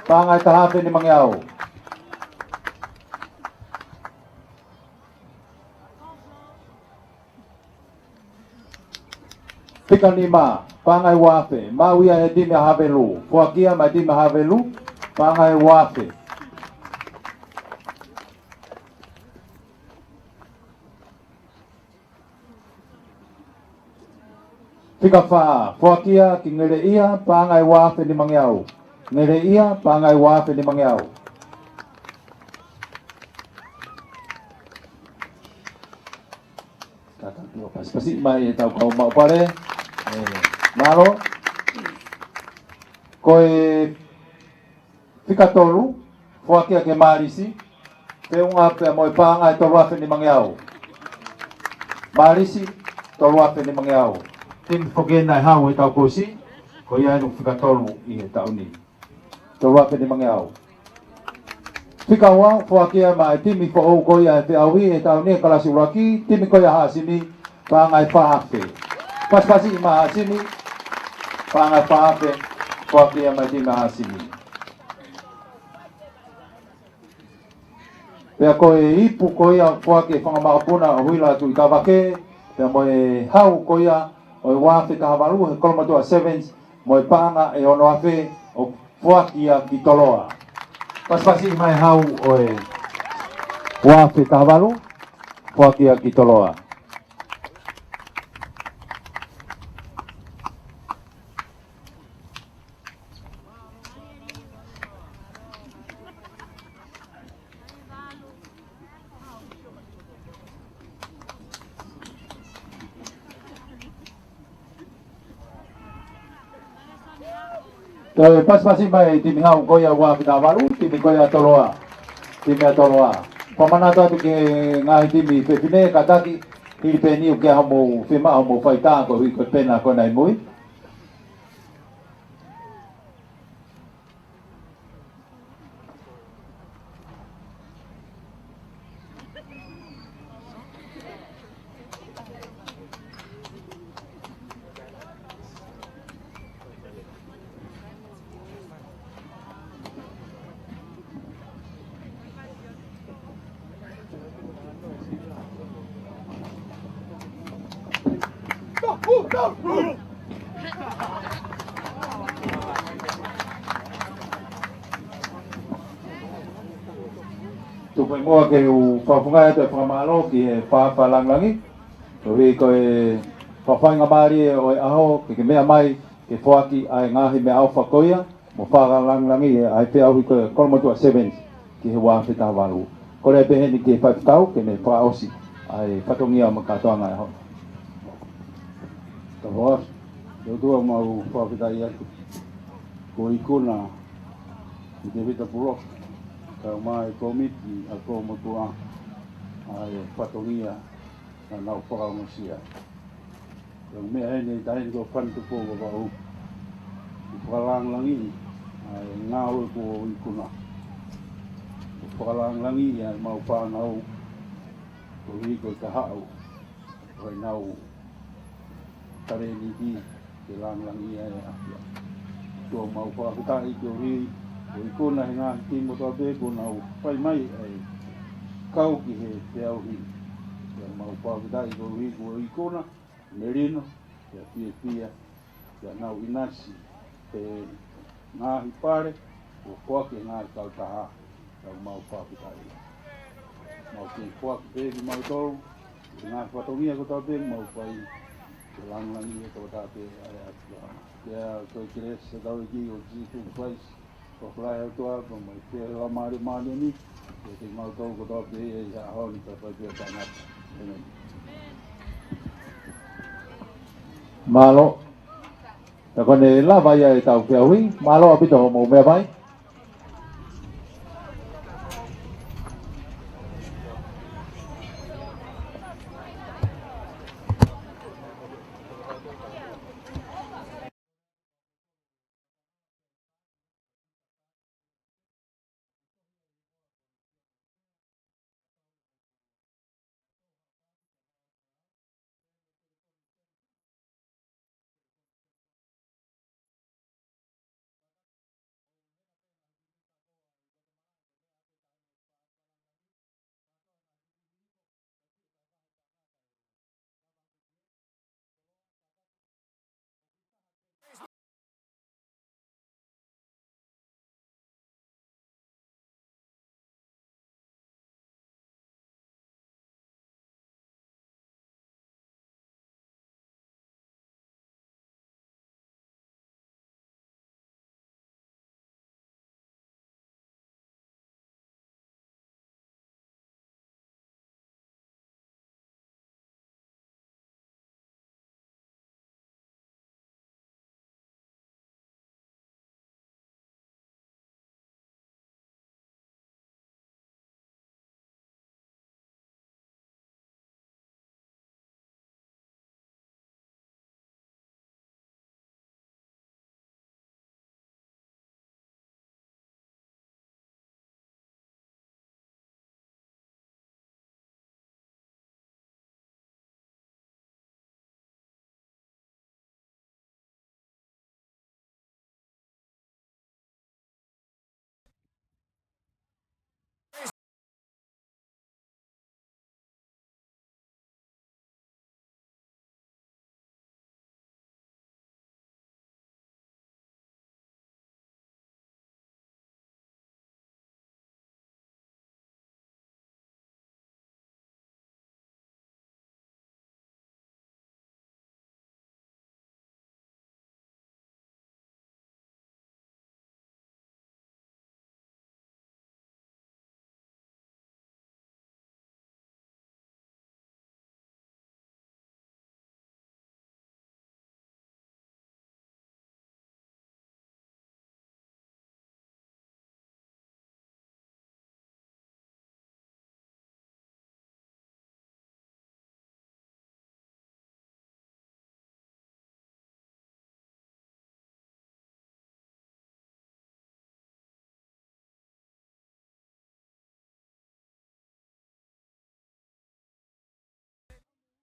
paʻanga ʻe taha afe nimangeau. Fika nima, paʻanga ʻe ua afe, maʻu ia ʻe he timi ʻa Havelu, foaki ia mai e timi ʻa Havelu, paʻanga ʻe ua afe. Fika fā, foaki ia ki Ngeleʻia, paʻanga ʻe ua afe nimangeau. Ngeleʻia, paʻanga ʻe ua afe nimangeau. Kātaki ʻo pasipasi mai ʻetau kau maʻu pale. ʻE, mālō. Ko e fika tolu, foaki ia ki Malisi, feʻunga pea mo e paʻanga ʻe tolu afe nimangeau. Malisi, tolu afe nimangeau. Timi foki ena ʻe hau he taʻu kuo ʻosi, ko ia ʻoku fika tolu ʻi he taʻu ni. Tolu afe nimangeau. Fika ua, foaki ia mai e timi foʻou ko ia ʻe feʻauhi he taʻu ni he kalasi ʻuluaki, timi ko ia Haʻasini, paʻanga ʻe fā afe. Pasipasi mai Haʻasini, paʻanga ʻe fā afe, foaki ia mai e timi Haʻasini. Pea ko e ipu ko ia foaki ʻe Fanga Makapuna ʻo Huila Tuʻitavake, pea mo e hau ko ia ʻo e ua afe taha valu he Kolomotuʻa Sevens, mo e paʻanga ʻe ono afe ʻoku foaki ia ki Toloa. Pasipasi mai e hau ʻo e ua afe taha valu, foaki ia ki Toloa. Toe pasipasi mai timi hau ko ia ua fitu valu, timi ko ia Toloa. Timi ʻa Toloa. Fakamanatu atu ki he ngaahi timi fefine, kātaki, hili pē ʻeni ʻoku ʻi ai hoʻomou fiemaʻu, hoʻomou faitā, koeʻuhi ko e pena ko ena ʻi mui. Tuku muʻa ke u fakafofongaʻi atu e fakamālō ki he Fakalangilangi, koeʻuhi ko e fakafaingamālie ʻo e ʻaho ke ke meʻa mai ke foaki ʻa e ngaahi meʻaʻofa ko ia mo fakalangilangiʻi ʻa e feʻauhi ko e Kolomotuʻa Sevens ki he ua afe taha valu. Kole pē heni ki he faifekau ke ne fakaʻosi ʻa e fatongia mo e kātoanga ʻo e ʻaho. Tau ʻosi, ʻe ʻOtua, mau fakafetaʻi atu ko e ikuna ʻi Tēvita Pulotu, kae ʻumaʻā e kōmiti ʻa e Kolomotuʻa, ʻa e fatongia naʻa nau fakaongosia. Ko e meʻa eni ʻi he taimi ko ē ʻoku fanitupou vavau, ʻoku fakalangilangiʻi ʻa e ngāue kuo ikuna. ʻOku fakalangilangiʻi ʻa e mau fānau, koeʻuhi ko e kahaʻu ʻo ʻenau talēniti ke langilangiʻia ʻa e ʻAfiona. ʻOtua, mau fakafetaʻi koeʻuhi ko e ikuna he ngaahi timi kotoa pē kuo nau fai mai ʻa e kau ki he feʻauhi. ʻOtua, mau fakafetaʻi koeʻuhi ko e ikuna melino, pea fiefia, pea nau ʻinasi he ngaahi pale, ʻo foaki e ngaahi kautaha, ʻoku mau fakafetaʻi. Mau kei foaki pē kimautolu, he ngaahi fatongia kotoa pē ʻoku mau fai, ke langilangiʻia kotoa pē ʻa e ʻAfiona. Pea ko e kelesi ʻa hotau ʻEiki ko Sīsū Kalaisi, ko e ʻofa ʻa e ʻOtua, pea mo e feohi ʻa e Laumālie Māʻoniʻoni, ke ʻiate kimautolu kotoa pē ʻi he ʻaho ni pea fai pē ʻo taʻengata. ʻĒmeni. Mālō. Pea ko ʻene lava ia ʻetau feʻauhi, mālō ʻaupito hoʻomou meʻa mai.